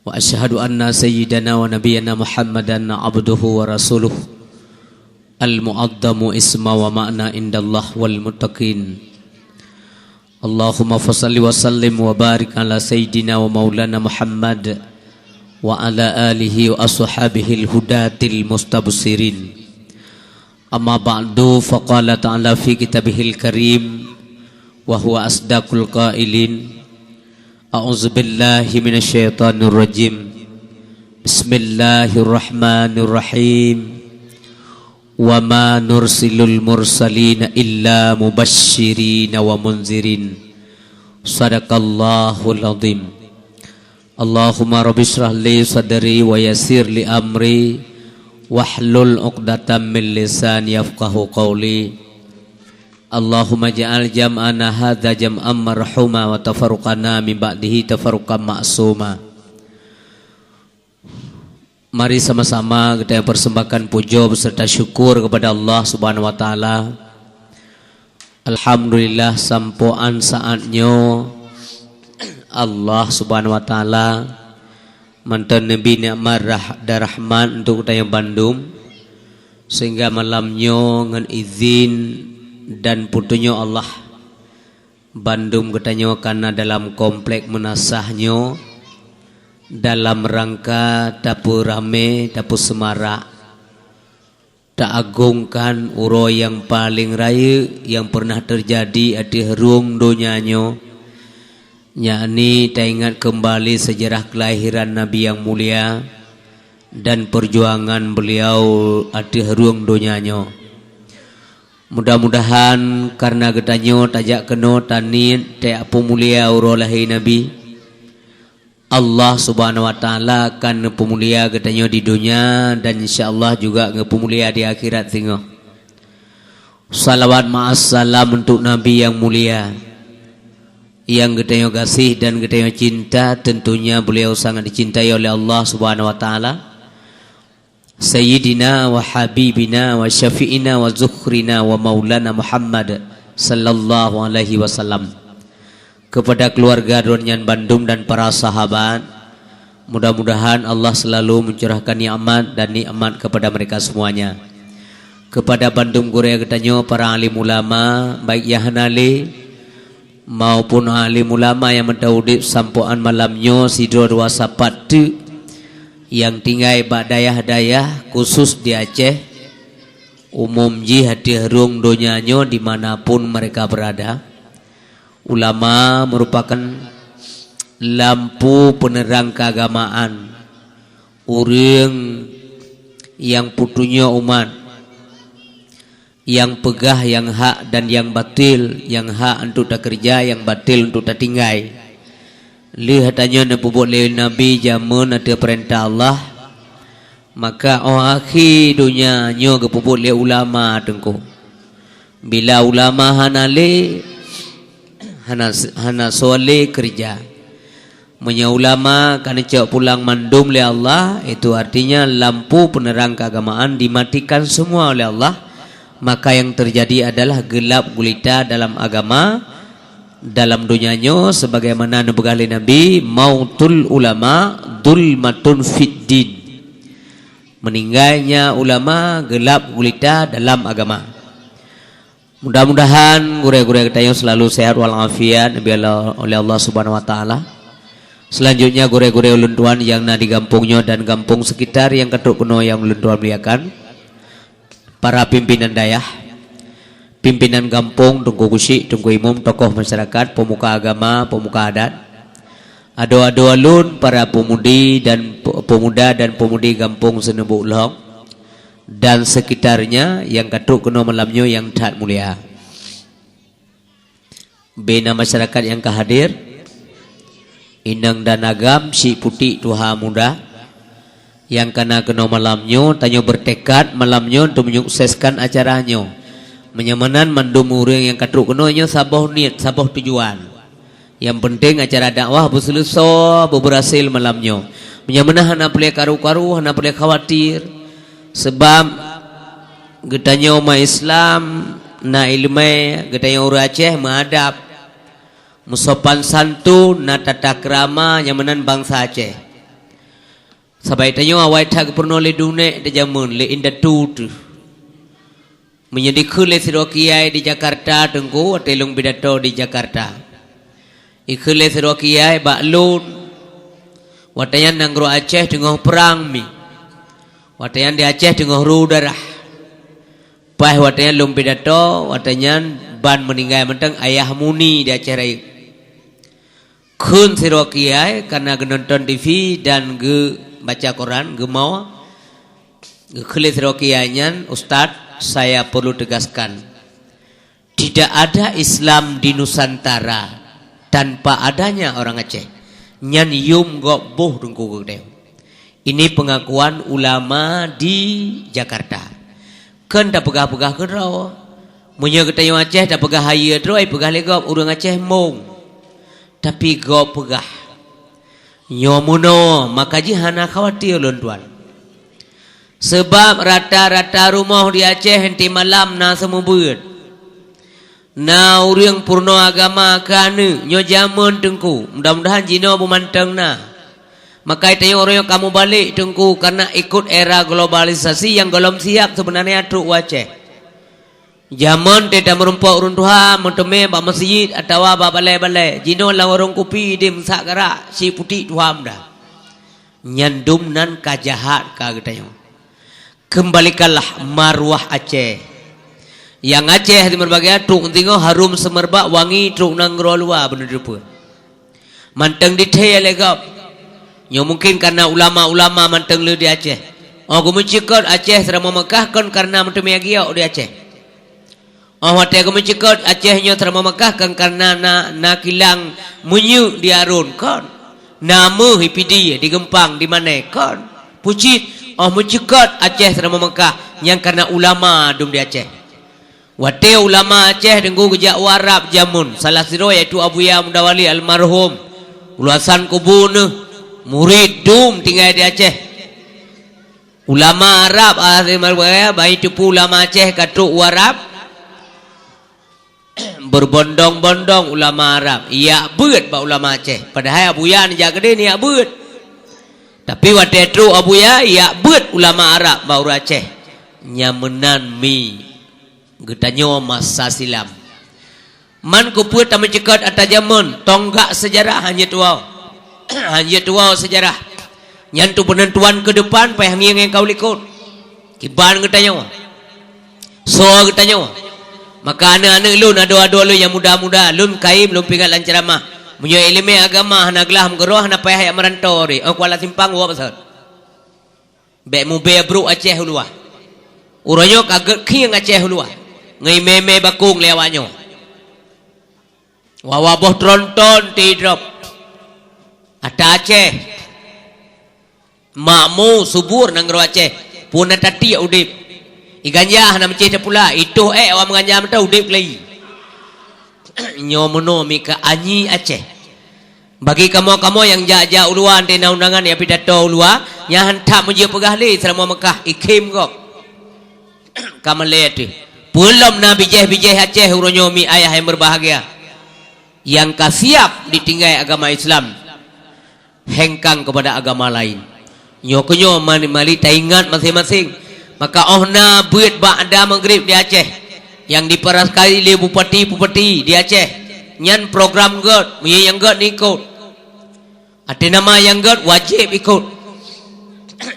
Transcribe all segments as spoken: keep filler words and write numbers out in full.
Wa asyhadu anna sayyidana wa nabiyyana Muhammadan abduhu wa rasuluh, al-mu'azzamu isma wa ma'na indallah wal muttaqin. Allahumma fasalli wa sallim wa barik ala sayyidina wa maulana Muhammad wa ala alihi wa ashabihil hudatil mustabshirin. Amma ba'du, faqala ta'ala fi kitabihil karim, wa huwa asdaqul qailin. A'udzubillahi minasyaitonirrajim. Bismillahirrahmanirrahim. Wa ma nursilul mursalina illa mubasysyirina wa munzirin. Sadaqallahul azim. Allahumma rabbi shrah li sadri wa yassir li amri wahlul 'uqdatam min lisani yafqahu qawli. Allahumma ja'al jam'ana hadza jam'an marhuma wa tafarruqana min ba'dihi tafarruqan ma'suma. Mari sama-sama kita persembahkan puja beserta syukur kepada Allah Subhanahu wa Taala. Alhamdulillah, sampoe án saát nyoe Allah Subhanahu wa Taala mantong neubri nikmat rah-, dan rahmat untuk geutanyoe bandum, sehingga malam nyoe ngon izin dan peutunyok Allah, bandum geutanyoe kana dalam komplek meunasah nyoe, dalam rangka tapeuramé, tapeuseumarak, taagongkan uroe nyang paleng rayeuk nyang pernah teujadi ateueh rhueng donya nyoe, yakni taingat keumbali seujarah keulahiran Nabi nyang mulia dan peujuangan beuliau ateueh rhueng donya nyoe. Mudah-mudahan kareuna geutanyoe tajak keunoe taniet tajak peumulia uroe lahé Nabi, Allah Subhanahu wa Taala akan neupeumulia geutanyoe di donya dan insya Allah juga neupeumulia di akhirat singoh. Salawat ma'as salam untuk Nabi nyang mulia, nyang geutanyoe gaséh dan geutanyoe cinta, tentunya beliau sangat dicintai oleh Allah Subhanahu wa Taala. Sayyidina wa habibina wa syafi'ina wa zukhrina wa maulana Muhammad sallallahu alaihi wasallam. Kepada keluarga droeneuh nyan bandum dan para sahabat, mudah-mudahan Allah selalu mencurahkan nikmat dan nikmat kepada mereka semuanya. Kepada bandum gurée geutanyoe para alim ulama, baik nyang hana lé maupun alim ulama nyang mantong udeb sampoe án malam nyoe sidroe dua sapat teuk nyang tinggai bak dayah-dayah khusus di Aceh, umum jih ateueh rhueng donya nyoe di mana pun mereka berada. Ulama merupakan lampu penerang keagamaan, ureuëng nyang peutunyok umat, nyang peugah nyang hak dan nyang batil, nyang hak untuk takeureuja, nyang batil untuk tatinggai. Lheueh tanyoe neupeubuet lé Nabi jameun ateueh peurintah Allah, maka óh akhé donya nyoe geupeubuet lé ulama teungku. Bila ulama hana lé, hana, hana soe lé keureuja. Meunyoe ulama ka neucok pulang mandum lé Allah, itu artinya lampu penerang keagamaan dimatikan semua oleh Allah, maka yang terjadi adalah gelap gulita dalam agama, dalam donya nyoe, sebagaimana neupeugah lé Nabi, "Mautul ulama zulmatun fid din." Meninggalnya ulama gelap gulita dalam agama. Mudah-mudahan gurée-gurée geutanyoe selalu sehat walafiat, neubri oleh Allah Subhanahu wa Taala. Selanjutnya, gurée-gurée ulôn tuan nyang na di gampông nyoe dan gampông sekitar nyang ka trok keunoe nyang ulôn tuan muliakan, para pimpinan dayah, pimpinan gampông, Teungku Gusyik, Teungku Imum, tokoh masyarakat, pemuka agama, pemuka adat, adoe-adoe lôn, para peumudi dan pe-, peumuda dan peumudi gampông Seuneubuk Lhong dan sekitarnya nyang ka trok keunoe malam nyoe nyang that mulia. Bina masyarakat nyang ka hadir, inong dan agam, syik putik tuha muda, nyang ka na keunoe malam nyoe, tanyoe bertekad malam nyoe untuk menyukseskan acara nyoe. Meunyoe meunan mandum ureuëng nyang ka trok keunoe nyoe saboh niet, saboh tujuan. Nyang penting acara dakwah beuseuleusoe, beubeurhasil malam nyoe. Meunyoe meunan hana peureulée karu-karu, hana peureulée khawatir. Sebab geutanyoe umat Islam na iéleumé, geutanyoe ureuëng Aceh meuadab, meusopan santun, na tata keurama nyang meunan bansa Aceh. Sabai tanyoe awai that geupeurunoe lé dunek di jamén lé indatu teuh. Meunyoe dikheun lé sidroe kiai di Jakarta, Teungku, watée lôn pidato di Jakarta. Ikheun lé sidroe kiai bak lôn, watée nyan nanggroe Aceh teungoh prang mi. Watée nyan di Aceh teungoh ru darah. Paih watée nyan lôn pidato, watée nyan ban meuninggai mantong Ayah Muni di Aceh Rayeuk. Kheun sidroe kiai kana geunonton T V dan geubaca koran, geumoe, geukheun lé sidroe kiai nyan, "Ustaz, saya perlu tegaskan, tidak ada Islam di Nusantara tanpa adanya orang Aceh." Nyan yum gob boh Teungku geutanyoe. Ini pengakuan ulama di Jakarta. Kon tapeugah-peugah keudroe. Meunyoe geutanyoe Aceh tapeugah hayeue droe, peugah lé gob ureuëng Aceh mong. Tapi gob peugah, nyoe meunoe, maka jih hana khawatir lôn tuan. Seubab rata-rata rumoh di Aceh enteuk malam na seumeubeuet. Na ureuëng peurunoe agama keu aneuëk nyoe jamén Teungku, mudah-mudahan jinoe beumantong na. Maka tanyoe uroe nyoe ka mubalek Teungku, karena ikut era globalisasi nyang gohlom siab seubeunarnya trok u Aceh. Jamén teuh tameurumpok ureuëng tuha meuteumé bak meuseujid atawa bak balée-balée, jinoe lam warong kupi di meusak garak si putik tuha muda. Nyan dum nan ka jahat ka geutanyoe. Keumbalikanlah maruah Aceh. Nyang Aceh di meureubagia trok singoh harum seumeubak wangi trok nanggroe luwa beuneudeue peue. Mantong dithée lé gob. Nyoe mungken kareuna ulama-ulama mantong le di Aceh. Oh geumeucukot Aceh seuramoe Meukah kon kareuna meuteumé giok di Aceh. Oh watée geumeucukot Aceh nyoe seuramoe Meukah kon kareuna na, na kilang meunyeuk di Arun kon. Na meuh i Pidie di Geumpang di Mané kon. Pucit, oh meucukot Aceh seuramoe Meukah nyang kareuna ulama dum di Aceh. Watée ulama Aceh Teungku geujak u Arab jamén, salah sidroe yaitu Abuya Mudawali almarhum, uluasan kubu neuh, murit dum tinggai di Aceh. Ulama Arab, almarhum, bayi teupeu ulama Aceh ka trok u Arab, beubondong-bondong ulama Arab, yak beuet bak ulama Aceh. Padahai Abuya neujak keudeh neujak beuet. Tapi watée trok Abuya, yak beuet ulama Arab bak ureuëng Aceh. Nyang meunan mi. Geutanyoe masa silam. Man keupeue tameucukot ata jamén, tonggak seujarah hana tuwoe. Hana tuwoe seujarah. Nyan tu peunentuan keudepan paih ngieng nyang ka u likot. Kiban geutanyoe. Soe geutanyoe. Maka aneuëk-aneuëk lôn, adoe-adoe lôn nyang muda-muda, lôn kayém lôn pingat lam ceuramah. Meunyoe iéleumé agama hana glah meugeurôh, hana payah jak meuranto deh. Oh Kuala Simpang woe baseut. Bék mubée brok Aceh uluwa. Uroe nyoe ka gét khieng Aceh uluwa. Ngon imé-imé bakong lé awak nyoe. Wawa boh tronton ti drop. Ata Aceh. Makmu subur nanggroe Aceh. Pun ata tiek udeb. I ganja hana meucéh tapula. Itoh ék awak meuganja meuta udeb keulayi. Nyoe meunoe mika anyi Aceh. Bagi kamoe-kamoe nyang jak-jak uluwa, antena undangan nyang pidato uluwa, nyan han that meujeuet peugah lé seuramoe Meukah, ikhém gob. Ka malée teuh. Peulom na bijéh-bijéh Aceh uroe nyoe mi ayah nyang beubahgia. Nyang ka siab ditinggai agama Islam, hengkang keupada agama laén. Nyoe keunyoe mani-, mari taingat maséng-maséng. Maka óh na beuet ba'da maghrib di Aceh, nyang dipeuraskai lé bupati-bupati di Aceh, nyan program gét, meunyoe nyang gét neuikot. Até nama nyang gét wajéb ikot.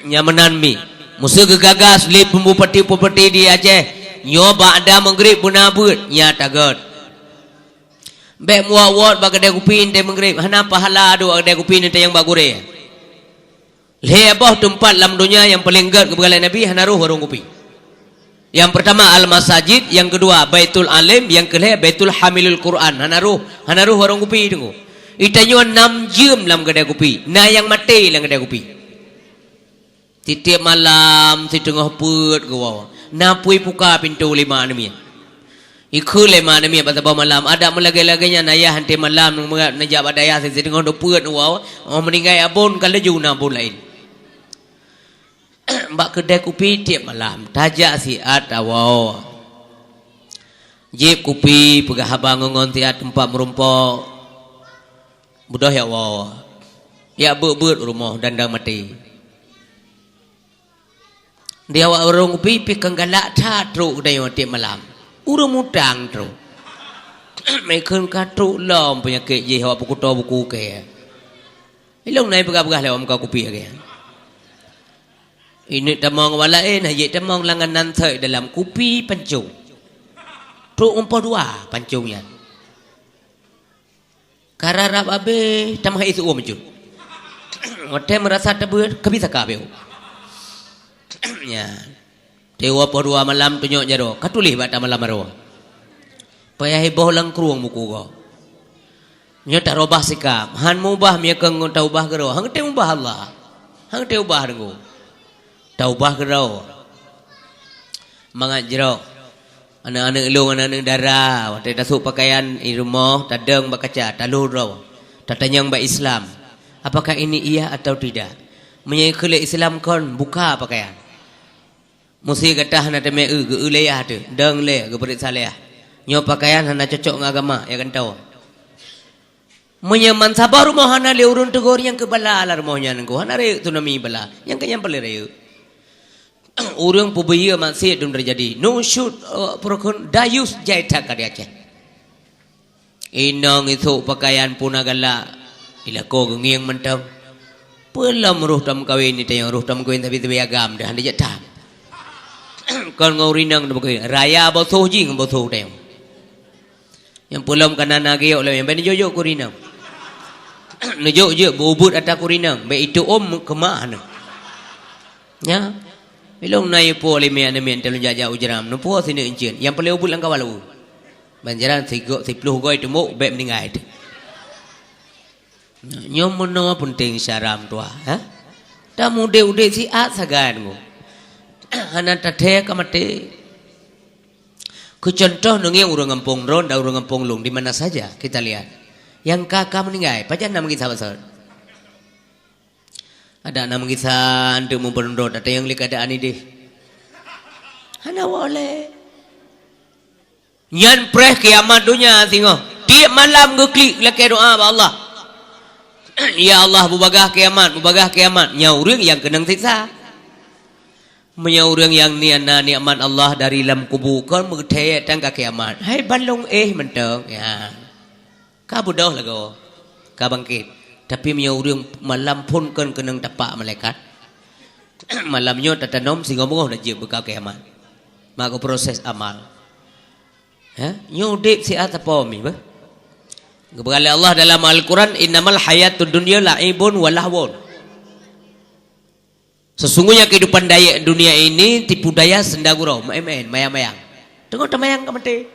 Nyan meunan mi. Meuseu geugagas lé bupati-bupati di Aceh, nyoe ba'da maghrib beuna beuet, nyan tagét. Bék muwot-wot bak keudée kupi nte maghrib, hana pahala duek keudée kupi nte nyang bak gurée. Lhée boh teumpat lam donya nyang paleng gét geupeugah lé Nabi hana roh warong kupi. Nyang peurtama al-masajid, nyang keudua Baitul Alim, nyang keulhée Baitul Hamilul Quran. Hana roh, hana roh warong kupi teungku. Itanyoe nam jeuem lam keudée kupi, na nyang maté lam keudée kupi. Tieb-tieb malam siteungoh peuet geuwoe, na pui puka pintoe lé mak aneuk miet. Ikheun lé mak aneuk miet bak saboh malam, adak meulagée-lagée nyan ayah até malam neujak bak dayah siteungoh dua peuet woe, oh meuninggai abon ka laju na abon laén. Bak keudée kupi tieb malam, tajak siat tawoe. Jieb kupi peugah haba ngon-ngon siat teumpat meurumpok. Beudôh yak woe. Yak beuet-beuet rumoh dan dang maté. Di awak ureuëng kupi pih kon galak that trok geutanyoe tieb malam. Ureuëng mutang trok. Meukeun ka trok lom peunyakét jih awak peukuto buku kée. Ilong na ipeugah-peugah lé awak muka kupi lagée nyan. Ineuk tamong awak laén, hana jeuet tamong langan nan sot dalam kupi pancong. Trok meupoh dua pancong nyan. Ka rab-rab abéh, tamah éh seuuem jeuet. Watée meurasa teubeuet, ka bisa ka abéh. Nyan. Teuma poh dua malam tunyok jaroe, ka tuléh bak tamalam aroe. Payah iboh lam krueng buku gob. Nyoe tarubah sikap, han meubah meunyoe kon taubah keudroe, han teuubah Allah. Han teuubah deungon. Taubah keudroe. Mangat jroh. Aneuëk-aneuëk lôn, aneuëk-aneuëk dara, watée tasôk pakaian i rumoh, tadong bak kaca, talhô droe, tatanyong bak Islam, "Apakah ini iya atau tidak?" Meunyoe kheun lé Islam kon, buka pakaian. Meusé gata hana teumé eu, geu-eu lé yah teuh, dong lé, geupeuriksa lé yah. Nyoe pakaian hana cocok ngon agama, ya gantoe. Meunyoe man saboh rumoh hana lé ureuëng teugor, nyang keu bala lam rumoh nyan ngon hana rayeuk tsunami bala, nyang keu nyan paleng rayeuk. Ureuëng peubiyeu maksiet dum teujadi. Nusyut, eh, peureukhon dayus jai that ka di Aceh. Inong isôk pakaian puna galak, ilakoe geungieng mantong. Peulom roh tameukawen ni tayong roh tameukawen sabe-sabe agam dah dijak tam. Kon ngon ureuëng inong tameukawen, raya bosoh jih ngon bosoh tayong. Nyang peulom kana na geuyok lom, nyang bai neujok-jok keu ureuëng inong. Neujok-jok beu-ubeuet ata keu ureuëng inong, bai itu om keumah na. Nya. Ilong na ipo lé mian-mian talon jak-jak ujram, neupo sineuk incien. Nyang paleng ubeuet lam kawal u. Banjaran sigok siploh goi teumok bék meuninggai. Nyoe meunoe peunteng syaram tuha, ha? Tamudeb-udeb siat sagai nyoe. Hana tathée ka maté. Keu contoh neungieng ureuëng gampông droen dan ureuëng gampông lôn di mana saja kita lihat. Nyang ka-ka meuninggai, pajan na meugisa basot. Adak na meugisa anteuk meubeurondot, adak nyang lé keuadaan ideh. Hana woe lé. Nyan preh kiamat donya singoh. Tieb malam geuklik lakée doa bak Allah. "Ya Allah, bubagaih kiamat, bubagaih kiamat." Nyan ureuëng nyang keunong siksa. Meunyoe ureuëng nyang na nikmat Allah dari lam kubu kon meugeutée tangga kiamat, hai ban lôn éh mantong, ya. Ka beudôh lagoe, ka bangkét. Tapi meunyoe ureuëng malam phon kon keunong tapak malaikat, malam nyoe tatanom singoh beungoh na jeuet beuka kiamat. Maka proses amal. Ha? Nyoe udeb siat sapo mi bah. Geupeugah lé Allah dalam Al-Quran, "Innamal hayatud dunya la'ibun wa lahwun." Sesungguhnya kehidupan daya dunia ini tipu daya senda gurau, main-main, mayang-mayang. Teungoh tamayang ka maté.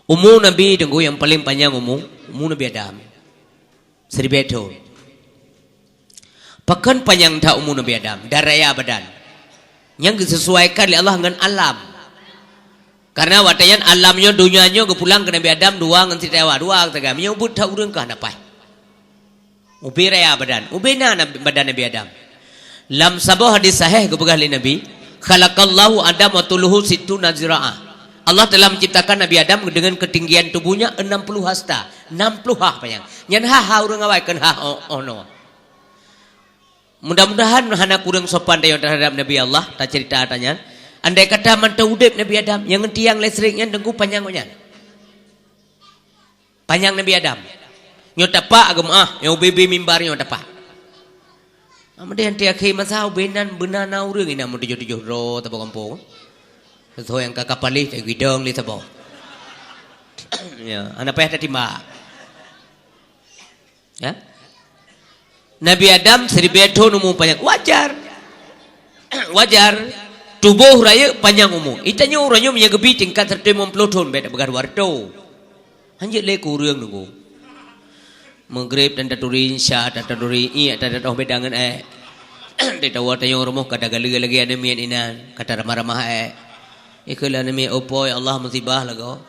Umu Nabi teungku nyang paleng panyang umu, umu Nabi Adam. Siribée thon. Pakon panyang that umu Nabi Adam, dan raya badan. Nyang geusesuaikan lé Allah ngon alam. Karena watée nyan alam nyoe, donya nyoe geupulang keu Nabi Adam dua ngon Siti Hawa, dua sagai. Meunyoe ubeuet that ureuëng ka hana paih. Ubé raya badan, ubé na nab-, badan Nabi Adam. Lam saboh hadis sahih geupeugah lé Nabi, "Khalaqallahu Adam wa tuluhu sittuna zira'ah." Allah telah menciptakan Nabi Adam dengan ketinggian tubuhnya enam puluh hasta, enam puluh hah panyang. Nyan hah, hah ureuëng awai, kon hah oh, oh no. Mudah-mudahan hana kureueng sopan tanyoe terhadap Nabi Allah, tacerita ata nyan. Andai kata mantong udeb Nabi Adam, nyang tiang listrik nyan teungku panyang nyan. Panyang Nabi Adam. Nyoe tapak ageumaah, nyoe ubé-bé mimbar nyoe tapak. Amadeh anti akhé masa ubé nan beuna na ureuëng inan meutujoh-tujoh droe saboh gampông. Sesuai nyang ka kapalih, cari gidong lé saboh. Ya, hana payah tatimbak. Ya. Nabi Adam siribée thon umu panyang. Wajar. Wajar. Tuboh rayeuk panyang umu. Itanyoe uroe nyoe meunyoe geubi tingkat seratus lima puluh thon, bék tapeugah dua ratus. Hanjeuet lé keu ureuëng nunggu. Meugreb dan taturi, insya taturi, iek tatatoh beda ngon ék. Tatawa tanyong rumoh ka tagaleue lagée aneuk miet inan, ka taramah-ramah ék. Ikheun lé aneuk miet, "Oh po, ya Allah, musibah lagoe."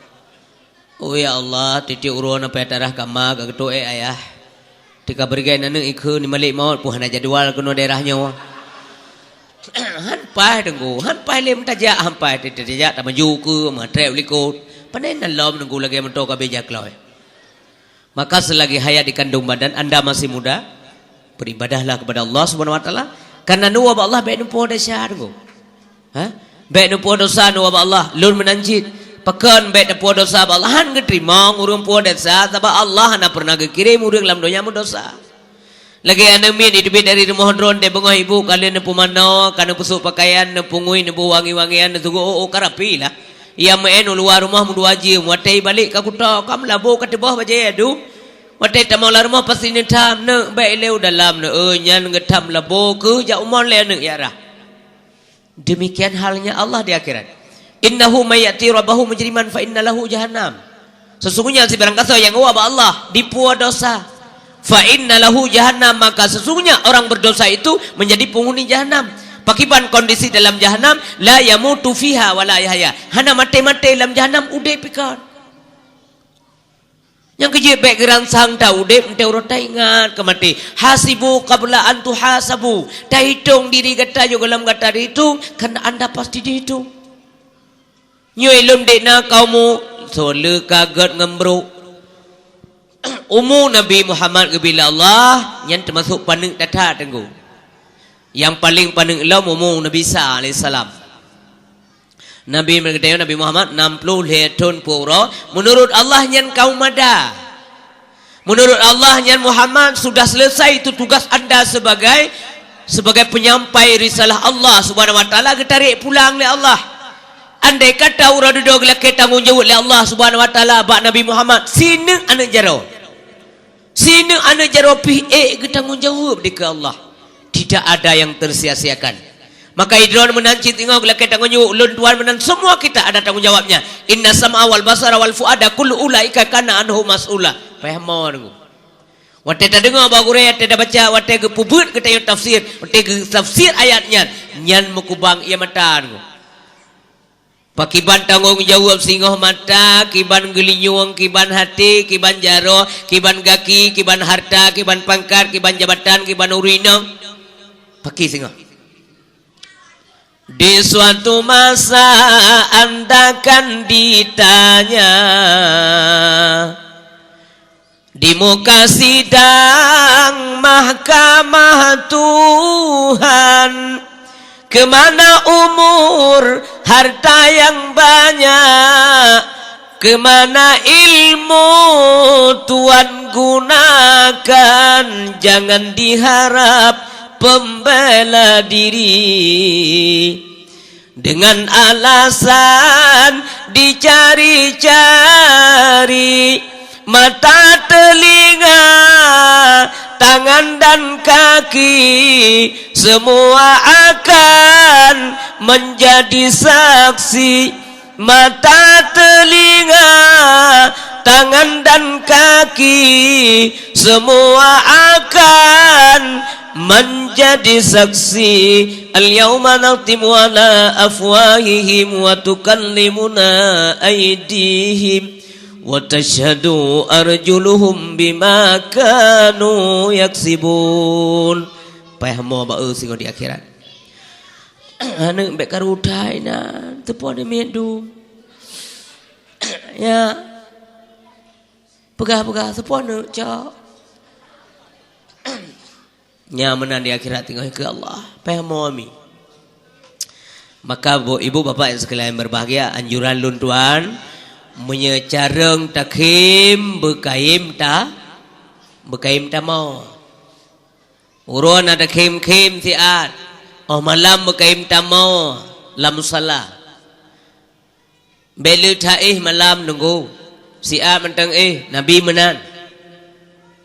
"Oh ya Allah, tieb-tieb uroe na payah tarah kama ka geutoe ayah. Tika beureugai aneuk ikheun di malek maut pun hana jadwal keunoe daerah nyoe." Han paih teungku, han paih lé meutajak, han paih tajak tamaju keu meutrek u likot. Pane na lom teungku lagée meutoe ka beja kloi. Maka selagi hayat dikandung badan anda masih muda, beribadahlah kepada Allah Subhanahu wa Taala. Kareuna neuwoe bak Allah bék neupuwoe desya, teungku. Ha? Bék neupuwoe desya neuwoe bak Allah, lôn meunan cit. Pakon bék neupuwoe desya bak Allah? Han geuteurimong ureuëng puwoe desya, sabab Allah hana peureunah geukirém ureuëng lam donya meudesya. Lagée aneuëk miet jiteubiet dari rumoh droe, teubeungoh ibu ka lheueh neupeumanoe, ka neupeusôk peukayan, neupungui, neuboh wangi-wangian, neusugoe, oh, oh, ka rapi lah. Ia meu'en u luwa rumoh meudua jeuem, watée ibalek ka kuto, ka meulabo, ka teuboh bajée adu. Watée tamong lam rumoh pasti neutham, neuk bék ilée u dalam, neuk, eh, nyan geutham labo kheueh jak umon lé aneuëk, ya rhah. Demikian halnya Allah di akhirat. "Innahu may ya'ti rabbahu mujriman fa inna lahu jahannam." Sesungguhnya sibarang gasoe nyang woe bak Allah dipuwoe desya, fa inna lahu jahannam, maka sesungguhnya orang berdosa itu menjadi penghuni jahanam. Pakiban kondisi dalam jahanam, la yamutu fiha wa la yahya. Hana maté-maté lam jahanam, udeb pih kon. Nyang keujeuet bék geuransang ta udeb, 'oh watée uroe taingat keu maté. Hasibu qabla an tuhasabu. Tahitong diri gata yoh gohlom gata dihitung, karena anda pasti dihitung. Nyoe lom dek na kaum mu, soe le ka gét ngon brok. Umu Nabi Muhammad geubri lé Allah, nyan teumasok paneuk that-that, teungku. Nyang paleng paneuk lom umu Nabi Isa alaihissalam. Nabi meugeutanyoe Nabi Muhammad nam ploh lhée thon peuet uroe, meunurot Allah nyan kaum mada. Meunurot Allah nyan Muhammad sudah selesai itu tugas anda sebagai, sebagai penyampai risalah Allah Subhanahu wa Taala geutarek pulang lé Allah. Andai kata uroe dudoe geulakée tanggong jaweueb lé Allah Subhanahu wa Taala bak Nabi Muhammad, sineuk aneuëk jaroe. Sineuk aneuëk jaroe pih ék geutanggong jaweueb dikeue Allah. Tidak ada yang tersia-siakan. Maka idroen meunan cit singoh geulakée tanggong jaweueb, ulôn tuan meunan, semua kita ada tanggung jawabnya. Inna sam'a wal basara wal fuada kullu ulaika kana anhu mas'ula. Paham deungoe. Watée tadeungoe bak gurée, watée tabaca, watée geupeubeuet geutanyoe tafsir, watée geutafsir ayat nyan, nyan meukubang ie mata deungoe. Pakiban tanggong jaweueb singoh mata, kiban geulinyueng, kiban haté, kiban jaroe, kiban gaki, kiban harta, kiban pangkat, kiban jabatan, kiban ureuëng inong. Pakri singoh. Di suatu masa anda akan ditanya, di muka sidang mahkamah Tuhan, kemana umur, harta yang banyak, kemana ilmu Tuhan gunakan, jangan diharap pembela diri. Dengan alasan dicari-cari, mata, telinga, tangan dan kaki, semua akan menjadi saksi. Mata, telinga, tangan dan kaki, semua akan menjadi saksi. Al-yauma nakhtimu ala afwahihim wa tukallimuna aidihim wa tashhadu arjuluhum bima kanu yaksibun. Payah mo ba eu singoh di akhirat. Aneuk bék karu utai na, teupon miet dum. Ya. Peugah-peugah teupon neuk cok. Nya meunan di akhirat teungoh keu Allah. Payah mo ami. Maka bu-, ibu bapak yang sekalian berbahagia, anjuran lôn tuan, meunyoe carông takhém beukayém ta, beukayém tamoe. Uroe na takhém-khém siat, óh malam beukayém tamoe lam musala. Bék le that éh malam nunggu. Siat mantong éh, Nabi meunan.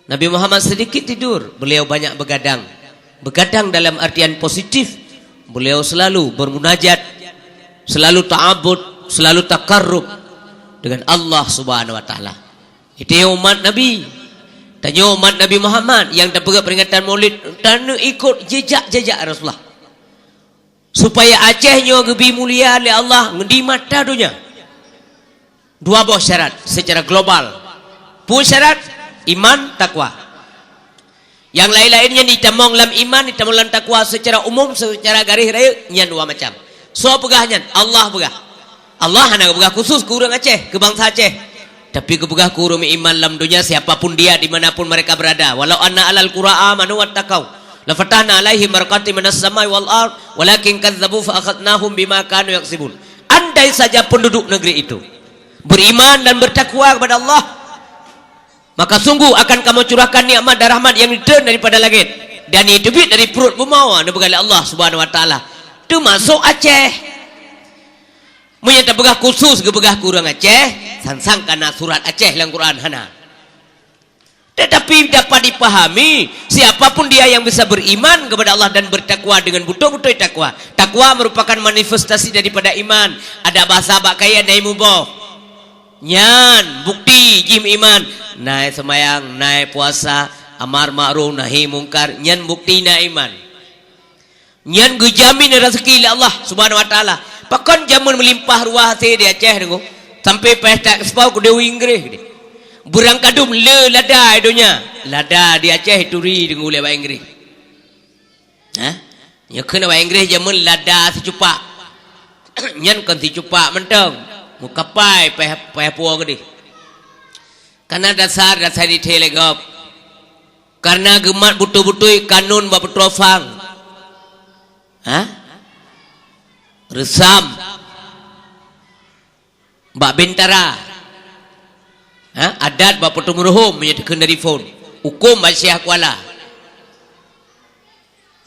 Nabi Muhammad sedikit tidur, beliau banyak begadang. Begadang dalam artian positif, beliau selalu bermunajat, selalu ta'abud, selalu takarrub dengan Allah Subhanahu wa Taala. Itu umat Nabi. Tanyoe umat Nabi Muhammad nyang tapeugét peringatan Maulid, taneuk ikut jejak-jejak Rasulullah. Supaya Aceh nyoe geubi mulia lé Allah di mata donya. Dua boh syarat secara global. Peue syarat? Iman, takwa. Nyang laén-laén nyan jitamong lam iman, jitamong lam takwa secara umum, secara garéh rayeuk, nyan dua macam. Soe peugah nyan? Allah peugah. Allah hana geupeugah khusus keu ureuëng Aceh, keu bansa Aceh. Tapi geupeugah keu ureuëng meuiman lam donya, siapa pun dia, di mana pun mereka berada. Walau anna ahlal qura amanu wattaqau, "Lafatahna 'alaihim barakatim minas sama'i wal ard, walakin kadzdzabu fa akhadznahum bima kanu yaksibun." Andai saja penduduk negeri itu beriman dan bertakwa kepada Allah, maka sungguh akan Kamoe curahkan nikmat dan rahmat nyang jitreun daripada langét dan nyang teubiet dari pruet bumoe, neupeugah lé Allah Subhanahu wa Taala, teumasok Aceh. Meunyoe tapeugah khusus geupeugah keu ureuëng Aceh, sang-sang ka na surat Aceh lam Quran, hana. Tetapi dapat dipahami, siapa pun dia yang bisa beriman kepada Allah dan bertakwa dengan beutôi-beutôi takwa. Takwa merupakan manifestasi daripada iman. Ada bahasa bak kayèe na ié muboh. Nyan bukti jih meuiman. Na ié seumayang, na ié puasa, amar ma'ruf nahi mungkar, nyan bukti na iman. Nyan geujamin raseuki lé Allah Subhanahu wa Taala. Pakon jameun meulimpah ruah hasé di Aceh, Teungku? Sampai paih taekspor keu deungon Inggréh. Beurangkadum le lada di donya. Lada di Aceh ituri, Teungku, lé bak Inggréh. Hah? Nyoe kheun bak Inggréh jameun lada sicupak. Nyan kon sicupak mantong. Meukapai paih, paih puwoe keudeh. Kana dasar, dasar di telegop. Karena geumat beutôi-beutôi kanun bak peutroe fang. Ha? Reusam bak bintara. Ha? Adat bak peuteumeuruhom meunyoe teukheun dari phon. Hukôm bak Syiah Kuala.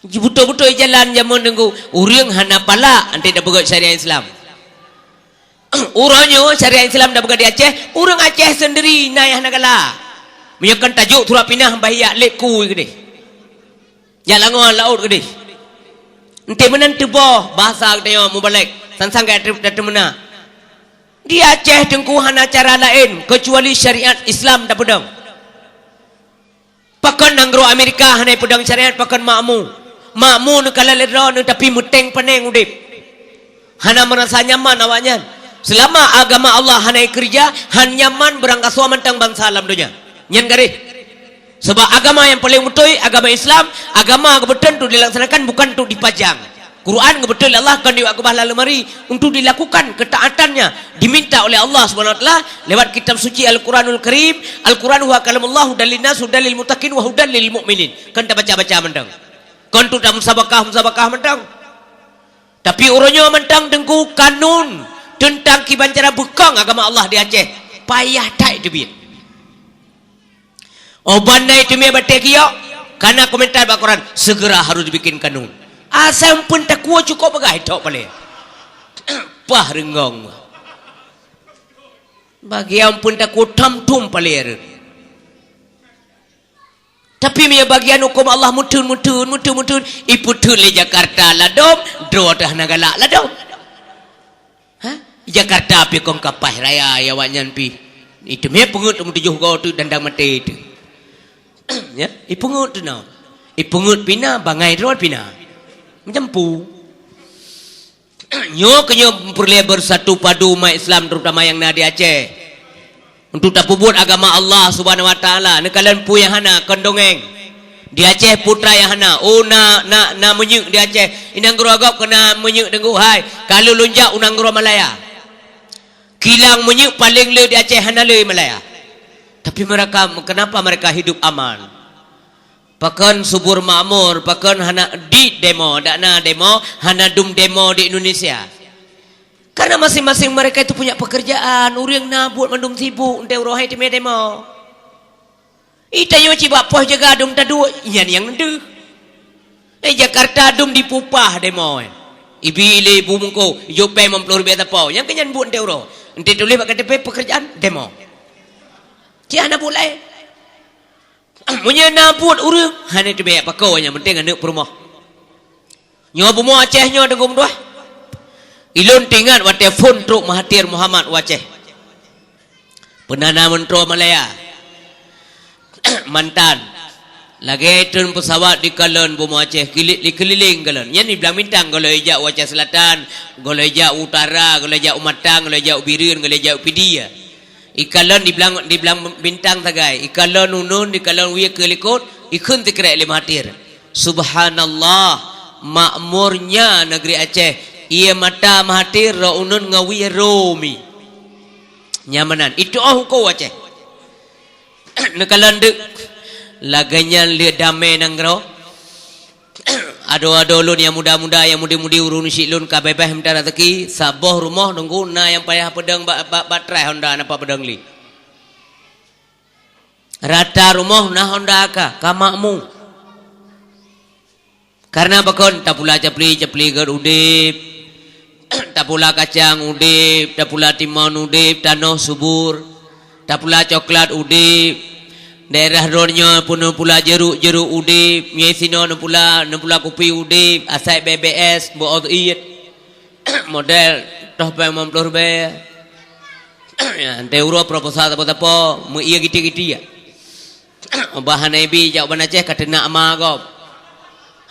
Beutôi-beutôi jalan jameun Teungku, ureuëng hana palak anté tapeugöt syariat Islam. Uroe nyoe syariat Islam tapeugah di Aceh, ureuëng Aceh seundiri na nyang hana galak. Meunyoe kon tajok surat pinah bah jak lét ku keudeh. Jak langon laôt keudeh. Enté meunan teuboh bahasa geutanyoe mubalek, sang-sang ka tateumeunak. Di Aceh Teungku hana cara laén keucuali syariat Islam tapeudong. Pakon nanggroe Amerika hana ipeudong syariat, pakon makmu? Makmu neukalon lé droeneuh tapi meuténg paneng udép. Hana meurasa nyaman awaknyan. Seulama agama Allah hana ikeureuja, han nyaman beurangkasoe mantong bansa lam donya. Nyan garéh. Sabab agama nyang paleng beutôi, agama Islam, agama geubeutôi untuk dilaksanakan, bukan untuk dipajang. Quran geubeutôi lé Allah kon dibuat keubah lam leumari untuk dilakukan ketaatannya, diminta oleh Allah Subhanahu wa Taala lewat kitab suci Al-Quranul Karim. Al-Quran huwa kalamullah, hudal linnas, hudal lil muttaqin, wa hudal lil mu'minin. Kon tabaca-baca mantong. Kon tu tamusabakah-musabakah mantong. Tapi uroe nyoe mantong Teungku kanun teuntang kiban cara beukong agama Allah di Aceh payah that teubiet. Óh ban na iteumé batée giyok, kana komentar bak koran, "Segera harus dibikin kanun." Asai amphon takue cukôp bagah ithok palé. Pah reunggong. Bagi amphon takue tham-thum palé reueh. Tapi meunyoe bagian huköm Allah meutheun-meutheun, meutheun-meutheun, ipeutheun lé Jakarta ladom, droe teuh hana galak ladom. Ha? Jakarta pih kon kapaih raya, ya awaknyan pih. Iteumé peungeuet meutujoh goe teuk dandang maté teuk. Ya, ipeungeuet teuh na. Ipeungeuet pih na, bangai droe pih na. Meujampu. Nyoe keuh nyoe peureulée beusatu padu umat Islam, terutama nyang na di Aceh. Untuk tapeubuet agama Allah Subhanahu wa Taala, neukalon peue nyang hana, kon dongeng. Di Aceh putra nyang hana, oh, na, na, na minyeuk di Aceh. I nanggroe gob keuh na minyeuk Teungku, hai, ka lheueh lôn jak u nanggroe Malaya. Kilang minyeuk paleng le di Aceh, hana le Malaya. Tapi mereka, kenapa mereka hidup aman? Pakon subur makmur, pakon hana di demo, dak na demo, hana dum demo di Indonesia. Karena masing-masing mereka itu punya pekerjaan, ureuëng na buet mandum sibuk, enteuk uroe hai teumé demo. Itanyoe cit bak poh jaga dum taduek, nyan nyang deuh. Eh, Jakarta dum dipupah demo, eh. Ibi lé ibu mungko, ijok péng limong ploh ribèe sapo, nyang keu nyan buet enteuk uroe. Enteuk tuléh bak K T P pekerjaan demo. Cit hana buet laén. Meunyoe na buet ureuëng, hana teubèe pakon, nyang penting aneuëk peurumoh. Nyoe bumoe Aceh nyoe Teungku meutuah. Ilôn teuingat watée phon trok Mahathir Muhammad u Aceh. Perdana Menteri Malaya. Mantan. Lagée treun peusawat dikalon bumoe Aceh, kili-, dikeulileng kalon. Nyan di Blang Bintang, gohlom ijak u Aceh Selatan, gohlom ijak u Utara, gohlom ijak u Matang, gohlom ijak u Bireuen, gohlom ijak u Pidie. Ikalon di Blang, di Blang Bintang sagai, ikalon uneun, ikalon wie keu likot, ikheun sikrek lé Mahathir. Subhanallah, makmurnya negeri Aceh. Ié mata Mahathir, roh uneun ngon wie roh mi. Nyamanan. Itu oh huköm Aceh. Neukalon deuk. Lagée nyan lé damé nanggroe. Adoe-adoe lôn nyang muda-muda, nyang mudi-mudi, ureueng syiek lôn ka beubaih mita raseuki, saboh rumoh teungku na nyang payah peudong bak, bak, bak trai honda na pat peudong lé. Rata rumoh na honda ka, ka makmu. Kareuna pakon? Tapula capli, capli gét udép. Tapula kacang udép, tapula timon udép, tanoh subur. Tapula coklat udép. Daerah droeneuh pun neupula jeruk, jeruk udép. Nyoe sinoe neupula, neupula kupi udép. Asai B B S, beuôt iet. Model toh peuet limong ploh ribèe. Ya, ante uroe proposal sapo-sapo, meuié giti-giti ya. Bah hana ibi jak ban Aceh ka teunak ma gob.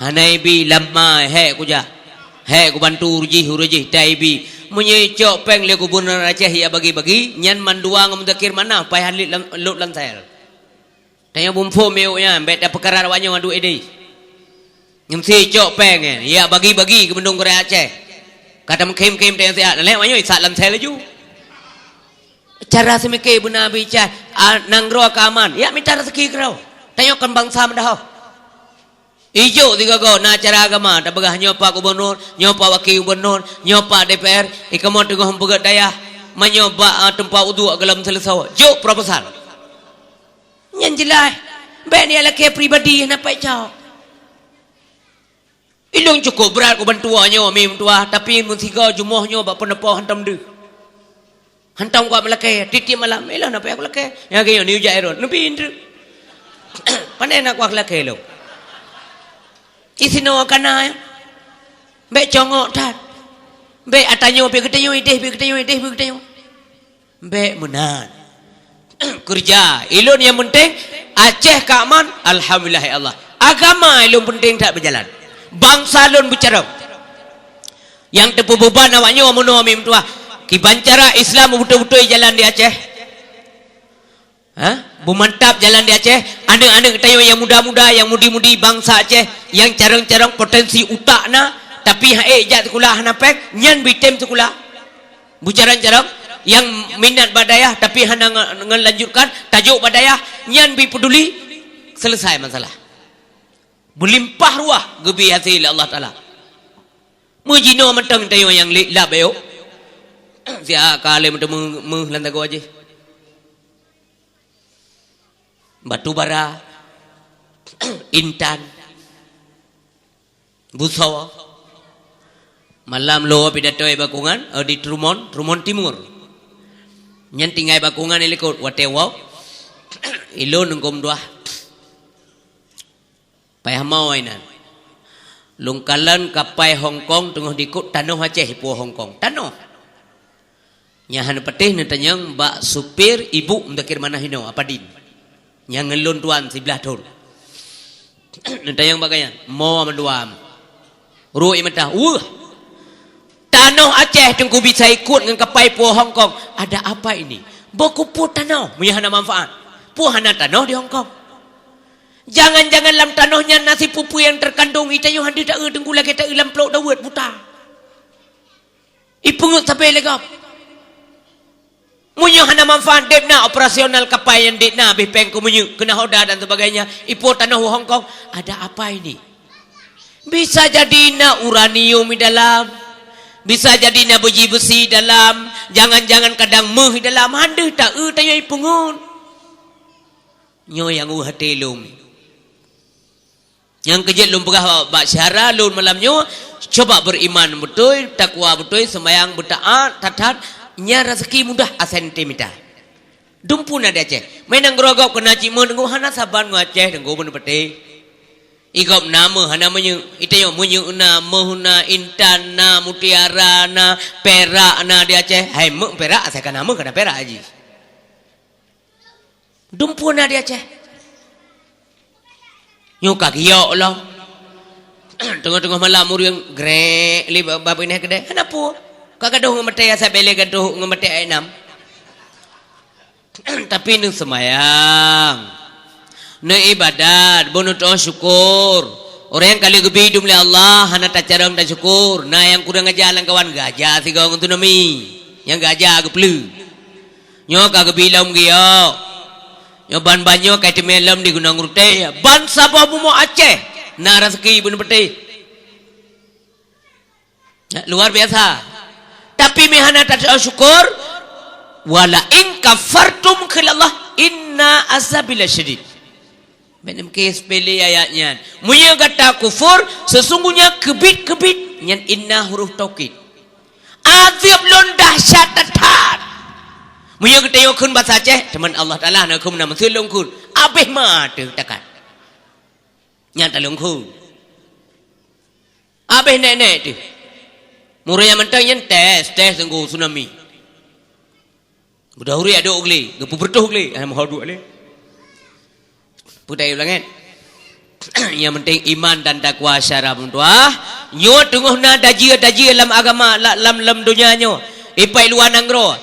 Hana ibi lam ma, hék kujak. Hék kubantu ureueng jih, ureueng jih ta ibi. Meunyoe icok péng lé gubunur Aceh ya bagi-bagi, nyan mandua ngon Muzakir Manaf payah lét lam, lôt lam sel. Tanyoe bumphom miyueb nyan, bèk tapeukara awak nyoe adu idéh. Ngon si icok péng nyan, ya bagi-bagi keu bandum gurèe Aceh. Ka tameukhém-khém tanyoe siat, lé awak nyoe isat lam sel laju. Cara seumike beuna bicah, a, nanggroe ka aman, yak mita raseuki keudroe. Tanyoe kon bansa meudahoh. Ijok sigoe-goe na acara agama, tapeugah nyoe pak gubunur, nyoe pak wakil gubunur, nyoe pak D P R, ikamoe teungoh meupeugét dayah, meunyoe bak, a, teumpat uduk golom seuleusoe. Jok proposal. Nyan jeulaih. Bèk ni lakèe pribadi hana pacok. Ilôn cukôp brat kubantu nyoe mi meutuah, tapi meusigoe jumoh nyoe bak peuneupok hantom deuh. Hantom kuat meulakèe, tiep-tiep malam, ilôn hana payah kulakèe. Nyang geuyue ni ujak Aaron, neubi indreuk. Pandai na kuat lakèe lôn. Isinoe kana, ya. Bèk congok that. Bèk atanyoe pi geutanyoe, ideh pi geutanyoe, ideh pi geutanyoe. Bèk meunan. Keureuja. Ilôn nyang peunteng, Aceh ka aman, alhamdulillah ya Allah. Agama ilôn peunteng that beujalan. Bansa lôn beucarông. Nyang teupeubeban awak nyoe meunoe mi meutuah. Kiban cara Islam beutôi-beutôi jalan di Aceh. Ha? Beumantap jalan di Aceh. Aneuk-aneuk tanyoe nyang muda-muda, nyang mudi-mudi bansa Aceh, nyang carông-carông potensi utak na, tapi han ék jak sikula hana péng, nyan beutem sikula. Beucarông-carông nyang minat bak dayah tapi hana nge-, ngelanjutkan, tajok bak dayah, nyan beupeuduli, selesai masalah. Beulimpah ruah geubri hasé lé Allah Taala. Meujinoe mantong tanyoe nyang li-, lab ayok. Siat ka lé meuteumé-, meuh lam sagoe jih. Batu bara, intan, busoe. Malam lôn pidato di Bakongan, eh, di Trumon, Trumon Timur. Nyan tinggai Bakongan di likot, watèe woe, ilôn ngon dua. Payah mo inan. Lôn kalon kapai Hong Kong teungoh dikot tanoh Aceh ipuwoe Hong Kong. Tanoh. Nyan hana patéh neutanyong bak supir ibu Muzakir Manaf inoe, Apadin. Nyang ngon lôn tuan siblaih thon. Neutanyong bak gobnyan, mo mandua. Ruek ie mata, "Weueh! Tanoh Aceh Teungku bisa ikot ngon kapai puwoe Hong Kong. Ada apa ini? Bôh keupeue tanoh meunyo hana manfaat? Peue hana tanoh di Hong Kong? Jangan-jangan lam tanoh nyan na sipeue-peue nyang teukandong, itanyoe han deuh taeu Teungku lagèe taeu lam plôk daweuet buta." Ipeungeuet sabe lé gob. Meunyoe hana manfaat, deb na operasional kapai nyang deb na, abéh péng keu minyeuk, keu nahoda dan sebagainya, ipuwoe tanoh u Hong Kong, ada apa ini? Bisa jadi na uranium di dalam, bisa jadi na beuji beusi dalam, jangan-jangan kadang méuh di dalam, han deuh taeu tanyoe ipeungeuet. Nyoe nyang u até lôn. Nyang keujeuet lôn peugah bak syedara lôn malam nyoe, cuba beriman beutôi, takwa beutôi, seumayang beutaat, that-that, nyan raseuki mudah asai teurimong. Dumpeue na di Aceh. Meunan nanggroe gob keunan cit meuh Teungku, hana saban ngon Aceh Teungku, beuneupatéh. Igob na méuh, hana minyeuk. Itanyoe minyeuk na, méuh na, intan na, mutiara na, perak na di Aceh. Hai, méuh perak, asai ka na méuh, ka na perak jih. Dumpeue na di Aceh. Nyoe ka geuyok lom. Teungoh-teungoh malam ureueng grek lé ba-, babah ineh keudeh. Hana peue. Ka gadôh ngon batèe asai bèlèe gadôh ngon batèe ayat nam. Tapi neuseumayang. Neuibadat, beuneutôh syukur. Ureueng nyang ka lheueh geubri dum lé Allah, hana tacarông tasyukur. Na nyang kurang aja lam kawan, geuaja sigoe ngon tsunami. Nyang geuaja geupeuleueh. Nyoe ka geubi lom geuyok. Nyoe ban-ban nyoe ka teumé lom di Gunong Rutèe. Ban saboh bumoe Aceh. Na rezeki beuneupeuteh. Ya, luar biasa. Tapi meuhana tasyukur, "Wala in kafartum," kheun Allah, "inna azabi lasyadid." Bèk neumeuké seupele ayat nyan. Meunyoe gata kufur, sesungguhnya keubiet-keubiet nyan inna huruf taukid. Azab lôn dahsyat that. Meunyoe geutanyoe kheun basa Aceh, teuma Allah Taala na kheun na meuseuleueng kheun. Abéh ma teuh takat. Nyan taleueng kheun. Abéh nèk-nèk teuh. Muraya mantong nyan tes, tes teungku tsunami. Budak huri aduk glé, geupeubeureutoh glé. Hai moho duek lé. Peue tayue langét. Nyang penting iman dan takwa syara meutuah. Nyoe teungoh na dajie-dajie lam agama, la-, lam, lam donya nyoe. Ipai luwa nanggroe.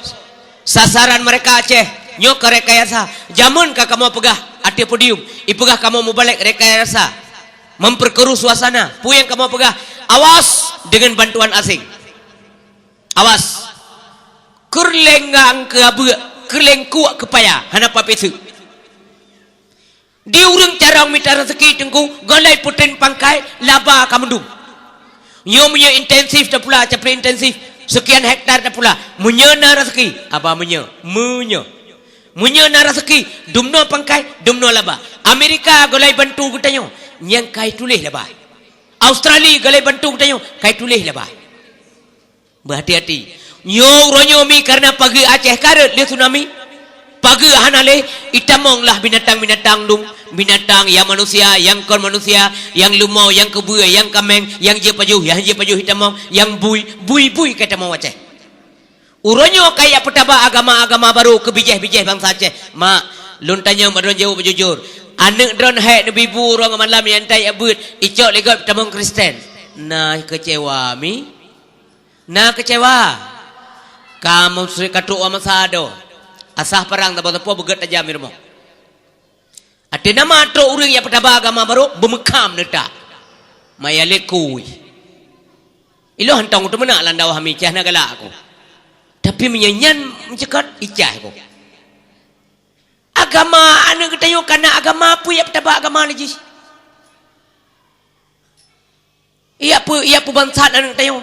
Sasaran mereka Aceh. Nyoe keu rekayasa. Jameun ka kamoe peugah ateueh podium. Ipeugah kamoe mubalek rekayasa. Memperkeruh suasana. Peue nyang kamoe peugah? Awas dengan bantuan asing. Awas. Keureuleng ngang keu abeuk, keureuleng kuek keu paya, hana papeue seuk. Di ureueng carông mita rezeki teungku, golai peuteun pangkai, laba ka meudum. Nyoe meunyoe intensif tapula, capri intensif, sekian hektar tapula. Meunyoe na rezeki, haba meunyoe, meunyoe. Meunyoe na rezeki, dumnoe pangkai, dumnoe laba. Amerika golai bantu geutanyoe, nyang kai tuléh laba. Australia golai bantu geutanyoe, kai tuléh laba. Beuhati-hati. Nyoe uroe nyoe mi kareuna pageue Aceh ka rhot lé tsunami. Pageue hana lé, itamong lah binatang-binatang dum, binatang nyang manusia, nyang kon manusia, nyang leumo, nyang keubeue, nyang kaméng, nyang jeuet pajoh, nyang jeuet pajoh itamong, nyang bui, bui-bui ka itamong Aceh. Uroe nyoe ka ijak peutaba agama-agama barô keu bijéh-bijéh bansa Aceh. Mak, lôn tanyong bak droen jaweueb beujujur. Aneuk droen hék neubi bu uroe ngon malam nyang tai beuet, icok lé gob tamong Kristen. Na keucewa mi? Na keucewa? Kamoe suri ka trok u masa adoe. Asah parang sapo-sapo beugét tajam di rumoh. Até nama trok ureueng nyang peutaba agama barô, beumeukam neuta. Maya lé kui. Ilôn hantom teumeunak lam dakwah mi, cah na galak aku. Tapi meunyoe nyan meuceukat, icah aku. Agama aneuk geutanyoe kana agama peue nyang peutaba agama lé jih? Iya peue, iya peue bangsat aneuk tanyoe?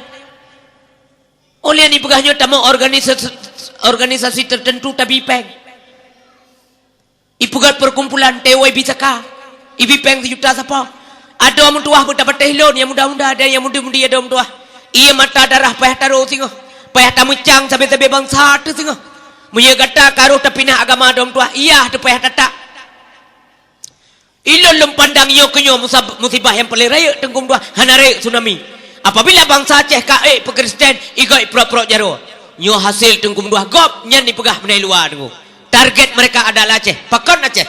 Ulèe nyan ipeugah nyoe tamong organisasi, organisasi tertentu tabi péng. Ipeugah perkumpulan T Y B saka. Ibi péng sijuta sapo. Adoe meutuwah beuta patéh lôn nyang muda-muda dan nyang mudi-mudi adoe meutuwah. Ié mata darah payah taroh singoh. Payah tameucang sabe-sabe bansa teuh singoh. Meunyoe gata ka roh tapinah agama adoe meutuwah, iyah teuh payah tatak. Ilôn lôn pandang nyoe keu nyoe musab-, musibah nyang paleng rayeuk teungku meutuwah hana rayeuk tsunami. Apabila bansa Aceh ka ék peukristen, igob iprok-prok jaroe. Nyoe hasé teungku meutuwah gob nyan ipeugah meunan luwa teungku. Target mereka adalah Aceh. Pakon Aceh?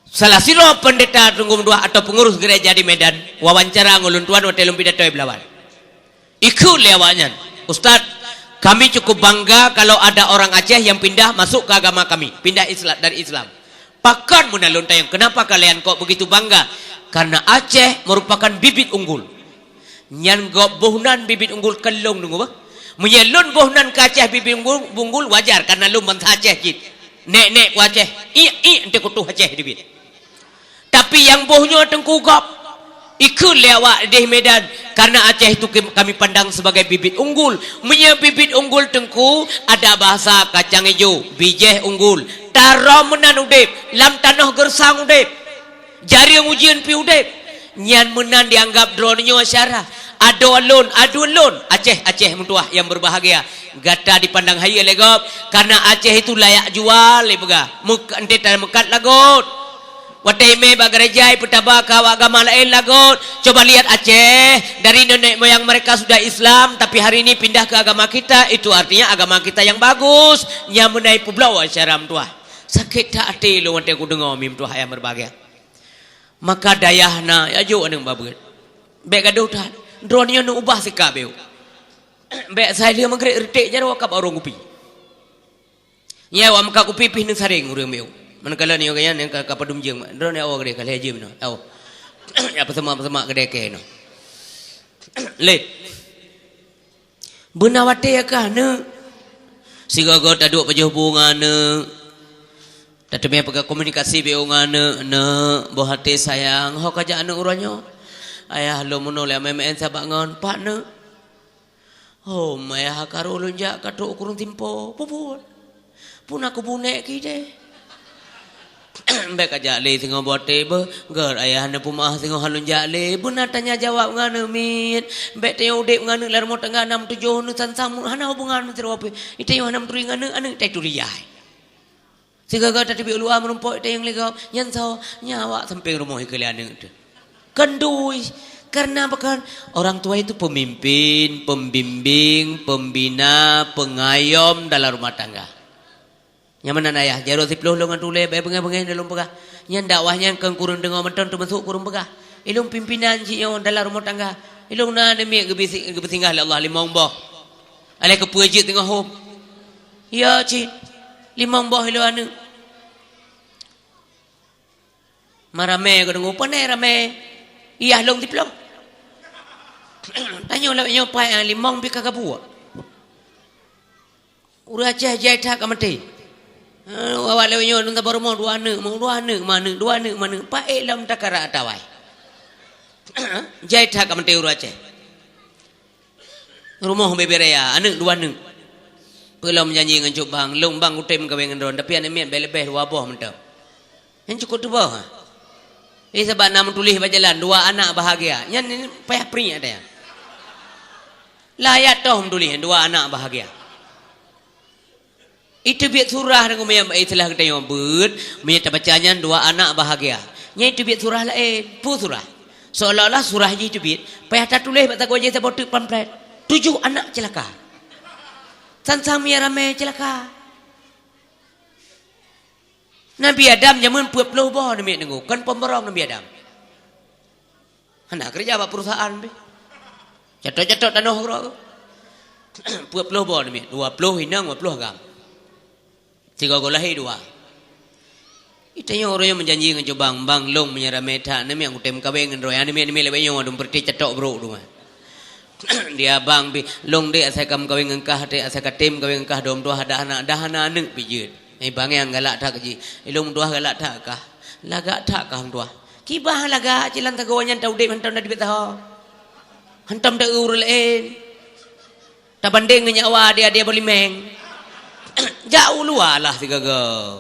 Salah sidroe pendeta teungku meutuwah atau pengurus gereja di Medan wawancara ngon lôn tuan watèe lôn pidato i Belawan. Ikheun lé awaknyan, "Ustaz, kami cukup bangga kalau ada orang Aceh yang pindah masuk ke agama kami, pindah Isla-, dari Islam." Pakon meunan lôn tanyong, "Kenapa kalian kok begitu bangga?" "Karena Aceh merupakan bibit unggul." Nyan gob boh nan bibit unggul keu lôn deungoe bah. Meunyoe lôn boh nan keu Aceh bibit unggul, unggul wajar karena lôn bansa Aceh cit. Nèk-nèk ku Aceh, iek-iek enteuk kutoh Aceh teubiet. Tapi nyang boh nyoe teungku gob, ikheun lé awak di Medan, karena Aceh itu kim-, kami pandang sebagai bibit unggul. Meunyoe bibit unggul teungku, ada bahasa kacang ijo, bijéh unggul. Tarom meunan udép, lam tanoh geursang udép. Jareueng ujeuen pih udép. Nyan meunan dianggap droeneuh nyoe syarah. Adoe lôn, adoe lôn, Aceh, Aceh meutuwah nyang berbahagia. Gata dipandang hayeue lé gob, karena Aceh itu layak jual, ipeugah. Meuk-, enteuk tameukat lagot. Watèe imè bak gereja ipeutaba keu awak agama laén lagot. Coba lihat Aceh, dari nenek moyang mereka sudah Islam, tapi hari ini pindah ke agama kita, itu artinya agama kita yang bagus. Nyan meunan ipeubloe syarah meutuwah. Sakét that até lôn watèe kudeungoe mi meutuwah nyang berbahagia. Maka dayah na, ya jok aneuk babeuet. Bèk gadoh that. Droeneuh nyoe neuubah sikap beu. Bèk sai lheueh maghrib reutek jaroe ka barô kupi. Nyan awak meukat kupi pih neusaréng ureueng beu. Manakala nyoe ka nyan ka, ka padum jeuem. Droeneuh awak geude ka lhèe jeuem nyoe. Awak. Ya peusemak-peusemak geude kèe nyoe. Lét. Beuna watèe ka neuk. Sigoe-goe taduek pajoh bu ngon aneuk. Tateumé peugah komunikasi bak aneuk, "Neuk, boh até sayang, ho ka jak aneuk uroe nyoe?" "Ayah, lôn meunoe lé amé-amé sabak ngon." "Pat neuk?" "Hom, ayah, karu lôn jak ka trok u Kureueng Timpo." "Peue buet?" "Puna kubu nèk kideh." "Bèk ka jak lé singoh boh até beuh." "Gèt ayah, neupeumaah singoh han lôn jak lé." "Beuna tanya jaweueb ngon aneuk miet. Bèk tanyoe udép ngon aneuk lam rumoh tangga nam tujoh nyoe san-san hana hubungan meusidroe pih. Tanyoe hana meuturi ngon aneuk, aneuk tai turi jai." Sigoe-goe tateubiet u luwa meurumpok teuh nyang lé gob, nyan soe, nyan awak sampéng rumoh ikeue lé aneuk teuh. Kheun dui, kareuna pakon? Orang tua itu pemimpin, pembimbing, pembina, pengayom dalam rumah tangga. Nyan meunan ayah, jaroe siploh lôn ngon tulèe, bèk beungèh-beungèh lôn peugah. Nyan dakwah nyan keu kureueng deungoe mantong teumasok kureueng peugah. Ilôn pimpinan jih nyoe dalam rumoh tangga. Ilôn na aneuk miet geubisi-, geupeusinggah lé Allah limong boh. Alah keupeue jeuet teungoh hom? Ya cit, limong boh ilôn aneuk. Ma ramé keudeungoe, pane ramé. Iyah lôn siploh. Tanyoe lawét nyoe pai, ah, limong pih ka gabuek. Ureueng Aceh jai that ka maté. Eh, awak lawét nyoe lôn saboh rumoh dua aneuk, dua aneuk, ma aneuk, dua aneuk, ma aneuk. Paék lom takarak atawai. Jai that ka maté ureueng Aceh. Rumoh bubé raya, aneuk dua aneuk. Peulom janji ngon cut bang, lôn bang kutem kawén ngon droe, tapi aneuk miet bèk leubeh dua boh mantong. Nyan cukôp teuboh, ha? Eh, sabab na meutuléh bak jalan, dua anak bahagia. Nyan payah priek ata nyan. Lam ayat toh meutuléh, dua anak bahagia. Iteubiet surah deungon meunyoe istilah geutanyoe beuet, meunyoe tabaca nyan dua anak bahagia. Nyan iteubiet surah laén, peue surah? Seolah-olah surah jih iteubiet, payah tatuléh bak sagoe jih saboh teuk pamflet. Tujoh anak ceulaka. San-san mia ramé ceulaka. Nabi Adam jameun peuet ploh boh aneuk miet deungoe, kon peuet boh Nabi Adam. Hana keureuja bak perusahaan pih. Catok-catok tanoh keudroe. Peuet ploh boh aneuk miet, dua ploh inong, dua ploh agam. Sigoe-goe lahé dua. Itanyoe ureueng nyang meujanji ngon cut bang, "Bang, lôn meunyoe ramé that aneuk miet, kutem kawén ngon droe, aneuk miet-aneuk miet lawét nyoe dum peureté catok brôk dum." Dia bang pih, "Lôn dek asai ka meukawen ngon kah, dek asai ka tem kawen ngon kah, dua meutuah dah hana, dah hana aneuk pih jeuet." Eh, bang nyang galak that keu jih. "Ilôn meutuah galak that kah?" "Lagak that kah meutuah?" "Kiban lagak, cit lam sagoe nyan ta udép hantom na teubiet saho. Hantom ta eu ureueng laén. Tabandeng ngon nyawa dia, dia boh limeng." Jak u luwa lah sigoe-goe.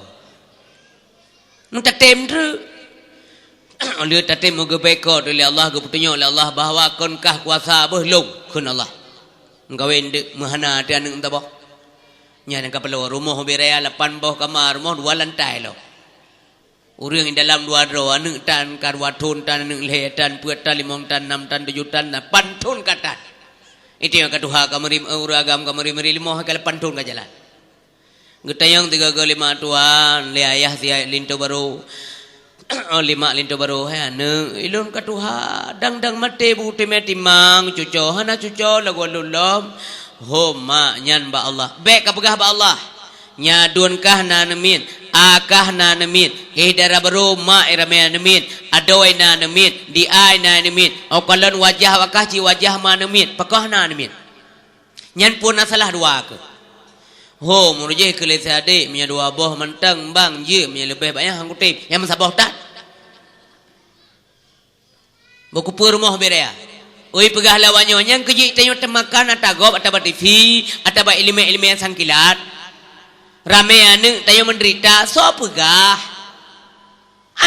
Meutatem treuk. Lheueh tatem meugeubek kot lé Allah, geupeutunyok lé Allah bahwa kon kah kuasa beuh lôn, kheun Allah. Meukawen deuk meuhana até aneuk meusaboh. Nyan ka peuloh rumoh bubé raya lapan boh kama, rumoh dua lantai lom. Ureueng dalam dua droe, aneuk tan ka dua thon, tan aneuk lhèe, tan peuet, tan limong, tan nam, tan tujoh, tan lapan thon ka tan. Itu nyang ka tuha ka meuri, ureueng agam ka meuri-meuri limoh ka lapan thon ka jalan. Geutanyong sigoe-goe lé mak tuan, lé ayah si linto barô. Oh, lé mak linto barô, "Hai aneuk, ilôn ka tuha, dang-dang maté bu teumé timang, cuco hana cuco lagoe lôn lom." "Hom mak, nyan bak Allah." "Bèk ka peugah bak Allah. Nya dun kah na aneuk miet, a kah na aneuk miet, eh dara barô mak ramé aneuk miet, adoe na aneuk miet, di ai na aneuk miet, oh kalon wajah awak kah cit wajah ma aneuk miet, pakon na aneuk miet." Nyan phon na salah dua keuh. Ho, meunurot jih keu lé si adék, meunyoe dua boh mantong bang jeuet, meunyoe leubeh banyak han kutem, nyang meusaboh that. Bukeupeue rumoh beuréh. Ui, peugah lé awak nyoe, nyang keu jih tanyoe teumakan ata gob, ata bak T V, ata bak ileumèe-ileumèe sangkilat. Ramé aneuk tanyoe meudeurita, soe peugah?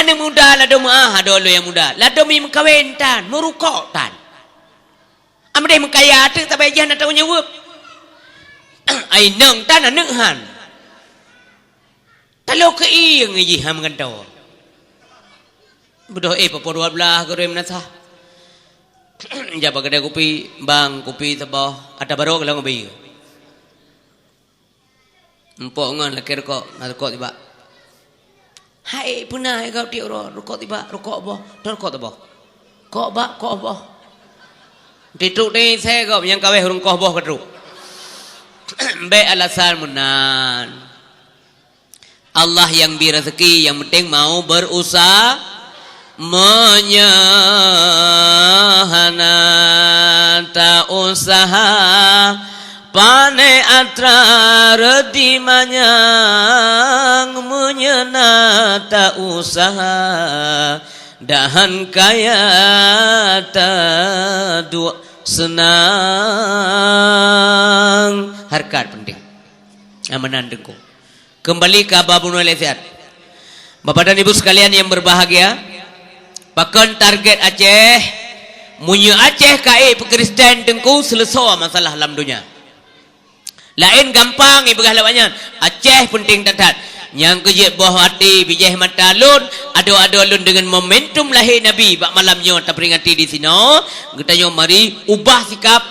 Aneuk muda ladôm meu'ah, adoe lôn nyang muda, ladôm meukawen tan, meurukok tan. Ameudeh meukaya teuk sabai jih hana tanggung jaweueb. Ai nong tan aneuk han. Talo keu ieng jih han meugantoe. Beudôh éh, poh dua blaih geurem nasah. Jak bak keudè kupi, "Bang, kupi saboh, ata barô keulang ubé." Muphom ngon lakèe rukok, na rukok tibak. Hai, peue na hai gob tiep uroe, rukok tibak, rukok boh, teu rukok teuboh. Kok bak, kok boh. Titruk teuh isé gob nyang kaweh ureueng koh boh ka trok. Bèk alasan meunan. Allah yang bri rezeki, yang penting mau berusaha. Meunyoe hana ta useuha, pané atra reudi manyang. Meunyoe na ta usaha, dahan kaya ta duek seunang. Hareukat peunteng. Amanah teungku. Keumbali keu haba bunoe lé siat. Bapak dan Ibu sekalian yang berbahagia, pakon target Aceh? Meunyoe Aceh ka ék peukristen teungku, seuleusoe masalah lam donya. Laén gampang ipeugah lawak nyan, Aceh peunteng that-that. Nyang keujeuet boh até bijéh mata lôn, adoe-adoe lôn deungon momentum lahé Nabi bak malam nyoe tapeuringati disinoe, geutanyoe mari ubah sikap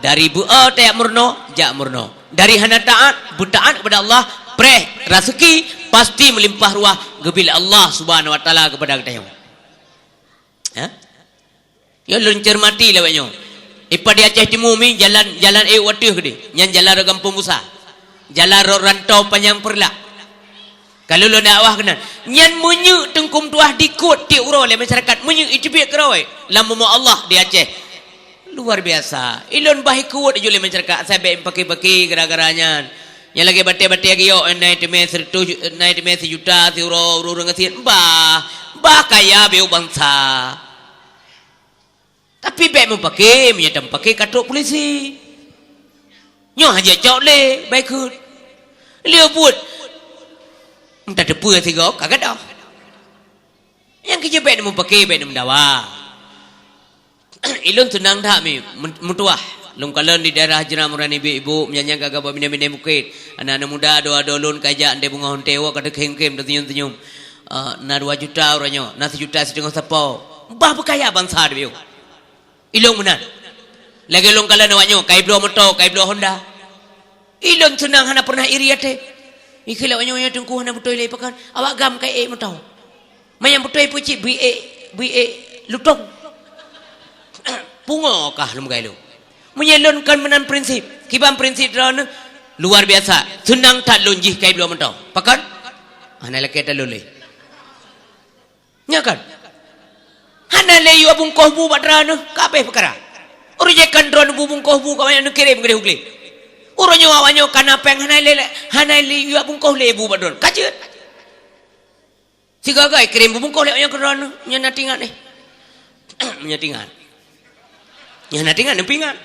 dari beu-e tajak meurunoe, jak meurunoe. Dari hana taát, beutaát kepada Allah, preh raseuki pasti meulimpah ruah geubri lé Allah Subhanahu wa Taala keupada geutanyoe. Ha? Nyoe lôn ceurmati lawak nyoe. Ipat di Aceh Timu mi jalan, jalan ék u ateueh keudeh. Nyan jalan rot Gampông Busa. Jalan rot Rantau Panyang Peureulak. Ka lôn dakwah keunan. Nyan meunyeuk teungku meutuah dikot tiep uroe lé masyarakat. Meunyeuk iteubiet keudroe lam bumoe Allah di Aceh. Luar biasa. Ilôn bah ikot aju lé masyarakat, asai bék meupaké-paké gara-gara nyan. Nyang lagée batée-batée geuyok, na iteumé seureutôh ju-, na iteumé sijuta, siuroe, ureuëng-ureuëng gasien. Bah, bah kaya beu bansa. Tapi bék meupaké, meunyoe tameupaké ka trok pulisi. Nyoe hana jicok lé, bah ikot. Lheueh buet. Entah teupeue sigoe ka gadôh. Nyang keujeuet bék neumeupaké, bék neumeudawa. Ilôn seunang that mi, meutuah. Lôn kalon di daerah Jeuram uroe nyoe ibu-ibu, meunyan nyang ka gabah binéh-binéh bukét. Aneuk-aneuk muda dua-dua lôn ka jak ndée beungoh, teuwoe ka teukhém-khém, teusenyum-senyum. Ah, na dua juta uroe nyoe, na sijuta siteungoh sapo. Bah beukaya bansa teubiyoe. Ilôn meunan. Lagée lôn kalon awak nyoe, ka ibloe moto, ka ibloe Honda. Ilôn seunang hana pernah iri até. Ikheun lé awak nyoe, "Teungku hana beutôi lé pakon, awak GAM ka ék moto. Manyang beutôi peucit bri ék, bri ék lutông." Pungo kah lôn beugai lôn. Meunyoe lôn kon meunan prinsip, kiban prinsip droeneuh luar biasa. Seunang that lôn jih ka ibloe moto. Pakon? Hana lakée that lôn lé. Nyo kan? Hana lé yue bungkôh bu bak droeneuh, ka abéh peukara. Ureuëng jih kan droeneuh bu bungkôh bu ka banyak neukirém keudeh u glé. Uroe nyoe awak nyoe kana péng hana lé, hana lé yue bungkôh lé bu bak droeneuh. Ka jeuet. Sigoe-goe kirém bu bungkôh lé awak nyoe keu droeneuh, nyan na tingat eh. Nyan tingat. Nyan na tingat neupingat.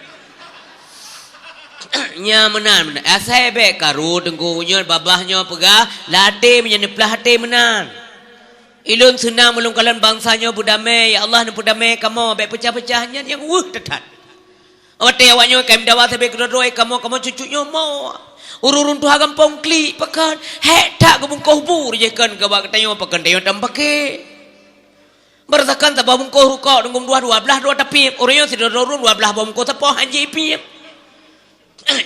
Nyan meunan, meunan. Asai bék karu teungku nyoe babah nyoe peugah, lam até meunyoe neuplah até meunan. Ilôn seunang meulôn kalon bansa nyoe beudamé, ya Allah neupeudamé kamoe, bék peucah-peucah nyan nyang weueh that-that. Watée awak nyoe ka meudawa sabe keudroe-droe kamoe, kamoe cucuk nyoe mo. Ureuëng-ureuëng tuha gampông klik pakon, hék that geubungkôh bu jih kon geuba geutanyoe pakon tanyoe tameupaké. Beureusakan saboh bungkôh rukok deungon dua, dua blaih droe tapiep. Ureuëng nyoe sidroe-droe ureuëng dua blaih boh bungkôh sapoh han jipiep.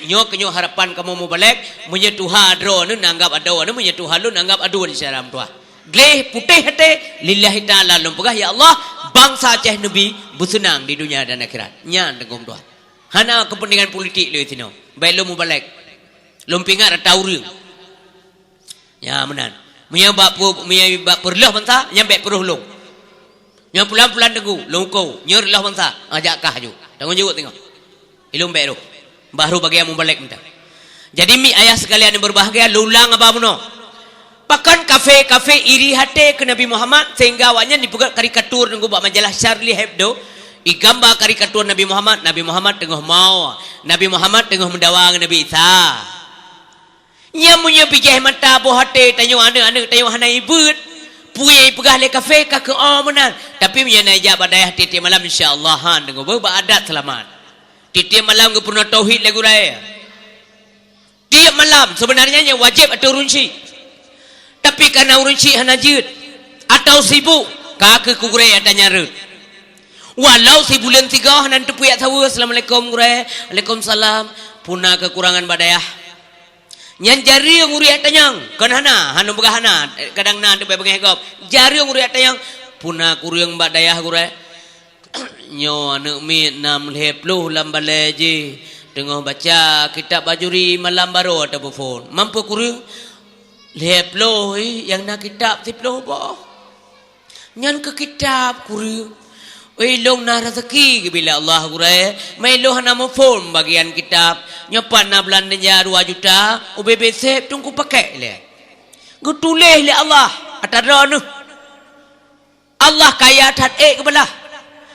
Nyoe keuh nyoe harapan kamoe mubalek, meunyoe tuha droeneuh neuanggap adoe neuh, meunyoe tuha lôn neuanggap aduen syedara meutuah. Gleh putéh até, lillahi ta'ala lôn peugah, ya Allah, bansa Aceh neubi beuseunang di dunia dan akhirat. Nyan teungku meutuah. Hana keupeuntengan politik lé sinoe. Bék lôn mubalek. Lôn pingat rata ureuëng. Nyan meunan. Meunyoe bak peu-, meunyoe bak peureuloh bansa, nyan bék peureuloh lôn. Nyoe pulan-pulan teungku, lôn uko, nyoe reuloh bansa, ah, jak kah aju. Tanggong jaweueb teungoh. Ilôn bék roh. Baru bagian mubalek mantong. Jadi mi ayah sekalian yang berbahagia, lôn ulang haba bunoe. Pakon kafé-kafé iri até keu Nabi Muhammad sehingga awaknyan jipeugét karikatur teungku bak majalah Charlie Hebdo, igamba karikatur Nabi Muhammad, Nabi Muhammad teungoh mo, Nabi Muhammad teungoh meudawa ngon Nabi Isa. Nyan meunyoe bijéh mata boh até tanyoe, aneuk-aneuk tanyoe hana ibeuet, peue nyang ipeugah lé kafé ka keu-o meunan. Tapi meunyoe na ijak bak dayah tieb-tieb malam, insya Allah, han deungoe beuh bak adat seulamat. Tieb-tieb malam geupeurunoe tauhid lé gurée. Tieb malam seubeunarnya nyang wajéb ateueh ureuëng syiek. Tapi kareuna ureuëng syiek hana jeuet atawa sibuk, ka keu gurée ata nyan rhot. Walau sibuleuen sigoe hana teupeue jak saweue, "Assalamualaikum gurée." "Waalaikumsalam." "Peue na keukurangan bak dayah?" Nyan jareueng ureuëng tanyong, kon hana, hana peugah hana, kadang na teubée beungéh gob. Jareueng ureuëng tanyong, "Peue na kureueng bak dayah gurée?" "Nyoe aneuk miet nam lhée ploh lam balée jih, teungoh baca kitab bajuri malam baroe teupeuphon." "Man peue kureueng?" "Lhée ploh, ih, nyang na kitab siploh boh." "Nyan keu kitab kureueng." "Oi, lôn na raseuki geubri lé Allah gurée, meuilôn hana muphom bagian kitab. Nyoe pat na beulandeunja dua juta, ubé-bé seb teungku pakék lé." Geutuléh lé Allah ata droeneuh. Allah kaya that ék geubalah.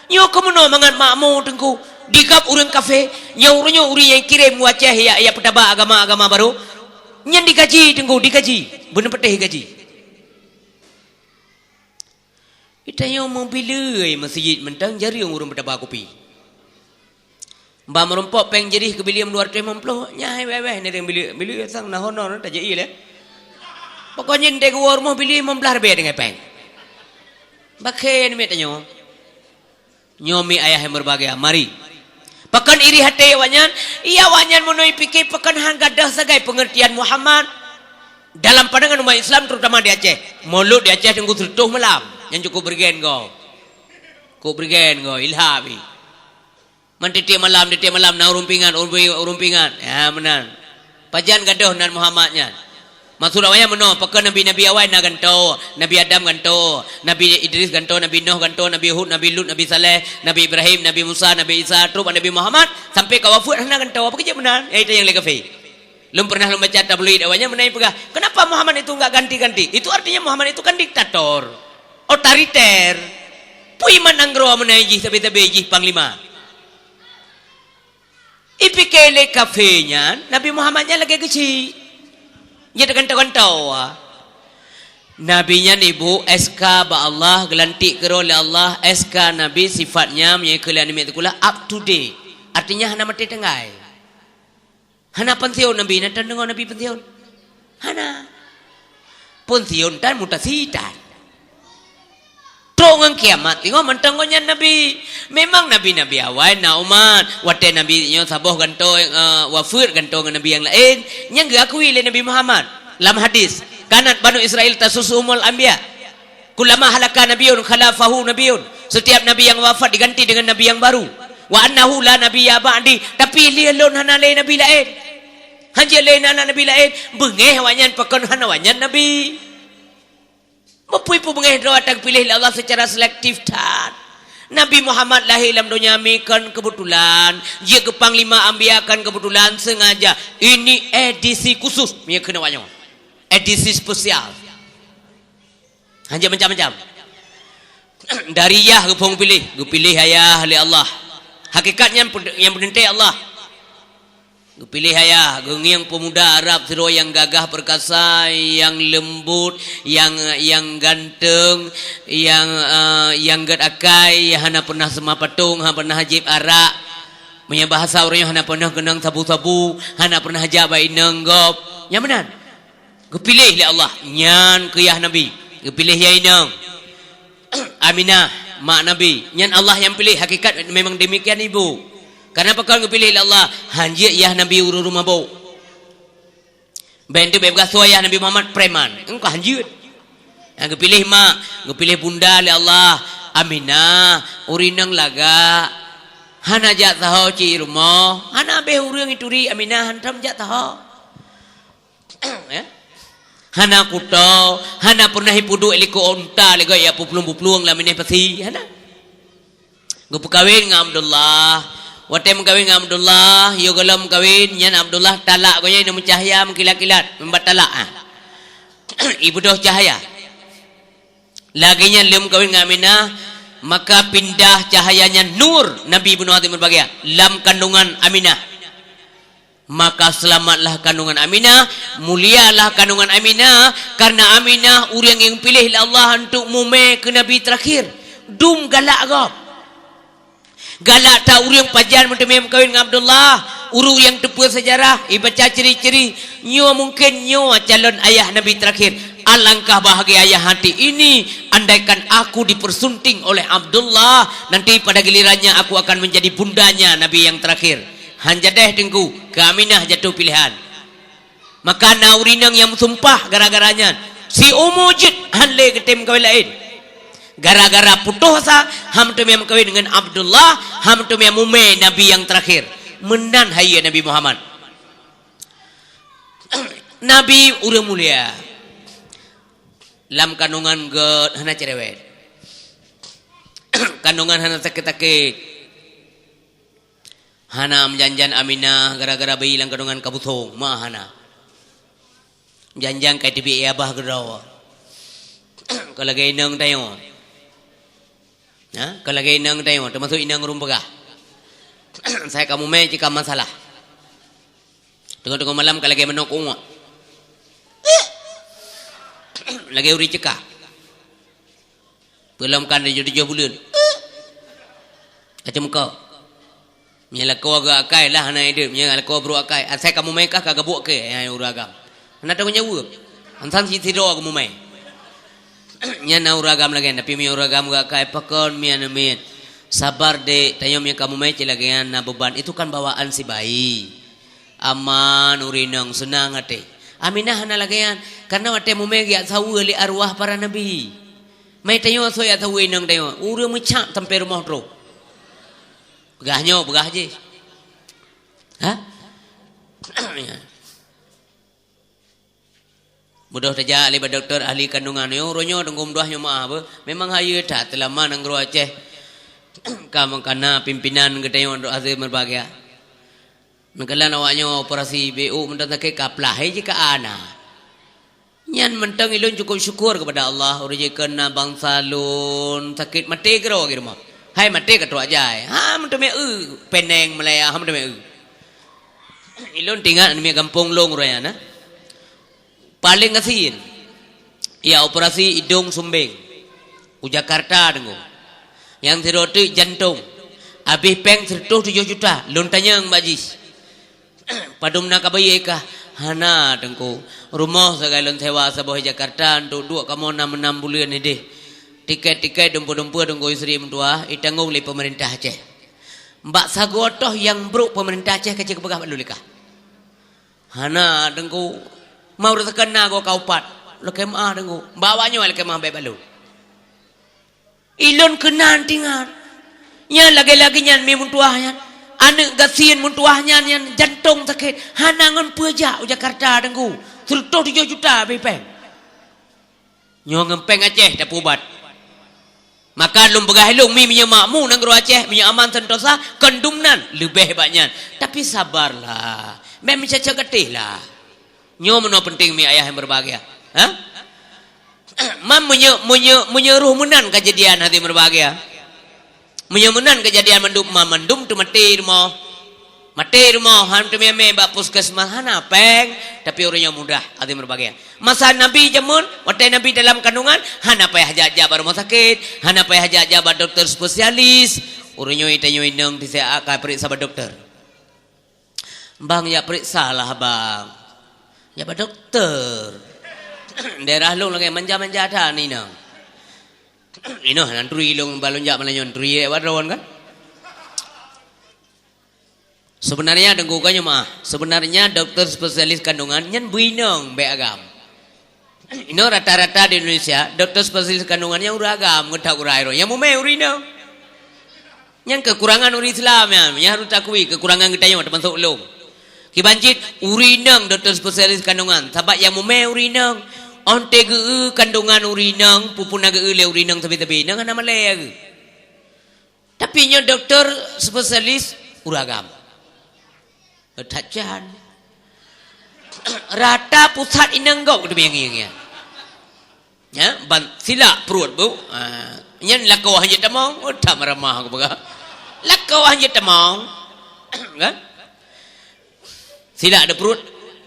Nyoe keumeunyoe mangat makmu teungku, digab ureuëng kafé, nyoe uroenyoe ureuëng nyang kirém u Aceh ya, ya peutaba agama-agama barô. Nyan digaji teungku, digaji. Beuneupatéh gaji. Geutanyoe meubileue meuseujid mantong jareueng ureuëng peutaba kupi. Ba meurumpok péng jirih keubileue dua ratus lima puluh, nyan hai wéh-wéh nireng bileue, bileue sang na honor tajak ie lé. Pokoknya ndeng woe rumoh bileue lima belas ribèe deungon péng. Bakhe namiet tanyoe. Nyoe mi ayah yang berbahagia, mari. Pakon iri hati awaknyan? Iya awaknyan meunoi pikir pakon han gadoh sagai pengertian Muhammad. Dalam pandangan umat Islam, terutama di Aceh, Maulud di Aceh teungku seureutôh malam, nyang cukup beureugén gob. Cukup beureugén gob, ilham. Man tiep-tiep malam, tiep-tiep malam na ureuëng pingat, ureuëng, ureuëng pingat. Ya, meunan. Pajan gadoh nan Muhammad nyan. Maksud awaknyan meunoe, pakon nabi-nabi awai na gantoe, Nabi Adam gantoe, Nabi Idris gantoe, Nabi Nuh gantoe, Nabi Hud, Nabi Lut, Nabi Saleh, Nabi Ibrahim, Nabi Musa, Nabi Isa, trok Nabi Muhammad, sampai ka wafeuet hana gantoe. Apa keuh jeuet meunan? Eh, itu yang lé kafé. Lôn pernah lôn baca tabloid awaknyan meunan peugah, "Kenapa Muhammad itu enggak ganti-ganti?" Itu artinya Muhammad itu kan diktator, otoriter. Pui man nanggroe meunan jih sabe-sabe jih panglima. Ipike lé kafé nyan, Nabi Muhammad nyan lagée geuchik. Jeuet gantoe-gantoe. Nabi nyan ibu S K bak Allah, geulantik keudroe lé Allah, S K Nabi sifat nyan meunyoe keu lé aneuk miet sikula up to date. Artinya hana maté tinggai. Hana pensiun Nabi, na tan deungoe Nabi pensiun? Hana. Pensiun tan mutasi tan. Trok ngon kiamat, teungoh mantong ngon nyan Nabi. Memang nabi-nabi awai na umat. Watée Nabi nyoe saboh gantoe, eh, wafeuet gantoe ngon nabi nyang laén, nyang geuakui lé Nabi Muhammad. Lam hadis, "Kanat Banu Israel tasusuhumul anbiya. Kullama halaka nabiyun khalafahu nabiyun." Setiap nabi yang wafat diganti dengan nabi yang baru. "Wa annahu la nabiyya ba'di." Tapi lé lôn hana lé nabi laén. Hanjeuet lé na nabi laén. Beungéh awaknyan pakon hana awaknyan nabi. Meupui peubeungéh droe ata geupiléh lé Allah secara selektif that. Nabi Muhammad lahé lam donya mi kon keubeutulan, jeuet keu panglima anbiya kon keubeutulan, sengaja. Ini edisi khusus, meunyoe keunoe nyoe. Edisi spesial. Hanjeuet macam-macam. Dari yah geuphon piléh, geupiléh ayah lé Allah. Hakikat nyan pen-, nyang peuteuntée Allah. Geupiléh ayah, geungieng peumuda Arab sidroe nyang gagah peurkasa, nyang leumbot, nyang, nyang ganteng, nyang, eh, nyang gét akai, nyang hana pernah seumah patong, hana pernah jieb arak. Meunyoe bahasa ureuëng nyoe hana pernah keunong sabu-sabu, hana pernah jak bak inong gob. Nyang meunan. Geupiléh lé Allah, nyan keu yah Nabi. Geupiléh yah inong. Aminah, mak Nabi. Nyan Allah nyang piléh, hakikat memang demikian ibu. Karena pakon geupiléh lé Allah, hanjeuet yah Nabi ureuëng mabök. Bék teuh bék beugasoe yah Nabi Muhammad preman. Engkah hanjeuet. Nyang geupiléh mak, geupiléh bunda lé Allah. Aminah, ureuëng inong lagak. Hana jak saho cit rumoh, hana abéh ureuëng ituri Aminah hantom jak saho. Eh? Hana kuto, hana pernah ipeuduek likot unta lé gob ya puplueng-puplueng lam binéh pasi, hana. Geupeukawen ngon Abdullah. Watée meukawen ngon Abdullah, yôh gohlom meukawen, nyan Abdullah talak gobnyan inong meucahya meukilat-kilat, membat talak, ah. Ibeudôh cahya. Lagée nyan lheueh meukawen ngon Aminah, maka pindah cahya nyan nur Nabi bunoe hati meubagia lam kandungan Aminah. Maka selamatlah kandungan Aminah, mulialah kandungan Aminah, karena Aminah ureuëng nyang piléh lé Allah untuk mumè keu Nabi terakhir. Dum galak gob. Galak that ureuëng pajan meuteumé meukawen ngon Abdullah, ureuëng nyang teupeue sejarah, ibaca ciri-ciri, nyoe mungkin nyoe calon ayah Nabi terakhir. Alangkah bahagia ayah hati ini, andaikan aku dipersunting oleh Abdullah, nanti pada gilirannya aku akan menjadi bundanya Nabi yang terakhir. Han jadeh teungku, keu Aminah jatuh pilihan. Maka na ureuëng inong nyang meusumpah gara-gara nyan. Siumu jeuet han lé geutem meukawen laén. Gara-gara putôh asa, han meuteumé meukawen ngon Abdullah, han meuteumé mumè Nabi nyang terakhir. Meunan hayeu Nabi Muhammad. Nabi ureuëng mulia. Lam kandungan gét hana cerewet. Kandungan hana sakét-sakét. Hana meujan-jan Aminah gara-gara bayi lam kandungan ka busong. Ma hana. Janjang ka teubiet abah keudroe. Ka lagèe inong tanyoe. Ha? Ka lagèe inong tanyoe, teumasok inong ureueng peugah. Sai ka mumè cit ka masalah. Teungoh-teungoh malam ka lagèe manok uwak. Lagèe ureueng cekak. Peulom kan tujoh-tujoh buleuen. Macam kau. Meunyo lakoe geuakai lah hana ideup, meunyo lakoe brok akai. Asai kamoe meuikah ka gabuk keu, hai ureueng agam. Hana tahu nyawa. Ansan si sidroe kamoe mai. Nyan na ureueng agam lagèe nyan, tapi meunyo ureueng agam geuakai pakon miet-miet. Sabar dek, tanyoe meunyo kamoe mai cit lagèe nyan na beban. Itu kan bawaan si bayi. Aman ureueng inong, seunang até. Aminah hana lagèe nyan, karena watèe mumè geujak saweue lé arwah para nabi. Mai tanyoe soe jak saweue inong tanyoe, ureueng meucak sampoe rumoh troh. Peugah nyoe, peugah jih. Ha? Beudôh tajak lé bak dokto ahli kandungan nyoe, uroe nyoe teungku meutuah nyoe meu'ah beuh. Memang hayeue that, teulama nanggroe Aceh ka meukana pimpinan geutanyoe dok aseue meubahgia. Neukalon awak nyoe operasi B U mantong sakét ka plah, hai jih ka ana. Nyan mantong ilôn cukup syukur keupada Allah, uroe jih keu na bansa lôn sakét maté keudroe di rumoh. Hai maté ka trok jai. Ha, meuteumé eu, peneng meulaya, ha, meuteumé eu. Ilôn teuingat aneuk miet gampông lôn uroe nyan, na. Paleng gasien. Ia operasi idong sumbeng. U Jakarta teungku. Nyang sidroe teuk jantong. Abéh péng sireutoh tujoh juta. Lôn tanyong bak jih. Padum na ka bayeue kah? Hana, Teungku. Rumoh sagai lôn sewa saboh di Jakarta, untuk duek kamoe nam, nam buleuen ideh. Tiket-tiket dumpeue-dumpeue Teungku istri meutuah, itanggong lé pemerintah Aceh. Bak sagoe toh nyang brok pemerintah Aceh ka jeuet geupeugah bak lôn lé kah? Hana, Teungku. Mau rasa kena goe ka upat. Lakèe meu'ah, Teungku. Bak awak nyoe lakèe meu'ah bèk bak lôn. Ilôn keunan teuingat. Nyan lagèe-lagèe nyan mi meutuah nyan. Aneuk gasien meutuah nyan, nyan jantong sakét. Hana ngon peue jak u Jakarta, Teungku. Sireutoh tujoh juta abéh péng. Nyoe ngon péng Aceh tapeuubat. Maka lôn peugah ilôn mi meunyoe makmu nanggroe Aceh, meunyoe aman sentosa, kon dum nan, leubeh bak nyan. Tapi sabarlah. Meucocok gatéh lah. Nyoe meunoe penting mi ayah nyang berbahagia. Ha? Man meunyoe, meunyoe, meunyoe roh meunan kejadian hati berbahagia. Meunyoe meunan kejadian mandum, ma mandum teumaté rumoh. Maté rumoh, han teumé-mé bak puskesmas hana péng, tapi ureueng nyoe mudah hati berbahagia. Masa Nabi jameun, watèe Nabi dalam kandungan, hana payah jak-jak bak rumoh sakét, hana payah jak-jak bak dokto spesialis. Ureueng nyoe tanyoe inong di siat ka peuriksa bak dokto. Bang, jak peuriksa lah, Bang. Jak bak dokto. Daerah lôn lagèe manja-manja that inong. Inoe nan turi lôn, balon jak malam nyoe turi lewat droen kan? Sebenarnya Teungku kan nyoe meu'ah. Sebenarnya dokto spesialis kandungan nyan beuinong bèk agam. Inoe rata-rata di Indonesia, dokto spesialis kandungan nyang ureueng agam ngon that urai roh. Nyang mumè ureueng inong. Nyan kekurangan ureueng Islam nyan, nyang harôh takui kekurangan geutanyoe teumasok lôn. Kiban cit ureueng inong dokto spesialis kandungan, sabab nyang mumè ureueng inong. Óh teu geu-eu kandungan ureueng inong, pupuna geu-eu lé ureueng inong sabe-sabe, inong hana malèe geu. Tapi nyoe dokto spesialis ureueng agam. That can. Rata pusat inong gob teumé ngieng-ngieng. Ya, ban silak pruet bu. Ah, nyan lakoe hanjeuet tamong, oh, that meuramah aku peugah. Lakoe hanjeuet tamong. Kan? Silak di pruet,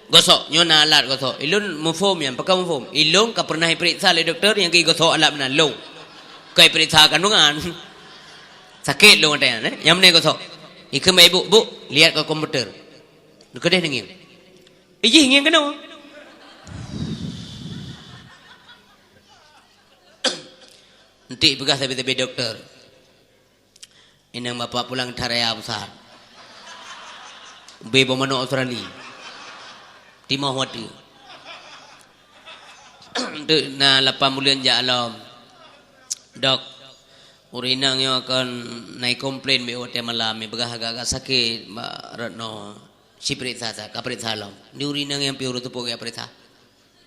gosok. Nyoe na alat gosok. Ilôn muphom nyan, pakon muphom. Ilôn ka pernah iperiksa lé dokto nyang ka igosok alat meunan lôn. Ka iperiksa kandungan. Sakét lôn watèe nyan, eh. Nyang meunan gosok. Ikheun bak ibu, "Bu, lihat ke komputer." Neukeudeh neungieng. Ijih ngieng keunoe. Entik peugah sabe-sabe dokto. Inong bapak pulang that raya pusat. Ubé boh manok Australia. Timoh watèe. Enteuk na lapan buleuen jak lom. Dok, ureueng inong nyoe kon na ikomplain bèk watèe malam, ipeugah agak-agak sakét, Mbak Retno. Ci peuriksa sa, ka peuriksa lom. Di ureueng inong nyang piôh ureueng teupeu ka peuriksa.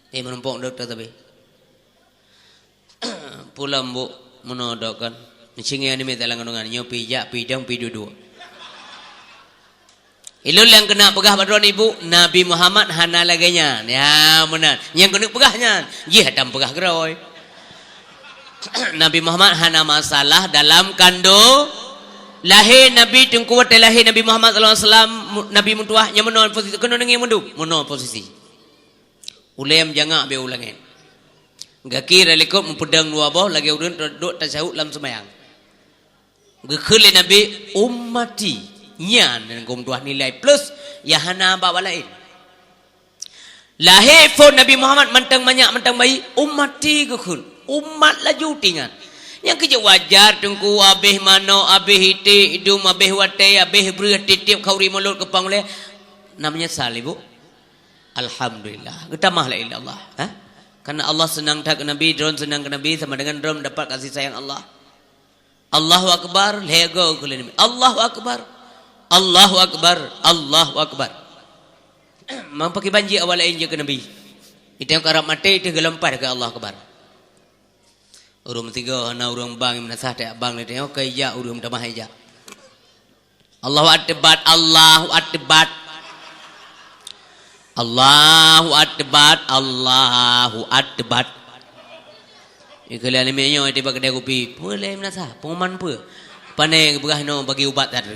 Eh, meurumpok dokto sabe. Pulang bu, meunoe dok kan. Meusingèe aneuk miet dalam kandungan, nyoe pi jak, pi dong, pi duek-duek. Ilôn nyang keuneuk peugah bak droeneuh, Ibu, Nabi Muhammad hana lagée nyan. Ya, meunan. Nyang keuneuk peugah nyan, jih hana peugah keudroe. Nabi Muhammad hana masalah dalam kandong. Lahé Nabi, Teungku, watée lahé Nabi Muhammad sallallahu alaihi wasallam, mu-, Nabi meutuah, nyan meunoe posisi, keunoe deungoe mandum, meunoe posisi. Ulée meujangak beu u langét. Gaki rot likot meupeudong dua boh lagée ureuëng duek tasyahud lam seumayang. Geukheun lé Nabi, "Ummati." Nyan nyang gom tuah nilai plus nyang hana bak laén. Lahé phon Nabi Muhammad mantong manyak mantong bayi, "Ummati," geukheun. Umat laju tingat. Nyang keuh jeuet wajar, Teungku, abéh manok, abéh iték, idum, abéh watée, abéh breueh, tieb-tieb khauri mulot keu pang ulée. Na meunyeusal, Ibu? Alhamdulillah. Geutamah lé Allah. Ha? Karena Allah seunang that keu Nabi, droen seunang keu Nabi, sama dengan droen mendapat kasih sayang Allah. Allahu Akbar, lhée goe keu lé Nabi. Allahu Akbar. Allahu Akbar. Allahu Akbar. Mang pakriban jih awak laén jeuet keu Nabi. Itong karab maté, itong geulompat keu Allahu Akbar. Ureuëng meusigoe hana ureuëng bang nyang meunasah, tak bang lé teuh, ka ijak ureuëng meutamah ijak. Allahu Akbar, Allahu Akbar. Allahu Akbar, Allahu Akbar. Ikeu lé aneuk miet nyoe tiba keudai kupi. Peue lé meunasah? Pengumuman peue? Pane geupeugah nyoe bagi ubat that.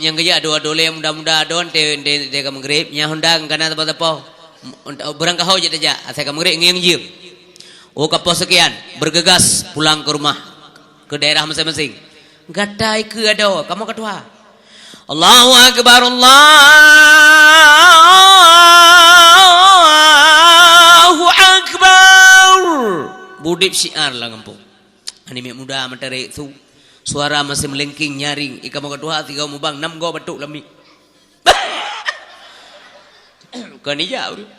Nyang keujak dua-dua lé muda-muda adon te, te, te ka meugrib. Nyang honda kana teupeu-teupeu. Beurangkaho jeuet tajak. Asai ka meugrib ngieng jiem. Oh, ka poh sekian, bergegas pulang ke rumah, ke daerah masing-masing. Gata ikeu adoe, kamoe ka tuha. Allahu Akbar, Allahu Akbar. Budeb syiar lam gampông. Aneuk miet muda meutarek su. Suara masih melengking nyaring. Ika meuka tuha sigoe mubang nam goe batuk lam miet. Kon ijak ureuëng.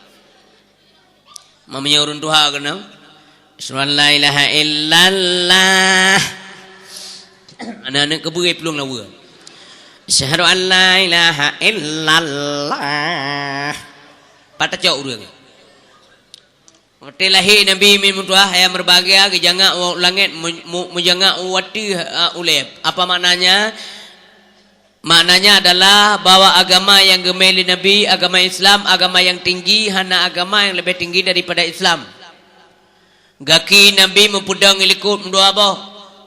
Meunyoe ureuëng tuha keunoe, "Asyhadu an la ilaha illallah." Aneuk-aneuk keubeue plueng lawa. "Asyhadu an la ilaha illallah." Pat tacok ureuëng. Watée lahé Nabi meutuah nyang meubahgia geujangak u langét, mu-, mu-, meujangak u ateueh, a, ulée. Apa maknanya? Maknanya adalah bahwa agama nyang geumé lé Nabi, agama Islam, agama nyang tinggi, hana agama nyang leubeh tinggi daripada Islam. Gaki Nabi meupeudong ilikot meudua boh,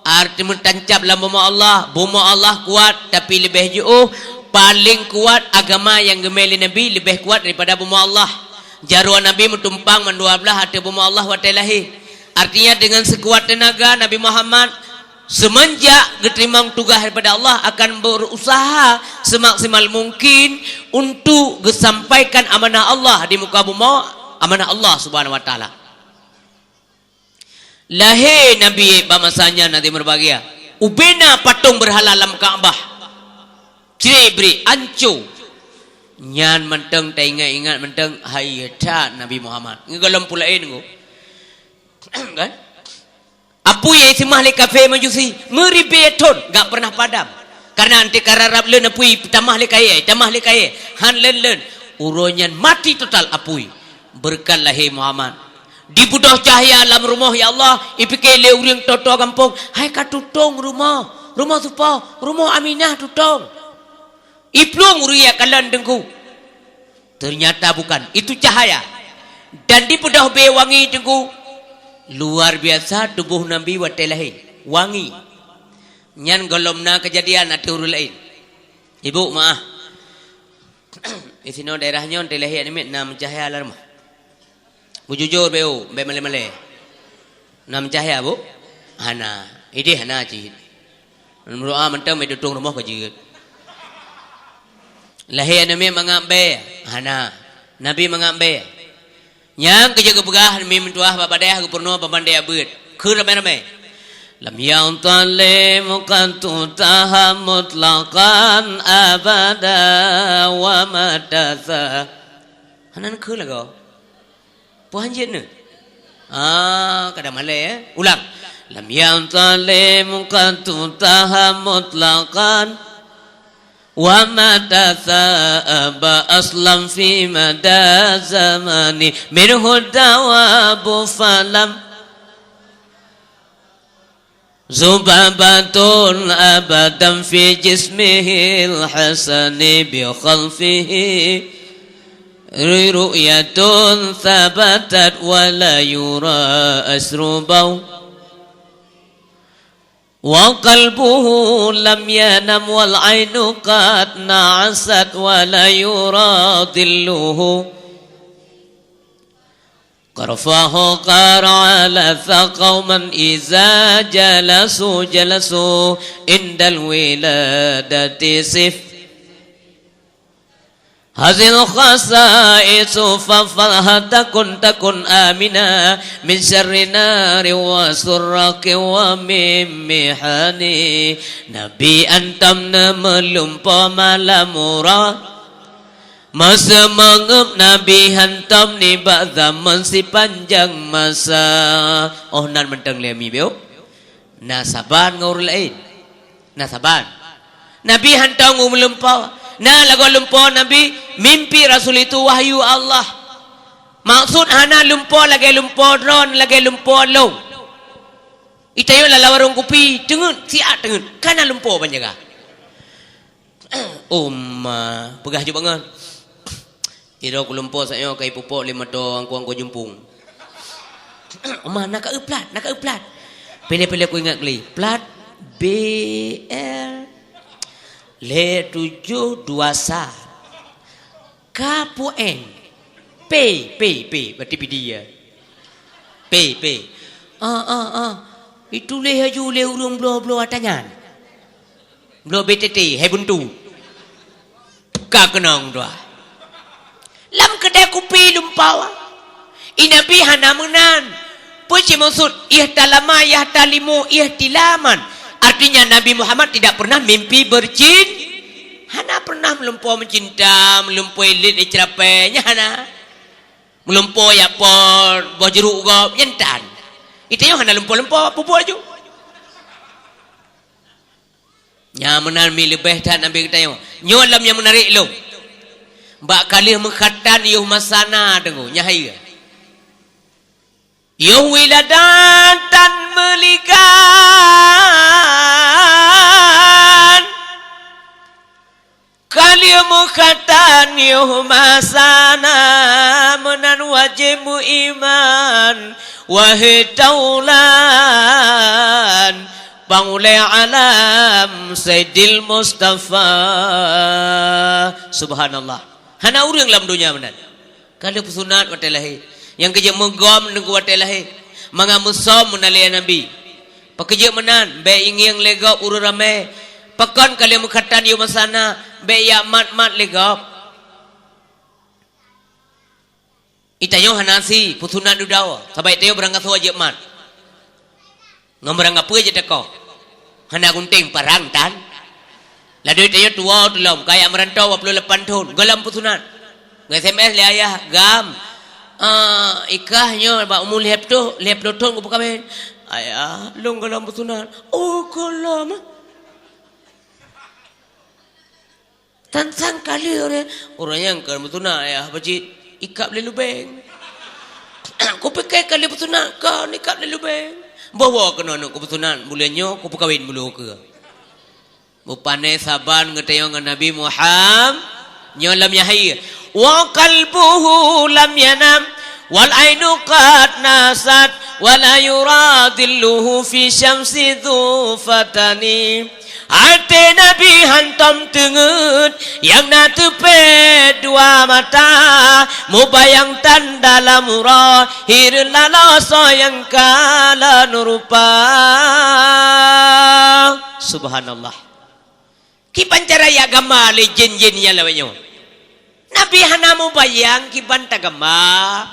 arti meutancab lam bumoe Allah. Bumoe Allah kuat, tapi leubeh jiôh, paleng kuat agama nyang geumé lé Nabi leubeh kuat daripada bumoe Allah. Jaroe Nabi meutumpang mandua blaih ateueh bumoe Allah watée lahé. Artinya, dengan sekuat tenaga Nabi Muhammad, semenjak geuteurimong tugaih daripada Allah, akan berusaha semaksimal mungkin untuk geusampaikan amanah Allah di muka bumoe, amanah Allah Subhanahu wa Taala. Lahé Nabi bak masa nyan, hadirin berbahagia, ubena patong beurhala lam Ka'bah. Cre-bre, anco. Nyan mantong taingat-ingat mantong, hai that Nabi Muhammad. Ngeugolom peue laén nyoe. Kan? Apui nyang iseumah lé kafé Majusi, meuribée thon, gak pernah padam. Karena anti kararab leuen apui tamah lé kayée, tamah lé kayée, han leuen-leuen. Uroe nyan mati total apui. Beureukat lahé Muhammad. Dibeudôh cahya lam rumoh, ya Allah, ipike lé ureuëng toe-toe gampông, "Hai ka tutong rumoh, rumoh soe po, rumoh Aminah tutong." Iplueng ureuëng nyang kalon Teungku. Ternyata bukan, itu cahaya. Dan dibeudôh bée wangi Teungku. Luar biasa tuboh Nabi watée lahé, wangi. Nyan gohlom na keujadian ateueh ureuëng laén. Ibu, maah. Di sinoe daerah nyoe, teulahé aneuk miet na meucahya lam rumoh. Beujujur beu, bék malée-malée. Na meucahya, Bu? Hana. Idéh hana cit. Meudoa mantong bék tutong rumoh ka jeuet. Lahé aneuk miet mangat bée? Hana. Nabi mangat bée? Nyang keujeuet geupeugah mi meutuah bak badeh geupurunoe bak bandée abeuet. Kheun ramé-ramé. Lam yantalim qattu taha mutlaqan abada wa matasa. Hana neukheun lagoe. Peue han jeuet neu? Ah, kada malée, eh? Ulang. Lam yantalim qattu taha mutlaqan. Wa mata sa'aba aslam fi mada zamani minhu dawabu falam. ذبابة أبدا في جسمه الحسن بخلفه رؤية ثبتت ولا يرى أثر بول. وقلبه لم ينم والعين قد نعست ولا يرى ظله. قرفه قد علث قوما إذا جلسوا جلسوا عند الولادة صف هذه الخصائص فاحفظها تكن تكن آمنا من شر نار وسراق ومن محن. Nabi hantom na meulumpoe malam uroe. Masa mangat Nabi hantom nibak zaman sipanjang masa. Oh, nan mantong lé mi biôh. Na saban ngon ureuëng laén. Na saban. Nabi hantom meulumpoe. Na lagoe lumpoe Nabi, mimpi Rasul itu wahyu Allah. Maksud hana lumpoe lagée lumpoe droe, lagée lumpoe lôn. Ita yue lam warong kupi, teungeut, siat teungeut. Kana lumpoe ban jaga. Oma, peugah ju bangon. Sidroe kulumpoe sayoe ka ipupok lé moto angku-angku jumpung. Oma, na ka eu plat, na ka eu plat. Pilih-pilih kuingat kali. Plat B L lhée tujoh dua sa. K P N. P, P, P. Berarti pidi ya. P, P. Ah, ah, ah. Ituléh laju lé ureuëng bloe-bloe atanyan. Bloe B T T, hai buntu. Ka keunong dua. Lam keudai kupi lumpoe. I Nabi hana meunan. Peue cit maksud, ihtalamu, yahtalimu, ihtilaman. Artinya Nabi Muhammad tidak pernah mimpi bercin-, hana pernah meulumpoe meucinta, meulumpoe lét icrape, nyan hana. Meulumpoe jak pot, boh jeuruk gob, nyan tan. Ita nyoe hana lumpoe-lumpoe, pupuk laju. Nyang meunan mi leubeh that Nabi geutanyoe. Nyoe lom nyang meunarék lom. Bak ka lheueh meukhatan yoh masa na teungku, nyan hai. Yoh wiladatan meulikan. Ka lheueh meukhatan yoh masa na meunan wajéb meuiman, wahé taulan. Pangulée alam Saidil Mustafa. Subhanallah. Hana ureuëng lam donya meunan. Ka lheueh peusunat watée lahé. Nyang keujeuet meugom teungku watée lahé. Mangat meusöm meunan lé Nabi. Pakeujeut meunan, bék ingieng lé gob ureuëng ramé. Pakon ka lheueh meukhatan yoh masa na, bék jak mat-mat lé gob. Itanyoe hana si peusunat dudoe, sabab itanyoe beurangkasoe jeuet mat. Ngon beurangkapeue jeuet teukoh. Hana gunting parang tan. Ladôm itanyoe tuwoe teulom, kajak meurantoe dua puluh lapan thon, gohlom peusunat. Nge-S M S lé ayah, "Gam, eh, ikah nyoe bak umu lhée ploh, lhée ploh thon kupeukawén." "Ayah, lôn gohlom peusunat." "Oh, gohlom, eh?" Tan sang kali ureuëng, ureuëng nyang keu meusunat ayah bajit ikab lé lubeng. Kupike kali peusunat kon ikab lé lubeng. Boh woe keunoe aneuk kupeusunat buleuen nyoe kupeukawén mulo keue. Bupane saban geutanyoe ngon Nabi Muhammad nyoe lam yahya. Wa qalbuhu lam yanam wal ainu qad nasat wala yura dhilluhu fi syamsi dhu fatani. Até Nabi hantom teungeut, nyang na teupet dua mata, mubayang tan dalam uroe, hireuen laloe soe nyang kalon rupa. Subhanallah. Kiban cara jak gamba lé jén-jén nyang lawét nyoe. Nabi hana mubayang kiban tagamba.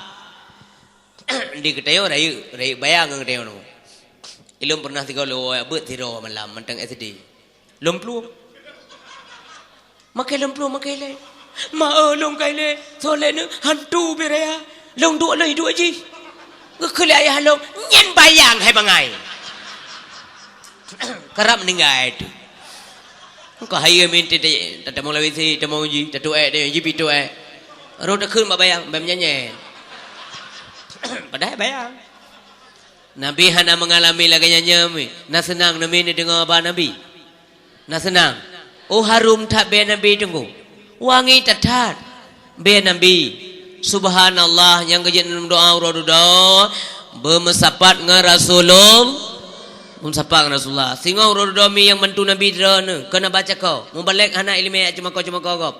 Di geutanyoe rayeuk, rayeuk bayang ngon geutanyoe nyoe. Ilôn pernah tiga lôn beuet sidroe malam mantong S D. Lôn plueng. Makai lôn plueng, makai ilée. Ma, eh, lôn kai ilée. Soe lé nyoe hantu biraya. Lôn duek lôn duek jih. Geukheun lé ayah lôn, nyan bayang hai bangai. Karab meuninggai teuh. Engkau hayeue minti ta-, tatamong lam W C, tamong jih, tatuek deh, jipi tuek. Roh takheun bak bayang, bak meunyan-nyan. Padahai bayang. Nabi hana mengalami lagée nyan nyoe mi. Na seunang neumi neudeungoe haba Nabi? Na seunang? Oh, harum that bée Nabi teungku. Wangi that-that bée Nabi. Subhanallah, nyang geujeuet lom doa uroe dudoe beumeusapat ngon Rasulullah. Beumeusapat ngon Rasulullah. Singoh uroe dudoe mi nyang bantu Nabi droeneuh, keu na baca ko. Mubalek hana iéleumé jak ceumako-ceumako gob.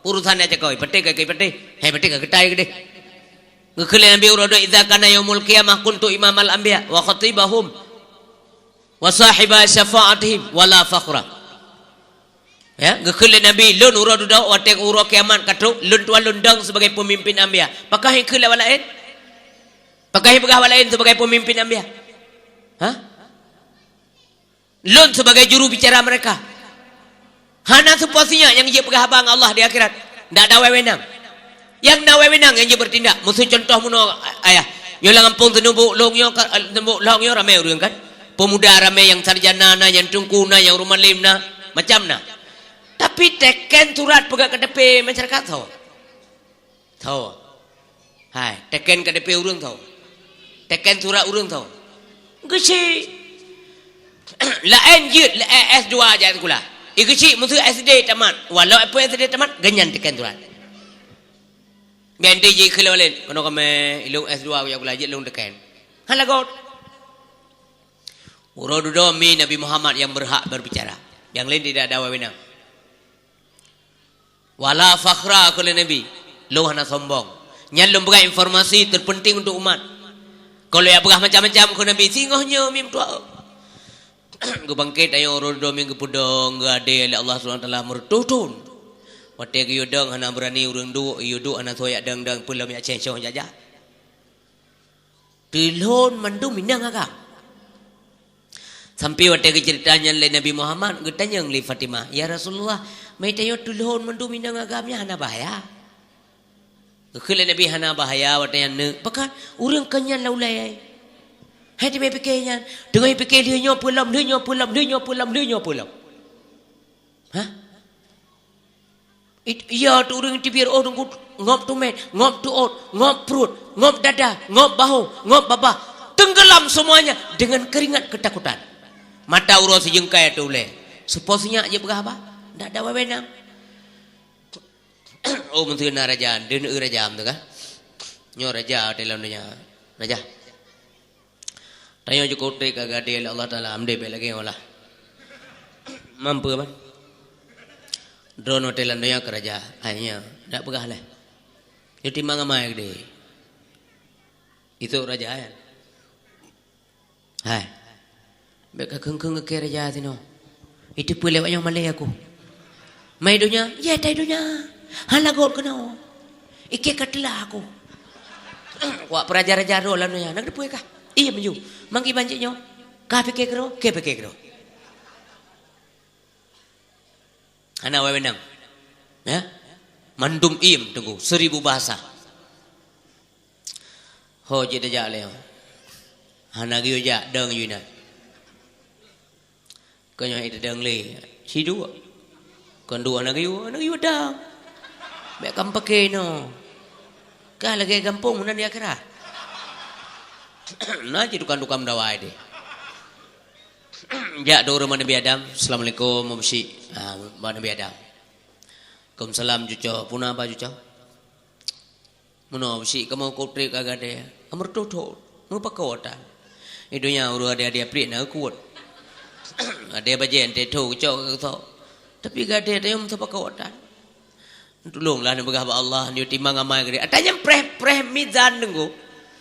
Urusan jak cako, ipatéh ka ipatéh. Hai patéh ka geutai keudeh. Geukheun lé Nabi uroe dudoe, "Idza kana yaumul qiyamah kuntu imamal anbiya wa khatibahum wa sahiba syafa'atihim wa la fakhra." Ya, geukheun lé Nabi, "Lôn uroe dudoe watée uroe kiamat ka trok, lôn tuan lôn dong sibagai peumimpin anbiya." Pakon hana kheun lé awak laén? Pakon hana peugah awak laén sibagai peumimpin anbiya? Hah? Lôn sibagai juru bicara mereka. Hana seupôt sinyak nyang jeuet peugah haba ngon Allah di akhirat. Ndak na wewenang. Nyang na wewenang nyang jeuet beutindak. Miseu cuntoh meunoe, ayah. Nyoe lam gampông Seuneubok lôn nyoe ka, Seuneubok lôn nyoe ramé ureuëng kan. Pemuda ramé nyang sarjana na, nyang teungku na, nyang ureuëng malem na, macam na. Tapi teken surat peugah KTP masyarakat soe? Soe? Hai, teken KTP ureuëng soe? Teken surat ureuëng soe? Geuchik. Laén jeuet, laén S dua jak sikula. I geuchik miseu SD tamat. Walau pun SD tamat, gobnyan teken surat. Ganti jih keu lôn, keunoe kamoe ilôn S dua jak sikula, jeuet lôn teken. Hana lagot. Uroe dudoe mi Nabi Muhammad nyang berhak berbicara. Nyang laén tidak ada wewenang. Wala fakhra, kheun lé Nabi, lôn hana sombong. Nyan lôn peugah informasi terpenting untuk umat. Kalau jak peugah macam-macam, kheun Nabi, singoh nyoe mi meutuah. Geubangket tanyoe uroe dudoe mi geupeudong, geuadé lé Allah Subhanahu Wa Taala meureutoh thon. Watée geuyue dong hana beurani ureuëng duek, geuyue duek hana soe jak dong-dong, peulom jak céh-céh jak-jak. Teulhon mandum inong agam. Sampai watée geuceurita nyan lé Nabi Muhammad, geutanyong lé Fatimah, "Ya Rasulullah, meutanyoe teulhon mandum inong agam nyan hana bahaya?" Geukheun lé Nabi, "Hana bahaya watée nyan neuk. Pakon ureuëng kon nyan lam ulée. Hai teumé pike nyan, teungoh pike lheueh nyoe peulom, lheueh nyoe peulom, lheueh nyoe peulom, lheueh nyoe peulom." Hah? It-, iya tu ureuëng teubiet, oh, teungku, ngop tumét, ngop tuot, ngop pruet, ngop dada, ngop bahu, ngop babah. Tenggelam semuanya dengan keringat ketakutan. Mata uroe sijeungkai ateueh ulée. Seupôt sinyak jeuet peugah haba. Ndak ada wewenang. Oh, meunteue na raja, deuneuk raja meunteue ka. Nyoe raja watée lam donya. Raja. Tanyoe jikeutreb ka geuadé lé Allah Taala, meudeh bék lagée nyoe lah. Mampu ban? Droeneuh watée lam donya keu raja, hai nyoe, dak peugah lé. Nyoe timang amai keudeh. Itu raja nyan. Hai. Bék ka kheun-kheun keu raja sinoe. Itu peue lewat nyoe malée aku. Mai donya, ya tai donya. Hana lagot keunoe. Iké ka teulah aku. Wak peuraja-raja roh lam donya, na geuteupeue kah? Iya meunyo. Manggé banjék nyoe. Ka pike keudroe, ke pike keudroe. Hana wewenang. Ya? Mandum iem teungku, seribu bahasa. Ho jeuet tajak lé. Hana geuyue jak, dong yue na. Keu nyoe hai tadong lé, sidua. Kon dua aneuk geuh, aneuk geuh dang. Bék kam paké nyoe. Ka lagée gampông meunan di akhirat. Na cit tukang-tukang meudawai deh. Jak dua ureuëng bak Nabi Adam, "Assalamualaikum, Abu Syik." Ah, bak Nabi Adam. "Waalaikumsalam, cuco. Peue na ba cuco?" "Meunoe, Abu Syik, kamoe ka treb ka gadée, ka meureutoh-toh, meupakot tan. Di donya ureuëng adé-adé pliek na geukuet. Adé bajée teuh tho geucok keu geutok. Tapi gadée tanyoe meupakot tan. Tulông lah neupeugah bak Allah, neuyue timang amai gadée." Ata nyan preh, preh mizan teungku.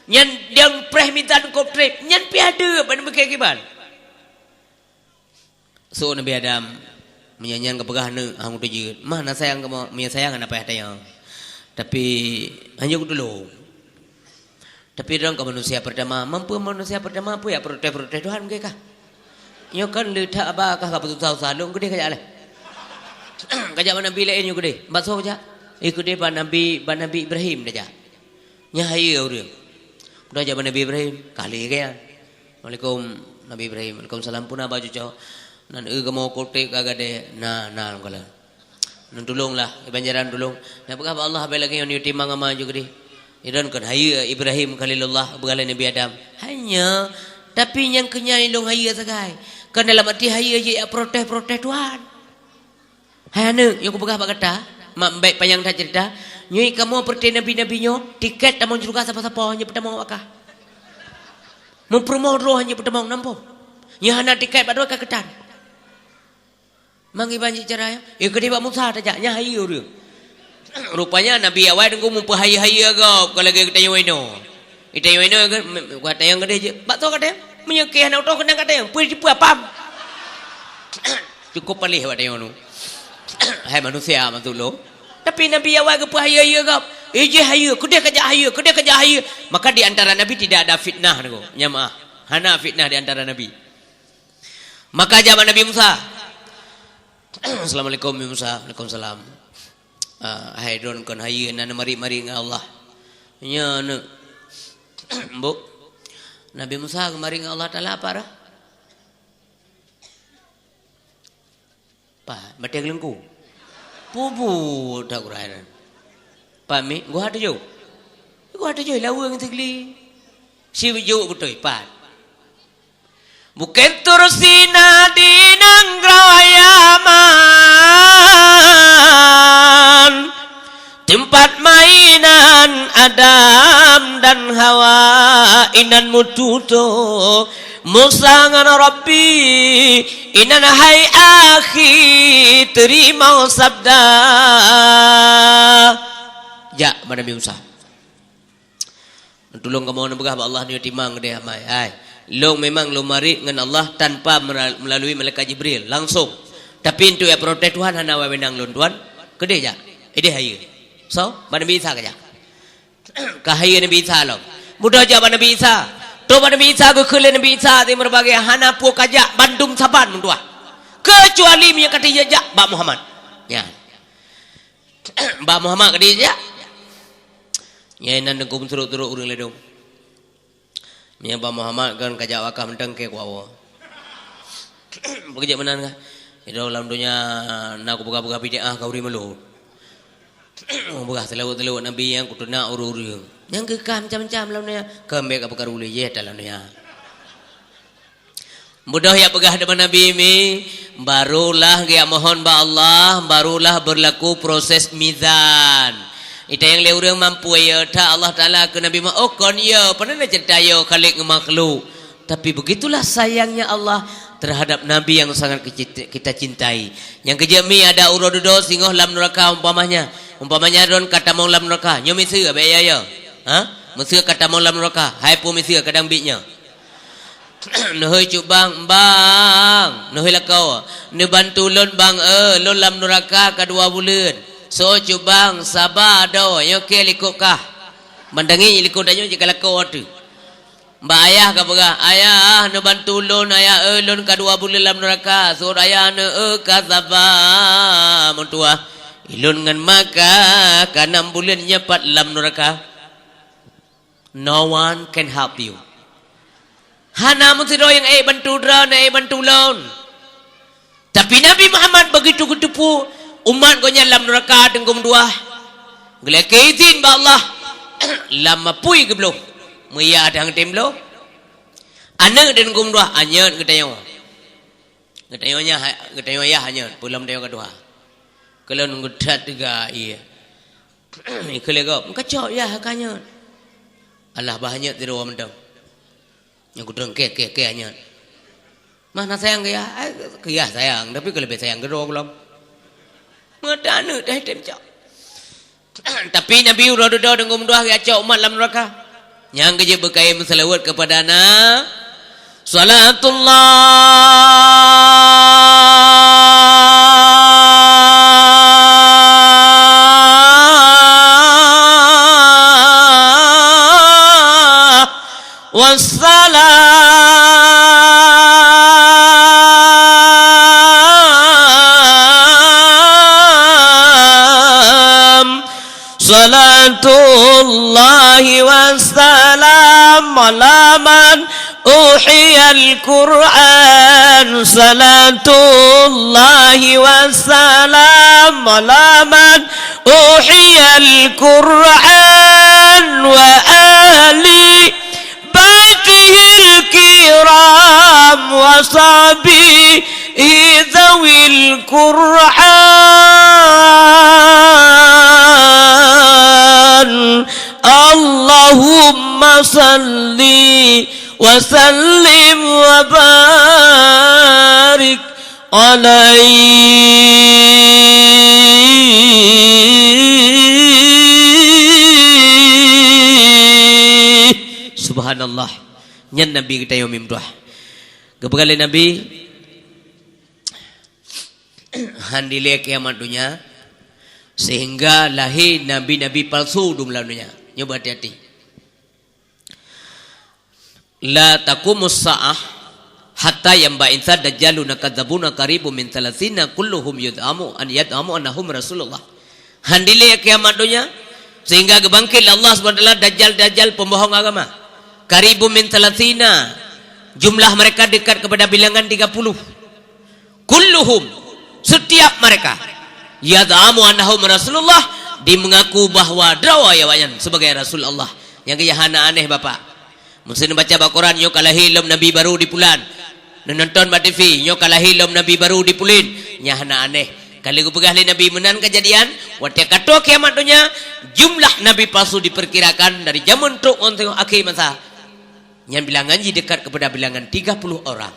Nyan nyang preh mizan ka treb, nyan pih adeueb ban meukeue kiban. Sôk Nabi Adam, meunyoe nyan geupeugah aneuk, hana teujeuet. Mah na sayang kamoe, meunyoe sayang hana payah tanyong. Tapi, hanjeuet kutulông. Tapi droe ka manusia pertama, mampu manusia pertama, peue jak protes-protes Tuhan keu kah? Nyoe kan le that aba kah ka peususah-susah, lôn keudeh kajak lé. Kajak bak nabi laén nyoe keudeh. Bak soe kajak? Eh, keudeh bak nabi, bak Nabi Ibrahim tajak. Nyan hayeue ureuëng. Udah jak bak Nabi Ibrahim, kali gaya. "Assalamualaikum, Nabi Ibrahim." "Waalaikumsalam, peue na ba cuco?" "Nan eu kamoe ka treb ka gadée." "Na, na, lôn kalon. Nan tulông lah, iban jalan tulông. Neupeugah bak Allah, bék lagée nyoe neuyue timang amai ju keudeh." Idon kon hayeue Ibrahim Khalilullah, peugah lé Nabi Adam. Hanya Tapi nyang keu nyan ilôn hayeue sagai. Kan dalam até hayeue jih jak protes-protes Tuhan. Hai aneuk, nyang kupeugah bak gata, mak bèk panyang that ceurita, nyoe kamoe peureuté nabi-nabi nyoe, tiket tamong syeuruga sapo-sapo hana peutamong awak kah. Meupeurumoh droe hana peutamong, na muphom? Nyoe hana tiket bak droe ka keutan. Mang iban cit cara nyan, eh, keudeh bak Musa tajak, nyan hayeue ureueng. Rupanya nabi awai teungku meupeuhayeue-hayeue gob, kon lagèe geutanyoe inoe. Geutanyoe inoe ke, me-, geutanyoe keudeh jeuet. Bak soe geutanyoe? Meunyoe kèe hana utôh keunong geutanyoe, peue jipeue apam? Cukup paléh bak tanyoe nyoe. Hai manusia, maksud lôn. Tapi nabi awai geupeuhayeue-hayeue gob. Eh, jih hayeue, keudeh kajak hayeue, keudeh kajak hayeue. Maka di antara nabi tidak ada fitnah, teungku. Nyan meu'ah. Hana fitnah di antara nabi. Maka jak bak Nabi Musa. "Assalamualaikum, Nabi Musa." "Waalaikumsalam." "Ah, hai droen kon hayeue na neumarit-marit ngon Allah?" "Nyo, neuk." "Mbok, Nabi Musa geumarit ngon Allah Taala pat roh?" "Pat, batèe geuleungku." "Pubuet that gurèe nyan." "Pat, Mi?" "Guha tujoh." "Guha tujoh laweue ngon sigoe." "Sijuek beutôi, pat." "Bukét Tursina di nanggroe Yaman, teumpat mainan Adam dan Hawa, inan meututoe Musa ngon Rabbi, inan hai akhi teurimong sabda." Jak bak Nabi Musa. Tulông kamoe neupeugah bak Allah nyoe timang deh amai. Hai, lôn memang lôn marit ngon Allah tanpa mera-, melalui malaikat Jibril langsung. Tapi untuk jak protes Tuhan hana wewenang lôn, Tuhan. Keudeh jak. Ideh hayeue. So, bak Nabi Isa kajak. Ka hayeue Nabi Isa lom. Mudah jak bak Nabi Isa. Trok bak Nabi Isa geukheun lé Nabi Isa di meureubagai hana peue kajak bandum saban meutuah. Keucuali meunyoe ka tijak bak Muhammad. Nyan. Bak Muhammad ka dijak. Nyan inan deungon meusurok-surok ureueng ladôm. Meunyoe bak Muhammad kan kajak wakah mantong kèe kuwoe. Beujeuet meunan kah? Idong lam donya na kupeugah-peugah bid'ah ka ureueng meulôn. Peugah seulaweuet-seulaweuet Nabi nyang kuteunak ureueng-ureueng. Nyang keu kah macam-macam lam donya. Keu mbek ka peugah ulèe jih lam donya. Mudah jak peugah deungon Nabi mi, barulah geujak mohon bak Allah, barulah berlaku proses mizan. Ita nyang lé ureueng mampu ya that Allah Taala keu Nabi ma-, oh kon ya, pane na cerita ya Khalik ngon makhluk. Tapi begitulah sayangnya Allah terhadap Nabi yang sangat kecit-, kita cintai. Nyang keujeuet mi ada uroe dudoe singoh lam nuraka umpamanya. Umpamanya droen ka tamong lam nuraka, nyoe miseue bèk ya ya. Ha? Miseue ka tamong lam nuraka, hai peue miseue kadang bit nyoe. Neuhôi cut bang, bang, neuhôi lakoe. Neubantu lôn bang, eh, lôn lam nuraka ka dua buleuen. So cut bang, saba doe, nyoe kèe likot kah. Bandangi likot tanyoe jih ka lakoe teuh. Bak ayah ka peugah, "Ayah, neubantu lôn, ayah, eh, lôn ka dua buleuen lam nuraka." Seuôt ayah, "Neu, eh, ka saba, meutuah. Ilôn ngon ma ka, ka nam buleuen nyoe pat lam nuraka." No one can help you. Hana meusidroe nyang ék bantu droe, nyang ék bantu lôn. Tapi Nabi Muhammad begitu geuteupeue umat gobnyan lam nuraka teungku meutuah, geulakèe izin bak Allah lam apui geubloh. Meuya dang tem bloh. Aneuk teungku meutuah anyot geutanyoe. Geutanyoe yah, geutanyoe yah anyot, peulom tanyoe ka tuha. Keu lôn geuthat teuga ié. Ikheun lé gob, "Meukacoe yah ka nyot." Alah bah nyot sidroe mantong. Nyang kudong kèe, kèe, kèe nyot. Mah na sayang keu yah? Ai, keu yah sayang, tapi keu leubeh sayang keu droe gohlom. Meuda aneuk dah item cok. Tapi Nabi uroe dudoe deungon meudoa geucok umat lam nuraka. Nyang keujeuet beukayém seulaweuet keupada na-, Salatullah wassalam. Salatullahi wassalam ala man uhiyal Qur'an. Salatullahi wassalam ala man uhiyal Qur'an wa ahli baitihil kiram. وصحبه ذوي القرآن. اللهم صل وسلم وبارك عليه. Subhanallah. Nyan Nabi geutanyoe meutuah. Geupeugah lé Nabi, "Han dilèe kiamat donya, sehingga lahé nabi-nabi palsu dum lam donya." Nyoe beuhati-hati. "La taqumus sa'ah hatta yanba'itsa dajjaluna kadzabuna qaribun min tsalatsina kulluhum yad'amu an yad'amu annahum Rasulullah." Han dilèe kiamat donya, sehingga geubangkét lé Allah Subhanahu wa Taala dajjal-dajjal pembohong agama. Qaribun min tsalatsina, jumlah mereka dekat kepada bilangan tiga puluh. Kulluhum, setiap mereka, yad'amu annahum Rasulullah, di mengaku bahwa droe awaknyan sebagai Rasul Allah. Nyang keu nyan hana aneh, Bapak. Meuseu neubaca bak Quran, nyoe ka lahé lom nabi baru di pulan. Neunonton bak T V, nyoe ka lahé lom nabi baru di pulan. Nyan hana aneh. Ka lheueh geupeugah lé Nabi meunan keujadian, watèe ka tô kiamat donya, jumlah nabi palsu diperkirakan dari jameun trok ngon teungoh akhé masa. Nyan bilangan jih dekat kepada bilangan tiga puluh orang.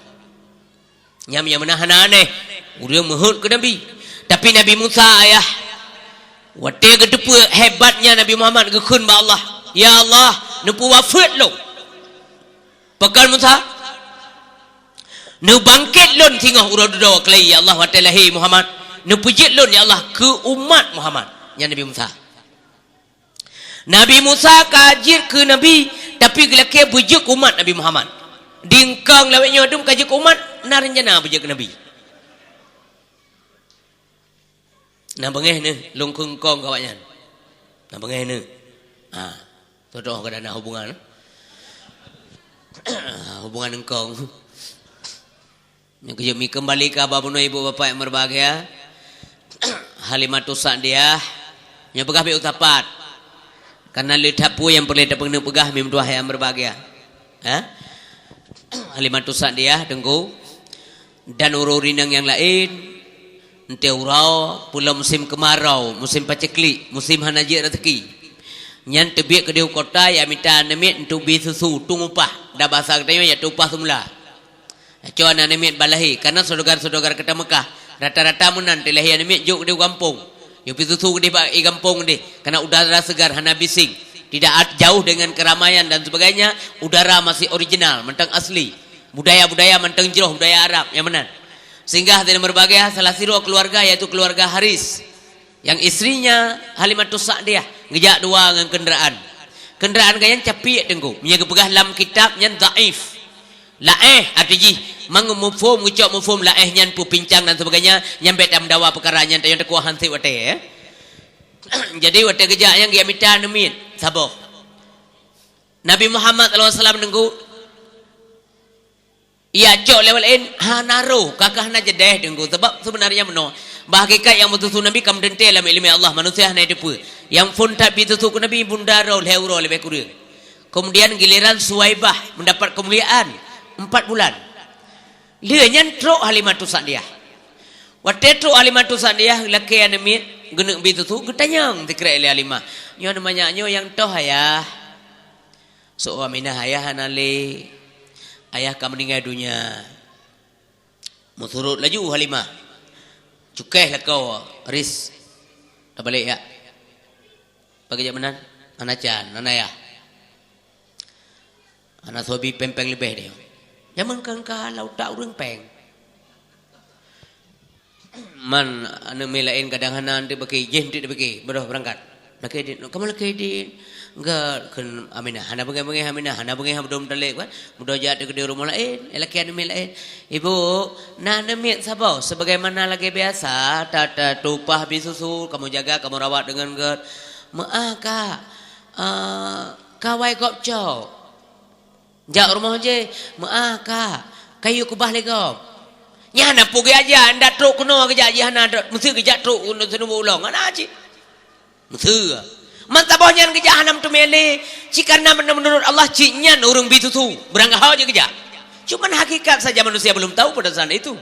Nyan nyang meunan hana aneh, ureueng meuheuet keu Nabi. Tapi Nabi Musa, ayah, watèe geuteupeue hebatnya Nabi Muhammad, geukheun bak Allah, "Ya Allah, neupeuwafeuet lôn." Pakon Musa? "Neubangkét lôn singoh uroe dudoe keulai, ya Allah, watèe lahé Muhammad. Neupeujeuet lôn, ya Allah, keu umat Muhammad." Nyan Nabi Musa. Nabi Musa ka jeuet keu nabi, tapi geulakèe beujeuet keu umat Nabi Muhammad. Di eungkong lawét nyoe dum ka jeuet keu umat, na reuncana beujeuet keu nabi. Na beungéh neuh, lôn kheun eungkong keu awaknyan. Na beungéh neuh. Ha, toh-toh ka na hubungan. Hubungan eungkong. Nyoe keuh mi keumbali keu haba bunoe ibu bapak nyang meureubahagia. Halimatus Sa'diyah. Nyoe peugah bèk usapat. Karena le that peue nyang peureulèe tapeuneuk peugah mi meutuah nyang meureubahagia. Ha? Halimatus Sa'diyah, Teungku. Dan ureueng inong nyang laén, eunteuk uroe, peulom musim keumarau, musim paceklik, musim hana jeuet raseuki. Nyan teubiet keudéh u kota, jak mita aneuk miet untuk bi susu, tueng upah. Dan bahasa geutanyoe, jak tueng upah seumula. Cok aneuk miet ban lahé, karena saudagar-saudagar kota Mekah, rata-rata meunan teulahé aneuk miet jok keudéh u gampông. Yue peususu keudéh bak i gampông deh, karena udara segar, hana bising. Tidak at-, jauh dengan keramaian dan sebagainya, udara masih original, mantong asli. Budaya-budaya mantong jroh, budaya Arab, nyang meunan. Sehingga hana meureubahagia salah sidroe keuluwarga, yaitu keuluwarga Haris. Nyang istrinya Halimatus Sa'diyah geujak dua ngon keundaraan. Keundaraan geuh nyan capiek, Teungku. Meunyoe geupeugah lam kitab nyan dhaif. Laéh, arti jih, mangat muphom, geucok muphom laéh nyan peupincang dan sebagainya, nyan bèk tameudawa peukara nyan, tanyoe takuah han sép watèe, ya. Jadi, watèe geujak nyan geujak mita aneuk miet saboh. Nabi Muhammad sallallahu alaihi wasallam, Teungku, Iya, cok lewat laén, hana roh, kakah hana jeudeh, Teungku. Sabab seubeunarnya meunoe, bak hakikat nyang meususu Nabi ka meuteuntèe lam iéleumé Allah, manusia hana jiteupeue. Nyang phôn that bi susu keu Nabi, bunda droe, lhèe uroe leubeh kureueng. Keumudian giliran Suwaibah meudapat keumuliaan, empat bulan. Lheueh nyan trok Halimatus Sa'diyah. Watèe trok Halimatus Sa'diyah, lakèe aneuk miet, geuneuk bi susu, geutanyong sikrek lé Halimah. "Nyoe aneuk manyak nyoe nyang toh, Ayah?" "Soe Aminah, ayah hana lé. Ayah ka meuninggai donya." Meusurot laju Halimah. Cukéh lakoe, "Ris, tabalek, ya. Bagaih jak meunan, hana can, hana ayah. Hana soe bi péng-péng leubeh deh." Jameun keu ka lam utak ureueng péng. Man aneuk miet laén kadang hana eunteuk bak kèe, jih eunteuk bak kèe, beudôh beurangkat. Lakèe dit, "Kamoe lakèe dit." Enggak, kheun Aminah, hana beungèh-beungèh Aminah, hana beungèh Abdul Muthalib kan. Beudôh jak teuk keudéh rumoh laén, eh, lakèe aneuk miet laén. "Ibu, na aneuk miet saboh, sebagaimana lagèe biasa, ta-, ta-, tueng upah bi susu, kamoe jaga, kamoe rawat deungon gèt." "Meu'ah, Kak, eh, ka awai gob cok." Jak rumoh jih, "Meu'ah, Kak, ka yue keubah lé gob." Nyan hana peue geujak, ndak trok keunoe geujak, jih hana trok, meusti geujak trok keunoe seuneubeu ulông, hana cit. Meusti. Man saboh nyan geujak hana meuteumé lé, cit karena meunurot Allah cit nyan ureueng bi susu, beurangkaho jih geujak. Cuman hakikat saja manusia belum tahu pada saat itu.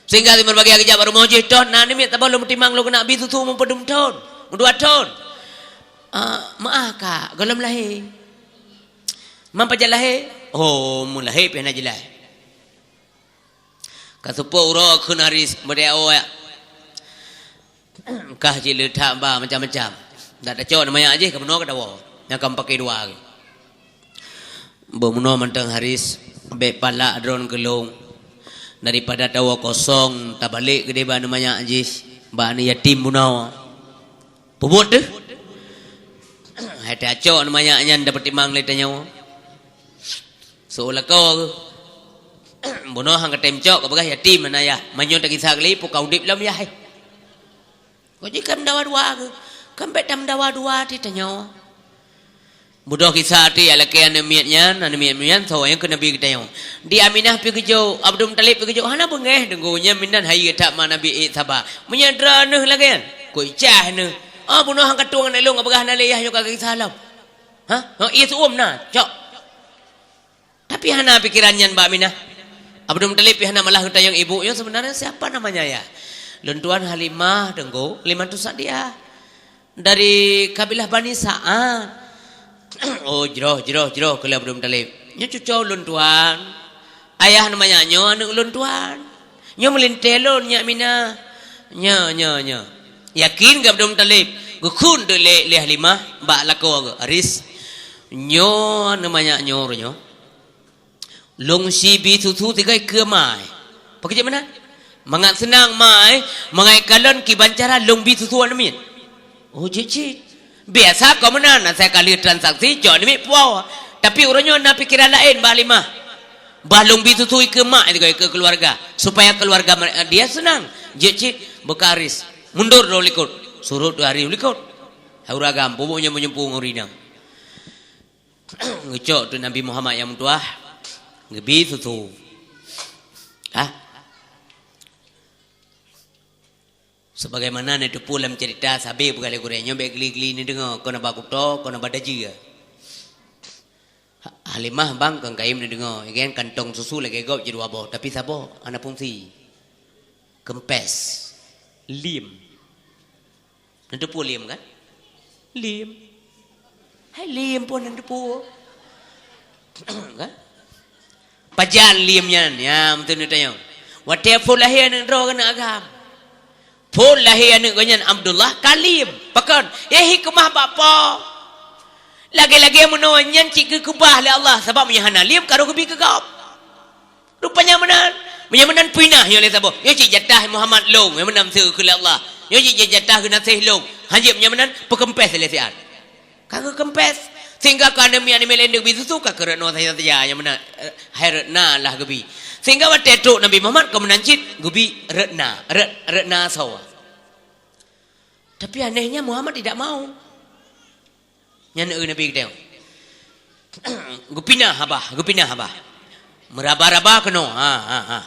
Sehingga si meubagi geujak bak rumoh jih, "Toh, na aneuk miet saboh lôn meutimang lôn keuneuk bi susu meupadum thon, meudua thon." "Ah, meu'ah, Kak, gohlom lahé." "Man pajan lahé?" "Oh, meulahé pih hana jeulaih." Ka seupôt uroe kheun Haris, meudeh awak. Kah jileuet that ba macam-macam. Dak tacok nama nyak jih, ka meunoe ka tawoe. Nyang ka meupaké dua lagèe. Beumeunyoe mantong Haris, bèk palak droen keu lôn. Daripada tawoe kosong, tabalek keudeh bak aneuk manyak jih, bak aneuk yatim bunoe. Peubuet teuh. Hai tacok aneuk manyak nyan tapeutimang lé tanyoe. Seulah ko. Bunoe han katém cok, ka peugah yatim hana yah. Meunyoe tagisa kali, peue ka udép lom yah, eh. Ko jih ka meudawa dua keuh. Kan bèk tameudawa dua teuh tanyoe. Beudôh gisa teuh lakèe aneuk miet nyan, aneuk miet nyan soe nyang keuneuk bi keu tanyoe. Di Aminah pi geujok, Abdul Muthalib pi geujok, hana beungèh deungon nyan, minan hayeue that ma Nabi ék saba. Meunyoe droeneuh lagèe nyan, kok icah neuh. Oh, bunoe han katueng aneuk lôn, ka peugah hana lé yah nyoe ka gisa lom. Ha? Ho, ié seuuem na, cok. Tapi hana pikeran nyan bak Aminah. Abdul Muthalib pih hana malah geutanyong ibu nyoe, "Sebenarnya siapa namanya, ya?" "Lôn tuan Halimah, Teungku, Halimah tu Sa'diyah. Dari kabilah Bani Sa'ad." "Oh, jroh, jroh, jroh," kheun lé Abdul Muthalib. "Nyoe cuco lôn tuan. Ayah nama nyak nyoe aneuk lôn tuan. Nyoe meulintèe lôn, nyak Aminah. Nyoe, nyoe, nyoe." Yakin geuh Abdul Muthalib, geukheun teuk lé, lé Halimah bak lakoe geuh, "Haris, nyoe aneuk manyak nyoe uroe nyoe. Lôn si bi susu sigoe keu ma." "Pakon jeuet meunan?" "Mangat seunang ma, mangat kalon kiban cara lôn bi susu aneuk miet." "Oh, jeuet cit. Biasa kon meunan, asai ka lheueh transaksi, cok aneuk miet puwoe. Tapi uroe nyoe na pikeran laén bak Halimah. Bah lôn bi susu keu ma, keu keuluwarga, supaya keuluwarga ma-, dia seunang." "Jeuet cit, beuka Haris. Mundur droe likot." Surot dua hari likot. Hai ureueng agam, peubuet nyang meunyeupue ngon ureueng inong. Geucok teuk Nabi Muhammad nyang meutuwah, geubi susu. Hah? Sebagaimana neuteupeue lam cerita, sabe peugah lé gurèe nyoe, bèk gli-gli neudeungoe, kon haba kuto, kon haba dajeue. Ha-, Halimah bang kon kayém neudeungoe, igan kantong susu lagèe gob jih dua boh, tapi saboh hana fungsi. Kempes. Liem. Neuteupeue liem kan? Liem. Hai liem pun neuteupeue. Kan? Pajan liem nyan, ya, beutôi neutanyong. Watèe phôn lahé aneuk droe keuneuk agam. Phôn lahé aneuk geuh nyan Abdullah ka liem. Pakon? Ya hikmah bak po. Lagèe-lagèe meunoe nyan cit geukeubah lé Allah, sabab meunyo hana liem ka roh geubi keu gob. Rupanya meunan. Meunyo meunan pih na nyoe lé saboh. Nyoe cit jatah Muhammad lôn, nyoe meunan seukeula Allah. Nyoe cit jatah geunaséh lôn. Hanjeuet meunyo meunan peukeumpéh lé siat. Ka geukeumpéh. Sehingga ka aneuk miet-aneuk miet laén geubi susu ka keu Retno saja-saja nyang meunan, eh, hai Retna lah geubi. Sehingga watèe trok Nabi Muhammad ka meunan cit geubi Retna, Ret-, Retna asoe. Tapi anehnya Muhammad tidak mau. Nyan eu Nabi geutanyong. Geupinah abah, geupinah abah. Meuraba-raba keunoe. Ha, ha, ha.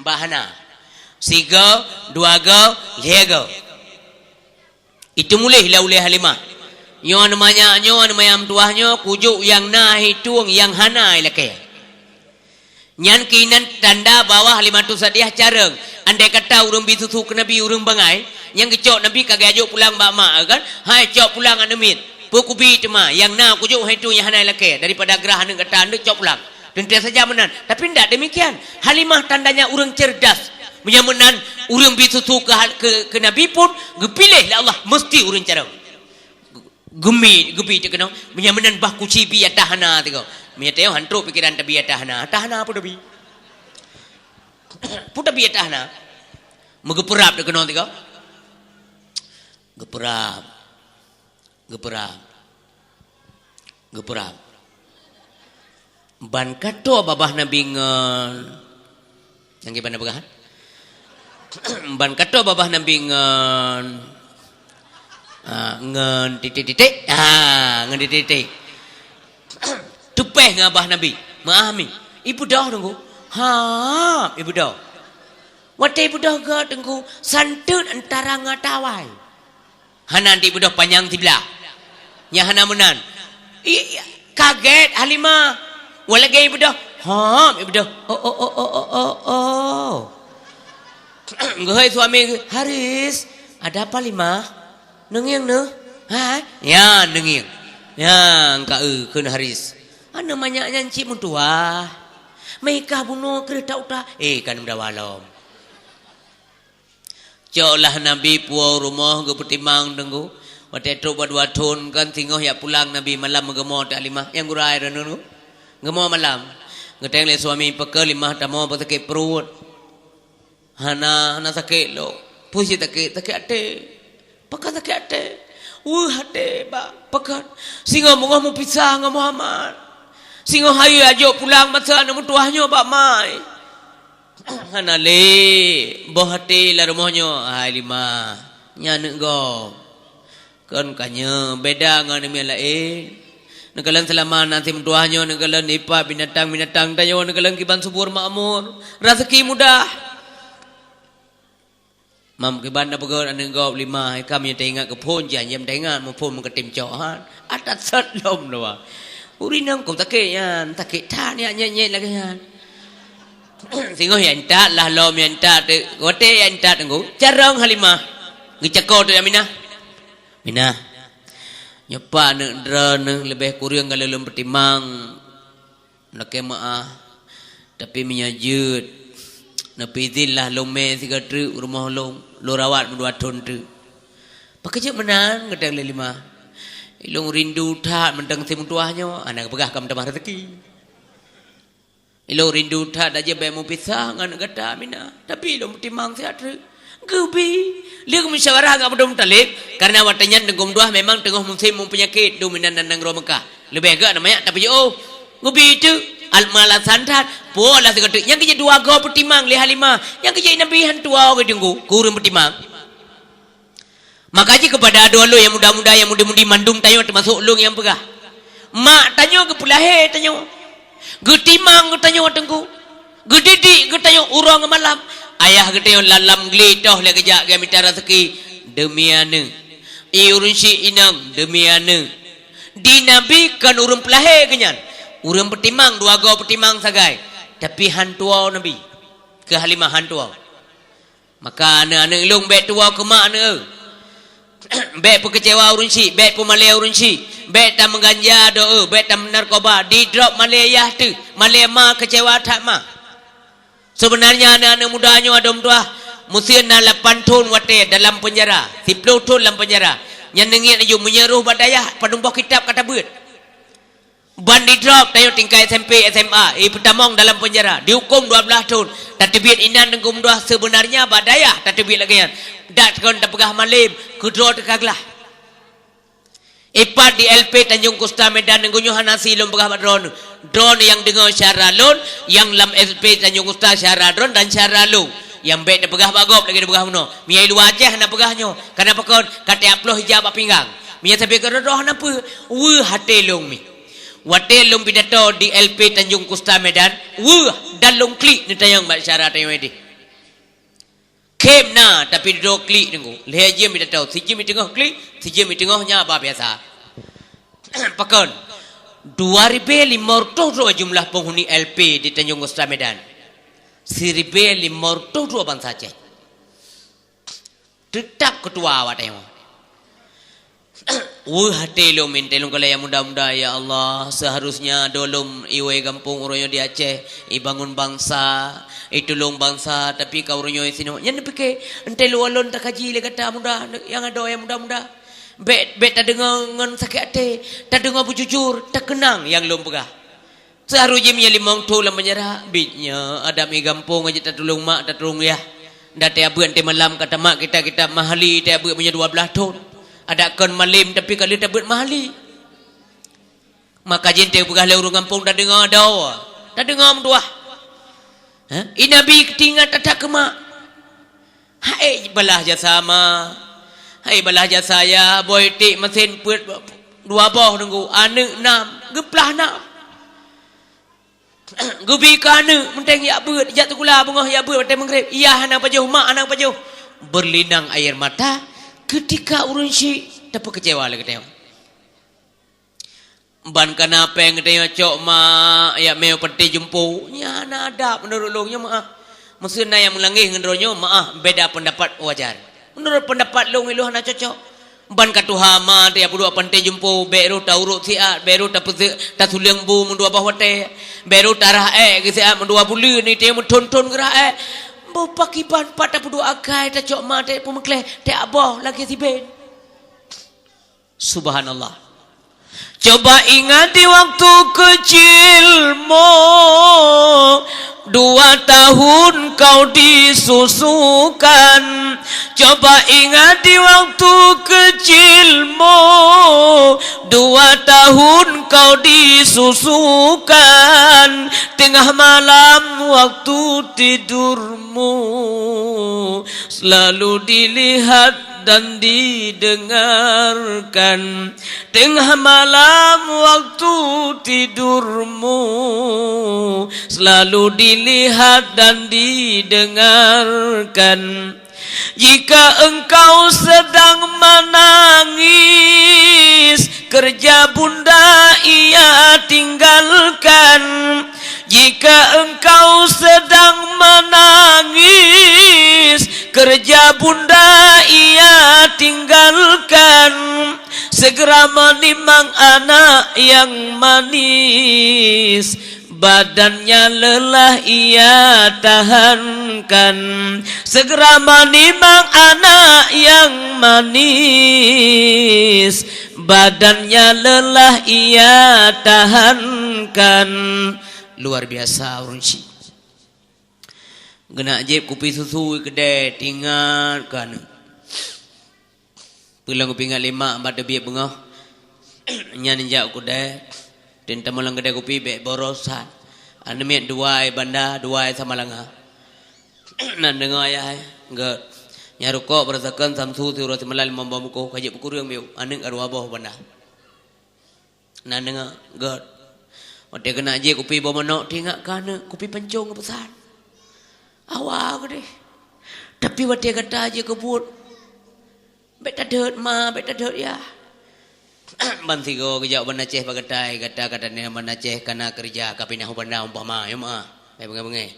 Bah hana. Sigoe, dua goe, lhèe goe. Iteumuléh lé ulèe Halimah. Nyoe aneuk manyak, nyoe aneuk manyak meutuwah nyoe, kujok nyang na hai tueng, nyang hana hai lakèe. Nyan keuh inan tanda bahwa Halimatus Sa'diyah carông. Andai kata ureueng bi susu keu Nabi ureueng bangai, nyang geucok Nabi ka geujok pulang bak mak, kan? "Hai, cok pulang aneuk miet. Peue kubi teuma, nyang na kujok hai tueng nyang hana lakèe, daripada grah aneuk gata aneuk cok pulang." Teuntèe saja meunan. Tapi ndak demikian. Halimah tandanya ureueng cerdas. Meunyo meunan, ureueng bi susu keu hal-, keu, keu Nabi pun geupiléh lé Allah meusti ureueng carông. Geumi, geubi teuk keunoe. Meunyo meunan bah kuci bi atah hana teuh. Meunyo teuh han trok pikeran tabi atah hana. Atah hana peue tabi? Peue tabi atah hana? Meugeupeurab teuk keunoe teuh. Geupeurab. Geupeurab. Geupeurab. Ban ka toe babah Nabi ngon, nyang kiban na peugah? Ban ka toe babah Nabi ngon, ah, ngon titik-titik. Ah, ngon titik-titik. Teupèh ngon babah Nabi. Meu'ah mi. Ibeudôh Teungku. Ha, ibeudôh. Watèe ibeudôh gob Teungku, santeut antara ngon tawai. Hana dibeudôh panyang siblah. Nyan hana meunan. I, i, kagèt Halimah. Walagée ibeudôh, hom ibeudôh. Oh, oh, oh, oh, oh, oh, oh. Geuhôi suami geuh, "Haris, ada apa Limah? Neungieng neuh?" "Hai, ya neungieng." "Ya, engka eu," kheun Haris. "Aneuk manyak nyan cit meutuwah. Meukah bunoe kreueh ta uta." "Eh, ka neudawa lom." Cok lah Nabi puwoe u rumoh geupeutimang teungku. Watée trok bak dua thon kan singoh jak pulang Nabi malam geumo teuk Halimah. Nyang gura ai droeneuh. Geumo malam. Geutanyong lé suami, "Pakon Limah tamoe, peue sakét pruet?" "Hana, hana sakét lom." "Peue sakét, sakét até?" "Pakon sakét até?" "Weueh até, Bak." "Pakon?" "Singoh beungoh meupisah ngon Muhammad. Singoh hayeu ajok pulang masa aneuk meutuwah nyoe bak mai." "Hana lé, boh até lam rumoh nyoe, hai Limah. Nyan aneuk gob. Kon ka nyoe, beda ngon aneuk miet laén. Neukalon seulama na si meutuwah nyoe, neukalon ipat binatang-binatang tanyoe, neukalon kiban subur makmur. Raseuki mudah." Mam kiban na peugah aneuk gob Limah, ka meunyoe teuingat keuphon, janji teuingat muphon meukatem cok han. Atat sot lom dua. Ureueng inong kok sakét nyan, sakét that nyan nyét-nyét lagée nyan. Singoh nyang that lah lom nyang that teuk. Watée nyang that teungku, carông Halimah. Geucako teuk Aminah. "Minah, nyoe pat aneuk droeneuh leubeh kureueng ka lôn peutimang. Lakée meuáh, tapi meunyoe jeuet, neupeuidhin lah lôn mé sigoe treuk u rumoh lôn, lôn rawat meudua thon treuk." "Pakon jeuet meunan?" geutanyong lé Limah. "Ilôn rindu that mantong si meutuwah nyoe, hana geupeugah ka meutamah raseuki. Ilôn rindu that dak jeuet bék meupisah ngon aneuk gata Aminah, tapi ilôn peutimang siat treuk." Geubi, lheueh geumusyawarah ngon Abdul Muthalib, kareuna watée nyan teungku meutuwah memang teungoh musém meupeunyakét dum inan nanggroe Meukah. Leubeh gét aneuk manyak tapeujiôh. Geubi teuk, al-, meulasan that, puwoe lah sigoe treuk. Nyang keuh jeuet dua goe peutimang lé Halimah. Nyang keuh jeuet Nabi han tuwoe geuh teungku, keu ureueng peutimang. Maka jih keupada adoe lôn nyang muda-muda, nyang mudi-mudi mandum tanyoe teumasok lôn nyang peugah. Mak tanyoe geupeulahé tanyoe. Geutimang geutanyoe teungku. Geudidik geutanyoe uroe ngon malam. Ayah geutanyoe lam-lam glé toh lé geujak geumita raseuki deumi aneuk. I ureueng syik inong deumi aneuk. Di Nabi kon ureueng peulahé geuh nyan. Ureueng peutimang dua goe peutimang sagai. Tapi han tuwoe Nabi. Keu Halimah han tuwoe. Maka aneuk-aneuk lôn bék tuwoe keu mak neuh. Bék peukeucewa ureueng syik, bék peumalée ureueng syik, bék tameuganja doe, bék tameunarkoba, didrop malée yah teuh, malée ma keucewa that ma. Seubeunarnya aneuk-aneuk muda nyoe adoe meutuwah, meusieun na lapan thon watée dalam peunjara, siploh thon lam peunjara. Nyan neungiet laju meunyoe roh bak dayah padub boh kitab ka tabeuet. Ban didrop tanyoe tingkat S M P, S M A, ipeutamong dalam peunjara, dihuköm dua blaih thon, tateubiet inan teungku meutuwah seubeunarnya bak dayah tateubiet lagée nyan. Dak kon tapeugah malém, keudroe teuka glah. Ipat di L P Tanjong Kusta Medan teungku nyoe hana si lôn peugah bak droeneuh. Droeneuh nyang deungoe syedara lôn, nyang lam L P Tanjong Kusta syedara droeneuh dan syedara lôn. Nyang bék tapeugah bak gob lagée tapeugah bunoe. Meunyoe i luwa Aceh hana peugah nyoe, kareuna pakon ka teuaploh ija bak pinggang. Meunyoe sabe keudroe-droe hana peue, weueh até lôn mi. Watée lôn pidato di L P Tanjong Kusta Medan, weueh dan lôn klik neutanyong bak syedara tanyoe deh. Khém na, tapi dudoe klik teungku. Lhée jeuem pidato, sijeuem i teungoh klik, sijeuem i teungoh nya ba biasa. Pakon? Dua ribée limong reutôh droe jumlah penghuni L P di Tanjong Kusta Medan. Siribée limong reutôh droe bansa Aceh. Teutap keutua awak tanyoe. Weueh até lôn, meuntée lôn kalon nyang muda-muda, ya Allah, seuharusnya doe lôn iwoe gampông uroe nyoe di Aceh, ibangon bansa, itulông bansa, tapi ka uroe nyoe sinoe. Nyan neupike, entée lôn, lôn takaji lé gata muda, nyang adoe nyang muda-muda. Bék, bék tadeungoe ngon sakét até, tadeungoe beujujur, takeunang nyang lôn peugah. Seuharôh jih meunyoe limong thon lam peunjara, biet nyoe adak mi gampông aja tatulông mak, tatulông yah. Ndak teuabeuet teumalam ka tamat kitab-kitab mahali, teuabeuet meunyoe dua blaih thon. Adak kon malém, tapi ka lheueh tabeuet mahali. Maka jih teupeugah lé ureueng gampông, tadeungoe adoe, tadeungoe meutuwah. Ha? I Nabi teuingat that-that keu mak. Hai balaih jasa ma, hai balaih jasa yah, boh iték masén peuet dua boh teungku, aneuk nam, geuplah nam. Geubi keu aneuk, meunteng jak beuet, jak sikula beungoh jak beuet watée meugréb, yah hana pajoh, mak hana pajoh. Berlinang air mata ketika ureueng syik tapeukeucewa lé geutanyoe. Ban kana péng geutanyoe cok ma, jak mé panté jumpu. Nyan hana adab meunurot lôn, nyoe meu'ah. Meuseu na nyang meulangeh ngon droeneuh, meu'ah, beda peundapat wajar. Meunurot peundapat lôn, ilôn hana cocok. Ban ka tuha ma teuh jak peuduek panté jumpu, bèk rôh taurot siat, bèk rôh tapeuseuk, tasuleung bu meudua boh watèe, bèk rôh tarah èk geuh siat meudua buleuen, nitée meuthon-thon geurah èk. Boh pakriban pat tapeuduek akai, tacok ma teuh peumeukleh, teuh aboh lagèe siben. Subhanallah. Coba ingat di waktu kecilmu, dua tahun kau disusukan. Coba ingat di waktu kecilmu, dua tahun kau disusukan. Tengah malam waktu tidurmu, selalu dilihat dan didengarkan. Tengah malam waktu tidurmu, selalu dilihat dan didengarkan. Jika engkau sedang menangis, kerja bunda ia tinggalkan. Jika engkau sedang menangis, kerja bunda ia tinggalkan. Segera menimang anak yang manis, badannya lelah ia tahankan. Segera menimang anak yang manis, badannya lelah ia tahankan. Luar biasa ureueng chik. Geuneuk jieb kupi susu keudè, teuingat keu aneuk. Peue lom kupi ingat lé mak bak teubiet beungoh. Nyan jak u keudè, teuma lam keudè kupi bèk borosan. Aneuk miet dua i Banda, dua i Samalanga. Nan deungoe ayah, eh, gèt. Nyan rukok beurasakan Samsu siuroe seumalam limong boh mukoh, ka jeuet peukureueng miyueb, aneuk ka dua boh Banda. Nan deungoe, gèt. Watèe keuneuk jieb kupi boh manok, teuingat keu aneuk, kupi pancong peusan. Awai keudeh. Tapi watèe gata jikeubuet, bèk tadhôt ma, bèk tadhôt yah. Ban sigoe geujak u Banda Aceh bak gata, gata ka taneuk u Banda Aceh, ka na keureuja, ka pinah u Banda umpama, nyoe meu'ah. Bèk beungèh-beungèh.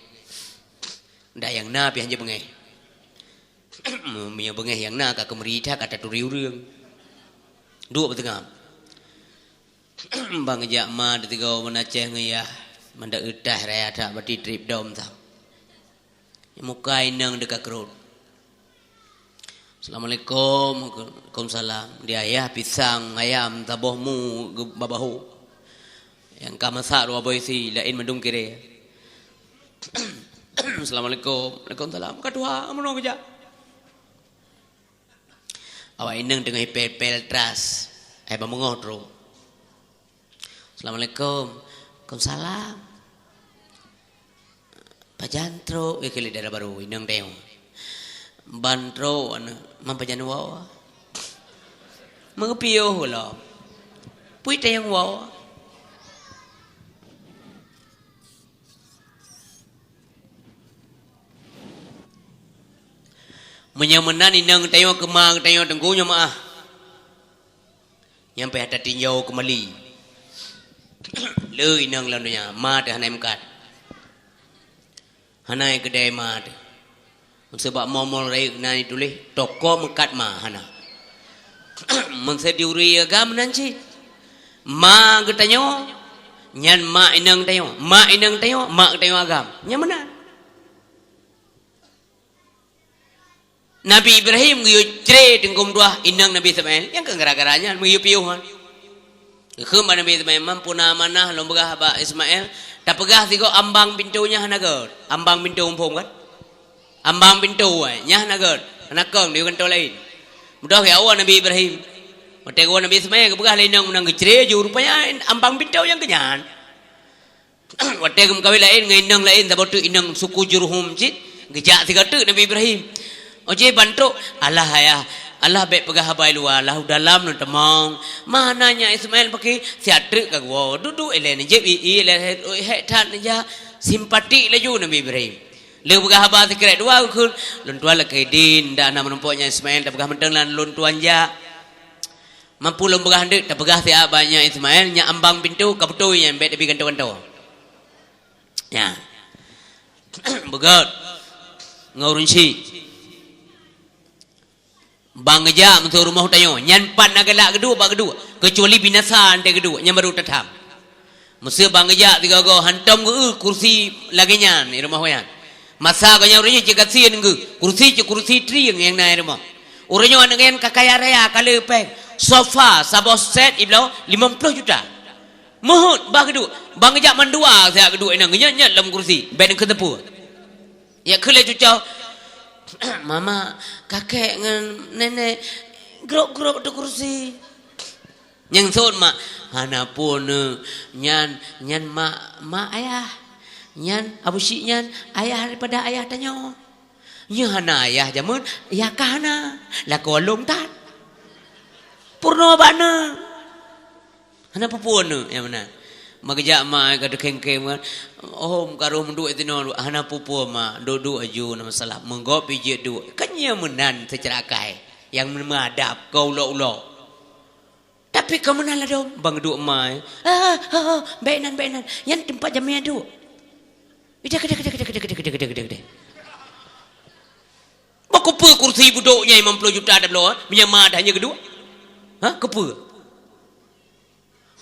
Ndak nyang na pih hanjeuet beungèh. Meunyoe beungèh nyang na ka keumeuri that ka taturi ureueng. Duek beuteungam. Ban geujak ma teuh sigoe u Banda Aceh ngon yah, mandum eutah raya that bati trép dom tah. Muka inong teuka keurot. "Assalamualaikum." "Waalaikumsalam." Di ayah pisang ayam saboh mu geu-, babahu. Nyang ka masak dua boh isi, laén mandum kiré. "Assalamualaikum." "Waalaikumsalam." "Ka tuha, meunoe geujak." Awak inong teungoh ipèl-pèl tras, hai ban beungoh trok. "Assalamualaikum." "Waalaikumsalam." "Pajan trok?" Eh, keulik dara barô, inong tayong. "Ban trok, aneuk." "Man pajan woe?" "Meupiôh lom." "Peue tayong woe?" Meunyoe meunan inong tanyoe keu ma tanyoe teungku nyoe meu'ah. Nyan payah tatinjau keumali. Le inong lam donya, ma teuh hana meukat. Hana keudè ma teuh. Meuseu bak mall-mall rayeuk na jituléh, toko meukat ma hana. Meuseu di ureueng agam nan cit. Ma geutanyoe, nyan ma inong tanyoe, ma inong tanyoe, ma geutanyoe agam. Nyan meunan. Nabi Ibrahim geuyue cre teungku meutuah inong Nabi Ismail, nyang keu gara-gara nyan meuyue piôh nyan. Geukheun bak Nabi Ismail, "Man peue na amanah lôn peugah bak Ismail, tapeugah sigoe ambang pintoe nyan hana gèt, ambang pintoe muphom kan? Ambang pintoe, eh, nyan hana gèt, hana kong di gantoe laén." Meudoh geujaweueb Nabi Ibrahim. Watèe geuwoe Nabi Ismail geupeugah lé inong meunan geucre ju, rupanya ambang pintoe nyang keu nyan. Watèe geumeukawen laén ngon inong laén, saboh teuk inong suku Jurhum cit, geujak sigoe teuk Nabi Ibrahim. Ojeh ban trok, "Alah ayah, alah bèk peugah haba i luwa, alah u dalam neuteumong." "Ma na nyak Ismail paké?" "Siat treuk ka geuwoe, duek-duek ilèe neujép ié, ilèe hék that neujak." Simpatik laju Nabi Ibrahim. Lheueh peugah haba sikrek dua geukheun, "Lôn tuan lakèe idin, dak na meurumpok nyak Ismail, tapeugah mantong lam lôn tuan jak." Mampu lôn peugah deuk, tapeugah siat bak nyak Ismail, nyak ambang pintoe, ka beutôi nyan, bèk tabi gantoe-gantoe. Nyan. Beugöt. Ngon ureueng chik. Ban geujak meusu rumoh tanyoe, nyan pat na galak geuduek bak geuduek, keucuali binasa antée geuduek, nyan baru tatham. Meusu ban geujak tiga goe hantom geu kursi lagée nyan di rumoh nyan. Masa geuh nyan ureueng nyoe cit gasien geuh, kursi cit kursi trieng nyang na di rumoh. Ureueng nyoe aneuk nyan ka kaya raya, ka le péng, sofa saboh set ibloe limong ploh juta. Meuheuet bah geuduek, ban geujak mandua siat geuduek inong geuh nyan, nyan lom kursi, bèk neukheun teupeu. Ya keu lé cucoe, "Mama, kakek ngon nenek grok-grok di kursi." Nyang sot mak, "Hana peue neuk, nyan, nyan mak, mak ayah. Nyan Abu Syik nyan ayah daripada ayah tanyoe. Nyoe hana ayah jameun, ya ka hana. Lakoe lôn that. Purnoe bak neuk." Hana peue-peue neuk, ya meunan. Meugeujak ma ka teukheng-kheng kan. Oh, ka roh meuduek tinoe, hana peue-peue ma, duek-duek aju na masalah. Meugob ijeuet duek. Kan nyang meunan seucara akai. Nyang meuadab, ka ulok-ulok. Tapi ka meunan ladom, ban geuduek ma. Ah, ah, ah, bèk nan, bèk nan. Nyan teumpat jamé duek. Ideh, ideh, ideh. Bah keupeue kursi budok nyan limong ploh juta tabloe, meunyo ma dah nyan geuduek? Ha, keupeue?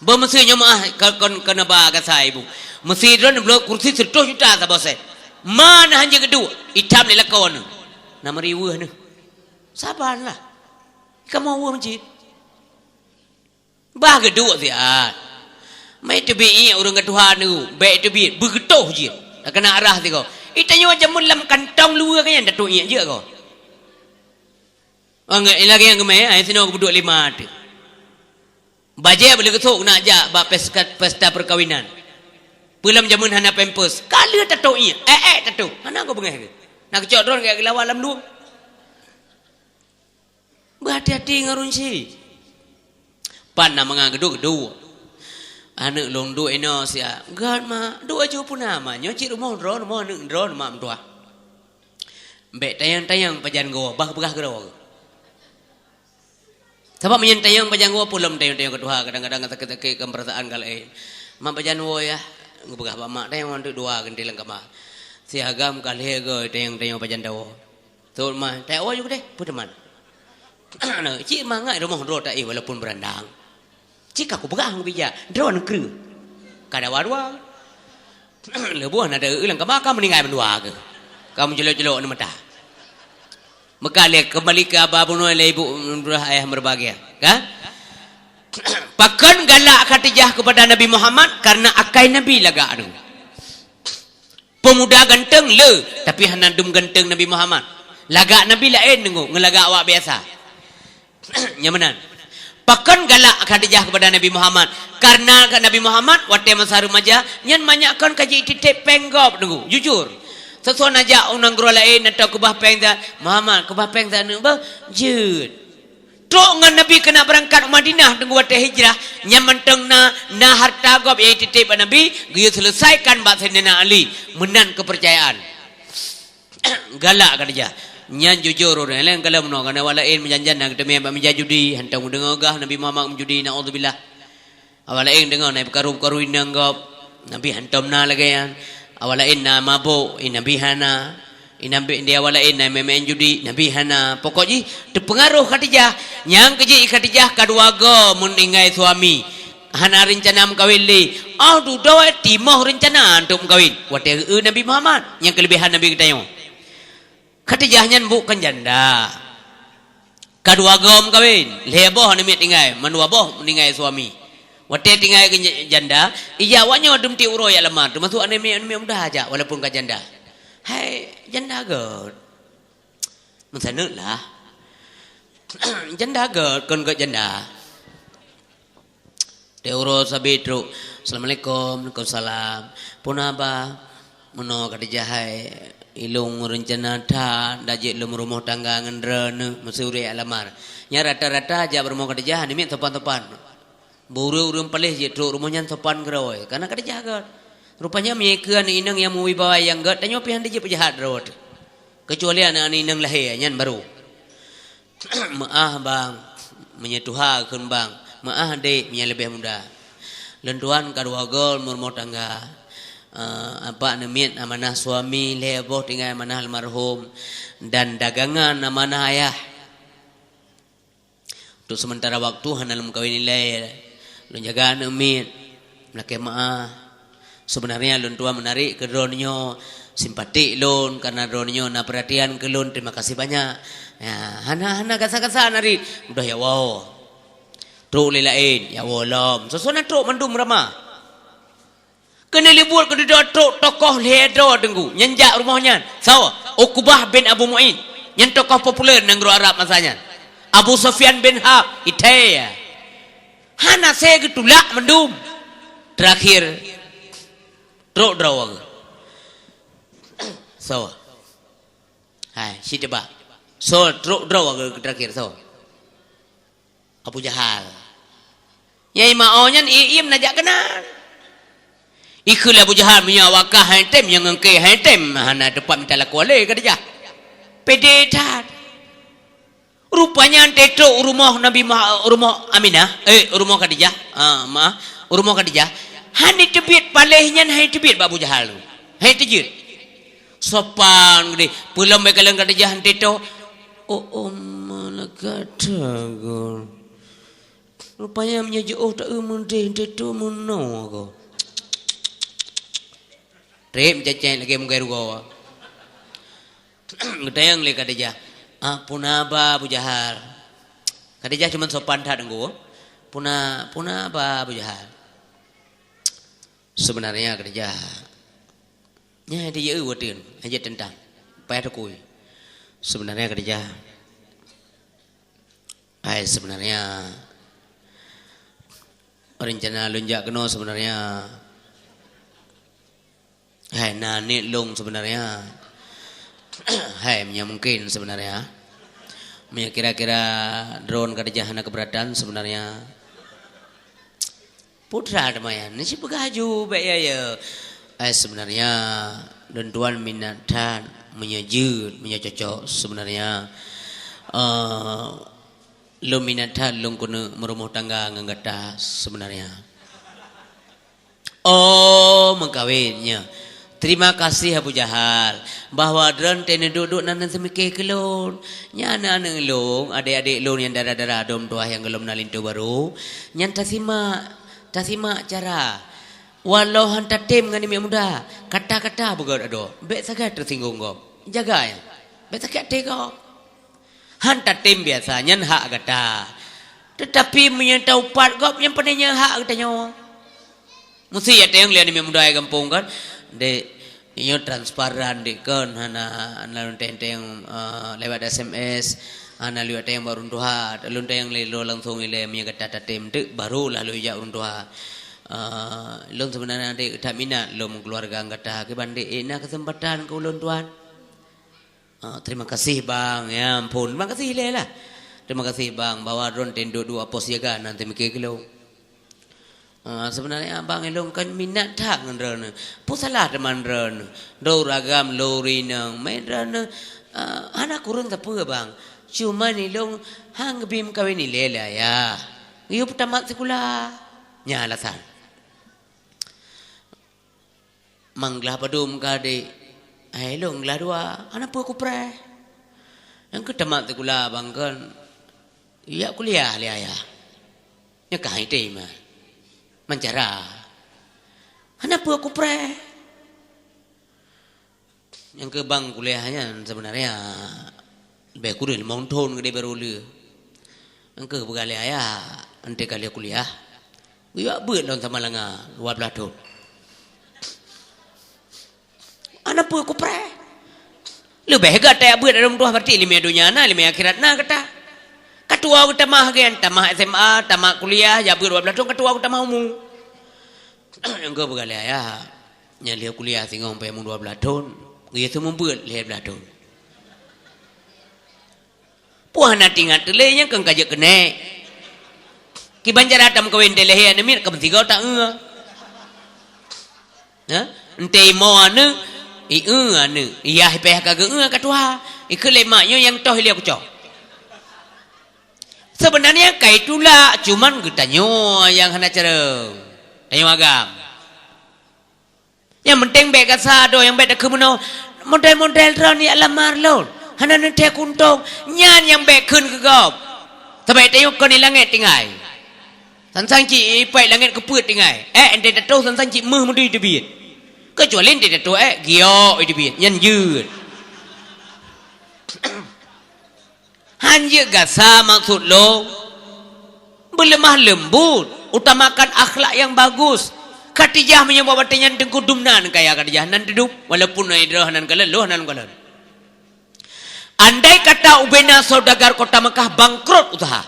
Bah meusi nyoe meuah ka, kon, kon ba gasa ibu. Meusi droen bloe kursi seratus juta saboh set. Ma na hanjeuet geuduek, itam lé lakoe neuh. Na meuriweuh neuh. Sabarlah. Kamoe weueh meucit. Bah geuduek siat. Mai teubiet ureueng ka tuha neuh, bèk teubiet, beugeutoh jeuet. Ka na arah sigoe. Itanyoe jameun lam kantong luweue ka nyan, datu iek jeuet ko. Anggét lagèe nyang geumè, ai sinoe geubeuduek lima teuh. Bajèe boleh geusok nak jak bak pesta, pesta perkawinan. Peulom jameun hana pampers. Ka lheueh tato ié, ék-ék tato. Hana geubeungéh geuh. Nak geucok droen geuh geulawa lam lueng. Beuhati-hati ngon ureueng chik. Pan na mangat geuduek-geuduek. Aneuk lôn duek inoe siat. Gèt mak, duek aju peue na mak. Nyoe cit rumoh droe, rumoh aneuk droe, mak meutuah. Bèk tanyong-tanyong pajan goe, bah peugah keudroe. Sabab meunyo tanyong pajan goe, peulom tanyong-tanyong keu tuha, kadang-kadang sakét-sakét kan peurasaan ka laén. Mak pajan woe yah, geupeugah bak mak, tanyong anteuk dua geunti lam kama. Si agam ka lhèe goe tanyong-tanyong pajan dawa. Sot mah, tanyong woe ju keudeh, peue teuma. Cit mangat rumoh droe taéh walaupun beurandang. Cit ka kupeugah ngon bijak, droeneuh kreueh. Ka dawa dua. Leuboh na deuh lam kama ka meuninggai mandua keuh. Ka meujelok-jelok aneuk mata. Meuka lé keumbali keu aba bunoe lé ibu, ayah meureubahagia, kan? Pakon galak Khadijah keupada Nabi Muhammad? Karena akai Nabi lagak nyoe. Peumuda ganteng le, tapi hana dum ganteng Nabi Muhammad. Lagak Nabi laén deungoe, ngon lagak awak biasa. Nyan meunan. Pakon galak Khadijah keupada Nabi Muhammad? Karena Nabi Muhammad watèe masa remaja, nyan manyak kon ka jititép péng gob deungoe. Jujur. Soe-soe neujak u nanggroe laén atau keubah péng sa, "Muhammad, keubah péng sa aneuk beuh." Jeuet. Trok ngon Nabi keuneuk beurangkat u Madinah deungoe watèe hijrah, nyan mantong na, na harta gob nyang jititép bak Nabi, geuyue seuleusaikan bak Saidina Ali. Meunan keupeurcayaan. Galak Khadijah. Nyan jujur ureueng laén ka lheueh meunoe, karena awak laén meujan-jan na geuteumé bak meuja judi, hantom geudeungoe gah Nabi Muhammad meujudi, naudzubillah. Awak laén deungoe na peukaru-peukaru inong gob, Nabi hantom na lagèe nyan. Awak laén na mabök, i Nabi hana. I Nabi di awak laén na maén-maén judi, Nabi hana. Pokok jih teupeungaroh Khadijah. Nyang keujeuet Khadijah ka dua goe meuninggai suami. Hana reuncana meukawen lé. Oh dudoe timoh reuncana untuk meukawen. Watèe eu Nabi Muhammad, nyang keuleubehan Nabi geutanyoe. Khadijah nyan bukan janda. Ka dua goe meukawen, lhèe boh aneuk miet tinggai, mandua boh meuninggai suami. Watèe tinggai keu janda, ija awak nyoe dum tiep uroe jak lamar, teumasuk aneuk miet, aneuk miet muda jak walaupun ka janda. Hai, janda göt. Meusaneuk lah. Janda göt, kon göt janda. Teuh uroe sabe trok, "Assalamualaikum." "Waalaikumsalam." "Peue na ba?" "Meunoe Khadijah hai, ilôn reuncana that, dak jeuet lôn rumoh tangga ngon droeneuh, meuseureuek lamar." Nyan rata-rata jak rumoh Khadijah, aneuk miet sopan-sopan. Beu ureueng-ureueng paléh jeuet trok rumoh nyan sopan keudroe, karena Khadijah göt. Rupanya meunyo keu aneuk inong nyang meuwibawa nyang göt, tanyoe pih hana jeuet peujahat droe teuh. Keucuali aneuk-aneuk inong lahé, nyan baru. Meu'ah bang. Meunyoe tuha kheun bang, meu'ah dek meunyoe leubeh muda. Lôn tuan ka dua goe meurumoh tangga. Eh, apak neumiet amanah suami, lhée boh tinggai amanah almarhum, dan dagangan amanah ayah. Untuk sementara waktu hana lôn kawin ilée, lôn jaga aneuk miet, meulakée meu'ah. Sebenarnya lôn tuan meunarek keu droeneuh nyoe, simpatik lôn, karena droeneuh nyoe na peuratian keu lôn, terima kasih banyak. Ya, hana, hana gasa-gasa narit, mudah ya woe. Trok lé laén, ya woe lom. Soe-soe na trok mandum ramah. Keuneuk libuet keu dudoe trok tokoh lhée droe teungku, nyan jak rumoh nyan. Soe? Uqbah bin Abu Mu'aid. Nyan tokoh populer nanggroe Arab masa nyan. Abu Sufyan bin Harb, itai ya. Hana sé geutulak mandum. Terakhir, trok droe geuh. Soe? Hai, si teuba. Soe trok droe geuh terakhir, soe? Abu Jahal. Nyang imeu'oh nyan i-, iem na jak keunan. Ikheun lé Abu Jahal, meunyoe awak kah hai tem, nyang ngon kée hai tem, hana teumpat mita lakoe lé Khadijah. Pede that. Rupanya han trok u rumoh Nabi Muha-, rumoh Aminah, eh, rumoh Khadijah. Ah, maaf, rumoh Khadijah. Han teubiet paléh nyan, han teubiet bak Abu Jahal tu. Han teujeuet. Sopan geude, peulom bak kalon Khadijah han trok. Oh, oh, malaikat teugor. Rupanya meunyoe jiôh taeu meudeh, han trok meunoe ko. Treb cecet lagée mugai rugoe. Geutanyong lé Khadijah, "Ah, puna ba Abu Jahal?" Khadijah cuma sopan that teungku. "Puna, puna ba Abu Jahal?" Sebenarnya Khadijah, nyan hai teueu wateuen, hai jeuet teuntang. Payah teukui. Sebenarnya Khadijah, hai sebenarnya rencana lôn jak keunoe sebenarnya. Hai, na niet lôn sebenarnya. Hai, meunyoe mungkin sebenarnya. Meunyoe kira-kira droen Khadijah hana keberatan sebenarnya. Putra teuma nyan, ni si peugah aju bék ya, ya. Hai, sebenarnya lôn tuan minat that meunyoe jeuet, meunyoe cocok sebenarnya. Eh, lôn minat that lôn keuneuk meurumoh tangga ngon gata sebenarnya. Oh, meukawen nyoe. Terima kasih Abu Jahal, bahwa droen teuneuk duek-duek nan neuseumiké keu lôn. Nyan aneuk-aneuk lôn, adék-adék lôn nyang dara-dara dum tuah nyang gohlom na linto barô. Nyan tasimak, tasimak cara. Walau han tatem ngon miet muda, kata-kata beugét adoe, bék sagai teusinggong gob. Jaga nyan. Bék sakét até gob. Han tatem biasa, nyan hak gata. Teutapi meunyoe taupat gob, nyan pane nyan hak geutanyoe. Meusti ya teueng lé aneuk muda gampông kan. Dek, nyoe transparan dek kon, hana, hana lôn teueng-teueng, eh, lewat S M S, hana lôn teueng bak ureueng tuha, lôn teueng lé lôn langsung ilée meunyoe gata tatem teuk, barulah lôn jak ureueng tuha. Eh, lôn sebenarnya dek that minat lôn meukeuluwarga ngon gata, kiban dek, eh, na keuseumpatan keu ulôn tuan. Ah, terima kasih bang, ya ampun. Terima kasih ilée lah. Terima kasih bang, bahwa droen teuneuk duek-duek apoh siaga nan teumiké keu lôn. Ah, sebenarnya abang ilôn kan minat that ngon droeneuh. Peue salah teuma droeneuh? Droe ureueng agam, lôn ureueng inong, mé droeneuh, ah, hana kureueng sapeue bang. Cuma ilôn han geubi meukawen ilée lé ayah. Geuyue peutamat sikula. Nyan alasan. Mang glah padum ka dek? Hai lôn glah dua, hana peue kupreh. Nyang keu tamat sikula bang kon, jak kuliah lé ayah. Nyoe ka hai teuh mah. Mancara. Hana peue kupreh. Nyang keu bang kuliah nyan sebenarnya leubeh kureueng limong thon geude baru lé. Engkeu peugah lé ayah, enteuk ka lheueh kuliah, geuyue beuet lom Samalanga dua blaih thon. Hana peue kupreh. Leubeh gata jak beuet lam tuah, berarti ileumèe donya na, ileumèe akhirat na gata. Ka tuwoe geutamah gen, tamah S M A, tamat kuliah, jak beuet dua blaih thon, ka tuwoe geutamah umu. Engkeu peugah lé ayah, nyan lheueh kuliah singoh pih umu dua blaih thon, geuyue seumeubeuet lhèe blaih thon. Peue hana teuingat teuh lé nyang keu ka jeuet keuneuk. Kiban cara tameukawen teuh lhèe aneuk miet ka meusigoe ta-eu. Ha? Enteuk imoe aneuk, i-eu aneuk, i yah pih ka geu-eu ka tuha. Ikheun lé mak nyoe nyang toh ilèe kucok. Sebenarnya ka itulak, cuman geutanyoe nyang hana carông. Tanyoe agam. Nyang penting bèk gasa doh, nyang bèk takheun meunoe, "Model-model droeneuh jak lamar lôn, hana neuthèe kuntông." Nyan nyang bèk kheun keu gob. Sabab tanyoe kon di langèt tinggai. Sang-sang cit ipai langèt keupeuet tinggai. Eh, enteuk tatoh sang-sang cit méuh meudui teubiet. Keucuali enteuk tatoh, eh, giok teubiet. Nyan jeuet. Han jeuet gasa maksud lôn. Beuleumah leumbut, utamakan akhlak nyang bagus. Khadijah meunyoe bak watèe nyan teungku dum nan kaya Khadijah nan teudum, walaupun droe nan kalon, lôn nan kalon. Andai kata ubena saudagar kota Mekah bangkrot usaha,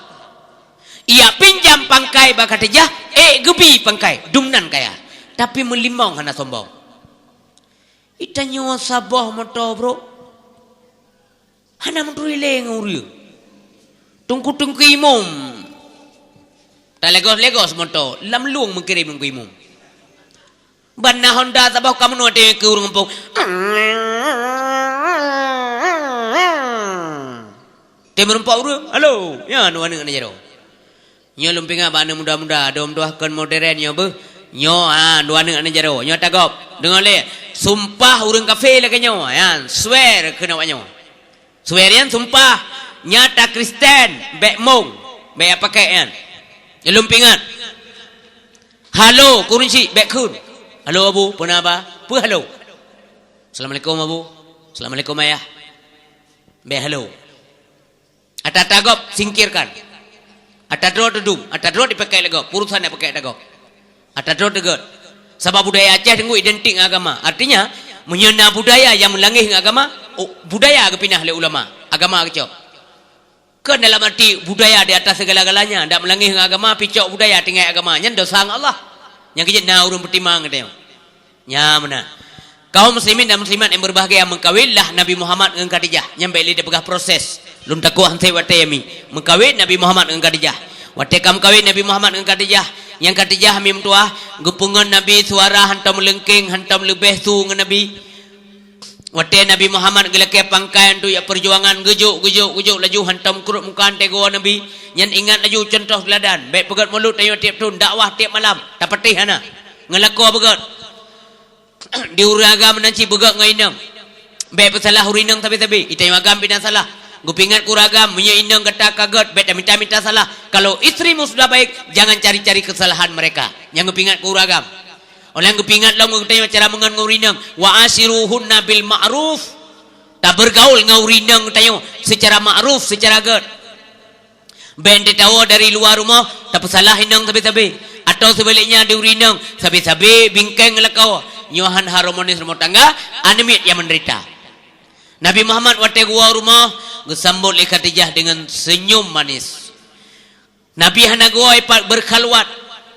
ia pinjam pangkai bak Khadijah, ék geubi pangkai, dum nan kaya. Tapi meulimong hana sombong. Itanyoe saboh moto, bro. Hana meuturi lé ngon ureueng. Teungku-teungku imum. Talegos-legos moto, lam lueng meukirém teungku imum. Ban na Honda saboh ka meunoe teuka ureueng gampông. Teumeureumpok ureueng, "Halo, nyan aneuk-aneuk jaroe." Nyoe lôn peuingat bak aneuk muda-muda, dum tuah kon modern nyoe beuh. Nyoe, ha, dua aneuk-aneuk jaroe. Nyoe tagob. Deungoe lé, sumpah ureueng kafé lagèe nyoe. Nyan, swear keunoe nyoe. Swear nyan sumpah. Nyata Kristen, bèk mong, bèk pakèk nyan. Nyoe lôn peuingat. Halo, kureueng chik, bèk kheun. "Halo, Abu, peue na ba?" Peue halo? "Assalamualaikum, Abu." "Assalamualaikum, Ayah." Bèk halo. Ata tagob, singkirkan. Ata droe teudum, ata droe dipakèk lé gob, urusan dipakèk ata gob. Ata droe teugét. Sabab budaya Aceh teungku identik ngon agama. Artinya, meunyoe na budaya nyang meulangeh ngon agama, oh, budaya geupinah lé ulama, agama geucok. Kon dalam arti budaya di atas segala-galanya, dak meulangeh ngon agama, picok budaya tinggai agama, nyan dosa ngon Allah. Nyang keujeuet na ureueng peutimang geutanyoe. Nyan meunan. Kaum muslimin dan muslimat nyang berbahagia, meukawinlah Nabi Muhammad ngon Khadijah. Nyan bèk lé tapeugah proses. Lôn takot han sép watèe mi. Meukawin Nabi Muhammad ngon Khadijah. Watèe ka meukawin Nabi Muhammad ngon Khadijah, nyang Khadijah mi meutuah, geupeungon Nabi suara hantom leungkeng, hantom leubeh su ngon Nabi. Watèe Nabi Muhammad geulakèe pangkai untuk jak peujuangan, geujok, geujok, geujok, laju hantom krot muka teugoe Nabi. Nyan ingat laju cuntoh teuladan. Bèk peugèt mulod tanyoe tiep thôn, dakwah tiep malam, tapatéh hana. Ngon lakoe beugèt. Di ureueng agam meunan cit beugèt ngon inong. Bèk peusalah ureueng inong sabe-sabe. Itanyoe agam pih na salah. Geupeuingat keu ureueng agam, meunyoe inong gata ka gèt, bèk tamita-mita salah. Kalau istrimu sudah baik, jangan cari-cari kesalahan mereka. Nyan geupeuingat keu ureueng agam. Óh lheueh geupeuingat lom geutanyoe cara meungon ngon ureueng inong. "Wa asyiruhunna bil ma'ruf." Tabeurgaul ngon ureueng inong geutanyoe seucara ma'ruf, seucara gèt. Bèk teuwoe dari luwa rumoh, tapeusalah inong sabe-sabe. Atawa seubaliknya di ureueng inong, sabe-sabe bingkeng lakoe. Nyoe han harmonis rumoh tangga, aneuk miet nyang meudeurita. Nabi Muhammad watèe geuwoe rumoh, geusambot lé Khadijah deungon seunyum manis. Nabi hana geuwoe pat beurkhalwat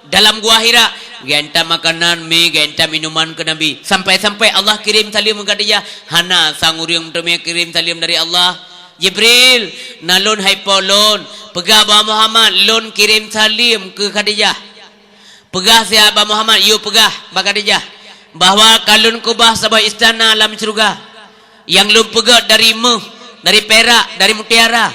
dalam Gua Hira, geuhantam makanan, mi, geuhantam minuman keu Nabi. Sampai-sampai Allah kirém saleuem keu Khadijah. Hana sang ureueng meuteumé kirém saleuem dari Allah. "Jibril, na lôn hai po lôn, peugah bak Muhammad lôn kirém saleuem keu Khadijah. Peugah siat bak Muhammad, yue peugah bak Khadijah, bahwa ka lôn keubah saboh istana lam syeuruga nyang lôn peugèt dari méuh, dari pirak, dari mutiara.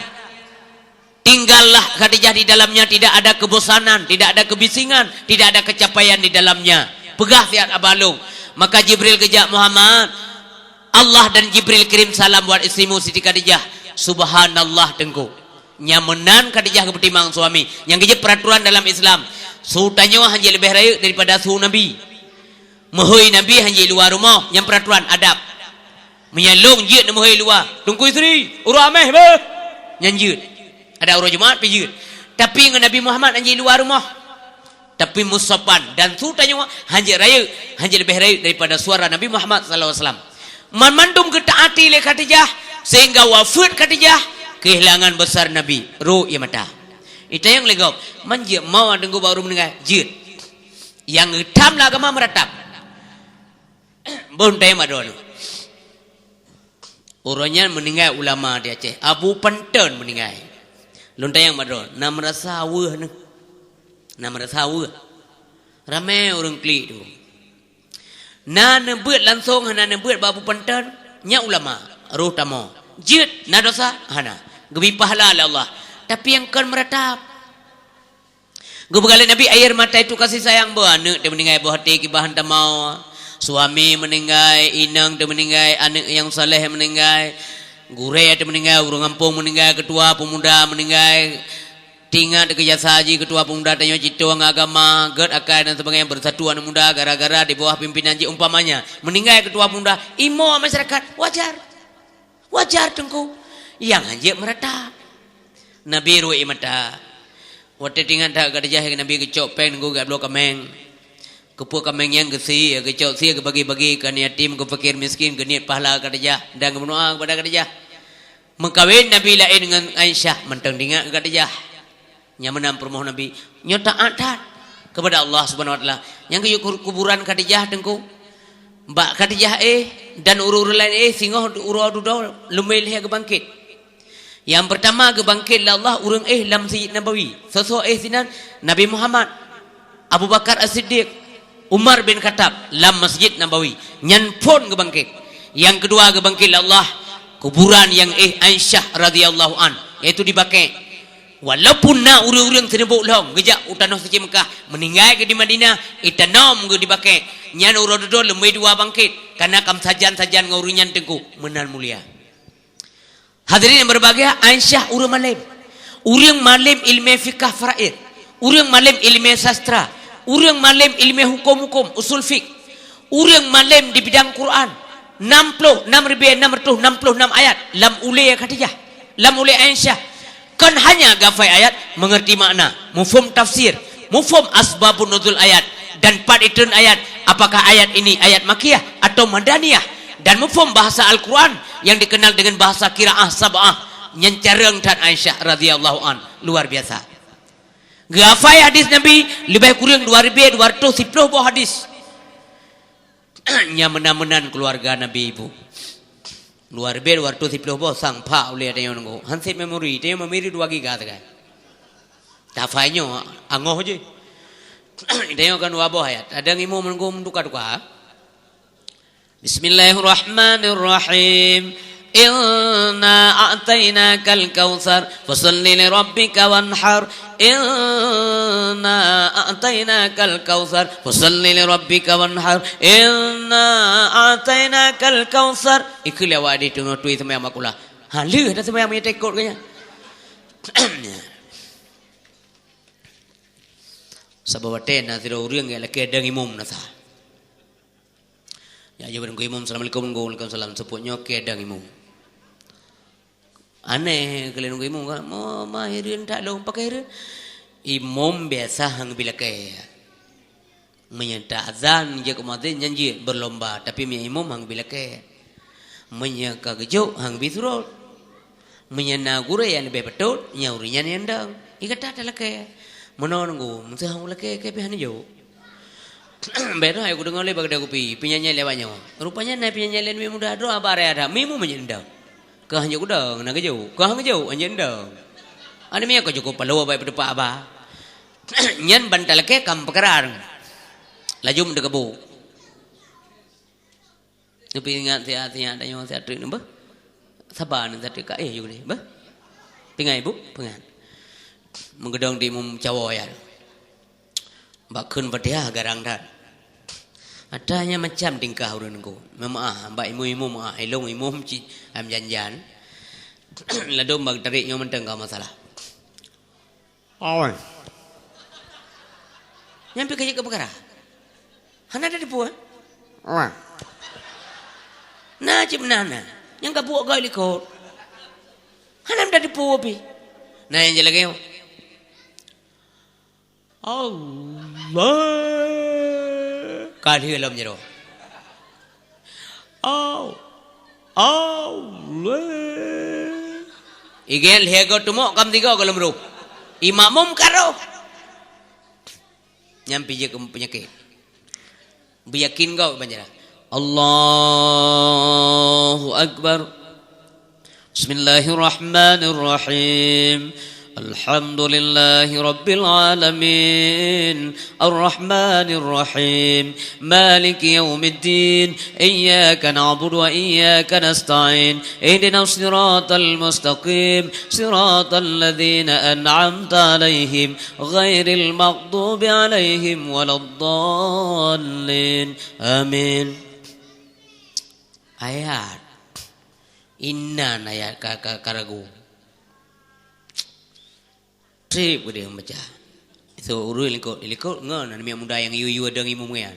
Tinggallah Khadijah di dalamnya, tidak ada kebosanan, tidak ada kebisingan, tidak ada kecapaian di dalamnya. Peugah siat bak lôn." Maka Jibril geujak, "Muhammad, Allah dan Jibril kirim salam buat istrimu Siti Khadijah." Subhanallah, Teungku. Nyan meunan Khadijah geupeutimang suami. Nyang geujeuet peuraturan dalam Islam. Su tanyoe hana leubeh rayeuk daripada su Nabi. Meuhôi Nabi hana luwa rumoh, nyan peuraturan adab. Meunyoe lôn jeuet neumeuhôi luwa, "Teungku Istri, uroe Amèh beuh!" Nyan jeuet. Adak uroe Jumat pih jeuet. Tapi ngon Nabi Muhammad hana luwa rumoh. Tapi meusopan dan su tanyoe hana rayeuk, hana leubeh rayeuk daripada suara Nabi Muhammad sallallahu alaihi wasallam. Man mandum geutaati lé Khadijah sehingga wafeuet Khadijah, keuhilangan besar Nabi, rhot ie mata. Itanyong lé gob, "Man jeuet mo Teungku bak ureueng meuninggai?" Jeuet. Nyang geutam lam agama meuratab. Beuh tanyong bak droeneuh. Uroe nyan meuninggai ulama di Aceh, Abu Panton meuninggai. Lôn tanyong bak droe, na meurasa weueh neuh? Na meurasa weueh? Ramé ureueng klik tu. Na neubeuet langsong hana neubeuet bak Abu Panton? Nyan ulama, roh tamoe. Jeuet, na dosa? Hana. Geubri pahala lé Allah. Tapi nyang kon meuratap. Geupeugalak Nabi, air mata itu kasih sayang beuh. Aneuk teuh meuninggai, boh até kiban tamong. Suami meuninggai, inong teuh meuninggai, aneuk nyang saleh meuninggai. Gurée teuh meuninggai, ureuëng gampông meuninggai, ketua pemuda meuninggai. Teuingat keu jasa jih ketua pemuda tanyoe, cit-cit agama, gét akai dan sebagainya, bersatu aneuk muda gara-gara di bawah pimpinan jih umpamanya. Meuninggai ketua pemuda, imoe masyarakat, wajar. Wajar, Teungku. Nyang hanjeuet meuratap. Nabi ruwet ie mata. Watée teuingat that Khadijah, Nabi geucok péng, Teungku, geubloe kaméng. Keupeue kaméng nyan geusie, geucok sie, geubagi-bagi keu aneuk yatim, keu fakir miskin, geuniet pahala Khadijah dan geumeudoá keupada Khadijah. Meukawen Nabi laén ngon Aisyah, mantong teuingat keu Khadijah. Nyang meunan peurumoh Nabi, nyoe taát that keupada Allah Subhanahu wa Taala. Nyang geuyue ku-, kuburan Khadijah, Teungku. Bak Khadijah éh dan ureuëng-ureuëng laén éh, singoh uroe dudoe leumé lhée geubangkét. Nyang peurtama geubangkét lé Allah ureuëng éh lam Masjid Nabawi. Soe-soe éh sinan? Nabi Muhammad, Abu Bakar As-Siddiq, Umar bin Khattab lam Masjid Nabawi. Nyan phon geubangkét. Nyang keudua geubangkét lé Allah kuburan nyang éh Aisyah radhiyallahu an, yaitu di Baqi'. Walaupun na ureuëng-ureuëng seuneubok lhong geujak u tanoh suci Meukah, meuninggai geuh di Madinah, itanom geuh di Baqi', nyan uroe dudoe leumé dua bangkét, kareuna ka meusajan-sajan ngon ureuëng nyan, Teungku, meunan mulia. Hadirin yang berbahagia, Aisyah ureuëng malém. Ureuëng malém ileumé fikah faraid, ureuëng malém ileumé sastra, ureuëng malém ileumé huköm-huköm, usul fiqh, ureuëng malém di bidang Quran. Enam puluh, enam ribu enam ratus enam puluh enam ayat lam ulée Khadijah, lam ulée Aisyah. Kon hanya geuhafai ayat, mengerti makna, muphom tafsir, muphom asbabun nuzul ayat, dan pat itreun ayat, apakah ayat ini ayat Makkiyah atau Madaniyah, dan muphom bahasa Al-Quran yang dikenal dengan bahasa qiraah sab'ah, nyan carông that Aisyah radhiyallahu an, luar biasa. Geuhafai hadis Nabi leubeh kureueng dua ribu dua ratus siplôh boh hadis. Nyang meunan-meunan keuluwarga Nabi, Ibu. Dua ribu dua ratus siplôh boh sang pha ulée tanyoe nunggu. Hansét memori, tanyoe memori dua giga sagai. Tafai nyoe angoh jih. Tanyoe kan dua boh ayat. Ada ngimu menunggu menduka-duka. Bismillahirrahmanirrahim. Inna a'tainakal kautsar, fasalli li rabbika wanhar. Inna a'tainakal kautsar, fasalli li rabbika wanhar. Inna a'tainakal kautsar. Ikeu lewat di tengah tui semayang makula. Ha, lheueh dah semayang meunyo ikot keu nyan. Sabab watée na sidroe ureuëng nyang lakée dang imum nasa. Ya, jaweueb ngon imum, "Assalamualaikum." "Waalaikumsalam." Seupôt nyoe keu dang imum. Aneh keu lheueh ngon imum kan, "Mo, ma hireuen that lôn pakai hireuen." Imum biasa hang bi lakée. Meunyo ta azan jeuet keu muazin nyan jeuet berlomba, tapi meunyo imum hang bi lakée. Meunyo ka geujok hang bi surot. Meunyo na gurée nyang leubeh beutôi, nyan ureuëng nyan nyang dang. Ikata talakée. Meunoe nunggu, meuseuh hang lakée, kée pih hana jok. Bék rhah kudeungoe lé bak keudè kupi, peunyanyai lé awak nyoe. Rupanya na peunyanyai lé mi muda droe, aba raya that, mi mu meunyeundang. Kah hana jok kudang, na geujok. Kah hana geujok, hana jeundang. Ada mi ka jukôp paloe bai peutupak aba. Nyan ban talakée kam peukeurang. Laju meudeukeubu. Neupeuingat siat-siat tanyoe siat treuk nyoe beuh. Saba nyoe siat treuk ka éh ju keudeh beuh. Peuingat ibu, peuingat. Meugeudong di meucawoe ya. Bak kheun Fatihah garang that. Atra nyan macam tingkah ureuëng nunggu. Meumaah, bak imeum-imeum maah, ilong imeum ci am jan-jan. Ladôm bak tarék nyoe mantong ka masalah. Oi. Nyang pi ka jeuet keu peukara. Hana teudeungoe, eh? Oi. Na cit meunan na. Nyang ka buet goi likot. Hana teudeungoe pi. Na nyang lagée nyoe. Allah. Ka lheueh lom jaroe. Au. Allah. Igel lhée goe teumok kam tiga goe lom roh. Imakmum ka roh. Nyang pijak peunyakét. Beuyakin goe banjara. Allahu Akbar. Bismillahirrahmanirrahim. الحمد لله رب العالمين، الرحمن الرحيم، مالك يوم الدين، إياك نعبد وإياك نستعين، اهدنا الصراط المستقيم، صراط الذين أنعمت عليهم، غير المغضوب عليهم ولا الضالين. آمين. Ayat. Inan ayat ka, ka, ka ragu. Trép geude baca. So, ureuëng likot, likot ngon aneuk muda nyang yue-yue dong imeum nyan.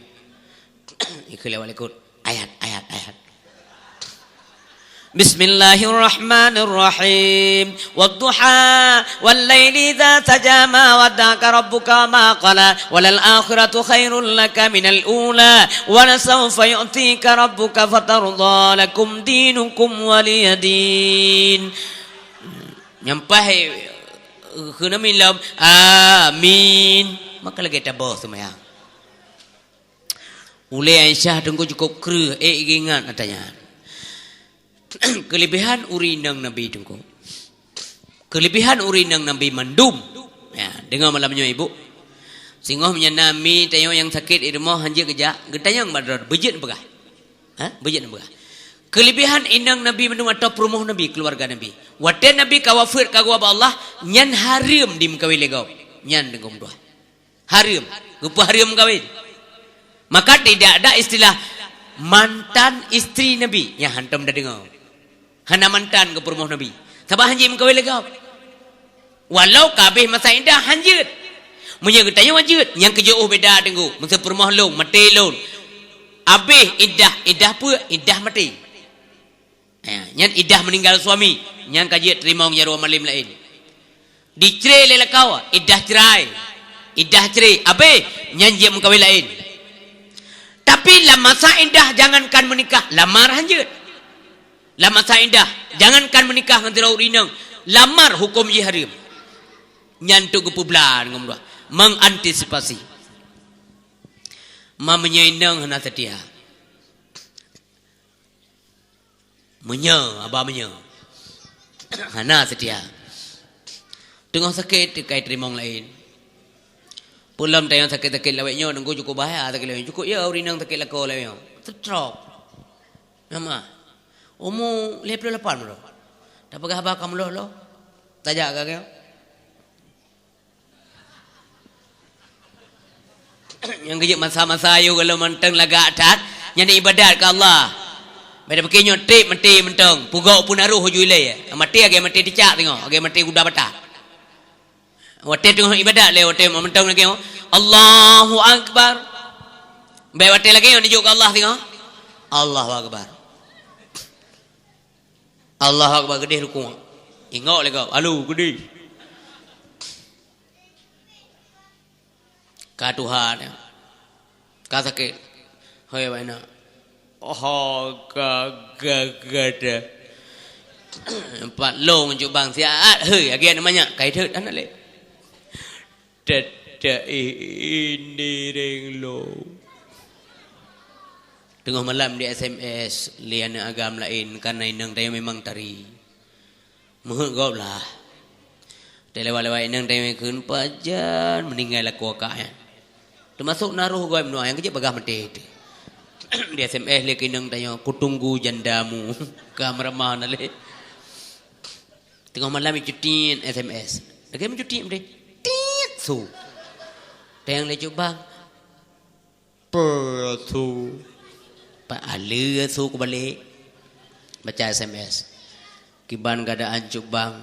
Ikeu lewat likot. Ayat, ayat, ayat. بسم الله الرحمن الرحيم. والضحى والليل إذا سجى ما ودعك ربك وما قلى وللآخرة خير لك من الأولى ولسوف يعطيك ربك فترضى لكم دينكم ولي دين. Nyan paih, eh, keuneuk min lom, amin. Maka lagée taboh seumayang. Ulée Aisyah Teungku cukôp kreueh, ék geuingat ata nyan. Keuleubiehan ureuëng inong Nabi Teungku. Keuleubiehan ureuëng inong Nabi mandum. Ya, deungoe malam nyoe, Ibu. Singoh meunyo na mi tanyoe nyang sakét i rumoh hanjeuet geujak, geutanyong bak droe, beujeuet neupeugah. Ha? Beujeuet neupeugah. Keuleubiehan inong Nabi mandum atau peurumoh Nabi, keuluwarga Nabi. Watée Nabi ka wafeuet ka geuwoe bak Allah, nyan hareuem dimeukawen lé gob. Nyan deungon meutuah. Hareuem. Geupeuhareuem meukawen. Maka tidak ada istilah mantan istri Nabi. Nyan hantom tadeungoe. Hana mantan keu peurumoh Nabi. Sabab hanjeuet meukawen lé gob. Walau ka habéh masa iddah hanjeuet. Meunyoe geutanyoe hanjeuet, nyang keujiôh beda Teungku. Meuseu peurumoh lôn, maté lôn. Habéh iddah, iddah peue? Iddah maté. Ya, nyan iddah meuninggal suami, nyan ka jeuet teurimong jaroe malem laén. Dicre lé lakoe, iddah cerai. Iddah cre, habéh, nyan jeuet meukawen laén. Tapi lam masa iddah jangankan meunikah, lamar hanjeuet. Lam masa iddah, jangankan meunikah ngon sidroe ureuëng inong, lamar huköm jih hareuem. Nyan teuk geupeubla ngon meudoá, mengantisipasi. Ma meunyoe inong hana seutia. Meunyoe, haba meunyoe. Hana seutia. Teungoh sakét, teuka teurimong laén. Peulom tanyoe sakét-sakét lawét nyoe, Teungku, cukôp bahaya sakét lawét nyoe. Cukôp ya ureuëng inong sakét lakoe lawét nyoe. Stroke. Nama? Umu lhèe ploh lapan uroe. Tapeugah haba ka muloh-loh. Tajak ka keuh. Nyang keujeuet masa-masa ayue gohlom mantong lagak that, nyan ibadat keu Allah. Beda pike nyoe trép maté mantong, peugot peunaroh ju ilée. Maté lagée maté cicak teungoh, lagée maté guda bata. Watée teungoh ibadat lé, watée mantong lagée nyoe, Allahu Akbar. Bèk watée lagée nyoe neujok keu Allah teungoh. Allahu Akbar. Allahu Akbar, geudeh rukuk. Ingok lé gob, alu geudeh. Ka tuha nyan. Ka sakét. Hôi, awak inong. Oh, ka, ka, ka, ka. Pat lôn cubang siat, hôi, lagée aneuk manyak. Ka iteuk aneuk lé. Teuteuih ini ring lôn. Teungoh malam di S M S lé aneuk agam laén, kana inong tanyoe memang tari. Meuheuet gob lah. Teulewat-lewat inong tanyoe kheun pajan meuninggai lakoe kah nyan. Teumasok na roh gob meunoe nyang keujeuet bagah maté teuh. Di S M S lé keu inong tanyoe, "Kutunggu jandamu." Ka meuramah na lé. Teungoh malam icuti S M S. Lagée meucuti meude. Tit su. Tayang lé cubang. Peue su. Pak ale su kubalek. Baca S M S. Kiban keadaan cubang.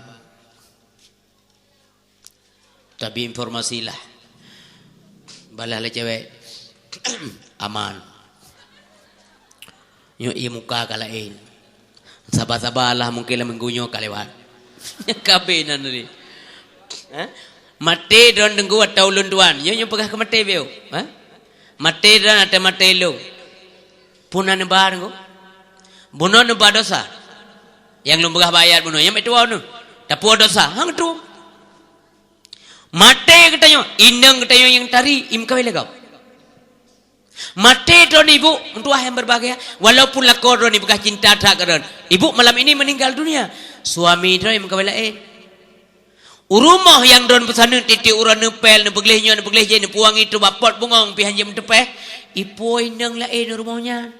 Tabi informasi lah. Balah lé cewek. Aman. Nyoe ie muka ka laén. Saba-saba lah mungken lam minggu nyoe ka lewat. Ka abéh nan tadi. Ha? Maté droen Teungku atau ulôn tuan. Nyoe, nyoe peugah keu maté beu. Ha? Maté droen atau maté lôn. Puna neuba Teungku. Bunoe neuba dosa. Nyang lôn peugah bak ayat bunoe. Nyang meutuwoe neuh. Tapuwoe dosa. Hang tuwoe. Maté geutanyoe, inong geutanyoe nyang tari, imeukawen lé gob. Maté droen ibu, meutuah nyang berbahagia, walaupun lakoe droen ipeugah cinta that keu droen. Ibu malam ini meninggal dunia. Suami droen imeukawen laén. U rumoh nyang droeneuh peusaneut tiep-tiep uroe neupel, neupeugleh nyoe, neupeugleh jih, neupuwangi trok bak pot bungong pih hana jeuet meuteupeh, ipo inong laén u rumoh nyan.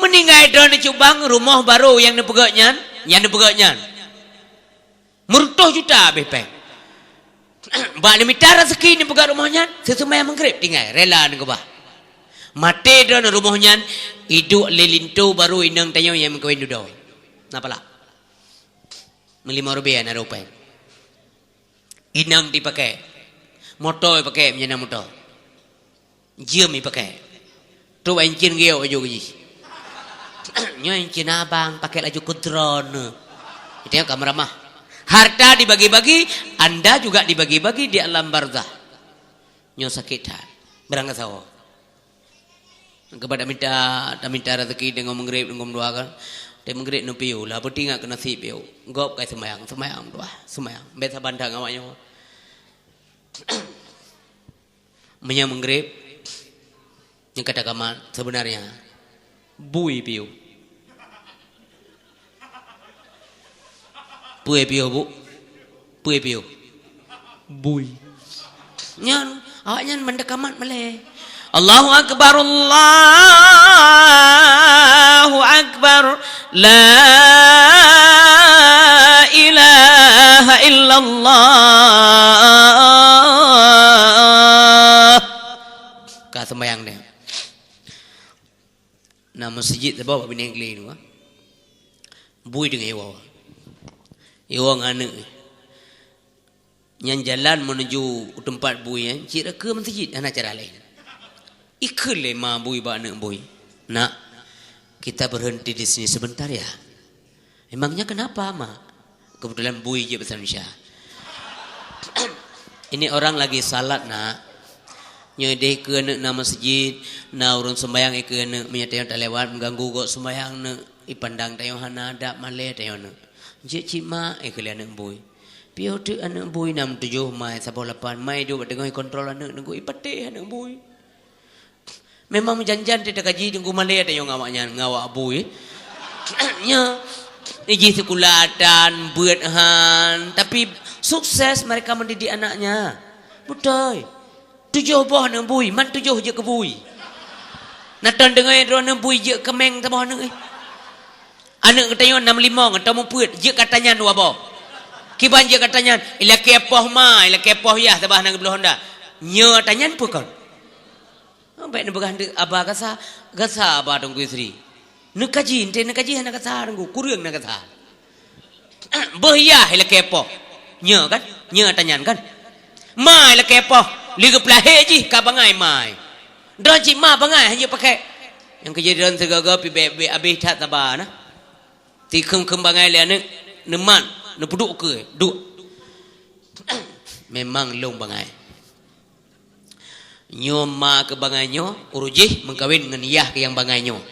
Meuninggai droeneuh cubang rumoh barô nyang neupeugöt nyan, nyang neupeugöt nyan. Meureutôh juta abéh péng. Bak neumita raseuki neupeugöt rumoh nyan, seuseumayang Maghrib tinggai, rela neukeubah. Maté droeneuh rumoh nyan, iduek lé linto barô inong tanyoe nyang meukawen dudoe. Na palak. Meulimong ribèe na rupèe. Inong dipakai. Moto dipakai meunyoe na moto. Jeuem dipakai. Trok bak incien geuyok laju keu jih. Nyoe incien abang, pakai laju keu droeneuh. Itu nyang ka meuramah. Harta dibagi-bagi, anda juga dibagi-bagi di alam barzah. Nyoe sakét that. Beurangkasoe. Keupada minta, taminta raseuki deungon Maghrib, deungon dua kan. Di Maghrib neupiôh lah, beutingat keu nasib piôh. Gob kai seumayang, seumayang dua, seumayang. Bèk saban that ngon awak nyoe. Meunyoe Maghrib, nyang kata kamat, sebenarnya, bui piôh. Peue piôh, Bu? Peue piôh? Bui. Nyan, awaknyan mandum kamat malèe. Allahu Akbar, Allahu Akbar. La ilaha illallah. Ka seumayang dia. Na meuseujid saboh bak binéh glé nyoe. Bui teungoh iwoe. Iwoe ngon aneuk. Nyan jalan menuju u teumpat bui nyan, cit rakeue meuseujid, hana cara laén. Ikheun lé ma bui bak aneuk bui, "Nak, kita berhenti di sini sebentar ya." "Emangnya kenapa, Mak?" Kebetulan bui jeuet bahasa Indonesia. "Ini orang lagi salat, Nak. Nyoe deh keu aneuk na meuseujid, na ureueng seumayang keu aneuk, meunyoe talewat mengganggu gob seumayang neuk, ipandang tanyoe hana adab malèe tanyoe neuk." "Jeuet cit, Mak," kheun lé aneuk bui. Piôh teuk aneuk bui na meutujoh mai saboh lapan, mai duek bak teungoh ikontrol aneuk neuk, ipatéh aneuk bui. Memang meujan-jan teuka jih teungku malèe tanyoe ngon awaknyan, ngon awak bui. Nyoe, ijih sikula tan, beuet han, tapi sukses mereka mendidik anaknya. Beutôi. Tujoh boh aneuk bui, man tujoh jeuet keu bui. Na ton deungoe droeneuh bui jeuet keu meng saboh aneuk, eh. Aneuk geutanyoe nam limong atau mupeuet, jeuet keu ata nyan dua boh. Kiban jeuet keu ata nyan, ilakèe poh ma, ilakèe poh yah, saban hana geubloe honda. Nyoe ata nyan peue kon? Bèk neupeugah aba gasa, gasa aba Teungku Yusri. Neukaji, ente neukaji hana gasa Teungku, kureueng na gasa. Beuh yah ilakèe poh. Nyoe kan? Nyoe ata nyan kan? Ma ilakèe poh, lé geupeulahé jih ka bangai mai. Droe cit ma bangai hana jeuet pakèk. Nyang keujadian sigoe-goe pih bèk-bèk abéh that saba na. Tikheun-kheun bangai lé aneuk, neumat, neupeuduek keue, duek. Memang lôn bangai. Nyoe ma keu bangai nyoe, ureueng jih meukawen ngon yah keu nyang bangai nyoe.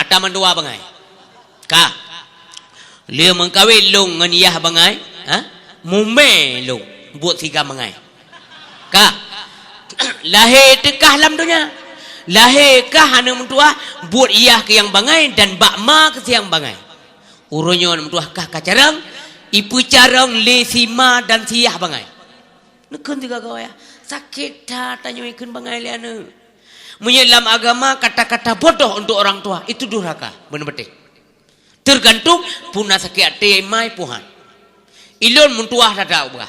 Ata mandua bangai. Ka. Lheueh meukawen lôn ngon yah bangai, ha? Mumè lôn buet siga bangai. Ka. Lahé teuh kah lam donya. Lahé kah aneuk meutuah buet yah keu nyang bangai dan bak ma keu si nyang bangai. Uroe nyoe aneuk meutuah kah ka carông, ipeucarông lé si ma dan si yah bangai. Neukheun sigoe-goe yah, sakét that tanyoe ikheun bangai lé aneuk. Meunyoe lam agama kata-kata bodoh untuk orang tua, itu durhaka, beuna beutôi. Teugantung peue na sakét até ma, peue han. Ilôn meutuah that-that ubah.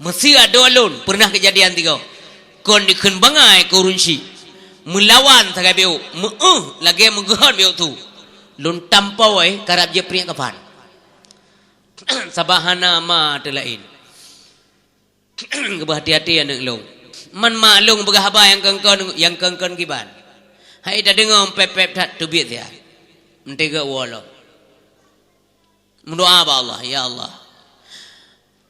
Meuseu adoe lôn peureunah keujadian tigoe. Kon dikheun bangai keu ureueng chik. Meulawan sagai biôk, meu'euh lagèe meugeuhon biôk su. Lôn tampôi karab jeuet priek kafan. Sabab hana ma teulaén. Geubeuhati-hati aneuk lôn. Man ma lôn peugah haba nyang kon-kon, nyang kon-kon kiban. Hai tadeungoe pép-pép that teubiet siat. Meuteugét woe lom. Meudoa bak Allah, "Ya Allah,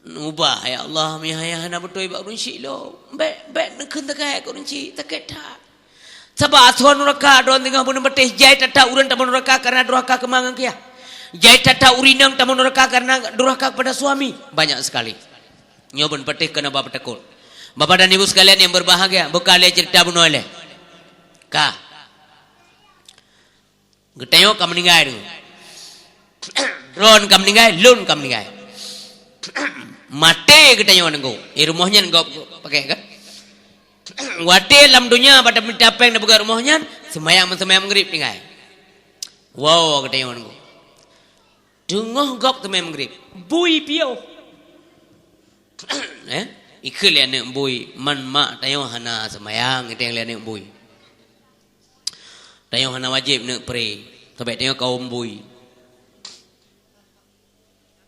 ubah, ya Allah, meunyo hana beutôi bak ureueng chik lôn. Bèk, bèk neukheun teuka keu ureueng chik, sakét that." Sabab asoe nuraka droe singoh beuneubeutéh, jai that-that ureueng tamong nuraka karena durhaka keu ma ngon keu yah. Jai that-that ureueng inong tamong nuraka karena durhaka kepada suami. Banyak sekali. Nyoe beuneubeutéh keuneuk bak peutakot. Bapak dan Ibu sekalian yang berbahagia, buka lé cerita bunoe lé. Ka. Geutanyoe ka meuninggai deungoe. Droen ka meuninggai, lôn ka meuninggai. Maté geutanyoe nunggu. Eh, rumoh nyan gob pakai kan? Watée lam donya bak tapéng neupeugah rumoh nyan, seumayang, seumayang Maghrib tinggai. Wow, geutanyoe nunggu. Teungoh gob teumé Maghrib, bui piôh. Eh? Ikheun lé aneuk bui, man mak tanyoe hana seumayang, iteng lé aneuk bui. Tanyoe hana wajéb neuk pre, sabab tanyoe kawom bui.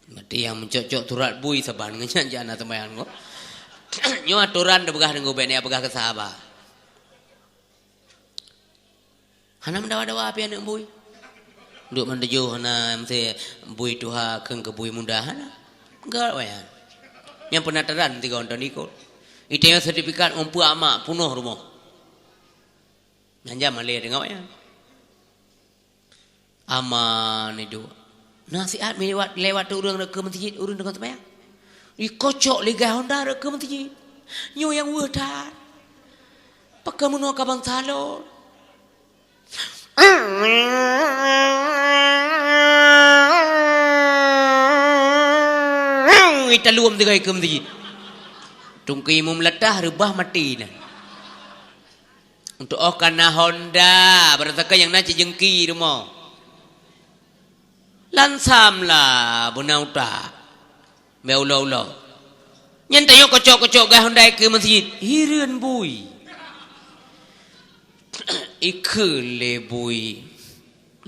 Berarti nyang meucok-cok turat bui saban ngon nyan jak na seumayang ko. Nyoe atoran teupeugah deungon ubé nyan peugah keu sahabat. Hana meudawa-dawa pih aneuk bui. Duek meutujoh hana meusti bui tuha kheun keu bui muda hana. Enggak wayang. Nyang peunataran tiga tahun ikot. Iteng sertifikat umpeu amak punoh rumoh. Nyan jam malée deungon wayang. Aman iduek. Nasihat mi lewat, lewat ureuëng rot keu meuseujid, ureuëng deungon seumayang. Ikocok lé gai honda rot keu meuseujid. Nyoe nyang weueh that. Pakon meunoe ka bansa lôn. Italuem sigai keu meuseujid. Teungku imum latah reubah maté na. Untuk oh kana honda, beurasaka nyang na cit jeungki rumoh. Lansam lah beuna utak. Beu ulo-ulo. Nyan tanyoe kocok-kocok gai honda keu meuseujid. Hireuen bui. Ikheun lé bui.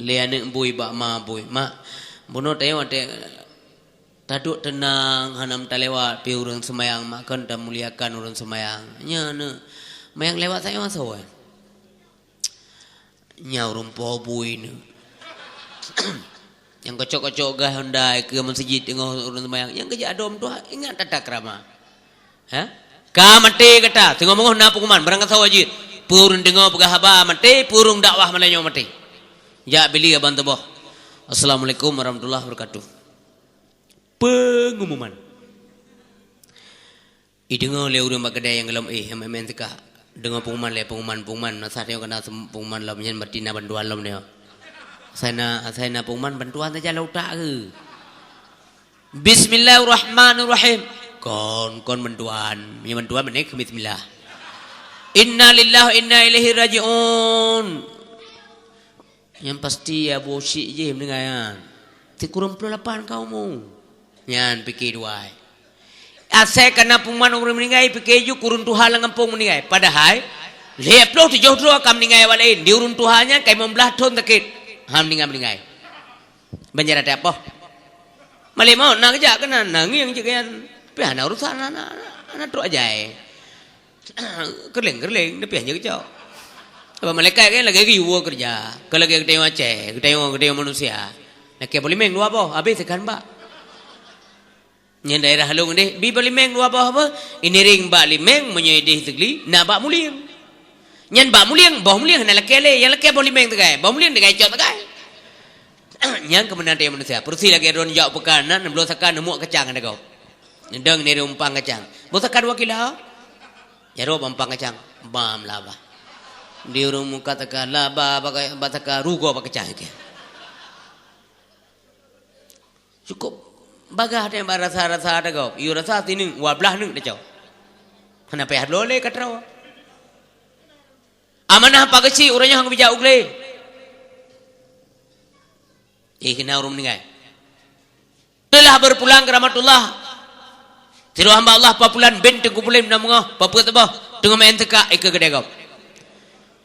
Lé aneuk bui bak ma bui. Mak, bunoe tanyoe watée Taduek teunang, hana meutalewat pih ureuëng seumayang, makon tamuliakan ureuëng seumayang. Nyan, mayang lewat sayoe asoe. Nyan ureuëng po bui nyoe. Nyang kocok-kocok gai honda keu meuseujid teungoh ureuëng seumayang. Nyang keujak adom tuha, ingat tata krama. Ha? Ka maté gata, teungoh-meungoh na pengumuman, barang kata wajib. Peue ureuëng deungoe peugah haba maté, peue ureuëng dakwah malam nyoe maté. Jak bili abang teuboh. Assalamualaikum warahmatullahi wabarakatuh. Pengumuman. Ideungoe lé ureuëng bak keudè nyang gohlom éh, M M N teuka. Deungoe pengumuman lé, pengumuman, pengumuman. Masa tanyoe kana pengumuman lom nyan, berarti na bantuan lom nyoe. Asai na, asai na pengumuman, bantuan saja lam utak keuh. Bismillahirrahmanirrahim. Kon, kon bantuan. Meunyoe bantuan, meunan keu bismillah. Innalillahi wa inna ilaihi raji'un. Nyang pasti Abu Syik jih meuninggai nyan. Sikureueng ploh lapan ka umu. Nyan pike dua. Asai kana pengumuman ureuëng meuninggai, pike ju kureueng tuha lam gampông meuninggai. Padahai, lhèe ploh tujoh droe ka meuninggai awak laén. Di ureuëng tuha nyan ka limong blaih thon sakét. Ha meuninggai-meuninggai. Banjar até apoh. Malée mawöt na geujak keunan, na ngieng cit keunan. Pih hana urusan, hana, hana, hana trok ajai. Keureuléng-keureuléng, tapi hana geucok. Sabab malaikat kan lagée geuyue keureuja. Kon lagée geutanyoe Aceh, geutanyoe, geutanyoe manusia. Lakée boh limeng dua boh, habéh teukan bak. Nyan daerah lôn deh, bi boh limeng dua boh apa? Iniring bak limeng, meunyoe ideh Sigli, na bak Mulieng. Nyan bak Mulieng, boh Mulieng hana lakée lé, nyang lakée boh limeng teukai, boh Mulieng teukai cok teukai. Nyan keumeunangan tanyoe manusia. Peurusi lagée droeneuh jak peukan, na, na bloe saka, na muak kacang ada gob. Dong ni umpang kacang. Boh saka dua kilo. Jaroe bak umpang kacang. Bam laba. Di ureuëng muka teuka laba bak, bak saka rugoe bak kacang keu. Cukup bagah deh bak rasa-rasa ada gob. Yue rasa sineuk, dua blaih neuk tacok. Hana payah bloe lé ka troe. Amanah Pak Geuchik uroe nyoe hana geubijak u glé. Eh, keunan ureuëng meuninggai. Telah berpulang ke rahmatullah. Sidroe hamba Allah, Pak Pulan bin Teungku Pulan na meungoh, Pak Peuet Teuboh, teungoh meu'en teuka ikeue keudè gob.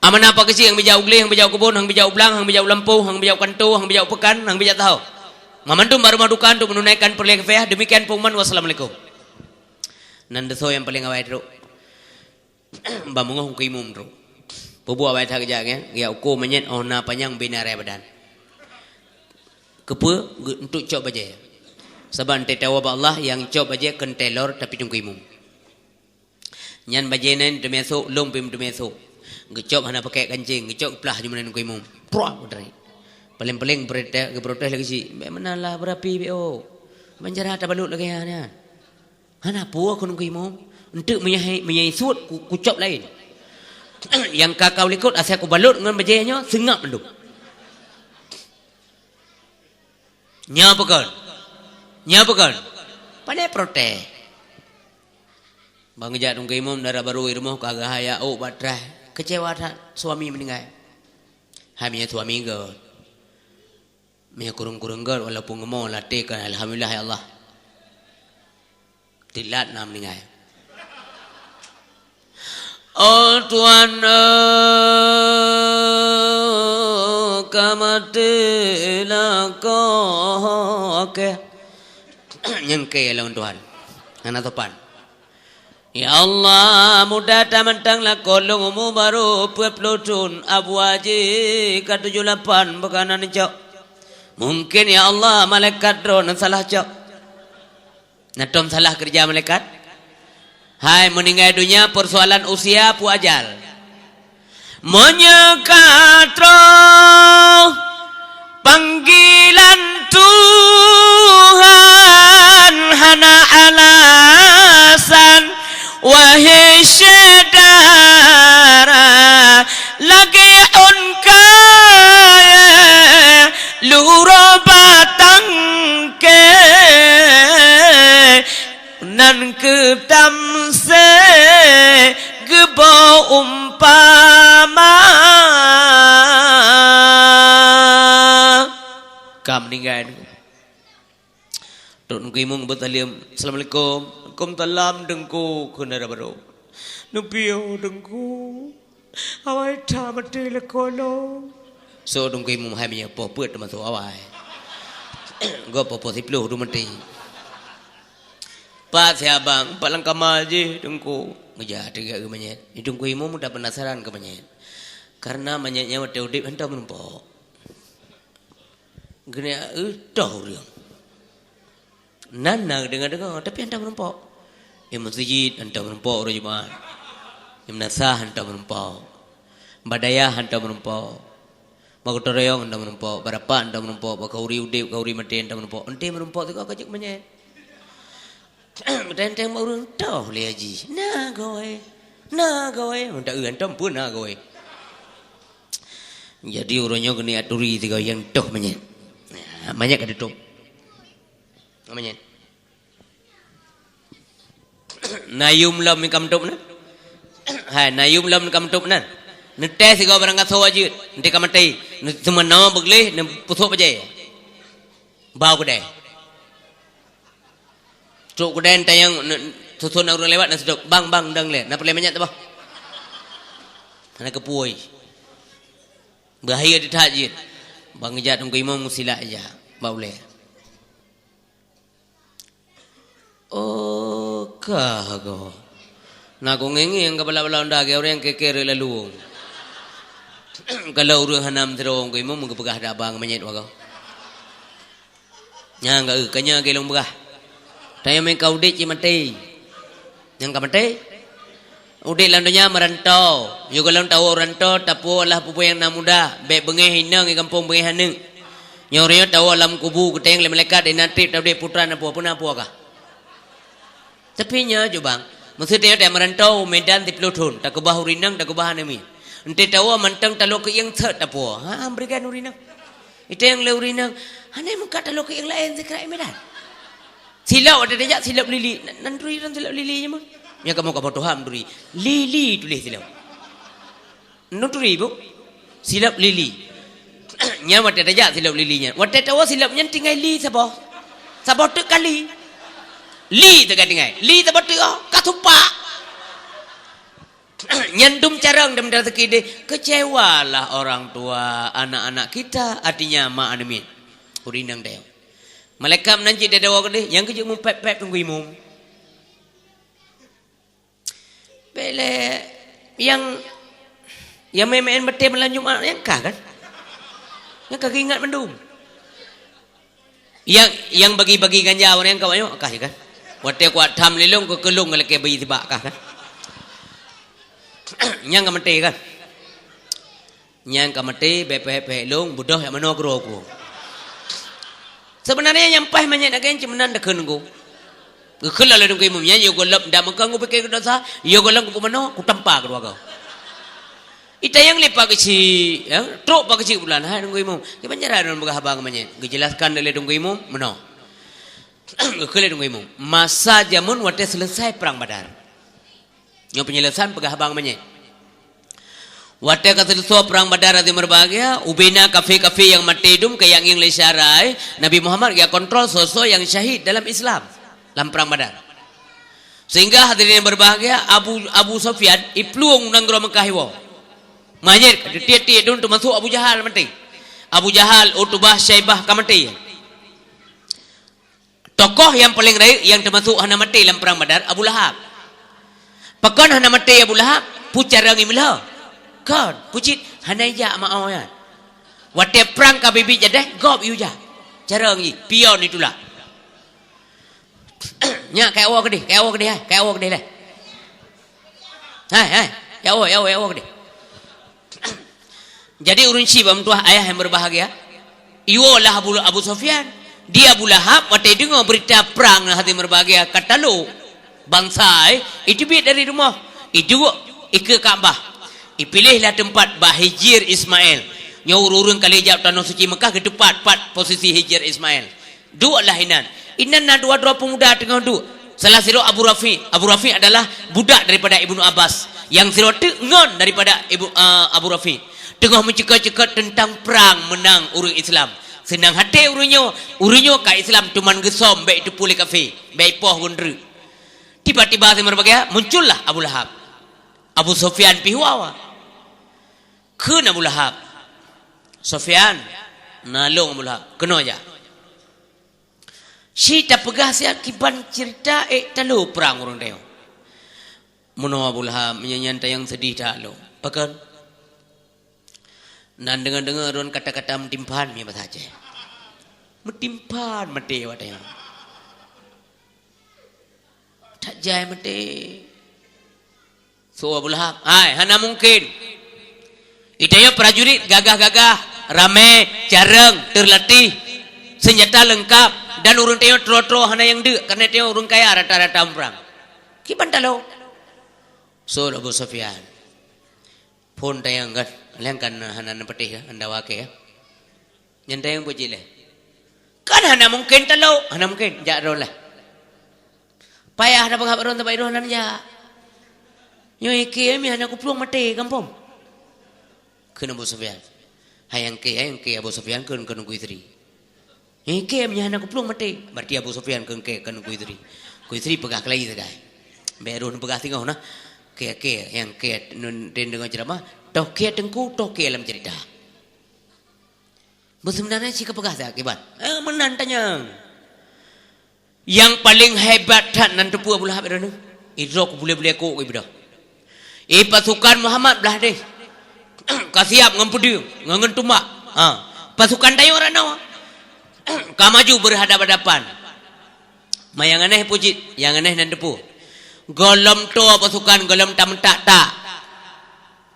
Amanah Pak Geuchik hana geubijak u glé, hana geubijak u keubon, hana geubijak u blang, hana geubijak u lampôh, hana geubijak u kantô, hana geubijak u peukan, hana geubijak saho. Mamandum bak rumoh duka untuk menunaikan peureulée kafayah. Demikian pengumuman. Wassalamualaikum. Nan desya nyang paleng awai trok. Ban meungoh Teungku Imum trok. Peubuet awai that geujak nyan, geujak uko manyét óh na panyang bina raya badan. Keupeue? Geu-, untuk cok bajée. Sabab teuntèe tawoe bak Allah nyang cok bajée kon teuntèe lor tapi Teungku Imum. Nyan bajée nyan teumé sôk, lôn pih teumé sôk. Geucop hana pakai kancing, geucop geuplah jumeunan Teungku Imum. Pruah, putri. Paleng-paleng geuprotes lagée cit. Bèk meunan lah beurapi bèk oh. Ban cara tabalot lagée nyan. Hana peue kheun Teungku Imum. Enteuk meunyoe, meunyoe suet ku, kucop laén. Nyang ka kau likot asai kubalot ngon bajée nyoe seungab mandum. Nyoe peue kon? Nyoe peue kon? Pane protes. Ban geujak Teungku Imum dara barô i rumoh ka geuhayat ôk bak traih. Keucewa that suami meuninggai. Hai meunyoe suami geuh. Meunyoe kureueng-kureueng geuh walaupun geumo lateh kan alhamdulillah ya Allah. Teulat na meuninggai. Oh Tuhan, eh, ka maté lakoe. Nyengke lawan Tuhan. Hana sopan. Ya Allah, muda tamantang lakoe lôn umu barô peuet ploh thon, Abu Haji ka tujoh lapan beukanan cok. Mungkin ya Allah, malaikat droe salah cok. Na tom salah keureuja malaikat? Hai, meuninggai donya persoalan usia peue ajal. Meunyoe ka troh panggilan Tuhan hana alasan, wahé syedara, lagée ôn kayée lurôh batang kée, nan keuh tamsé geuboh umpama. Ka meuninggai. Trok Teungku Imum beusaleuem. "Assalamualaikum." "Waalaikumsalam, Teungku," kheun dara barô. "Neupiôh, Teungku. Awai that maté lakoe lôn." Soe Teungku Imum hai meunyoe poh peuet teumasok awai. Gob poh-poh siploh dum maté. "Pat si abang?" "Pat lam kama jih, Teungku." Geujak teuga manyét. Di Teungku Imum muda penasaran keu manyét. Karena manyét nyan watée udeb hantom meurumpok. Geuneuk eu toh ureuëng. Nan na deungoe-deungoe, tapi hantom meurumpok. Nyang meuseujid hantom meurumpok uroe Jumat. Nyang meunasah hantom meurumpok. Badayah hantom meurumpok. Bak gotong royong hantom meurumpok. Bak rapat hantom meurumpok. Bak khanduri udeb, khanduri maté hantom meurumpok. Enti meurumpok sigoe ka jeuet manyét. Teng-teng bak ureuëng toh lé haji. Na goe. Na goe. Minta eu hantom pun na goe. Jadi uroe nyoe keuneuk aturi sigoe nyang toh manyét. Nah, manyét ka tutôp. Manyét. Na yum lom ka meutôp na. Hai, na yum lom ka meutôp na. Neutéh sigoe barang gasoe jeuet, enti ka maté. Neuseumeunyoe beugleh, neupusok bajée. Bau keudée. Trok keudée tayang, ne-, susun ureuëng lewat na sidok, "Bang, bang, dang lé, na peureulée manyét teuboh?" Hana keupeue. Beuhayeu teutat jeuet. Ban geujak Teungku Imum meusilak jak bak ulée. Oh, ka goe. Na ku ngieng-ngieng ka bala-bala honda, keu ureuëng keker lalu. Kalau ureuëng hana meusidroe Teungku Imum, geupeugah dak bang manyét wagoe. Nyang ka, eh, ka nyoe lôn peugah. Tanyoe meuka udeb cit maté. Nyang ka maté? Udeb lam donya meuranto. Yôh gohlom tawoe ranto, tapuwoe Allah peue-peue nyang na mudah. Bék beungéh inong i gampông beungéh aneuk. Nyoe uroe nyoe tawoe lam kubu, geutanyong lé malaikat, "Di na treb taudeb putra na puwoe, peue na puwoe kah?" Tapi nyoe jubang, meuseuti nyoe meuranto u Medan siploh thon, takeubah ureuëng inong, takeubah aneuk miet. Enti tawoe mantong talok keuieng sot tapuwoe. Ha, bri gan ureuëng inong. Itong lé ureuëng inong, hana meukat talok keuieng laén sikrak i Medan. Silop ada tajak silop lili. Nan turi ran silop lili nyoe mah. Nyang kamoe ka boh tuha turi. Lili tuléh silop. Nuturi, Bu. Silop lili. Nyan watée tajak silop lili nyan. Watée tawoe silop nyan tinggai li saboh. Saboh teuk kali. Li teuka tinggai. Li saboh teuk, oh, ka supak. Nyan dum carông dan rezeki deh. Kecewalah orang tua, anak-anak kita, artinya mak aneuk miet. Ureuëng inong dayong. Malaikat meunan cit dada woe keudeh, nyang keujeuet mupéb-péb Teungku Imum. Bék lé nyang, nyang meu'en-meu'en maté malam Jumat nyang kah kan? Nyang ka geuingat mandum. Nyang, nyang bagi-bagi ganja ureuëng ka awak nyoe kah kan? Watée kuat tham lé lôn keu keulong lakée bagi sibak kah kan? Nyang ka maté kan? Nyang ka maté, bék peuhék-peuhék lôn, beudôh jak manoe keudroe ku. Seubeunarnya nyang paih manyét lagée nyan cit meunan takheun ku. Geukheun lom lé Teungku Imum nyan, yôh gohlom dak meukang kupike keu desya, yôh gohlom kupeumanoe, kutampa keudroe goe. Itanyong lé Pak Geuchik, ya, trok Pak Geuchik bulan, "Hai Teungku Imum, kiban cara lôn peugah haba ngon manyét?" Geujeulaskan lé Teungku Imum, meunoe. Geukheun lé Teungku Imum. Masa jameun watée seuleusai Prang Badar. Nyoe peunyeuleusan peugah haba manyét. Watée ka seuleusoe Prang Badar, hadirin berbahagia, ubena kafé-kafé nyang maté dum ka jiangieng lé syara, Nabi Muhammad geujak kontrol soe-soe nyang syahid dalam Islam, lam Prang Badar. Sehingga hadirin yang berbahagia, Abu, Abu Sufyan iplueng u nanggroe Meukah iwoe. Manyét ka teutiek-tiek dum, teumasuk Abu Jahal maté. Abu Jahal, Utbah, Syaibah ka maté. Tokoh nyang paleng rayeuk nyang teumasuk hana maté lam Prang Badar, Abu Lahab. Pakon hana maté Abu Lahab? Peue carông imeulhô? Kon, peue cit hana ijak meu'oh nyan. Watée prang ka biet-biet jadeh, gob iyue jak. Carông jih, pion itulak. Nyak, kayue woe keudeh, kayue woe keudeh, hai, kayue woe keudeh lé. Hai, hai, kayue woe, kayue woe, kayue woe keudeh. Jadi ureuëng syiek bak meutuah ayah yang berbahagia, iwoe lah Abu, Abu Sufyan. Di Abu Lahab watée deungoe beurita prang, hadirin berbahagia, ka talo bansa, eh, iteubiet dari rumoh, iduek ikeue Ka'bah. Ipiléh lah teumpat bak Hijir Ismail. Nyoe ureuëng-ureuëng ka lheueh jak tanoh suci Meukah geuteupat pat posisi Hijir Ismail. Duek lah inan. Inan na dua droe peumuda teungoh duek. Salah sidroe Abu Rafi. Abu Rafi adalah budak daripada Ibnu Abbas. Nyang sidroe teuk ngon daripada Ibu, eh, Abu Rafi. Teungoh meuceukeut-ceukeut teuntang prang meunang ureuëng Islam. Seunang até ureuëng nyoe, ureuëng nyoe ka Islam teuma geusöm bék teupeu lé kafé, bék ipoh geundreuk. Tiba-tiba, hadirin berbahagia, muncullah Abu Lahab. Abu Sufyan pih wawa. Kheun Abu Lahab, "Sufyan, na lôn Abu Lahab, keunoe jak. Ci tapeugah siat kiban ceurita ék talo prang ureuëng tanyoe." Meunoe Abu Lahab, meunyoe nyan tanyong seudeh that lôn. Pakon? Nan deungoe-deungoe droen kata-kata meutimpan, mie bahasa Aceh. Meutimpan maté awak tanyoe. That jai maté. Su Abu Lahab, "Hai, hana mungken. Geutanyoe prajurit gagah-gagah, ramé, carông, teulatih, seunjata leungkap, dan ureuëng tanyoe troe-troe hana nyang deuk, kareuna tanyoe ureuëng kaya rata-rata muprang. Kiban talo?" Su Abu Sufyan. Phon tanyong kan, leng kan hana neupatéh kan, anda wakée kan. Nyan tanyong peue cit lé? Kan hana mungken talo, hana mungken, jak droe lah. Payah na peugah bak droe, teuma droe hana jak. Nyoe ikée mi hana kuplueng maté gampông. Kheun Abu Sufyan. Hai nyang kée, hai nyang kée Abu Sufyan kheun keu Teungku Yusri. Ikée mi hana kuplueng maté. Berarti Abu Sufyan kheun kée keu Teungku Yusri. Teungku Yusri peugah keulayi sagai. Bék droe neupeugah singoh na. Kée-kée nyang kée nun den deungoe ceuramah, toh kée teungku, toh kée lam ceurita. Beuseunang na cit ka peugah that kiban. Eh, meunan tanyong. Nyang paleng hebat that nan teupeu Abu Lahab droeneuh. Idroe kubulée-bulée kok ibeudôh. Eh, pasukan Muhammad blah deh. Ka siab ngon peudeueng, ngon, ngon tumbak. Ha. Pasukan tanyoe ranoe. Ka maju berhadap-hadapan. Ma nyang aneh peue cit, nyang aneh nan teupeu. Gohlom toe pasukan, gohlom tameutak-tak.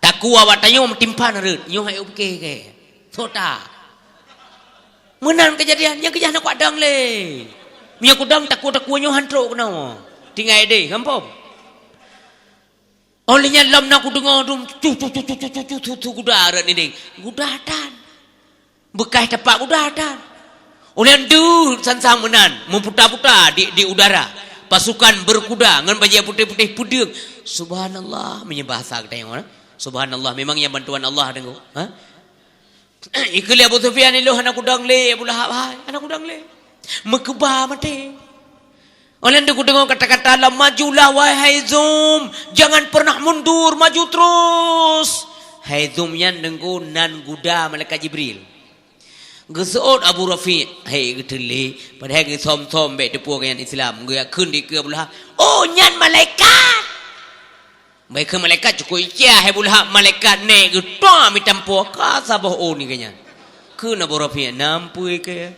Takue awak tanyoe meutimpan rhot, nyoe hai upike ke. Sota. Meunan keujadian, nyang keujah na kuadong lé. Meunyoe kudong takue-takue nyoe han trok keunoe. Tinggai deh, gampông. Óh lheueh nyan lom na kudeungoe dum, cu, cu, cu, guda rot nideng. Guda tan. Beukaih tapak guda tan. Óh lheueh nyan deuh sang-sang meunan, meuputa-puta di, di udara. Pasukan berkuda ngon bajée putéh-putéh peudeueng. Subhanallah, meunyoe bahasa geutanyoe, ha? Subhanallah, memang nyan bantuan Allah deungoe, ha? Ikheun lé Abu Sufyan, "Ilôn hana kudong lé, Abu Lahab hai, hana kudong lé." Meukeubah maté. Óh lheueh nyan kudeungoe kata-kata lom, "Majulah wahai Haizum, jangan pernah mundur, maju terus." Haizum nyan deungoe nan guda malaikat Jibril. Geuseuôt Abu Rafi, hai geuteulie, padahai geusöm-söm bék teupeu nyan Islam, geuyakheun dikeue Abu Lahab, "Oh, nyan malaikat!" Bak ikheun malaikat cukôp ica, hai Abu Lahab, malaikat nèk geutoe meutampo ka saboh ôn keu nyan. Kheun Abu Rafi, "Nam peue keu?"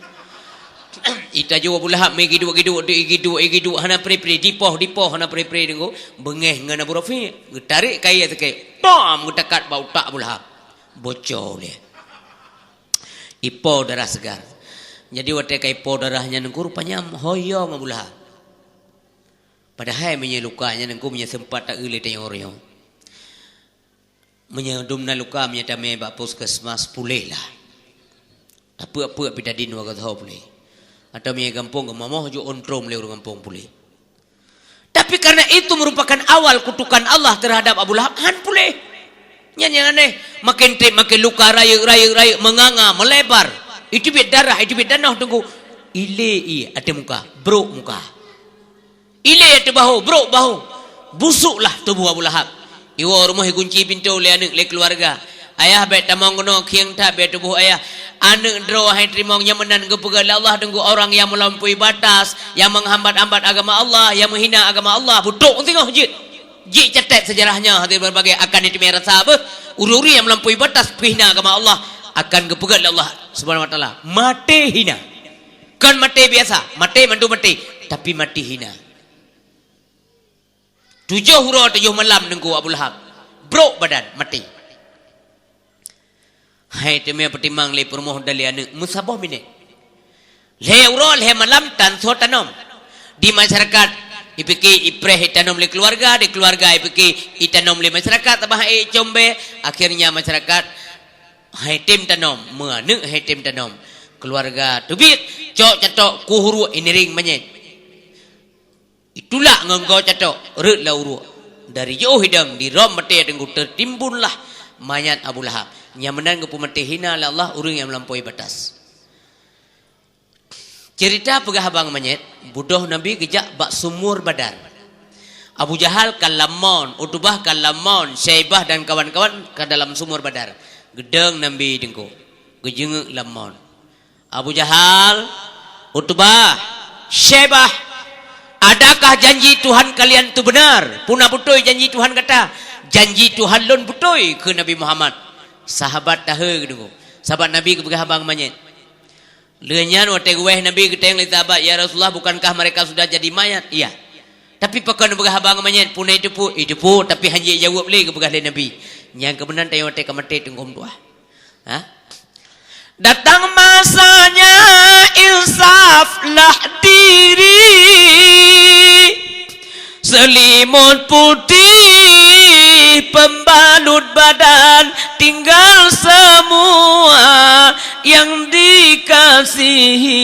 Itaju Abu Lahab meugiduek-giduek, deuh igiduek, igiduek, hana pri-pri, dipoh, dipoh, hana pri-pri deungoe. Beungéh ngon Abu Rafi, geutarek kayée sakét, tom geutakat bak utak Abu Lahab. Bocor lé. Ipo darah seugar. Jadi watée ka ipo darah nyan deungoe, rupanya hoyong Abu Lahab. Padahai meunyoe luka nyan deungoe, meunyoe seumpat taeu lé tanyoe-nyoe. Meunyoe dum na luka, meunyoe tamé bak puskesmas, puléh lah. Tapeuek-peuek pitadin wagoe saho puléh. Atau meunyo gampông geumomoh jok ôn trôm lé ureuëng gampông puléh. Tapi karena itu merupakan awal kutukan Allah terhadap Abu Lahab, han puléh. Nyan nyang aneh, makin trép makin luka, rayeuk, rayeuk, rayeuk, meunganga, meulebar. Iteubiet darah, iteubiet tanoh, Teungku. Ilé ié ateueh muka, brok muka. Ilé ateueh bahô, brok bahô. Busuklah tuboh Abu Lahab. Iwoe rumoh, igunci pintoe lé aneuëk, lé keuluwarga. "Ayah, bék tamong keunoe, khieng that bak tuboh ayah." Aneuëk droe hai teurimong, nyang meunan geupeugah lé Allah, Teungku, orang yang melampaui batas, yang menghambat-hambat agama Allah, yang menghina agama Allah, beutrok singoh jeuet. Jeuet catat sejarahnya di berbagai, akan diteumé rasa beuh. Ureuëng-ureuëng nyang melampaui batas, peue hina agama Allah, akan geupeugah lé Allah Subhanahu wa Taala, maté hina. Kon maté biasa, maté mandum maté, tapi maté hina. Tujoh uroe tujoh malam Teungku Abu Lahab. Brok badan, maté. Hai teumé peutimang lé peurumoh dan lé aneuëk, meusaboh minét. Lhée uroe lhée malam tan soe tanom. Di masyarakat, ipike ipreh itanom lé keuluwarga, di keuluwarga ipike itanom lé masyarakat, sabab hai combée. Akhirnya masyarakat hai tem tanom, meuaneuëk hai tem tanom. Keuluwarga teubiet, cok catok, kueh uruek, iniring manyét. Itulak ngon goe catok, rhot lam uruek. Dari jiôh idong, di rhom batée Teungku, teutimbunlah manyét Abu Lahab. Nyang meunan geupeumaté hina lé Allah ureuëng nyang melampaui batas. Cerita peugah haba ngon manyét, budôh Nabi geujak bak sumur Badar. Abu Jahal ka lam mon, Utbah ka lam mon, Syaibah dan kawan-kawan ka dalam sumur Badar. Geudong Nabi Teungku, geujeungeuk lam mon. Abu Jahal, Utbah, Syaibah, adakah janji Tuhan kalian tu benar? Puna beutôi janji Tuhan gata? Janji Tuhan lôn beutôi, kheun Nabi Muhammad. Sahabat tahe geudeungoe. Sahabat Nabi geupeugah haba ngon manyét. Lheueh nyan watée geuwéh Nabi geutanyong lé sahabat, "Ya Rasulullah, bukankah mereka sudah jadi mayat?" "Iya." "Tapi pakon neupeugah haba ngon manyét, puna iteupeue?" "Iteupeue, tapi hana jijaweueb lé," geupeugah lé Nabi. Nyang keumeunan tanyoe watée ka maté teunggom tuah. Ha? Datang masanya, insaflah diri. Selimut putih pembalut badan, tinggal semua yang dikasihi.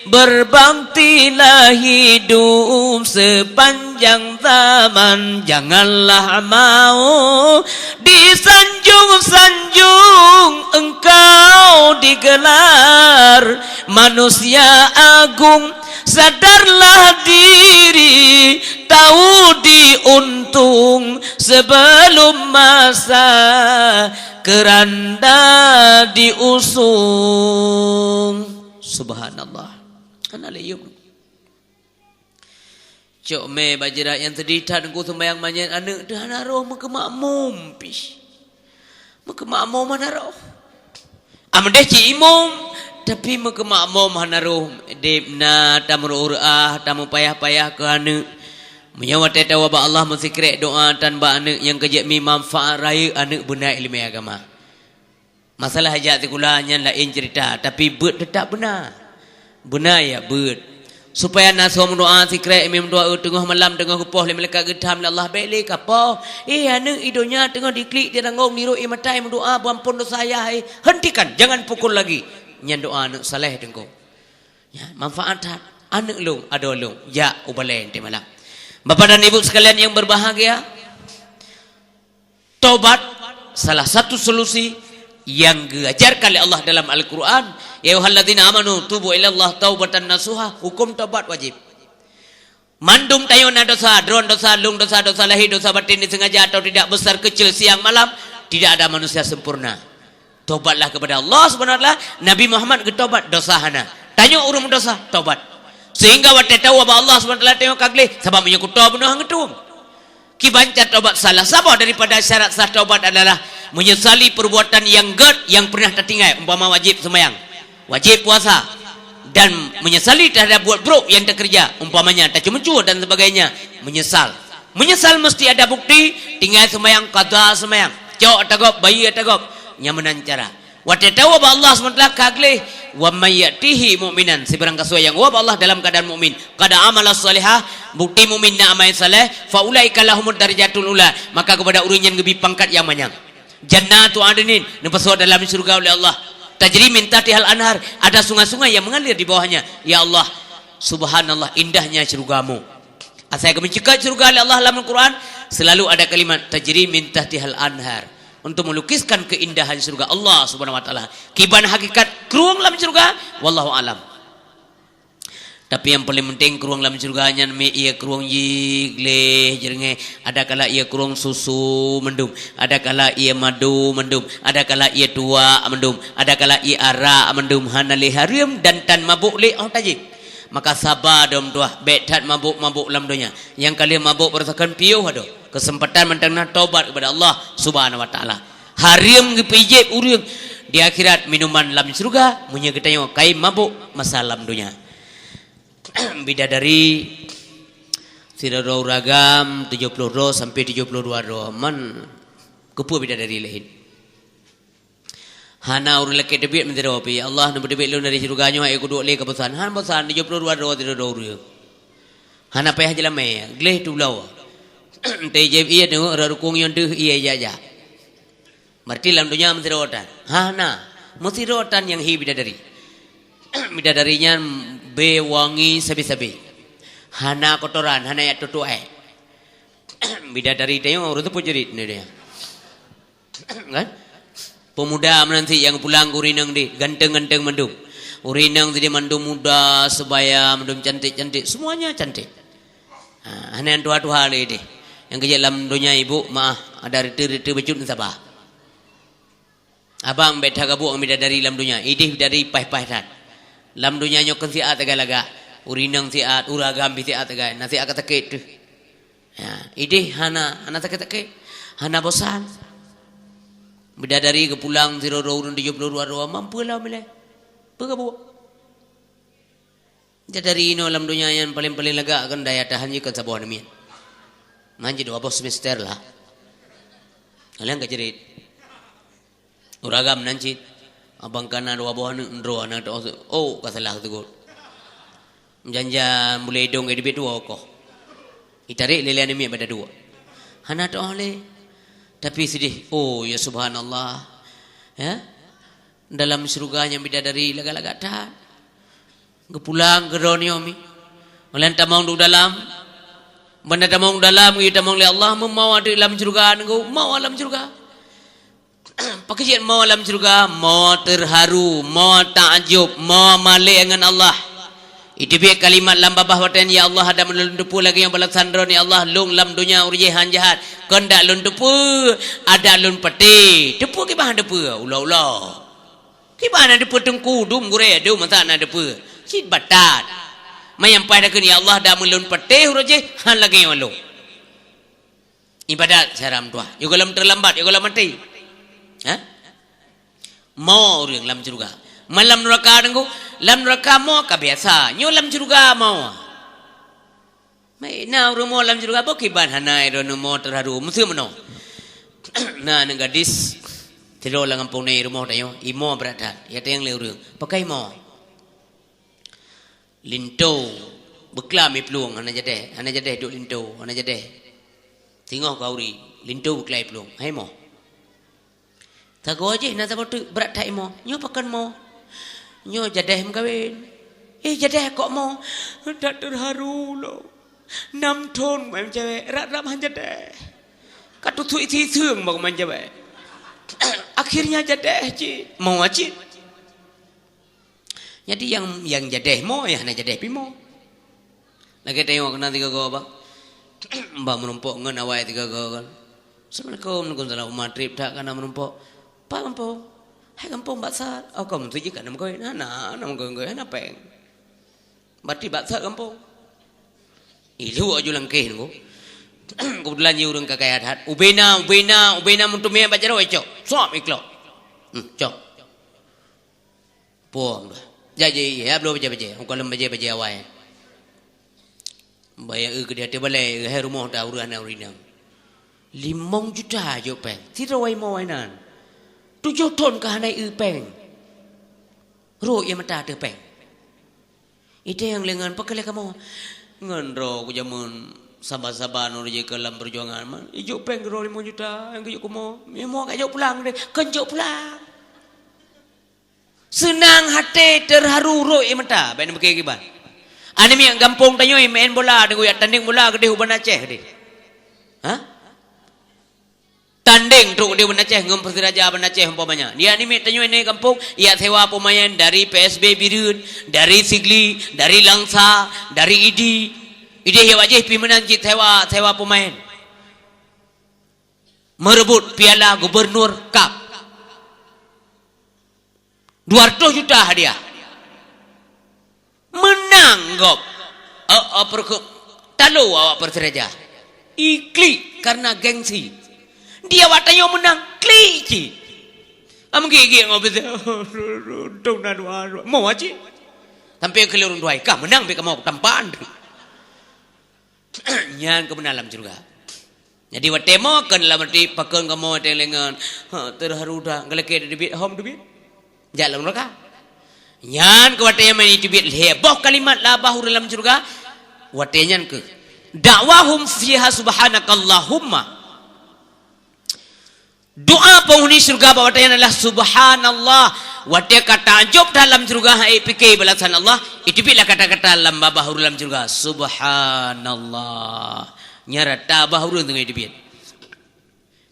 Berbaktilah hidup sepanjang zaman, janganlah mau disanjung-sanjung engkau digelar manusia agung. Sadarlah diri, tahu diuntung sebelum masa keranda diusung. Subhanallah. Hana lé yum. Cok mé bak jeurat nyang seudeh that Teungku, seumbahyang manyét, aneuëk teuh hana roh, meukeumakmum pih. Meukeumakmum hana roh. Ameudeh cit imum, tapi meukeumakmum hana roh. Deb na tameuruôh-ruôh, tameupayah-payah keu aneuëk. Meunyoe watée tawoe bak Allah meusikrek doá tan bak aneuëk nyang keujeuet mi manfaat rayeuk aneuëk beuna ileumé agama. Masalah jak sikula nyan laén ceurita, tapi beuet teutab beuna. Beuna ya beuet. Supaya na soe meudoá sikrek, imé meudoá teungoh malam, teungoh geupoh lé malaikat geutham lé Allah, bék lé kapoh. Eh, aneuëk, i donya teungoh diklik, diranggong, dirôk, i mata, i meudoá, beuampôn dosa ayah, eh, hentikan, jangan pukul lagi. Nyan doá aneuëk saleh Teungku. Ya, manfaat that. Aneuëk lôn, adoe lôn, jak u balée nte malam. Bapak dan Ibu sekalian yang berbahagia, tobat salah satu solusi yang diajarkan oleh Allah dalam Al-Quran. "Ya ayyuhalladzina amanu tubu ilallah taubatan nasuha." Hukum tobat wajib. Mandum tanyoe na dosa, droen dosa, lôn dosa, dosa lahé, dosa batén, disengaja atau tidak, besar kecil, siang malam, tidak ada manusia sempurna. Tobatlah kepada Allah Subhanahu wa Taala. Nabi Muhammad geutobat, dosa hana. Tanyoe ureuëng dosa, tobat. Sehingga watée tawoe bak Allah Subhanahu wa Taala, tanyoe ka gleh, sabab meunyoe kutoe bunoe han geutueng. Kiban cat tobat, salah saboh daripada syarat sah tobat adalah menyesali perbuatan yang gét yang pernah tatinggai, umpama wajéb seumayang, wajéb puasa, dan menyesali terhadap buet brok yang takeureuja, umpamanya taceumencue dan sebagainya, menyesal. Menyesal mesti ada bukti, tinggai seumayang, qadha seumayang, cok ata gob, bayeue ata gob, nyan meunan cara. Watée tawoe bak Allah subhanahu wa taala ka gleh, "Wa may ya'tihi mu'minan," sibarang kasoe nyang woe bak Allah dalam keuadaan mukmin, "qad amila shalihah," bukti mukmin na amai saleh, "fa ulaika lahumud darajatul ula," maka kepada ureuëng nyan geubri pangkat nyang manyang. "Jannatu adnin," neupasoe dalam syeuruga uleh Allah. Tajri min tahtihal anhar, ada sungai-sungai yang mengalir di bawahnya. Ya Allah, subhanallah, indahnya syurga-Mu. Asai geumeuceukat syurga lé Allah lam Al-Quran, selalu ada kalimat tajri min tahtihal anhar untuk melukiskan keindahan syurga Allah Subhanahu wa Taala. Kiban hakikat krueng lam syurga, wallahu alam. Tapi nyang paling penting, krueng lam syurga nyan mi ié krueng jih gleh jeureungeh. Ada kala ié krueng susu mandum, ada kala ié madu mandum, ada kala ié tuak mandum, ada kala ié arak mandum. Hana lé hareuem dan tan mabök lé óh tajéb. Maka saba dum tuah, bék that mabök-mabök lam donya. Nyang ka lheueh mabök beureusakan piôh adoh. Keuseumpatan mantong na taubat keupada Allah Subhanahu wa Taala. Hareuem geupeuijéb ureuëng di akhirat minuman lam syeuruga meunyoe geutanyoe kai mabök masa lam donya. Bidadari sidroe-droe ureuëng agam tujoh ploh droe sampoe tujoh ploh dua droe. Man keupeue bidadari laén? Hana ureuëng lakée teubiet meusidroe pih, "Ya Allah, neupeuteubiet lôn dari syeuruga nyoe, hai kuduek lé keubosan." Hana bosan, tujoh ploh dua droe sidroe-droe ureuëng. Hana payah jeulamé, gleh tubloe. Teuh jieb ié teungoh rot rukung nyoe deuh ié jak-jak. Berarti lam donya meusidroe tan? Hana. Meusidroe tan nyang hi bidadari. Bidadari nyan bée wangi sabe-sabe. Hana kotoran, hana jak tutoe. Bidadari tanyoe ureuëng teupeu jerit ni dia. Kan? Peumuda meunan sit nyang pulang keu ureuëng inong deh, ganteng-ganteng mandum. Ureuëng inong sideh mandum muda, sebaya, mandum cantik-cantik, semuanya cantik. Ha, hana nyang tuha-tuha lé deh. Nyang keujeuet lam donya ibu, maah, ada reute-reute bacut saba. Abang bék that gabuk ngon bidadari lam donya, ideh bidadari paih-paih that. Lam donya nyoe kon siat lagak-lagak. Ureuëng inong siat, ureuëng agam pih siat lagak, na siat ka sakét teuh. Ya, ideh hana, hana sakét-sakét, hana bosan. Bidadari geupulang sidroe-droe ureuëng tujoh ploh dua droe, mampu lom ilée. Peue gabuk? Bidadari inoe lam donya nyan paleng-paleng lagak kon daya tahan jih kon saboh aneuk miet. Man jih dua boh semester lah. Hana lé ka jerit. Ureuëng agam nan cit. Abang ka na dua boh aneuk, droe aneuk teuh, oh, ka salah teugot. Jan-jan bulée idong ka teubiet dua koh. Itarek lé-lé aneuk miet bak daduek. Hana teuh lé. Tapi sideh, oh, ya subhanallah. Ya. Dalam syeuruga nyang bidadari lagak-lagak that. Geupulang keu droeneuh mi. Ulôn tamong u dalam. Ban tamong u dalam, geutamong lé Allah, meumoe ateueh lam syeuruga nunggu, moe lam syeuruga. Pakriban moe lam syeuruga, moe teuharu, moe takjub, moe malée ngon Allah. Iteubiet kalimat lam babah watée nyan, "Ya Allah, adak meulôn teupeue lagée nyoe balasan droeneuh, ya Allah, lôn lam donya ureuëng jih han jahat. Kon dak lôn teupeue, adak lôn patéh. Teupeue kiban han teupeue, ulo-ulo." Kiban na teupeue teungku dum gurée dum masa na teupeue. Cit batat. Manyang paih dakeuneuk, "Ya Allah, dak meulôn patéh uroe jih, han lagée nyoe lôn." Ibadat syedara meutuah. Yoh gohlom teulambat, yoh gohlom maté. Ha? Moe ureuëng lam syeuruga. Man lam nuraka teungku, lam nuraka moe ka biasa. Nyoe lam syeuruga moe. Mai na ureuëng moe lam syeuruga, boh kiban hana droeneuh moe teuharu, meuseu meunoe. Na aneuk gadis, sidroe lam gampông na i rumoh tanyoe, imoe brat that, ya teueng lé ureuëng. Pakai imoe. Linto, beuklam i plueng, hana jadeh, hana jadeh duek linto, hana jadeh. Singoh khauri, linto beuklam i plueng, hai imoe. Sagoe jih na saboh teuk brat that imoe. Nyoe pakon moe? Nyoe jadeh meukawen. Eh, jadeh kok moe? That teuharu lom. Nam thon meucewek, rab-rab han jadeh. Ka tutuek isi seueng bak meucewek. Akhirnya jadeh cit, moe cit. Jadi nyang, nyang jadeh moe, nyang hana jadeh pih moe. Lagée tanyoe keunan sigoe-goe bang. Bah meurumpok ngon awai sigoe-goe kan. "Assalamualaikum." "Waalaikumsalam." Maghrib that kana meurumpok. "Pat gampông?" "Hai gampông Baksat." "Oh, kon meutuji kana meukawen?" "Hana, hana meukawen-kawen, hana péng." "Berarti Baksat gampông." Ilu aju langkeh nunggu. Kebetulan jih ureuëng ka kaya that. Ubena, ubena, ubena meuteumé bak jaroe cok. Sop iklok. Hmm, cok. Puang dah. Jadi, ya, belum baca-baca. Ukalem baca-baca awai. Bayar eu ke dia balai, hai rumoh dah ureuëng aneuk ureuëng inong. Limong juta jok péng. Sidroe wai moe wai nan. Tujoh thon ka hana eu péng. Rot ia mata teuh péng. Iteueng lé ngon, "Pakon lé kamoe?" "Ngon droe ku jameun saba-saba nyoe jih keu lam peujuangan man. Ijok péng keudroe limong juta, nyang geujok keu moe. Meumoe ka jok pulang deh, kon jok pulang." Seunang até, teuharu rot ie mata, bèk neupike kiban. Aneuk miet gampông tanyoe meu'en bola, deungon jak tandeng bola keudeh u Banda Aceh keudeh. Ha? Tandeng trok keudeh u Banda Aceh ngon Persiraja Banda Aceh umpamanya. Di aneuk miet tanyoe di gampông, jak sewa peumaén dari P S B Bireuen, dari Sigli, dari Langsa, dari Idi. Idéh jak bak jih pih meunan cit sewa, sewa peumaén. Meureubot piala gubernur cup. Dua ratus juta hadiah. Meunang gob. Eh, eh, perke-, talo awak Persiraja. Iklik karena gengsi. Di awak tanyoe meunang, klik cit. Am gigit ngob. Untung na dua, dua. Mau cit. Sampai keu lôn dua, ka meunang bèk kamoe tampan. Nyan keuh meunan lam syeuruga. Jadi watèe mo kheun lam até, pakon kamoe watèe lé ngon, ha, teuharu that, geulakèe teubiet, hom teubiet. Jak lam neuraka. Nyan keuh watèe nyan teubiet lhèe boh kalimat lam babah ureueng lam syeuruga. Watèe nyan keuh. Da'wahum fiha subhanakallahumma. Doa penghuni syeuruga bak watèe nyan adalah, "Subhanallah." Watèe ka taajub that lam syeuruga, han ék pike balasan Allah, iteubiet lah kata-kata lam babah ureueng lam syeuruga, "Subhanallah." Nyan rata babah ureueng teungoh iteubiet.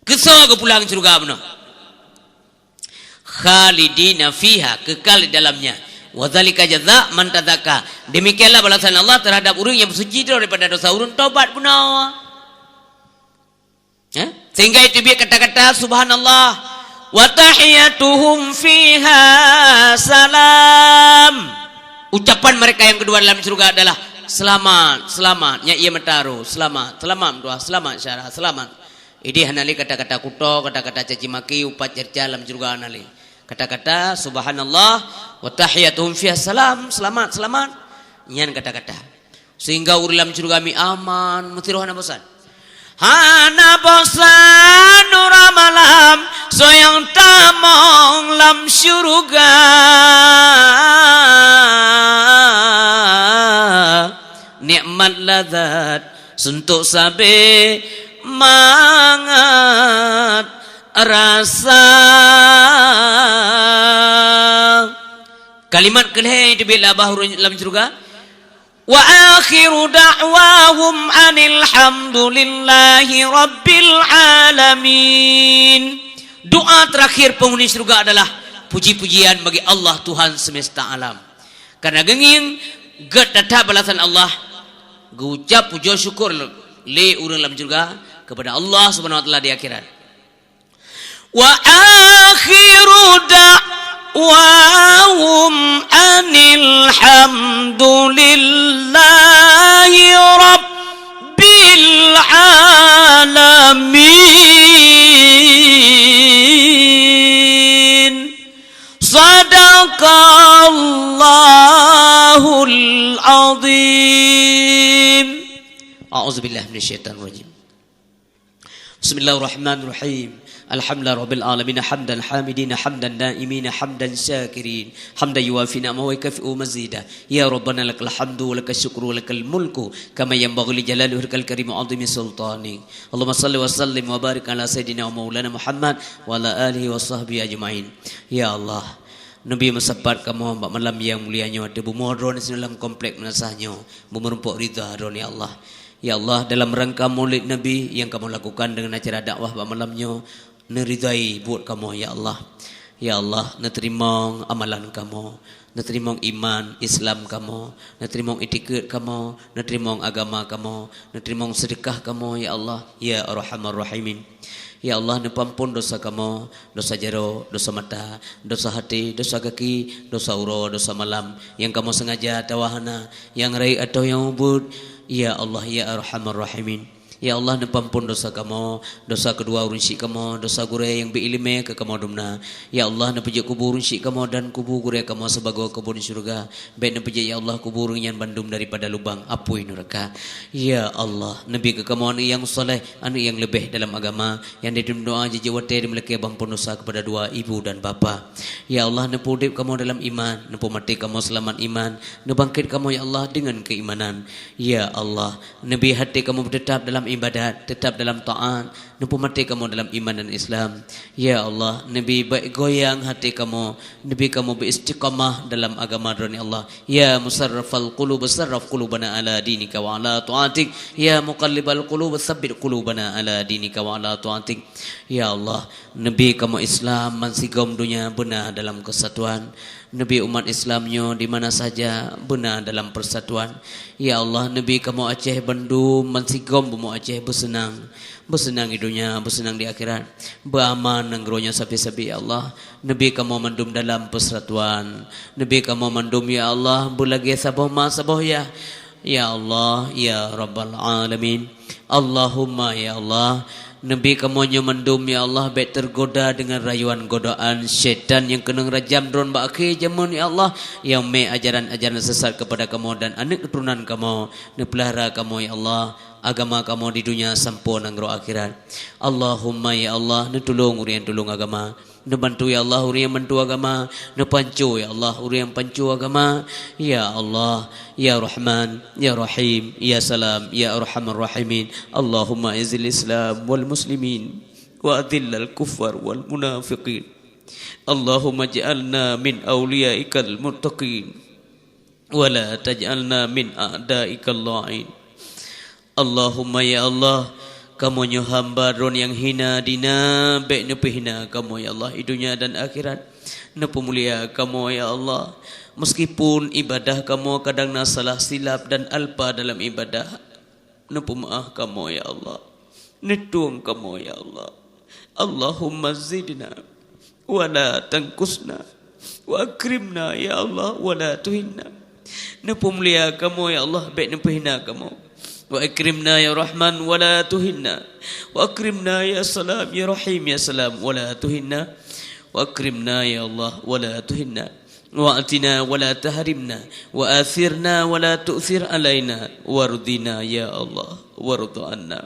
Keusoe geupulang syeuruga bunoe. Khalidina fiha, kekal di dalamnya. Wa dzalika jaza'u man tazakka. Demikianlah balasan Allah terhadap ureueng nyang beusuci droe daripada dosa, ureueng tobat bunoe. Eh? Sehingga iteubiet kata-kata, "Subhanallah." "Wa tahiyatuhum fiha salam." Ucapan mereka yang kedua dalam syurga adalah, "Selamat, selamat." Nyan ie mata roh, "Selamat, selamat meutuah, selamat syedara, selamat." Idéh hana lé kata-kata kuto, kata-kata caci maki, upat cerca lam syurga hana lé. Kata-kata, "Subhanallah, wa tahiyatuhum fiha salam." Selamat, selamat. Nyan kata-kata. Sehingga ureueng lam syurga mi aman, meusiroh hana bosan. Hana bosan uroe malam, soe nyang tamong lam syurga. Nikmat lazat, suntok sabe mangat rasa. Kalimat keu lhèe teubiet lam babah ureueng lam syurga. "Wa akhiru da'wahum anil hamdulillahi rabbil alamin." Doa terakhir penghuni syurga adalah, "Puji-pujian bagi Allah, Tuhan semesta alam." Karena geungieng gèt that-that balasan Allah, geucap pujoe syukur lé ureueng lam syurga kepada Allah Subhanahu wa Taala di akhirat. "Wa akhiru da'wahum anil hamdulillahi rabbil alamin." Sadaqallahul azim. A'udzubillahi minasyaitonirrajim. Bismillahirrahmanirrahim. Alhamdulillahirabbil alamin, hamdan hamidin, hamdan naimin, hamdan syakirin, hamdan yuwafi ni'amahu wa yukafi'u mazida. Ya Rabbana lakal hamdu wa lakal syukru wa lakal mulku, kama yanbaghi li jalali wajhikal karim wa 'azimi sultanik. Allahumma shalli wa sallim wa barik ala sayyidina wa maulana Muhammad wa ala alihi wa sahbihi ajmain. Ya Allah, neubi meusapat kamoe bak malam nyang mulia nyoe ateueh bumoe droeneuh sinoe lam komplek meunasah nyoe, beumeurumpok ridha droeneuh, ya Allah. Ya Allah, dalam rangka Maulid Nabi nyang kamoe lakukan deungon acara dakwah bak malam nyoe, neuridhai buet kamoe, ya Allah. Ya Allah, neuteurimong amalan kamoe, neuteurimong iman Islam kamoe, neuteurimong itikeuet kamoe, neuteurimong agama kamoe, neuteurimong seudeukah kamoe, ya Allah, ya Arhamar Rahimin. Ya Allah, neupeuampon dosa kamoe, dosa jaroe, dosa mata, dosa até, dosa gaki, dosa uroe, dosa malam, nyang kamoe seungaja atawa hana, nyang rayeuk atawa nyang ubit. Ya Allah, ya Arhamar Rahimin. Ya Allah, neupeuampon dosa kamoe, dosa keudua ureueng syik kamoe, dosa gurèe nyang bri ileumèe keu kamoe dumna. Ya Allah, neupeujeuet kubu ureueng syik kamoe dan kubu gurèe kamoe sibagoe keubon syeuruga. Bèk neupeujeuet, ya Allah, kubu ureueng nyan bandum daripada lubang apui neuraka. Ya Allah, neubi keu kamoe aneuk nyang saleh, aneuk nyang leubeh dalam agama, nyang di dalam doa jijak watèe di meulakèe beuampon dosa kepada dua ibu dan bapa. Ya Allah, neupeuudép kamoe dalam iman, neupeumaté kamoe seulamat iman, neubangkét kamoe, ya Allah, deungon keuimanan. Ya Allah, neubi até kamoe beuteutap dalam ibadat, tetap dalam taat, neupeumaté kamoe dalam iman dan Islam. Ya Allah, neubi bék goyang até kamoe, neubi kamoe beu istiqamah dalam agama Droe, ya Allah. Ya musarrifal qulub, sarrif qulubana ala dinika wa ala taatik. Ya muqallibal qulub, tsabbit qulubana ala dinika wa ala taatik. Ya Allah, neubi kamoe Islam bansigom donya beuna dalam keusatuan. Neubi umat Islam nyoe di mana saja beuna dalam persatuan. Ya Allah, neubi kamoe Aceh bandum bansigom bumoe Aceh beuseunang. Beuseunang di donya, beuseunang di akhirat. Beuaman nanggroe nyoe sabe-sabe, ya Allah. Neubi kamoe mandum dalam persatuan. Neubi kamoe mandum, ya Allah, beulagée saboh ma saboh yah. Ya Allah, ya Rabbal Alamin. Allahumma, ya Allah, neubi kamoe nyoe mandum, ya Allah, bék teugoda deungon rayuan godaan syaitan nyang keunong rajam droe bak akhé jamén, ya Allah, nyang mé ajaran-ajaran sesat keupada kamoe dan aneuëk keuturonan kamoe. Neupeulahara kamoe, ya Allah, agama kamoe di donya sampoe nanggroe akhirat. Allahumma, ya Allah, neutulông ureuëng nyang tulông agama. Neubantu, ya Allah, ureuëng nyang bantu agama. Neupanco, ya Allah, ureuëng nyang panco agama. Ya Allah, ya Rahman, ya Rahim, ya Salam, ya Arhamar Rahimin. Allahumma izil Islam wal muslimin wa adillal kuffar wal munafiqin. Allahumma ja'alna min auliyaikal muttaqin. Wa la taj'alna min a'daikal la'in. Allahumma, ya Allah, kamoe nyoe hamba Droe nyang hina dina, bék neupeuhina kamoe, ya Allah, di donya dan akhirat. Neupeumulia kamoe, ya Allah. Meskipun ibadah kamoe kadang na salah silap dan alpa dalam ibadah, neupeumeu'ah kamoe, ya Allah. Neutueng kamoe, ya Allah. Allahumma zidna wa la tanqusna, wa akrimna, ya Allah, wa la tuhinna. Neupeumulia kamoe, ya Allah, bék neupeuhina kamoe. Wa akrimna, ya Rahman, wa la tuhinna. Wa akrimna, ya Salam, ya Rahim, ya Salam, wa la tuhinna. Wa akrimna, ya Allah, wa la tuhinna. Wa a'tina wa la tahrimna, wa athirna wa la tu'thir alaina, wardina ya Allah, warda anna.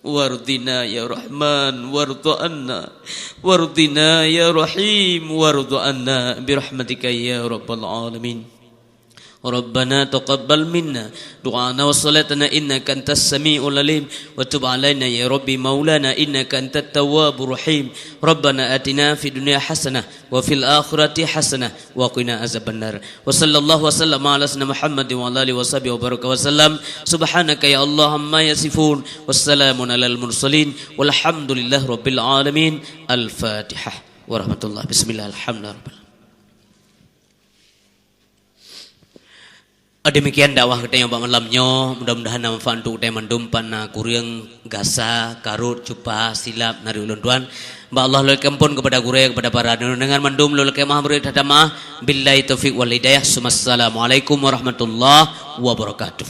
Wardina ya Rahman, warda anna. Wardina ya Rahim, warda anna, birahmatika ya rabbal alamin. Rabbana taqabbal minna du'ana wa salatana innaka antas samiul alim, wa tub alaina ya Rabbi maulana innaka antat tawwabur rahim. Rabbana atina fid dunya hasanah wa fil akhirati hasanah wa qina azabannar. Wa sallallahu wa sallama ala sayyidina Muhammadin wa ala alihi wa sahbihi wa baraka wa sallam. Subhanaka ya Allah amma yasifun. Wassalamun alal mursalin. Walhamdulillahi rabbil alamin. Al-Fatihah. Warahmatullah. Bismillah. Alhamdulillah. Demikian dakwah geutanyoe bak malam nyoe. Mudah-mudahan na manfaat untuk geutanyoe mandum. Pat na kureueng, gasa, karot, cupa, silap, na dari ulôn tuan. Bak Allah lôn lakée ampôn keupada gurée, keupada para deungon mandum lôn lakée meu'ah, bri that tamah. Billahi taufiq wal hidayah. Sumassalamualaikum warahmatullahi wabarakatuh.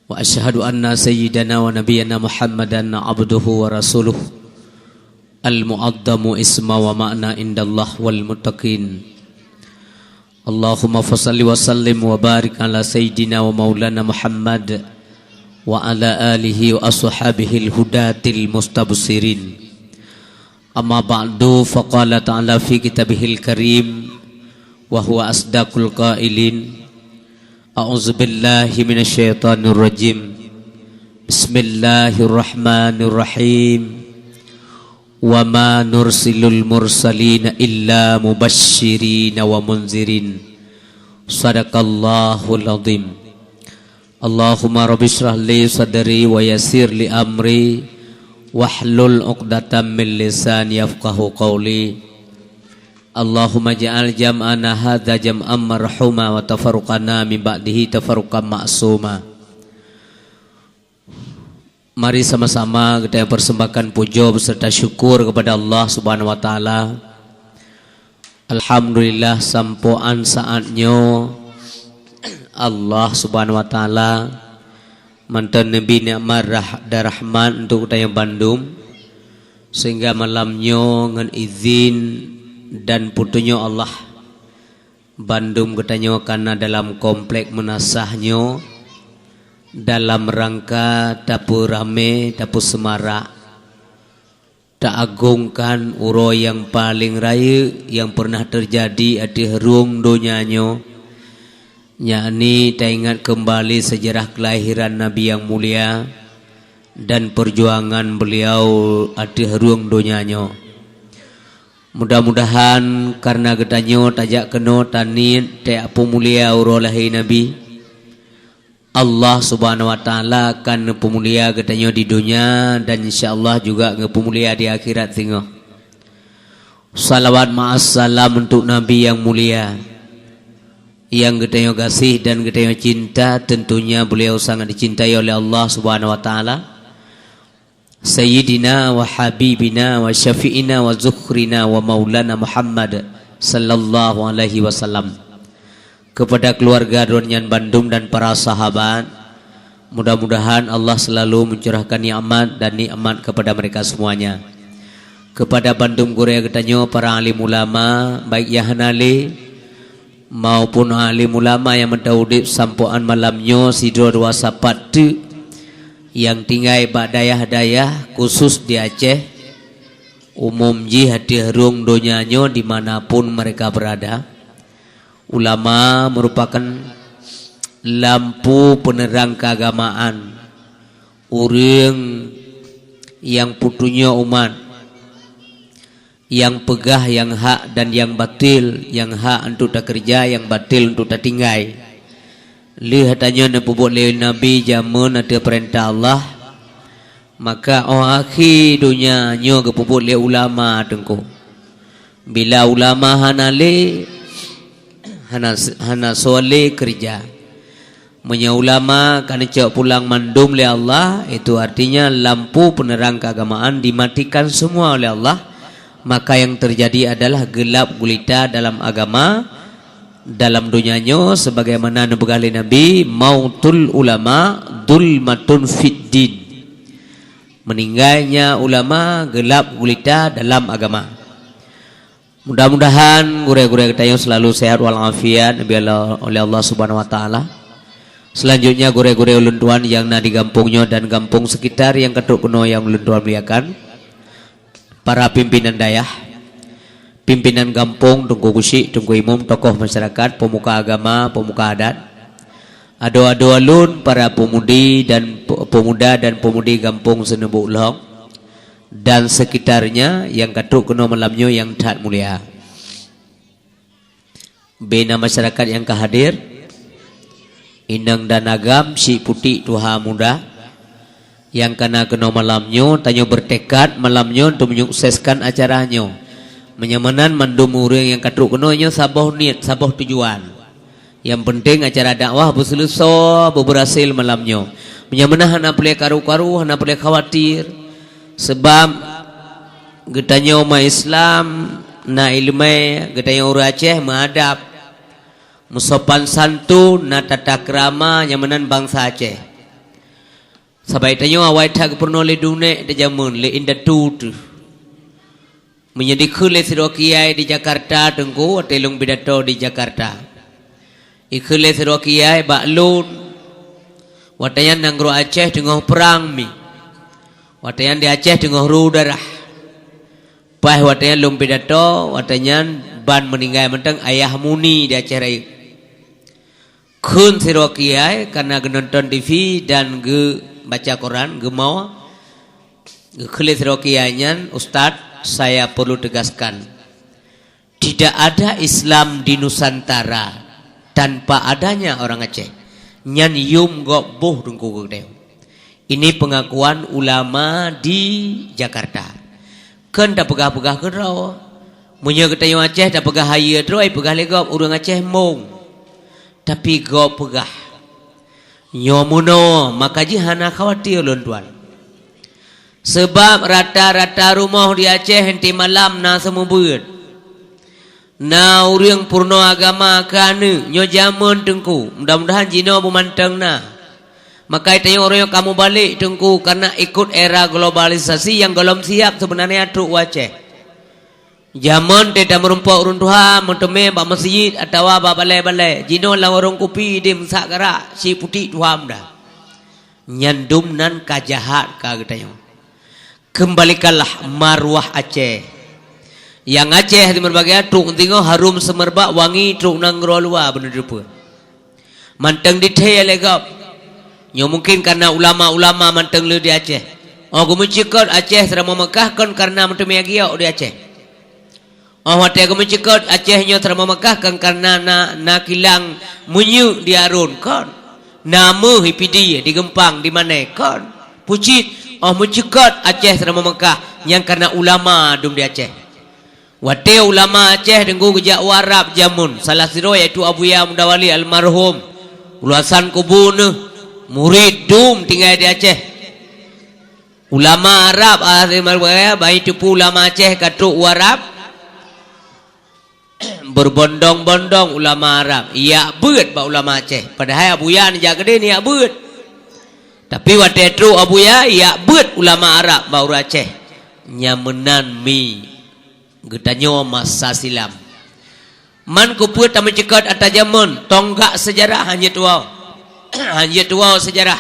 Wa asyhadu anna sayyidana wa nabiyyana Muhammadan abduhu wa rasuluh, al-mu'azzamu isma wa ma'na indallah wal muttaqin. Allahumma fasalli wa sallim wa barik ala sayyidina wa maulana Muhammad wa ala alihi wa ashabihil hudatil mustabshirin. Amma ba'du, faqala ta'ala fi kitabihil karim, wa huwa asdaqul qailin, a'udzubillahi minasyaitonirrajim. Bismillahirrahmanirrahim. Wa ma nursilul mursalina illa mubasyirina wa munzirin. Sadaqallahul azim. Allahumma rabbi shrah li sadri wa yassir li amri wahlul uqdatam min lisani yafqahu qawli. Allahumma ja'al jam'ana hadza jam'an marhuma wa tafarruqana min ba'dihi tafarruqan ma'suma. Mari sama-sama kita persembahkan puja beserta syukur kepada Allah Subhanahu wa taala. Alhamdulillah, sampoe án saát nyoe Allah Subhanahu wa taala mantong neubri nikmat rah-, dan rahmat untuk geutanyoe bandum, sehingga malam nyoe ngon izin dan peutunyok Allah, bandum geutanyoe ka na dalam komplek meunasah nyoe dalam rangka tapeuramé, tapeuseumarak, taagongkan uroe nyang paleng rayeuk nyang peureunah teujadi ateueh rhueng donya nyoe, Yakni taingat keumbali seujarah keulahiran Nabi nyang mulia dan peujuangan beuliau ateueh rhueng donya nyoe. Mudah-mudahan kareuna geutanyoe tajak keunoe taniet tajak peumulia uroe lahé Nabi, Allah Subhanahu wa Taala akan neupeumulia geutanyoe di donya dan insya Allah juga geupeumulia di akhirat singoh. Salawat ma'as salam untuk Nabi nyang mulia, nyang geutanyoe gaséh dan geutanyoe cinta, tentunya beliau sangat dicintai oleh Allah Subhanahu wa Taala. Sayyidina wa habibina wa syafi'ina wa zukhrina wa maulana Muhammad sallallahu alaihi wasallam. Kepada keluarga droe nyan bandum dan para sahabat, mudah-mudahan Allah selalu mencurahkan nikmat dan nikmat kepada mereka semuanya. Kepada bandum gurée geutanyoe, para alim ulama, baik nyang hana lé maupun alim ulama nyang meuteudeb sampoe 'an malam nyoe sidroe dua sapat teuk nyang tinggai bak dayah-dayah khusus di Aceh, umum jih ateueh rhueng donya nyoe di mana pun mereka berada. Ulama merupakan lampu penerang keagamaan, ureuëng nyang peutunyok umat, nyang peugah nyang hak dan nyang batil, nyang hak untuk takeureuja, nyang batil untuk tatinggai. Lheueh tanyoe neupeubuet lé Nabi jameun ateueh peurintah Allah, maka 'oh akhé donya nyoe geupeubuet lé ulama teungku. Bila ulama hana lé, hana, hana soe lé keureuja. Meunyoe ulama ka neucok pulang mandum lé Allah, itu artinya lampu penerang keagamaan dimatikan semua oleh Allah, maka yang terjadi adalah gelap gulita dalam agama, dalam donya nyoe, sebagaimana neupeugah lé Nabi, "Mautul ulama zulmatun fid din." Meninggalnya ulama gelap gulita dalam agama. Mudah-mudahan gurée-gurée geutanyoe selalu sehat walafiat, neubi oleh Allah Subhanahu wa Taala. Selanjutnya gurée-gurée ulôn tuan nyang na di gampông nyoe dan gampông sekitar nyang ka trok keunoe nyang ulôn tuan muliakan. Para pimpinan dayah, pimpinan gampông, Teungku Gusyik, Teungku Imum, tokoh masyarakat, pemuka agama, pemuka adat, adoe-adoe lôn, para peumudi dan pe-, peumuda dan peumudi gampông Seuneubok Lhong dan sekitarnya nyang ka trok keunoe malam nyoe nyang that mulia. Bina masyarakat nyang ka hadir, inong dan agam, syiek putéh tuha muda, nyang ka na keunoe malam nyoe, tanyoe beureutekad malam nyoe untuk menyukseskan acara nyoe. Meunyoe meunan mandum ureuëng nyang ka trok keunoe nyoe saboh niet, saboh tujuan. Nyang peunteng acara dakwah beuseuleusoe, beubeurhasil malam nyoe. Meunyoe meunan hana peureulée karu-karu, hana peureulée khawatir. Sabab geutanyoe umat Islam na iéleumé, geutanyoe ureuëng Aceh meuadab, meusopan santun, na tata keurama nyang meunan bansa Aceh. Sabab tanyoe awai that geupeurunoe lé dunek di jameun lé indatu teuh. Meunyoe dikheun lé sidroe kiai di Jakarta, Teungku, watée lôn pidato di Jakarta. Ikheun lé sidroe kiai bak lôn, watée nyan nanggroe Aceh teungoh prang mi. Watée nyan di Aceh teungoh ru darah. Paih watée nyan lôn pidato, watée nyan ban meuninggai mantong Ayah Muni di Aceh Rayeuk. Kheun sidroe kiai kareuna geunonton T V dan geubaca koran, geumoe, geukheun lé sidroe kiai nyan, "Ustaz, saya perlu tegaskan, tidak ada Islam di Nusantara tanpa adanya orang Aceh." Nyan yum gob boh Teungku geutanyoe. Ini pengakuan ulama di Jakarta. Kheun tapeugah-peugah keudroe. Meunyoe geutanyoe Aceh tapeugah hayeue droe, peugah lé gob ureuëng Aceh mong. Tapi gob peugah, nyoe meunoe, maka jih hana khawatir lôn tuan. Sabab rata-rata rumoh di Aceh enteuk malam na seumeubeuet. Na ureuëng peurunoe agama keu aneuëk nyoe jameun Teungku. Mudah-mudahan jinoe beumantong na. Maka tanyoe ureuëng nyoe ka mubalek Teungku kareuna ikot era globalisasi nyang gohlom siab seubeunarnya trok u Aceh. Jameun teuh tameurumpok ureuëng tuha meuteumé bak meuseujid atawa bak balée-balée, jinoe lam warong kupi di meusak garak syiek putéh tuha muda. Nyan dum nan ka jahat ka geutanyoe. Keumbalikanlah maruah Aceh. Nyang Aceh di meureubagai trok singoh harum seumeubak wangi trok nanggroe luwa beuneudeue. Mantong dithèe lé gob. Nyoe mungken kareuna ulama-ulama mantong le di Aceh. Oh, geumeucukot Aceh seuramoe Meukah kon kareuna meuteumèe giok di Aceh. Oh, watèe geumeucukot Aceh nyoe seuramoe Meukah kon kareuna na, na kilang minyeuk di Arun, kon. Na meuh i Pidie, di Geumpang, di Mané, kon. Pucit, oh, meucukot Aceh seuramoe Meukah, nyan kareuna ulama dum di Aceh. Watèe ulama Aceh teungku geujak u Arab jameun, salah sidroe yaitu Abuya Mudawali almarhum, ulusan kubu neuh, murit dum tinggai di Aceh. Ulama Arab, ah, bayi teupeu ulama Aceh ka trok u Arab. Berbondong-bondong ulama Arab, yak beuet bak ulama Aceh. Padahai Abuya neujak keudeh neujak beuet. Tapi watèe trok Abuya, yak beuet ulama Arab bak ureueng Aceh. Nyan meunan mi geutanyoe masa silam. Man keupeue tameucukot ata jameun, tonggak seujarah hana tuwoe. Hana tuwoe seujarah.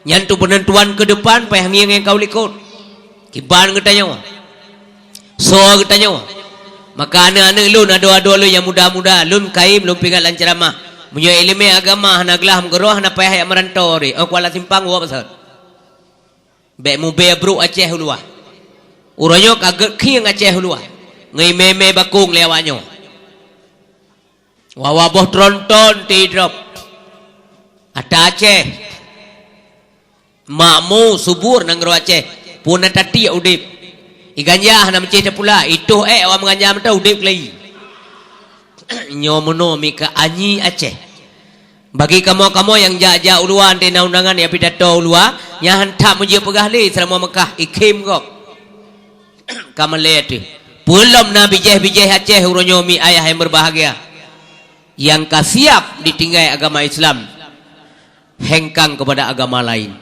Nyan tu peunentuan keu depan, payah ngieng nyang ka u likot. Kiban geutanyoe. Soe geutanyoe. Maka aneuk-aneuk lôn, adoe-adoe lôn nyang muda-muda, lôn kayém lôn peuingat lam ceuramah. Meunyoe ileumèe agama hana glah meugeurôh, hana payah jak meuranto ré. Oh, Kuala Simpang woe bak saut. Bèk mubèe brôk Aceh u luwa. Uroe nyoe ka gèt khieng Aceh u luwa. Ngon imè-imè bakong lé awak nyoe. Wawa boh tronton ti drop. Ata Aceh. Makmu, subur nanggroe Aceh. Pue na tatiek udép. I ganja hana meucéh tapula, i toh ék awak meuganja mantong udép keulayi. Nyoe meunoe mika anyi Aceh. Bagi kamoe-kamoe nyang jak-jak u luwa, antena undangan nyang pidato u luwa, nyan han that meujeuet peugah lé seuramoe Meukah, ikhém gob. Ka malèe teuh. Peulom na bijèh-bijèh Aceh uroe nyoe mi ayah nyang beubahgia. Nyang ka siap ditinggai agama Islam. Hengkang keupada agama laén.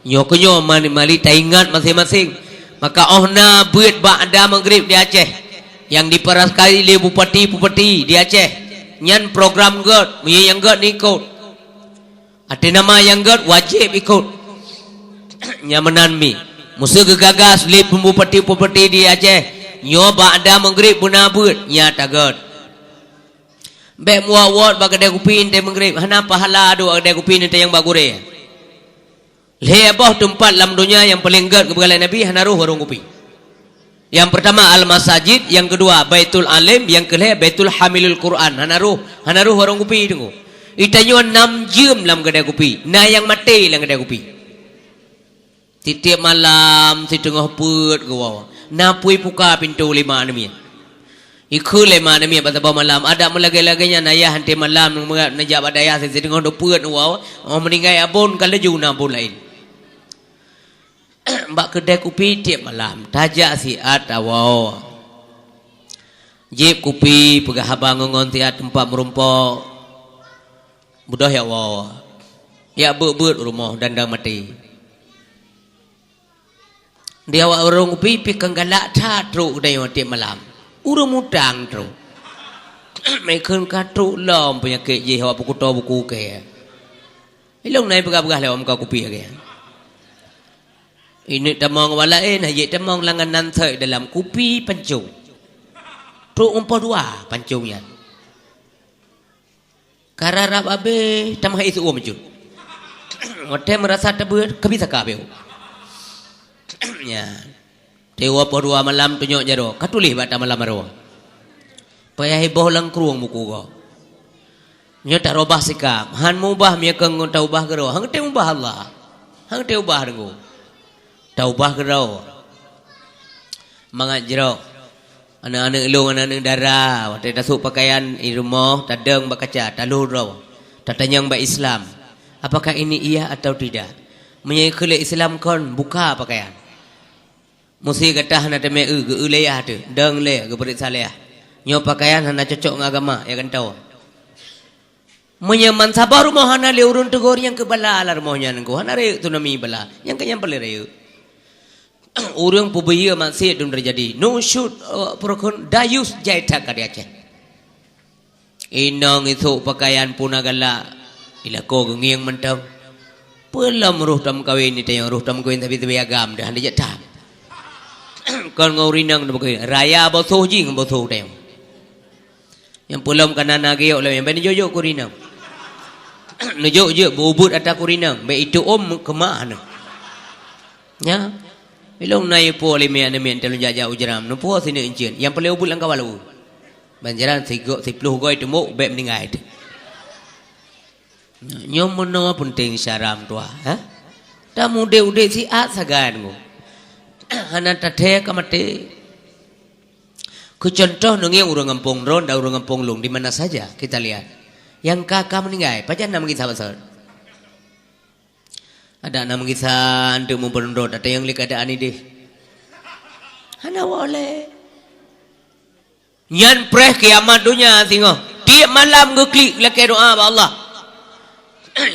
Nyoe keuh nyoe mani-, mari taingat maséng-maséng. Maka óh na beuet ba'da Maghrib di Aceh, nyang dipeuraskai lé bupati-bupati di Aceh, nyan program gèt, meunyoe nyang gèt neuikot. Até nama nyang gèt wajéb ikot. Nyan meunan mi. Meuseu geugagas lé bupati-bupati di Aceh, nyoe ba'da Maghrib beuna beuet, nyan tagèt. Bèk muwot-wot bak keudè kupi 'oh Maghrib, hana pahala duek keudè kupi 'oh nyang bak gurèe. Lhèe boh teumpat lam donya nyang paleng gèt geupeugah lé Nabi hana rôh warông kupi. Nyang peurtama al-masajid, nyang keudua Baitul Alim, nyang keulhèe Baitul Hamilul Quran. Hana rôh, hana rôh warông kupi teungku. Geutanyoe nam jeuem lam keudè kupi, na nyang maté lam keudè kupi. Tiep-tiep malam siteungoh peuet geuwoe, na pui puka pintoe lé mak aneuk miet. Ikheun lé mak aneuk miet bak saboh malam, adak meulagèe-lagèe nyan ayah, 'oh malam neujak bak dayah siteungoh dua peuet neuwoe, 'oh meuninggai abon ka laju na abon laén. Bak keudè kupi tiep malam, tajak siat tawoe. Jieb kupi, peugah haba ngon-ngon siat teumpat meurumpok. Beudôh jak woe. Jak beuet-beuet u rumoh dan-dan maté. Di awak warông kupi pih kan galak that trok geutanyoe tiep malam. Ureueng mutang trok. Meukheun ka trok lom peunyakét jih awak peukuto buku kèe. Ilong na ipeugah-peugah lé awak muka kupi lagèe nyan. Ineuk tamong awak laén, hana jeuet tamong langan nan sot dalam kupi pancong. Trok meupoh dua pancong nyan. Ka rarab abéh, tamah éh siuem jeuet. Watèe meurasa tabeuet, ka bisa ka abéh. Nyan. Teuma poh dua malam tunyok jaroe, ka tuléh bak ta malam aroe. Payah iboh lam krueng buku gob. Nyoe tarobah sikap, han meubah meukheun ngon taubah keudroe, han teuubah Allah. Han teuubah deungon. Taubah keudroe. Mangat jroh. Aneuk-aneuk lôn, aneuk-aneuk dara, watèe tasôk pakaian i rumoh, tadong bak kaca, talhô droe, tatanyong bak Islam, "Apakah ini iya atau tidak?" Meunyoe kheun lé Islam kon, buka pakaian. Meusé gata hana teumé eu, geu-eu lé yah teuh, dong lé, geupeuriksa lé yah. Nyoe pakaian hana cocok ngon agama, ya gantoe. Meunyoe man saboh rumoh hana lé ureueng teugor, nyang keu bala lam rumoh nyan, nyan keu hana rayeuk tsunami bala, nyang keu nyan paleng rayeuk. Ureueng peubiyeu maksiet dum teujadi. Nusyut, eh, peureukhon dayus jai that ka di Aceh. Inong isôk pakaian puna galak, ilako geungieng mantong. Peulom roh tameukawen, itanyong roh tameukawen sabe-sabe agam, dah hana jak that. Kon ngon ureueng inong tameukawen, raya bosoh jih ngon bosoh tayong. Nyang peulom ka na-na geuyok lom, nyang ban jok-jok keu ureueng inong. Neujok-jok beu-ubeuet ata kurinang, bèk itu'om keumah neuh. Nya. Ilong na ipo lé miet-miet talon jak-jak u Jram, neupo sineuk incien. Nyang peureulèe ubeuet lam kawalu. Banjaran sigok siploh goe teumok bèk meuninggai teuh. Nyoe meunoe peunteng syara meutuah, ha? Tamudép-udép siat sagai nyoe. Hana tathèe ka maté. Keu cuntoh, neungieng ureueng gampông droen dan ureueng gampông lôn di mana saja kita lihat. Nyang ka, ka meuninggai, pajan na meugisa basot? Adak na meugisa anteuk meubeurondot, adak nyang lé keuadaan idéh. Hana boleh. Nyan preh kiamat donya singoh. Tiep malam geuklik lakèe doa bak Allah.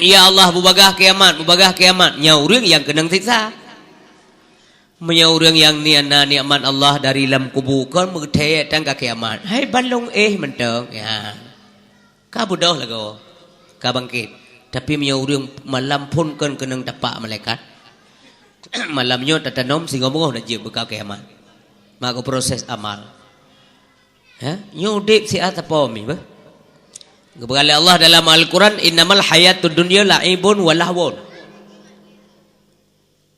"Ya Allah, beubagaih kiamat, beubagaih kiamat." Nyan ureueng nyang keunong siksa. Meunyoe ureueng nyang ni-, na nikmat Allah dari lam kubu kon meuthèe tan ka kiamat, hai ban lôn éh mantong, ya. Ka beudôh lagoe, ka bangkét. Tapi meunyoe ureueng malam phôn kon keunong tapak malaikat, malam nyoe tatanom singoh beungoh na jeuet beuka kiamat. Maka proses amal. Ha? Nyoe udép siat sapo mi beuh. Geupeugah lé Allah dalam Al-Quran, "Innamal hayatud dunya la'ibun wa lahwun."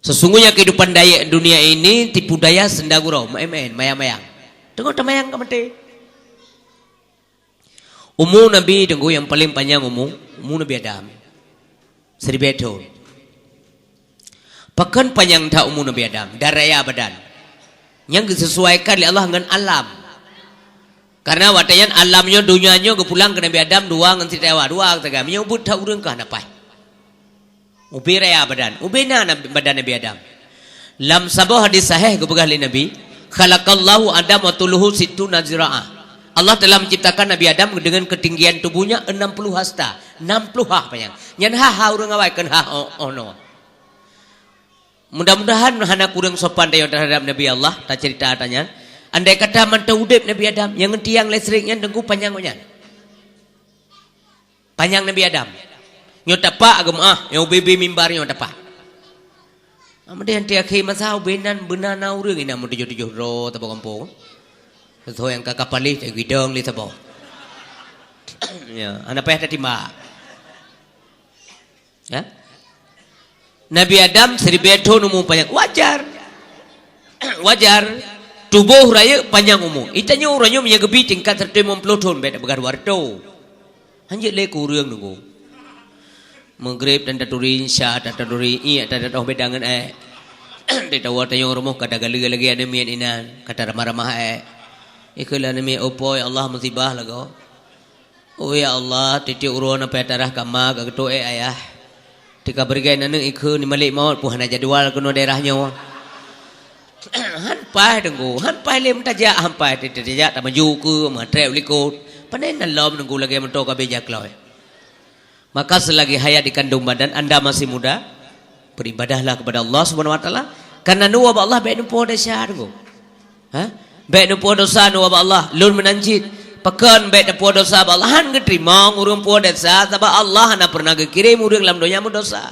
Sesungguhnya kehidupan daya dunia ini tipu daya, senda gurau, maén-maén, mayang-mayang. Teungoh tamayang ka maté. Umu Nabi teungku nyang paleng panyang umu, umu Nabi Adam. Siribèe thôn. Pakon panyang that umu Nabi Adam? Dan raya badan. Nyang geusesuaikan lé Allah ngon alam. Karena watèe nyan alam nyoe, donya nyoe geupulang keu Nabi Adam dua ngon Siti Hawa, dua sagai. Meunyoe ubeuet that ureueng ka hana paih. Ubé raya badan, ubé na nab-, badan Nabi Adam. Lam saboh hadis sahih geupeugah lé Nabi, "Khalaqallahu Adam wa tuluhu sittuna zira'ah." Allah telah menciptakan Nabi Adam dengan ketinggian tubuhnya enam puluh hasta, enam puluh hah panyang. Nyan hah, hah ureueng awai, kon hah oh, oh no. Mudah-mudahan hana kureueng sopan tanyoe terhadap Nabi Allah, tacerita ata nyan. Andai kata mantong udép Nabi Adam, nyang tiang listrik nyan teungku panyang nyan. Panyang Nabi Adam. Nyoe tapak geumeu'ah, nyoe ubé-bé mimbar nyoe tapak. Amadé, anti akhé masa ubé nan beuna na ureueng inan meutujoh-tujoh droe saboh gampông. Sesuai nyang ka kapal lé, gidong lé saboh. Ya, hana payah tatimbak. Ya? Nabi Adam siribèe thôn umu panyang. Wajar. Wajar. Tuboh rayeuk panyang umu. Itanyoe uroe nyoe meunyoe geubi tingkat seratus lima puluh thôn, bèk tapeugah dua ratus. Hanjeuet lé keu ureueng teungku. Maghrib tan taturi, Isya tan taturi, iek tan tatoh beda ngon èk. Tatawa tanyoe rumoh ka tagaleue lagèe aneuk miet inan, ka taramah-ramah èk. Ikheun lé aneuk miet, "Oh po, ya Allah, musibah lagoe." "Oh ya Allah, tiep-tiep uroe na payah tarah kama ka geutoh èk ayah. Teuka beureugai aneuk ikheun di malèk mawöt pun hana jadwal keunoe daerah nyoe." Han paih teungku, han paih lé meutajak, han paih tajak tamaju keu meutrép likot. Pandai na lom teungku lagèe meutoe ka beja kloi. Maka selagi hayat di kandung badan anda masih muda, beribadahlah kepada Allah Subhanahu wa Taala. Karena neuwoe bak Allah bèk neupuwoe desya teungku. Ha? Bèk neupuwoe desya neuwoe bak Allah, lôn meunan cit. Pakon bèk neupuwoe desya bak Allah? Han geuteurimong ureueng puwoe desya, sabab Allah hana pernah geukirém ureueng lam donya meudesya.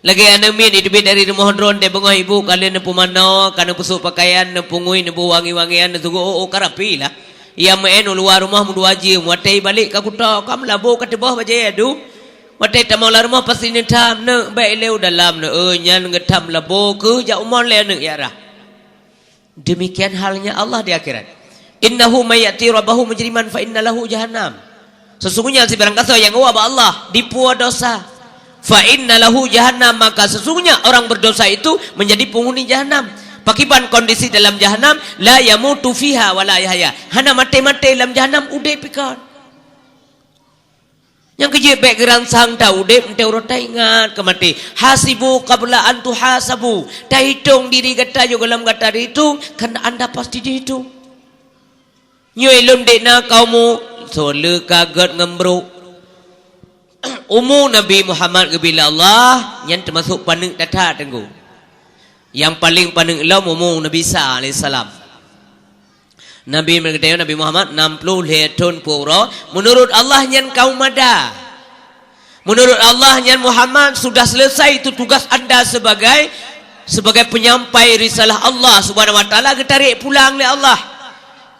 Lagèe aneuk miet jiteubiet dari rumoh droen, di beungoh ibu ka lheueh neupeumanoe, ka neupeusôk peukayan, neupeungui, neuboh wangi-wangian, neusugoe, oh, oh, ka rapi lah. Ia meu'en u luwa rumoh meudua jeuem, watèe ibalek ka kuto, ka meulabô ka teuboh bajèe adu. Watèe tamong lam rumoh pasti neutham, "Neuk, bèk ilèe u dalam, neuk, eu, nyan geutham labo kheueh jak umon lé aneuk, ya rah." Demikian halnya Allah di akhirat. "Innahu may ya'ti rabbahu mujriman fa inna lahu jahannam." Sesungguhnya sibarang gasoe nyang woe bak Allah dipuwoe desya, fa inna lahu jahannam, maka sesungguhnya orang berdosa itu menjadi penghuni jahanam. Pakiban kondisi dalam jahanam, la yamutu fiha wa la yahya. Hana maté-maté lam jahanam, udép pih kon. Nyang keujeuet bèk geuransang that udép, 'oh uroe taingat keu maté. Hasibu qabla an tuhasabu. Tahitong diri gata, yoh gohlom gata dihitung, karena anda pasti dihitung. Nyoe lôn dek na keu umu, soe le ka gèt ngon brôk. Umu Nabi Muhammad geubri lé Allah, nyan teumasok paneuk that-that teungku. Nyang paleng paneuk lom umu Nabi Isa alaihissalam. Nabi, Nabi Muhammad enam puluh lhèe thôn peuet uroe, meunurot Allah nyan ka mada. Meunurot Allah nyan Muhammad sudah selesai itu tugas anda sebagai, sebagai penyampai risalah Allah Subhanahu wa Taala geutarek pulang lé Allah.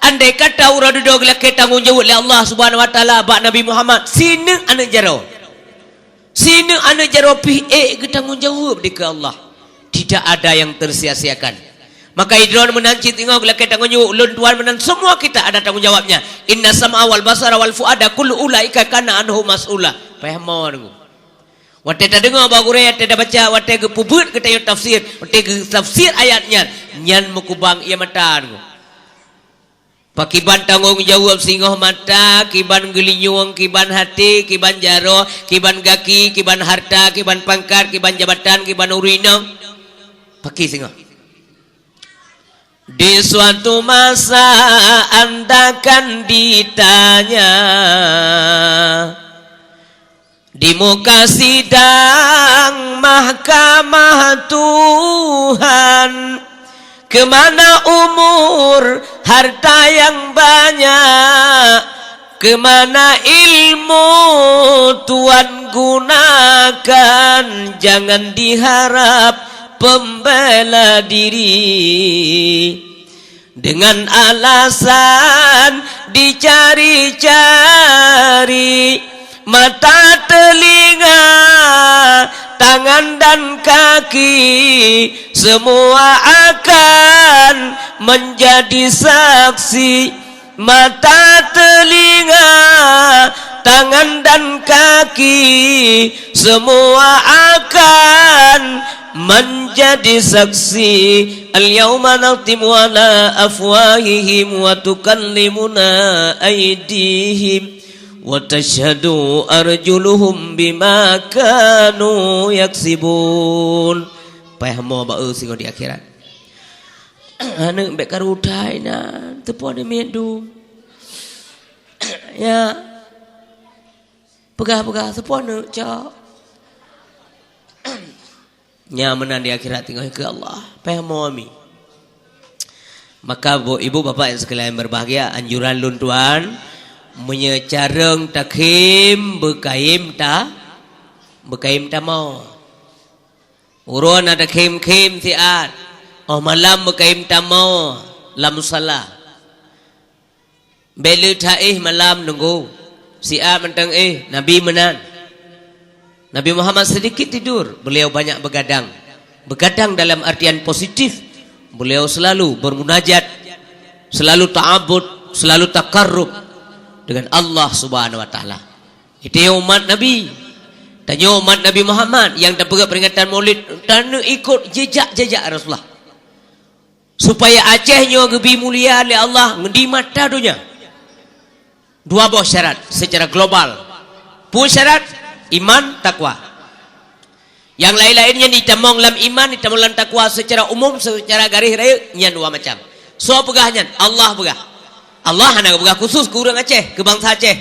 Andai kata uroe dudoe geulakèe tanggông jaweueb lé Allah Subhanahu wa Taala bak Nabi Muhammad, sineuk aneuk jaroe. Sineuk aneuk jaroe pih ék geutanggong jaweueb dikeue Allah. Tidak ada yang tersia-siakan. Maka droeneuh meunan cit singoh lakée tanggong jaweueb, ulôn tuan meunan, semua kita ada tanggung jawabnya. Inna sam'a wal basara wal fuada kullu ulaika kana anhu mas'ula. Peuhamo deungoe. Watée tadeungoe bak gurée, watée tabaca, watée geupeubeuet geutanyoe tafsir, watée geutafsir ayat nyan, nyan meukubang ie mata deungoe. Pakriban tanggong jaweueb singoh mata, kiban geulinyueng, kiban até, kiban jaroe, kiban gaki, kiban harta, kiban pangkat, kiban jabatan, kiban ureueng inong. Pakri singoh. Di suatu masa anda akan ditanya, di muka sidang mahkamah Tuhan, kemana umur, harta yang banyak, kemana ilmu Tuhan gunakan, jangan diharap pembela diri. Dengan alasan dicari-cari, mata, telinga, tangan dan kaki, semua akan menjadi saksi. Mata, telinga, tangan dan kaki, semua akan menjadi saksi. Al-yauma nakhtimu ala afwahihim wa tukallimuna aidihim wa tashhadu arjuluhum bima kanu yaksibun. Peuhamo bak eu singoh di akhirat. Aneuk bék karu thai na, teupon miet dum. Ya. Peugah-peugah, teupon neuk, cok. Nya meunan di akhirat teungoh keu Allah. Peuhamo mi. Maka, bu, ibu bapak yang sekalian berbahagia, anjuran lôn tuan, meunyoe carông takhém beukayém ta, beukayém tamoe. Uroe na takhém-khém siat, óh malam beukayém tamoe lam musala. Bék le that éh malam nunggu, siat mantong éh, Nabi meunan. Nabi Muhammad sedikit tidur, beliau banyak begadang. Begadang dalam artian positif, beliau selalu bermunajat, selalu ta'abud, selalu takarrub dengan Allah Subhanahu wa Taala. Itu umat Nabi. Tanyoe umat Nabi Muhammad nyang tapeugah peringatan Maulid, taneuk ikut jejak-jejak Rasulullah. Supaya Aceh nyoe geubi mulia lé Allah di mata donya. Dua boh syarat secara global. Peue syarat? Iman, takwa. Nyang laén-laén nyan jitamong lam iman, jitamong lam takwa secara umum, secara garéh rayeuk, nyan dua macam. Soe peugah nyan? Allah peugah. Allah hana geupeugah khusus keu ureuëng Aceh, keu bansa Aceh.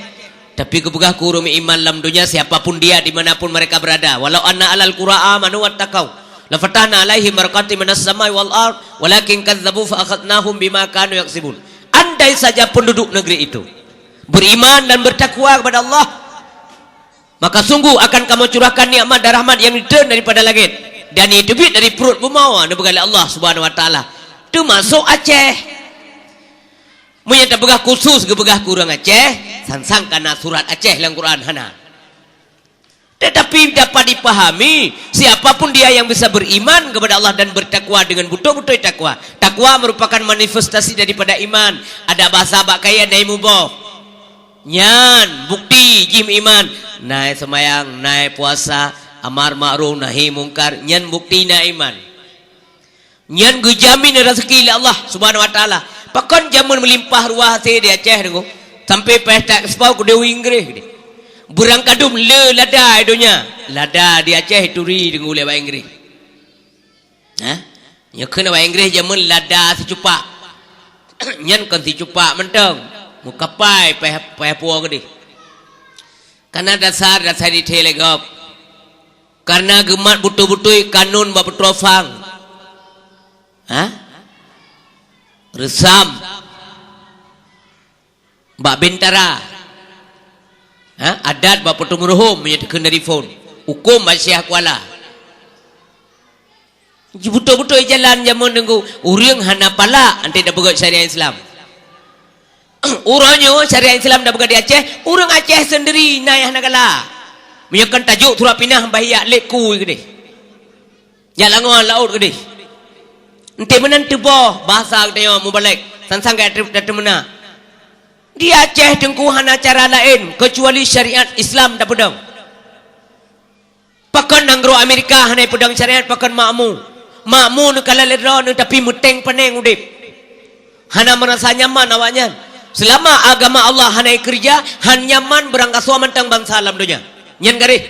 Tapi geupeugah keu ureuëng meuiman lam donya, siapa pun dia, di mana pun mereka berada. "Walau anna ahlal qura amanu wattaqau, lafatahna alaihim barakatim minas samai wal ard, walakin kadzabu fa akhadnahum bima kanu yaksibun." Andai saja penduduk negeri itu beriman dan bertakwa kepada Allah, maka sungguh akan Kamu curahkan nikmat dan rahmat nyang jitreun daripada langét, dan nyang teubiet dari pruet bumoe, neupeugah lé Allah Subhanahu wa Taala, teumasok Aceh. Meunyoe tapeugah khusus geupeugah keu ureuëng Aceh, sang-sang ka na surat Aceh lam Quran, hana. Tetapi dapat dipahami, siapa pun dia yang bisa beriman kepada Allah dan bertakwa dengan beutôi-beutôi takwa. Takwa merupakan manifestasi daripada iman. Ada bahasa bak kayèe, na ié muboh. Nyan bukti jih meuiman. Na ié seumayang, na ié puasa, amar makruf nahi mungkar, nyan bukti na iman. Nyan geujamin raseuki lé Allah Subhanahu wa Taala. Pakon jameun meulimpah ruah hasé di Aceh deungoe, sampoe paih taekspor keudéh u Inggréh deh. Beurangkadum le lada i donya, lada di Aceh ituri deungoe lé bak Inggréh. Hah? Nyoe kheun bak Inggréh jameun lada sicupak. Nyan kon sicupak mantong, meukapai paih, paih puwoe keudéh. Kana dasar, dasar jithée lé gob. Karena geumat beutôi-beutôi kanun bak peutroe fang. Hah? Reusam bak bintara. Hah? Adat bak peuteumeuruhom meunyoe takheun dari phon. Hukôm bak Syiah Kuala. Beutôi-beutôi jalan jameun deungoe, ureuëng hana palak anté tapeugöt syariat Islam. Uroe nyoe syariat Islam tapeugah di Aceh, ureuëng Aceh seundiri na nyang hana galak. Meunyoe kan tajok surat pinah, bah jak lét ku keudeh. Jak langoe laôt keudeh. Enteuk meunan teuboh bahasa geutanyoe mubalek, sang-sang ka teumeunak. Di Aceh Teungku hana cara laén keucuali syariat Islam tapeudong. Pakon nanggroe Amerika hana peudong syariat, pakon makmu? Makmu neukalon lé droeneuh tapi meuténg paneng udép. Hana meurasa nyaman awaknyan. Seulama agama Allah hana ikeureuja, han nyaman beurangkasoe mantong bansa lam donya. Nyan garéh.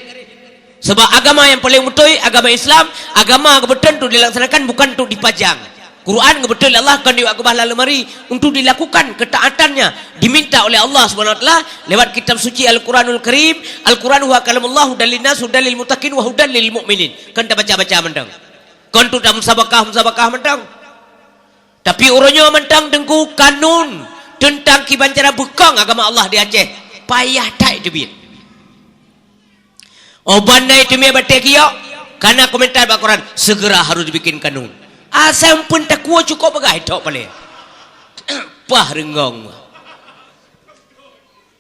Sabab agama nyang paleng beutôi, agama Islam, agama geubeutôi untuk dilaksanakan, bukan untuk dipajang. Quran geubeutôi lé Allah kon dibuat keubah lam leumari, untuk dilakukan ketaatannya, diminta oleh Allah Subhanahu wa Taala lewat kitab suci Al-Quranul Karim. Al-Quran huwa kalamullah, hudal linnas, hudal lil muttaqin, wa hudal lil mu'minin. Kon tabaca-baca mantong. Kon untuk tamusabakah-musabakah mantong. Tapi uroe nyoe mantong Teungku kanun teuntang kiban cara beukong agama Allah di Aceh payah that teubiet. Oh, ban na teumé batée giok, kana komentar bak koran, "Segera harus dibikin kanun." Asai amphon takue cukôp bagah tok palé. Pah reunggong.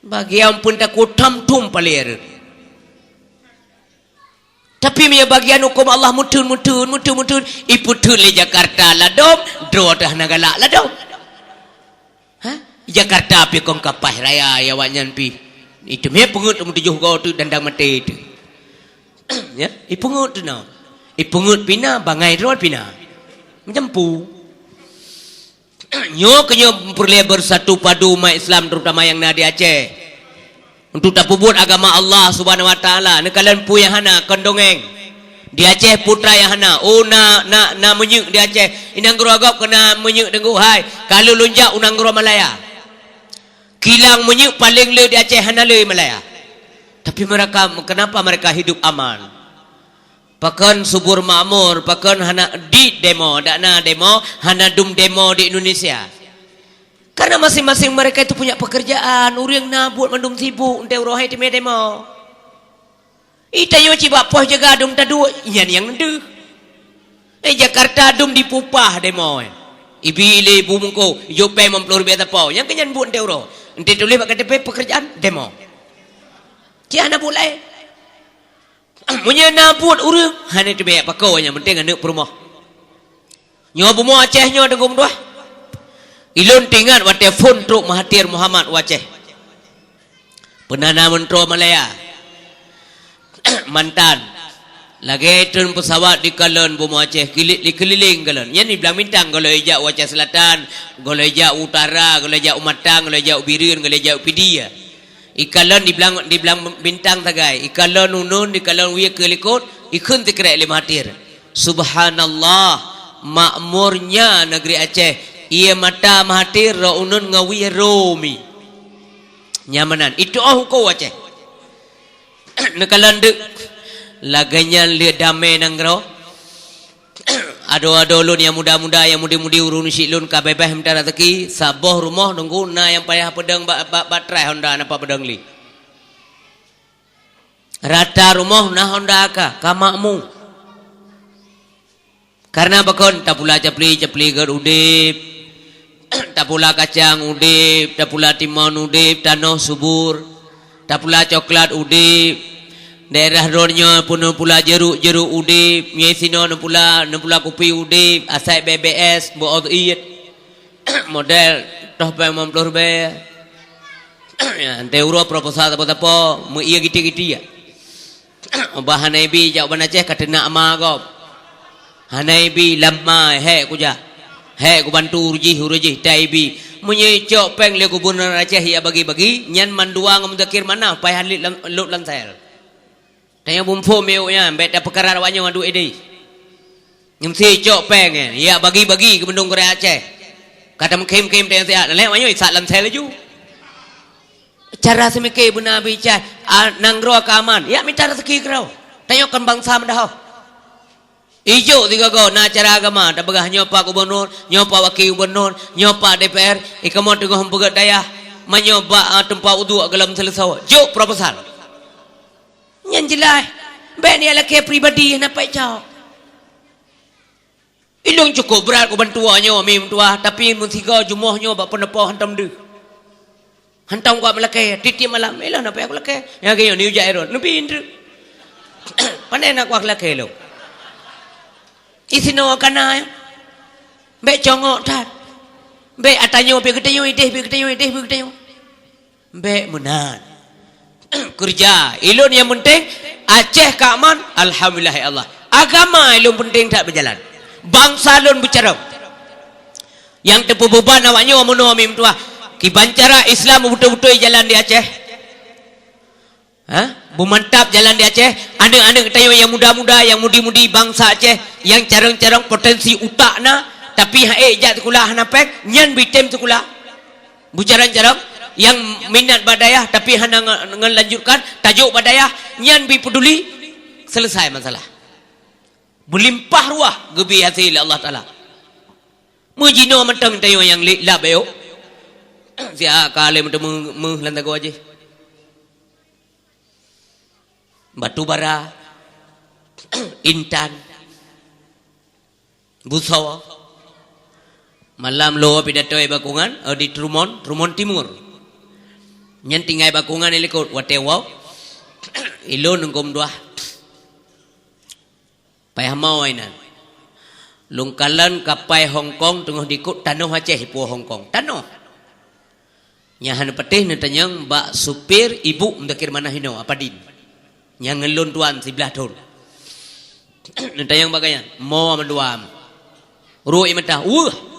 Bagi amphon takue tham-thum palé reuet. Tapi meunyoe bagian huköm Allah meutheun-meutheun, meutheun-meutheun, ipeutheun lé Jakarta ladom, droe teuh hana galak ladom. Ha? Jakarta pih kon kapaih raya, ya awaknyan pih. Iteumé peungeuet meutujoh goe teuh dandang maté teuh. Ya, ipeungeuet teuh na. Ipeungeuet pih na, bangai droe pih na. Meujampu. Nyoe keuh nyoe peureulée beusatu padu umat Islam, terutama nyang na di Aceh. Untuk tapeubuet agama Allah Subhanahu wa Taala, neukalon peue nyang hana, kon dongeng. Di Aceh putra nyang hana, oh, na, na, na minyeuk di Aceh. I nanggroe gob keu na minyeuk Teungku hai, ka lheueh lôn jak u nanggroe Malaya. Kilang minyeuk paleng le di Aceh, hana le Malaya. Tapi mereka, kenapa mereka hidup aman? Pakon subur makmur, pakon hana di demo, dak na demo, hana dum demo di Indonesia. Karena masing-masing mereka itu punya pekerjaan, ureuëng na buet mandum sibuk, entée uroe hai teumé demo. Ita nyoe cibak poh jaga dum taduek, nyan nyang deuh. Eh, Jakarta dum dipupah demo, eh. Ibi lé bu mungko, ijok péng limong ploh ribèe tapau. Nyang keu nyan buet entée uroe. Entée tuléh bak K T P pekerjaan demo. Cit hana buet laén. Meunyoe na buet ureuëng, hana teubiet pakon, nyang penting aneuëk peurumoh. Nyoe bumoe Aceh nyoe Teungku meutuah. Ilôn teuingat watée phon trok Mahathir Mohamad u Aceh. Peunana Meuntroe Malaya. Mantan. Lagée treun peusawat dikalon bumoe Aceh, kili-, dikeulileng kalon. Nyan di Blang Bintang, gohlom ijak u Aceh Selatan, gohlom ijak u Utara, gohlom ijak u Matang, gohlom ijak u Bireuen, gohlom ijak u Pidie. Ikalon di Blang, di Blang Bintang sagai, ikalon uneun, dikalon wie keu likot, ikheun sikrek lé Mahathir. Subhanallah, makmurnya negeri Aceh. Ie mata Mahathir, roh uneun ngon wie romi. Nyamanan, itu oh huköm Aceh. Neukalon deuk, lagée nyan lé damé nanggroe. Adoe-adoe lôn nyang muda-muda, nyang mudi-mudi, ureuëng syiek lôn ka beubaih meuta raseuki, saboh rumoh Teungku na nyang payah peudong bak, bak, bak trai honda na pat peudong lé. Rata rumoh na honda ka, ka makmu. Karena pakon tapula capli-capli gét udeb, tapula kacang udeb, tapula timon udeb, tanoh subur, tapula coklat udeb, daerah droeneuh pun neupula jeruk-jeruk udeb, nyoe sinoe neupula, neupula kupi udeb, asai B B S, beuôt iet, model toh péng limong ploh ribèe. Ya, entée uroe proposal sapo-sapo, meuié giti-giti ya. Bah hana ibi jak u Banda Aceh ka teunak ma gob. Hana ibi lam ma hék kujak. Hék kubantu ureuëng jih, ureuëng jih tai ibi. Meunyoe icok péng lé gubunur Aceh ijak bagi-bagi, nyan mandua ngon Muzakir Manaf payah lheueh lam, lheueh lam sel. Tanyoe bumphom miyueb nyan, bék tapeukara awak nyoe adu idéh. Nyang si cok péng nyan, ijak bagi-bagi keu bandum gurée Aceh. Ka tameukhém-khém tanyoe siat, lheueh awak nyoe isak lam sel laju. Cara seumike beuna bicah, a, nanggroe ka aman. Ijak mita raseuki keudroe. Tanyoe kon bansa meudahoh. Ijok sigoe-goe na acara agama, tapeugah nyoe Pak Gubernur, nyoe Pak Wakil Gubernur, nyoe Pak D P R, ikamoe teungoh meupeugét dayah, meunyoe bak, a, teumpat uduk golom seuleusoe. Jok proposal. Nyan jeulaih. Bék neulakée pribadi hana pacok. Ilôn cukôp brat kubantu nyoe mi meutuah, tapi meusigoe jumoh nyoe bak peuneupôh hantom deuh. Hantom kuat meulakée, tieb-tieb malam, ilôn hana payah kulakée. Nyang keu nyoe neujak irot, neubi indreuk. Pane na kuah lakée lôn. Isinoe kana, ya. Bék congok that. Bék atanyoe pi geutanyoe, ideh pi geutanyoe, ideh pi geutanyoe. Bék meunan. Keureuja. Ilôn nyang peunteng, Aceh ka aman, alhamdulillah ya Allah. Agama ilôn peunteng that beujalan. Bansa lôn beucarông. Nyang teupeubeuban awaknyoe meunoe mi meutuah. Kiban cara Islam beutôi-beutôi jalan di Aceh. Ha? Beumantap jalan di Aceh. Aneuk-aneuk tanyoe nyang muda-muda, nyang mudi-mudi bansa Aceh, nyang carông-carông potensi utak na, tapi han ék jak sikula hana péng, nyan beutem sikula. Beucarông-carông, nyang minat bak dayah tapi hana nge-, ngelanjutkan, tajok bak dayah, nyan beupeuduli, selesai masalah. Meulimpah ruah geubri hasé lé Allah Taala. Meujinoe mantong tanyoe nyang lé-, lab ayok. Siat ka lé meuteumé meuh lam sagoe jih. Batu bara, intan, busoe. Malam lôn pidato di Bakungan, eh, di Trumon, Trumon Timur. Nyan tinggai Bakungan di likot, watée woe. Ilôn ngon dua. Payah mo inan. Lôn kalon kapai Hong Kong teungoh dikot tanoh Aceh ipuwoe Hong Kong. Tanoh. Nyang hana patéh neutanyong bak supir ibu Muzakir Manah inoe, Apadin. Nyang ngon lôn tuan siblaih thon. Neutanyong bak gobnyan, mo mandua. Ruek ie mata, "Weueh!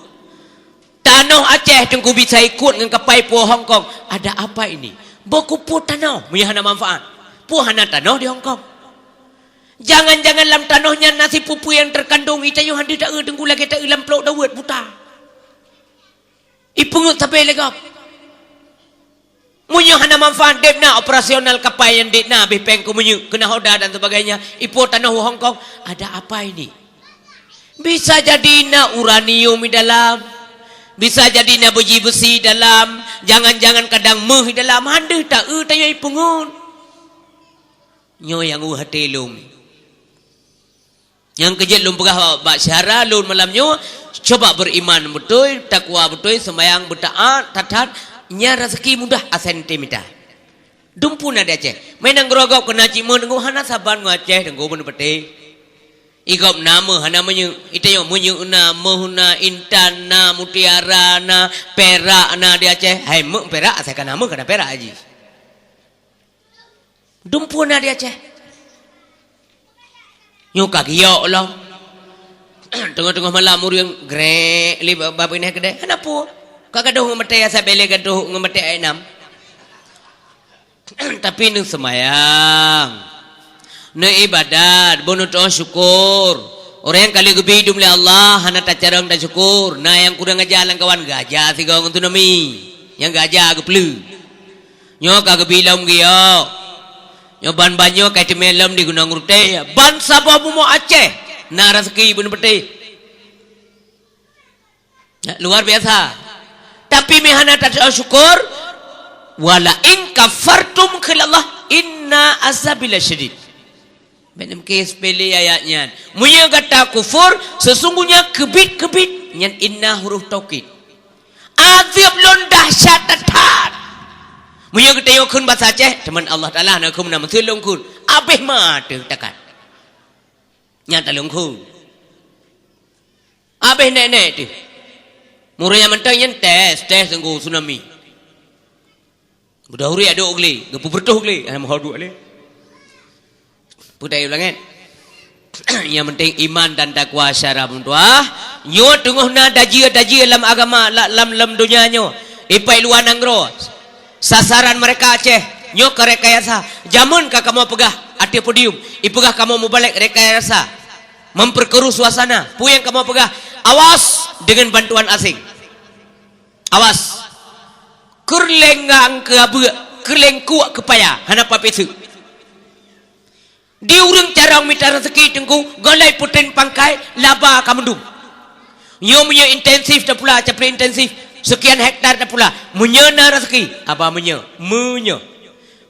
Tanoh Aceh Teungku bisa ikot ngon kapai puwoe Hong Kong. Ada apa ini? Boh keupeue tanoh meunyo hana manfaat? Peue hana tanoh di Hong Kong? Jangan-jangan lam tanoh nyan na sipeue-peue nyang teukandong, i tanyoe han deuh taeu Teungku lagée taeu lam plôk daweuet buta." Ipeungeut sabe lé gob. Meunyoe hana manfaat, deb na operasional kapai nyang deb na, abéh péng keu minyeuk, keu nahoda dan sebagainya, ipuwoe tanoh u Hong Kong, ada apa ini? Bisa jadi na uranium di dalam, bisa jadi na beuji beusi dalam, jangan-jangan kadang méuh di dalam, han deuh taeu tanyoe ipeungeut. Nyoe nyang u até lôn. Nyang keujeuet lôn peugah bak, bak syedara lôn malam nyoe, coba beriman beutôi, takwa beutôi, seumayang beutaat, that-that, nyan raseuki mudah asai teurimong. Dumpeue na di Aceh. Meunan keureugob keunan cit meuh deungoe hana saban ngon Aceh deungoe beuneupatéh. Igob na meuh hana minyeuk, i tanyoe minyeuk na, meuh na, intan na, mutiara na, perak na di Aceh. Hai meuh perak asai kana meuh kana perak jih. Dumpeue na di Aceh. Nyoe ka giyok lom. Teungoh-teungoh malam ureuëng grek li ba-, babah ineh keudeh. Hana peue. Ka gadôh ngon maté asai bèlée gadôh ngon maté ayat nam. Tapi neuseumayang. Neuibadat, beuneutôh syukur. Ureuëng nyang ka lheueh geubri dum lé Allah, hana tacarông tasyukur. Na nyang kurang aja lam kawan geuaja sigoe ngon tsunami. Nyang geuaja geupeuleueh. Nyoe ka geubi lom giyok. Nyoe ban-ban nyoe ka teumé lom di Gunong Ruteng. Ban saboh bumoe Aceh na raseuki beuneupatéh. Ya, luar biasa. Tapi meuhana tasyukur, "Wala in kafartum," kheun Allah, "inna azabi lasyadid." Bèk neumeuké seupélé ayat nyan. Meunyoe gata kufur, sesungguhnya keubiet-keubiet nyan inna huruf taukid. Azeueb lôn dahsyat that-that. Meunyoe geutanyoe kheun basa Aceh, teuma Allah Taala na kheun na meuseulông kheun. Abéh ma teuh takat. Nyan talông kheun. Abéh nèk-nèk teuh. Meuraya mantong nyan tes, tes teungku tsunami. Beudôh ureuëng adôk glé, geupeubeureutoh glé, hana meuho duek lé. Peue tayue langét? Nyang penting iman dan takwa syara meutuah. Nyoe teungoh na dajie-dajie lam agama, la-, lam, lam donya nyoe. Ipai luwa nanggroe. Sasaran mereka Aceh. Nyoe ka rekayasa. Jameun ka kamoe peugah ateueh podium. Ipeugah kamoe mubalek rekayasa. Memperkeruh suasana. Peue nyang kamoe peugah? Awas dengan bantuan asing. Awas. Keureulenggang keu abeuk, keureulengkuek keu paya, hana papeue seuk. Di ureuëng carông mita raseuki teungku, golai peuteun pangkai, laba ka meudum. Nyoe meunyoe intensif tapula, caplé intensif, sekian hektar tapula. Meunyoe na raseuki, haba meunyoe, meunyoe.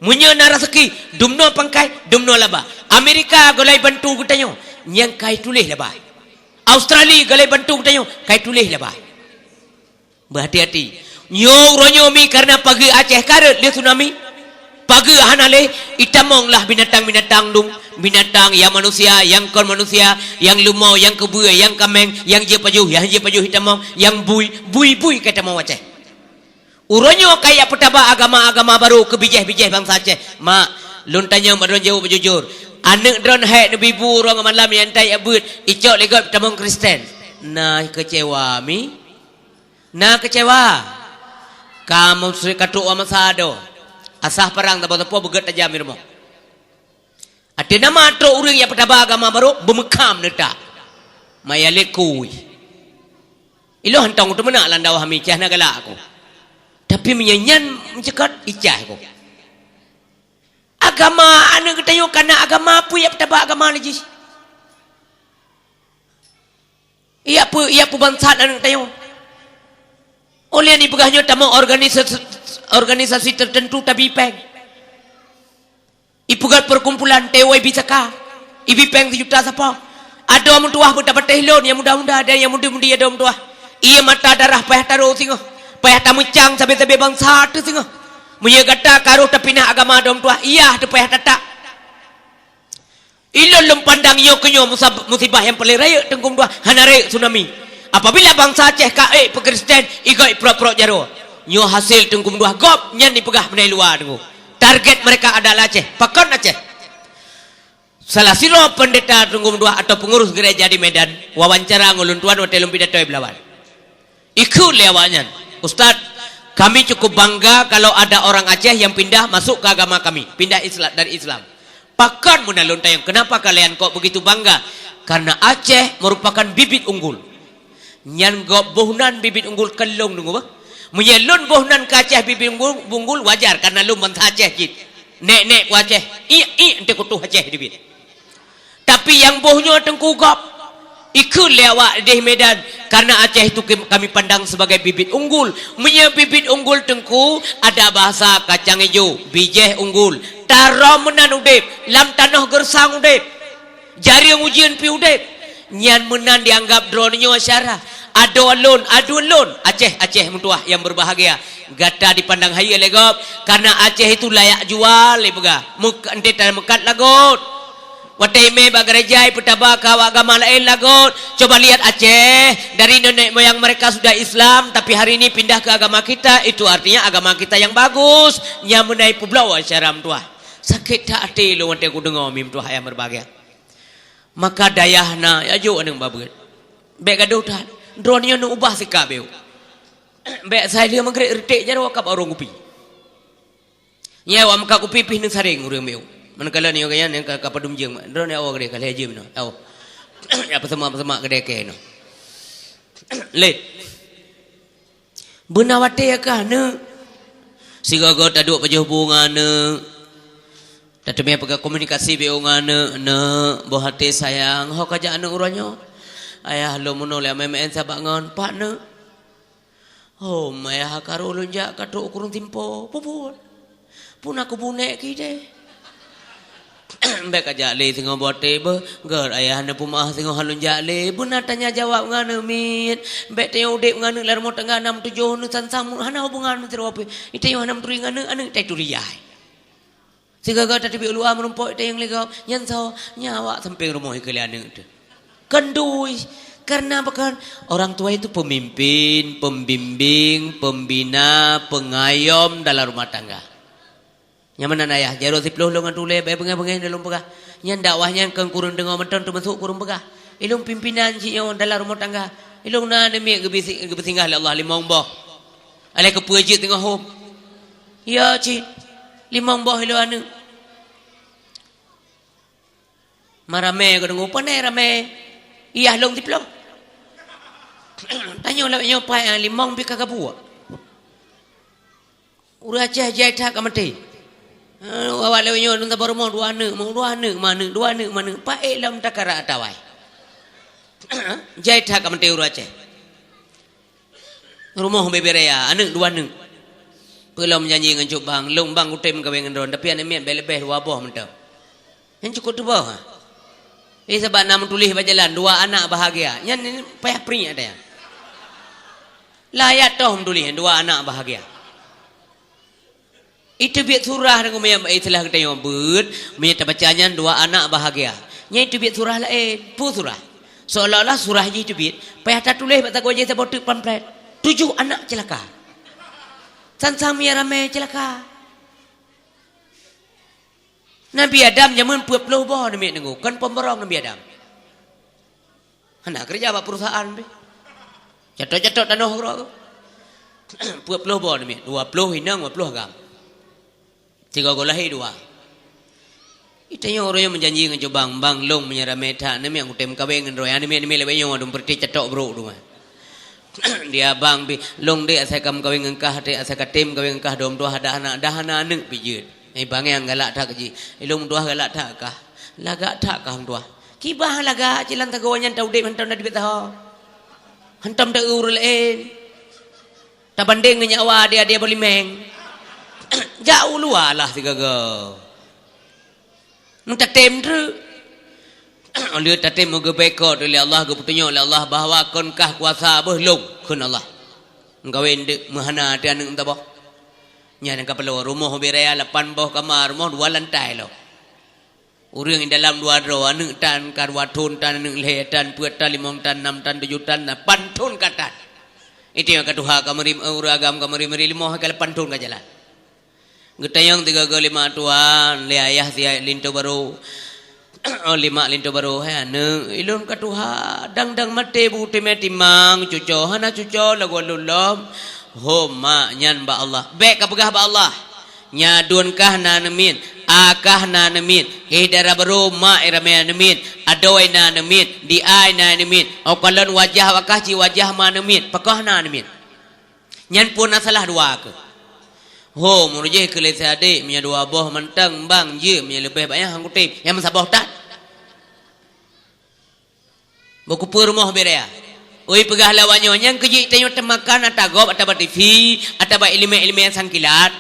Meunyoe na raseuki, dumnoe pangkai, dumnoe laba. Amerika golai bantu geutanyoe, nyang kai tuléh laba. Australia golai bantu geutanyoe, kai tuléh laba. Beuhati-hati. Nyoe uroe nyoe mi kareuna pageue Aceh ka rhot lé tsunami. Pageue hana lé, itamong lah binatang-binatang dum. Binatang, nyang manusia, nyang kon manusia, nyang leumo, nyang keubeue, nyang kaméng, nyang jeuet pajoh, nyang jeuet pajoh itamong, nyang bui, bui-bui ka itamong u Aceh. Uroe nyoe ka ijak peutaba agama-agama barô keu bijéh-bijéh bansa Aceh. Mak, lôn tanyong bak droen jaweueb jujur. Aneuk droen hék neubi bu uroe ngon malam nyang tai abeuet, icok lé gob tamong Kristen. Na keucewa mi? Na keucewa? Kamoe suri ka trok u masa doh. Asah parang saboh-saboh beugét tajam di rumoh. Até nama trok ureuëng nyang peutaba agama barô, beumeukham neutak. Maya lé kui. Ilôn hantong teumeunak lam dakwah mi, cah na galak aku. Tapi meunyo nyan meuceukat, icah aku. Agama aneuk geutanyoe kana agama peue nyang peutaba agama lé jih? Iya peue, iya peue bangsat aneuk geutanyoe? Oleh ni peugah nyoe tamong organisasi, organisasi tertentu tabi péng. Ipeugét perkumpulan T W I B saka, ibi péng sijuta sapo. Adoe meutuwah beutapatéh lôn, nyang muda-muda dan nyang mudi-mudi adoe meutuwah. Ié mata darah payah taro singoh, payah tameucang sabe-sabe bansa teuh singoh. Meunyoe gata ka roh tapinah agama adoe meutuwah, iyah teuh payah tatak. Ilôn lôn pandang nyoe keunyoe musab-, musibah nyang paleng rayeuk teungku meutuwah hana rayeuk tsunami. Apabila bansa Aceh ka ék peukristen, igob iprok-prok jaroe. Nyoe hasé teungku meutuwah gob nyan ipeugah meunan luwa teungku. Target mereka adalah Aceh. Pakon Aceh? Salah sidroe pendeta teungku meutuwah atau pengurus gereja di Medan wawancara ngon lôn tuan watée lôn pidato i Belawan. Ikheun lé awaknyan, "Ustaz, kami cukup bangga kalau ada orang Aceh yang pindah masuk ke agama kami, pindah Islam, dari Islam." Pakon meunan lôn tanyong, "Kenapa kalian kok begitu bangga?" Karena Aceh merupakan bibit unggul. Nyan gob boh nan bibit unggul keu lôn deungoe bah. Meunyoe lôn boh nan keu Aceh bibit unggul, unggul wajar karena lôn bansa Aceh cit. Nek-nek ku Aceh, ik-ik ente kutoh Aceh dibit. Tapi nyang boh nyoe teungku gob, ikheun lé awak di Medan, karena Aceh itu kim-, kami pandang sebagai bibit unggul. Meunyoe bibit unggul teungku, ada bahasa kacang ijo, bijéh unggul. Tarom meunan udeb, lam tanoh gersang udeb. Jareueng ujeuen pi udeb. Nyan meunan dianggap droeneuh nyoe syarah. Adoe lôn, adoe lôn, Aceh, Aceh meutuwah nyang berbahagia. Gata dipandang hayeue lé gob, karena Aceh itu layak jual, ipeugah. Meuk-, ente tameukat lagot. Watée imé bak gereja ipeutaba keu awak agama laén lagot. Coba lihat Aceh, dari nenek moyang mereka sudah Islam, tapi hari ini pindah ke agama kita, itu artinya agama kita yang bagus. Nyan meunan ipeubloe syarah meutuwah. Sakét that até lôn watée kudeungoe mi meutuwah nyang berbahagia. Maka dayah na, ya jok aneuk babeuet. Bék gadôh that. Droeneuh nyoe neuubah sikap beuk. Bék sai lheueh maghrib reutek jaroe kab warong kupi. Nyoe awak meukat kupi pih neusaréng ureuëng beuk. Manakala nyoe gaya nyang ka, ka padum jeuem. Droeneuh awak gede ka lhée jeuem nyoe. Awak. Ya peusemak-peusemak gede kée nyoe. Lét. Beuna watée keu aneuk. Sigoe-goe taduek pajoh bu ngon aneuk. Tateumé peugah komunikasi beu ngon aneuk, "Neuk, boh até sayang, ho kajak aneuk uroe nyoe? Ayah lôn meunoe lé amé-amé sabak ngon pat neuk." "Hom, ayah, karu lôn jak ka trok u Kureueng Timpo." "Peue buet?" "Peue na kubu nek kideh." "Bék kajak lé singoh boh até beuh, gét ayah neupeumeu'ah singoh han lôn jak lé." Beuna tanya jawab ngon aneuk miet. Bék tanyoe udeb ngon aneuk lam rumoh tangga nam tujoh neuh sang-sang hana hubungan meusidroe pih. Tanyoe hana meuturi ngon aneuk, aneuk tai turi yah. Sigoe-goe tateubiet u luwa meurumpok tanyoe lé gob. Nyan soe? Nyan awak sampéng rumoh ikeu lé aneuk teuh. Kheun dui. Karena pakon? Orang tua itu pemimpin, pembimbing, pembina, pengayom dalam rumah tangga. Nyang meunan ayah, jaroe siploh lôn ngon tulée, bék beungéh-beungéh lôn peugah. Nyan dakwah nyan keu kureueng deungoe mantong teumasok kureueng peugah. Ilôn pimpinan jih nyoe dalam rumoh tangga. Ilôn na aneuk miet geubisi-, geubeusinggah lé Allah limong boh. Alah keupeue jeuet teungoh hom? Ya cit. Limong boh ilôn aneuk. Ma ramé keudeungoe, pane ramé. Iyah lôn siploh. Tanyoe lawét nyoe pai, ah, limong pih ka gabuek. Ureuëng Aceh jai that ka maté. Eh, awak lawét nyoe lôn saboh rumoh dua aneuk, dua aneuk, ma aneuk, dua aneuk, ma aneuk. Paék lom takarak atawai. Jai that ka maté ureuëng Aceh. Rumoh bebe raya, aneuk dua aneuk. Peulom janji ngon cut bang, lôn bang kutem kawé ngon droen, tapi aneuk miet bék leubeh dua boh mantong. Nyan cukôp teuboh, ha? Eh, sabab na meutuléh bak jalan, dua anak bahagia. Nyan, nyan payah pring ada nyan. Layat toh meutuléh, dua anak bahagia. Iteubiet surah deungon meunyoe istilah geutanyoe beuet, meunyoe tabaca nyan dua anak bahagia. Nyan iteubiet surah laén, peue surah? Seolah-olah surah jih iteubiet, payah tatuléh bak sagoe jih saboh teuk pamflet. Tujoh anak ceulaka. Sang-sang meunyoe ramé ceulaka. Nabi Adam jameun peuet ploh boh aneuk miet deungoe, kon pemborong Nabi Adam. Hana keureuja bak perusahaan pih. Catok-catok tanoh keudroe. Peuet ploh boh aneuk miet, dua ploh inong, dua ploh agam. Sigoe-goe lahé dua. Geutanyoe ureueng nyang meujanji ngon cubang, "Bang, lôn meunyoe ramé that aneuk miet, kutem kawen ngon droe aneuk miet, aneuk miet lagèe nyoe, dum peureuté catok brok dum." Dia bang pih, "Lôn dek asai ka meukawen ngon kah, dek asai ka tem kawen ngon kah, dum tuah dah hana, dah hana aneuk pih jeuet." Eh, bang nyang galak that keu jih. "Eh, lôn tuah galak that kah. Lagak that kah tuah." Kiban lagak, cit lam sagoe nyan ta udép hantom na teubiet saho. Hantom ta eu ureueng laén. Tabandeng ngon nyawa dia-dia boh limeng. Jak u luwa lah sigoe-goe. Meutatém treuk. Lheueh tatém meugeubekot lé Allah, geupeutunyok lé Allah bahwa kon kah kuasa boh lôn, kheun Allah. Meukawen deuk meuhana até aneuk meusaboh. Nyan ka peuloh rumoh ubé raya lapan boh kama, rumoh dua lantai lom. Ureueng dalam dua droe, aneuk tan ka dua thon tan, aneuk lhèe tan, peuet tan, limong tan, nam tan, tujoh tan, lapan thon ka tan. Itu nyang ka tuha ka meuri, ureueng agam ka meuri-meuri limoh ka lapan thon ka jalan. Geutanyong sigoe-goe lé mak tuan, lé ayah si linto barô. Oh, lé mak linto barô, "Hai aneuk, ilôn ka tuha, dang-dang maté bu teumé timang, cuco hana cuco lagoe lôn lom." "Ho mak, nyan bak Allah." "Bèk kapeugah bak Allah. Nya dun kah na aneuk miet, a kah na aneuk miet, eh dara barô mak ramé aneuk miet, adoe na aneuk miet, di ai na aneuk miet, oh kalon wajah awak kah cit wajah ma aneuk miet, pakoh na aneuk miet." Nyan phon na salah dua keuh. Ho, meunurot jih keu lé si adék, meunyoe dua boh mantong bang, jeuet, meunyoe leubeh banyak han kutem, nyang meusaboh tan. Beukupeue rumoh ubé raya. Ui peugah lé awak nyoe, nyang keu jeuet tanyoe teumakan ata gob, ata bak T V, ata bak ileumèe-ileumèe nyang sangkilat.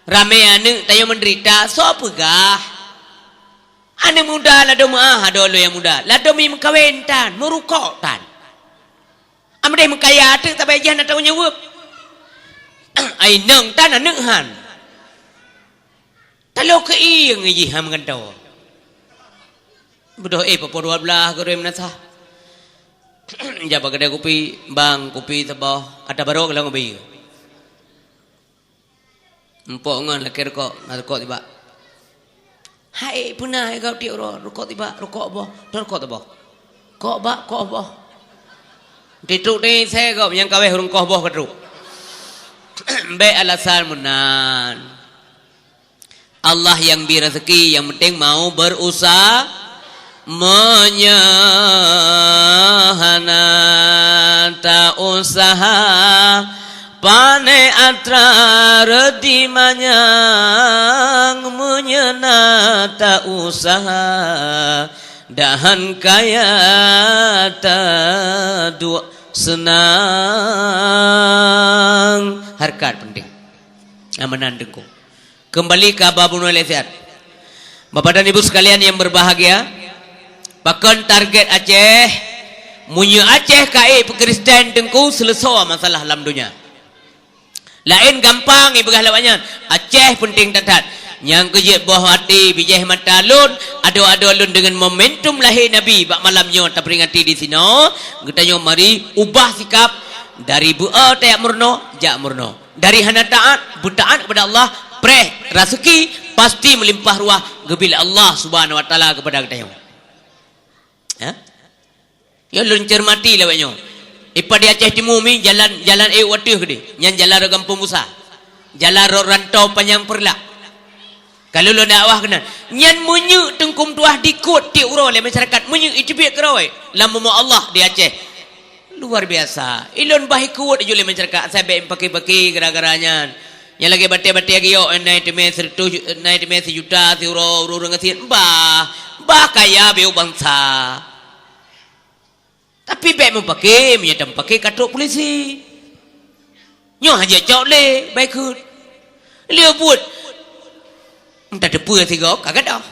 Ramé aneuk tanyoe meudeurita, soe peugah? Aneuk muda ladôm meuah adoe lôn nyang muda, ladôm meukawen tan, meurukok tan. Amdeh meukaya teuk tabé jih hana tanggung jaweueb. Ai nong tan aneuk han. Talo keu ieng jih han meugantoe. Beudôh eh, poh dua belas geurem na sah. Jak bak keudè kupi, "Bang, kupi saboh, ata barô keu lôn ubé." Mpok ngon lakèe rukok, na rukok tibak. "Hai, peuna hai gob tiep uroe, rukok tibak, rukok boh, teuh rukok teuboh. Kok bak, kok boh." Titruk teuh isé gob nyang kaweh ureueng koh boh ka trok. Bèk alasan meunan. Allah nyang bi raseuki, nyang penting mau berusaha. Meunyoe hana ta useuha, pané atra reudi manyang. Meunyoe na ta useuha, dahan kaya ta duek seunang. Hareukat penting. Nyang meunan teungku. Keumbali keu haba bunoe lé siat. Bapak dan Ibu sekalian yang berbahagia, pakon target Aceh? Meunyoe Aceh ka ék peukristen teungku, seuleusoe masalah lam donya. Laén gampang ipeugah lawak nyan, Aceh penting that-that. Nyang keu jeuet boh até bijéh mata lôn, adoe-adoe lôn deungon momentum lahé Nabi bak malam nyoe taperingati disinoe, geutanyoe mari ubah sikap dari beu-e tajak meurunoe, jak meurunoe. Dari hana taat, beutaat kepada Allah, preh raseuki pasti meulimpah ruah geubri lé Allah Subhanahu wa Taala kepada geutanyoe. Ya? Ya, lôn cermati lawak nyoe. Ipat di Aceh Timu mi jalan, jalan ék u ateueh keudéh. Nyan jalan rot Gampông Busa. Jalan rot Rantau Panyang Peureulak. Ka lôn dakwah keunan. Nyan meunyeuk teungku meutuah dikot tiep uroe lé masyarakat. Meunyeuk iteubiet keudroe lam bumoe Allah di Aceh. Luar biasa. Ilôn bah ikot ju lé masyarakat, asai bèk meupaké-paké gara-gara nyan. Nyang lagèe batèe-batèe giyok, eh, na iteumé sireutôh ju-, na iteumé sijuta, siuroe, ureueng-ureueng gasien. Bah, bah kaya beu bansa. Tapi bèk meupaké, meunyoe tameupaké ka trok pulisi. Nyoe hana jicok lé, bah ikot. Lheueh buet. Entah teupeue sigoe ka gadôh.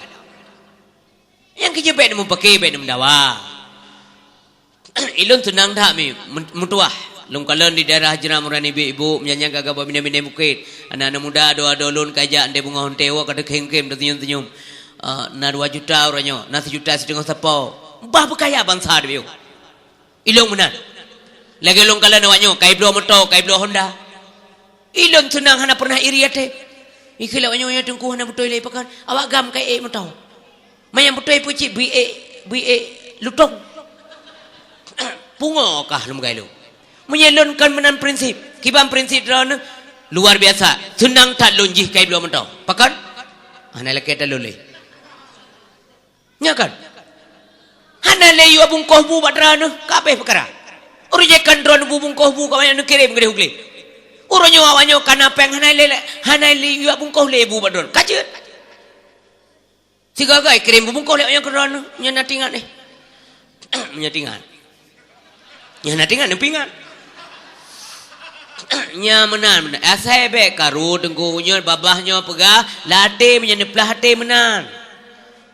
Nyang keu jeuet bèk neumeupaké, bèk neumeudawa. Ilôn seunang that mi, meutuah. Lôn kalon di daerah Jeram uroe nyoe ibu-ibu, meunyan gaga bak binéh-binéh bukét. Aneuk-aneuk muda dua-dua lôn ka jak ndée beungoh, ndée woe ka teukhém-khém, teusenyum-senyum. Ah, na dua juta uroe nyoe, na sijuta sideungoh sapo. Bah beukaya bansa di biôh. Ilôn meunan. Lagée lôn kalon awak nyoe, ka ibloe moto, ka ibloe Honda. Ilôn seunang hana pernah iri até. Ikheun lé awak nyoe, "Ya Teungku, hana beutôi lé pakon. Awak GAM ka ék moto." Manyang beutôi peucit bri ék, bri ék lutông. Pungo kah lôn beugai lôn. Meunyoe lôn kon meunan prinsip, kiban prinsip droeneuh luar biasa. Seunang that lôn jih ka ibloe moto. Pakon? Hana lakée that lôn lé. Nyo kan? Hana lé yue bungkôh bu bak droeneuh, ka abéh peukara. Ureuëng jih kan droeneuh bu bungkôh bu ka awak nyoe neukirém keudeh u glé. Uroe nyoe awak nyoe ka na péng hana lé, hana lé yue bungkôh lé bu bak droeneuh. Ka jeuet. Sigoe-goe kirém bubungkôh lé awak nyoe keudroe nyoe, nyan na tingat eh. Nyan tingat. Nyan na tingat, nyan pingat. Nyan meunan, meunan. Asai bék karu Teungku nyoe, babah nyoe peugah, lam até meunyoe neuplah até meunan.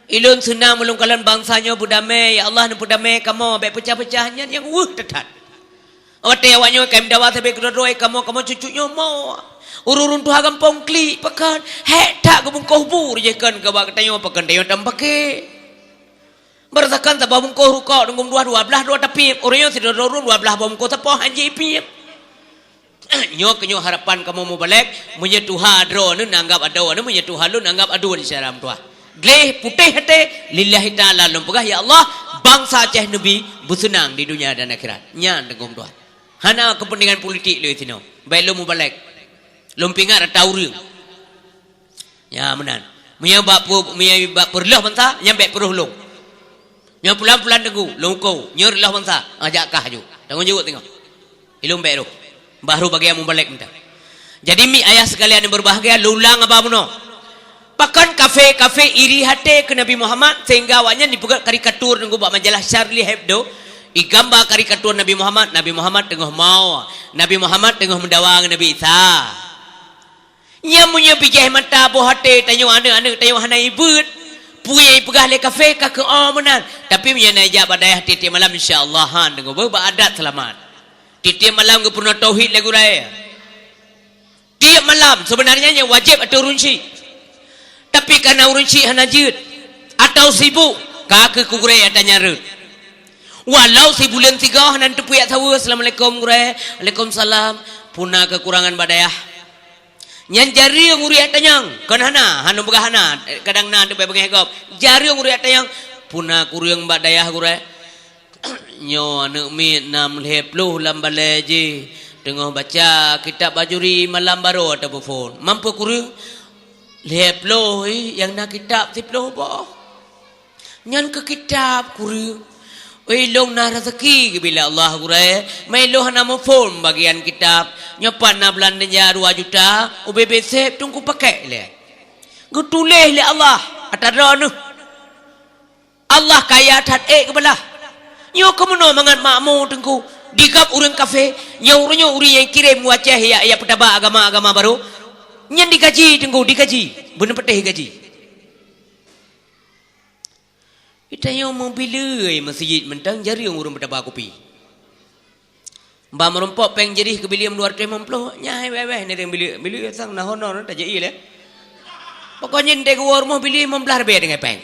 Ilôn seunang meulôn kalon bansa nyoe beudamé, ya Allah neupeudamé kamoe, bék peucah-peucah nyan nyang weueh that-that. Watée awak nyoe ka meudawa sabe keudroe-droe, kamoe, kamoe cucuk nyoe mo. Ureuëng-ureuëng tuha gampông klik, pakon, hék that geubungkôh bu, jih kon keu bak geutanyoe, pakon tanyoe tam paké. Beurasakan saboh bungkôh rukok deungon dua, dua blaih droe tapiep, ureuëng nyoe sidroe-droe ureuëng dua blaih boh bungkôh sapoh han jipiep. Nyoe keuh nyoe harapan kamoe mubalek, meunyoe tuha droeneuh neuanggab adoe neuh, meunyoe tuha lôn neuanggab aduen syedara meutuah. Gleh putéh até, lillahi ta'ala lôn peugah, "Ya Allah, bansa Aceh neubi beuseunang di dunia dan akhirat." Nyan teungku meutuah. Hana keupeuntengan politik lé sinoe. Bék lôn mubalek. Lôn pingat ata ureuëng. Nyan meunan. Meunyoe bak peu-, meunyoe bak peureuloh bansa, nyan bék peureuloh lôn. Nyoe pulan-pulan teungku, lôn uko, nyoe reuloh bansa, ah, jak kah aju. Tanggong jaweueb teungoh. Ilôn bék roh. Baru bagian mubalek mantong. Jadi, mi ayah sekalian yang berbahagia, lôn ulang haba bunoe. Pakon kafé-kafé iri até keu Nabi Muhammad sehingga awaknyan jipeugét karikatur teungku bak majalah Charlie Hebdo, igamba karikatur Nabi Muhammad, Nabi Muhammad teungoh mo, Nabi Muhammad teungoh meudawa ngon Nabi Isa. Nyan meunyoe bijéh mata boh até tanyoe, aneuëk-aneuëk tanyoe hana ibeuet, peue nyang ipeugah lé kafé ka keu oh meunan. Tapi meunyoe na ijak bak dayah tieb-tieb malam, insya Allah, han, teungku, beuh, bak adat seulamat. Tieb-tieb malam geupeurunoe tauhid lé gurée. Tieb malam, seubeunarnya nyan wajéb ateueh ureuëng syiek. Tapi kareuna ureuëng syiek hana jeuet, atawa sibuk, ka keu gurée ata nyan rhot. Walau sibuleuen sigoe hana neuteupeue jak saweue, "Assalamualaikum, gurée." "Waalaikumsalam." "Peue na keukurangan bak dayah?" Nyan jareueng ureuëng jak tanyong, kon hana, hana peugah hana, kadang na teubée beungéh gob. Jareueng ureuëng jak tanyong, "Peue na kureueng bak dayah, gurée?" "Nyoe aneuëk miet nam lhée ploh lam balée jih, teungoh baca kitab bajuri malam baroe tapeuphon." "Man peue kureueng?" "Lhée ploh, ih, nyang na kitab siploh boh." "Nyan keu kitab kureueng." "Oi, lôn na raseuki geubri lé Allah, gurée, meuilôn hana muphom bagian kitab. Nyoe pat na beulanjah dua juta, ubé-bé sép teungku pakék lé. Geutuléh lé Allah ata droeneuh." Allah kaya that ék geubalah. Nyoe keuh meunoe mangat makmu teungku, di gob ureuëng kafé, nyoe ureuëng nyoe ureuëng nyang kirém u Aceh jak, jak peutaba agama-agama barô. Nyan digaji teungku, digaji. Beuneupeuteh gaji. Geutanyoe meubileue meuseujid mantong jareueng ureuëng peutaba kupi. Ban meurumpok péng jirih keu bileue dua ratus limong ploh, nyan hai wéh-wéh nireng bileue, bileue sang na honor tajak ie lé. Pokoknya ndai geuwoe rumoh bileue limong blaih ribée deungon péng.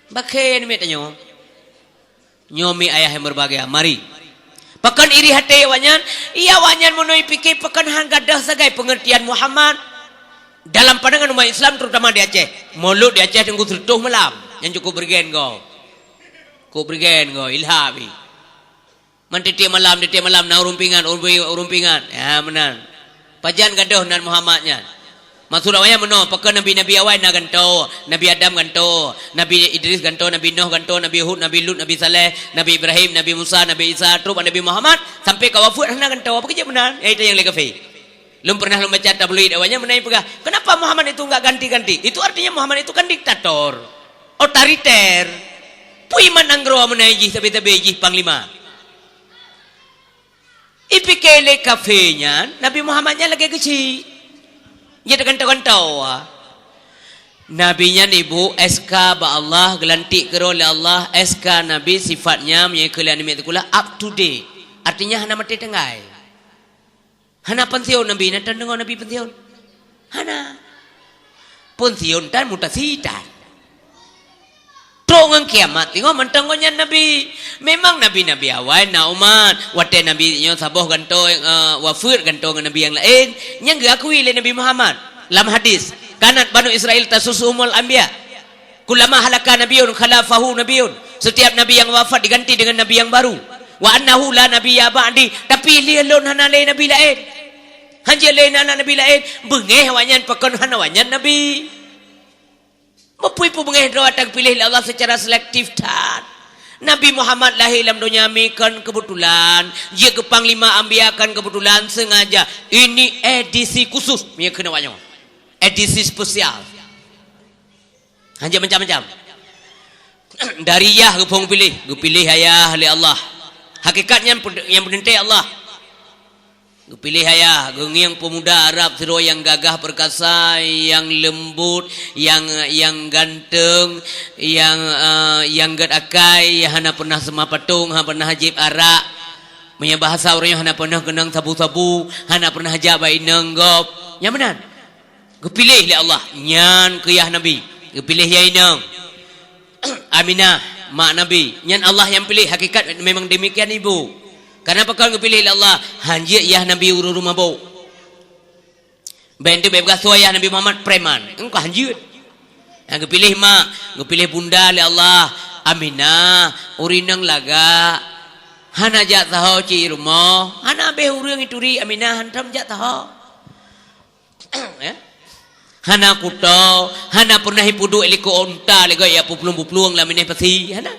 Bakhe namiet tanyoe. Nyoe mi ayah yang berbahagia, mari. Pakon iri até awaknyan? Iya awaknyan meunoe pike pakon han gadôh sagai peungeurtian Muhammad dalam pandangan umat Islam, terutama di Aceh. Molot di Aceh teungku seureutôh malam, nyang cukup beureugén goe. Cukup beureugén goe, ilham ih. Man tieb-tieb malam, tieb-tieb malam na ureuëng pingat, ureuëng pi-, ureuëng pingat. Ya, meunan. Pajan gadôh nan Muhammad nyan. Maksud awaknyan meunoe, pakon nabi-nabi awai na gantoe, Nabi Adam gantoe, Nabi Idris gantoe, Nabi Nuh gantoe, Nabi Hud, Nabi Lut, Nabi Saleh, Nabi Ibrahim, Nabi Musa, Nabi Isa, trok bak Nabi Muhammad, sampai ka wafeuet hana gantoe. Apa keuh jeuet meunan? Eh, itu nyang lé kafé. Lôn pernah lôn baca tabloid awaknyan meunan peugah, "Kenapa Muhammad itu enggak ganti-ganti?" Itu artinya Muhammad itu kan diktator, otoriter. Pui man nanggroe meunan jih, sabe-sabe jih panglima. Ipike lé kafé nyan, Nabi Muhammad nyan lagée geuchik. Jeuet gantoe-gantoe. Nabi nyan ibu S K bak Allah, geulantik keudroe lé Allah, S K Nabi sifatnya meunyoe keu lé aneuk miet sikula up to date. Artinya hana maté tinggai. Hana pensiun Nabi, na tan deungoe Nabi pensiun? Hana. Pensiun tan mutasi tan. Trok ngon kiamat, teungoh mantong ngon nyan Nabi. Memang nabi-nabi awai na umat. Watée Nabi nyoe saboh gantoe, eh, wafeuet gantoe ngon nabi nyang laén, nyang geuakui lé Nabi Muhammad. Lam hadis, "Kanat Banu Israil tasusuhumul anbiya. Kullama halaka nabiyun khalafahu nabiyun." Setiap nabi yang wafat diganti dengan nabi yang baru. "Wa annahu la nabiyya ba'di." Tapi lé lôn hana lé nabi laén. Hanjeuet lé na nabi laén. Beungéh awaknyan pakon hana awaknyan nabi. Beupui-pui beungéh droe teupiléh lé Allah secara selektif that. Nabi Muhammad lahé lam donya mi kon keubeutulan, jeuet keu panglima anbiya kon keubeutulan, sengaja. Ini edisi khusus, meunyoe keuneuk awak nyoe. Edisi spesial. Hanjeuet macam-macam. Dari yah geuphon piléh, geupiléh ayah lé Allah. Hakikat nyan pen-, nyang peuteuntèe Allah. Geupiléh ayah, geungieng peumuda Arab sidroe nyang gagah peurkasa, nyang leumbot, nyang, nyang ganteng, nyang, eh, nyang gét akai, nyang hana pernah seumah patong, hana pernah jieb arak. Meunyoe bahasa ureueng nyoe, hana pernah keunong sabu-sabu, hana pernah jak bak inong gob. Nyang meunan. Geupiléh lé Allah, nyan keu yah Nabi. Geupiléh yah inong. Aminah, mak Nabi. Nyan Allah nyang piléh, hakikat memang demikian ibu. Kareuna pakon geupiléh lé Allah, hanjeuet yah Nabi ureueng rumoh boh. Bèk teuh bèk geugasoe yah Nabi Muhammad preman. Engkah hanjeuet. Nyang geupiléh mak, geupiléh bunda lé Allah. Aminah, ureueng inong lagak. Hana jak saho cit rumoh, hana abéh ureueng ituri Aminah hantom jak saho. Ya? Hana kuto, hana pernah ipeuduek likot unta lé gob ya puplueng-puplueng lam binéh pasi, hana.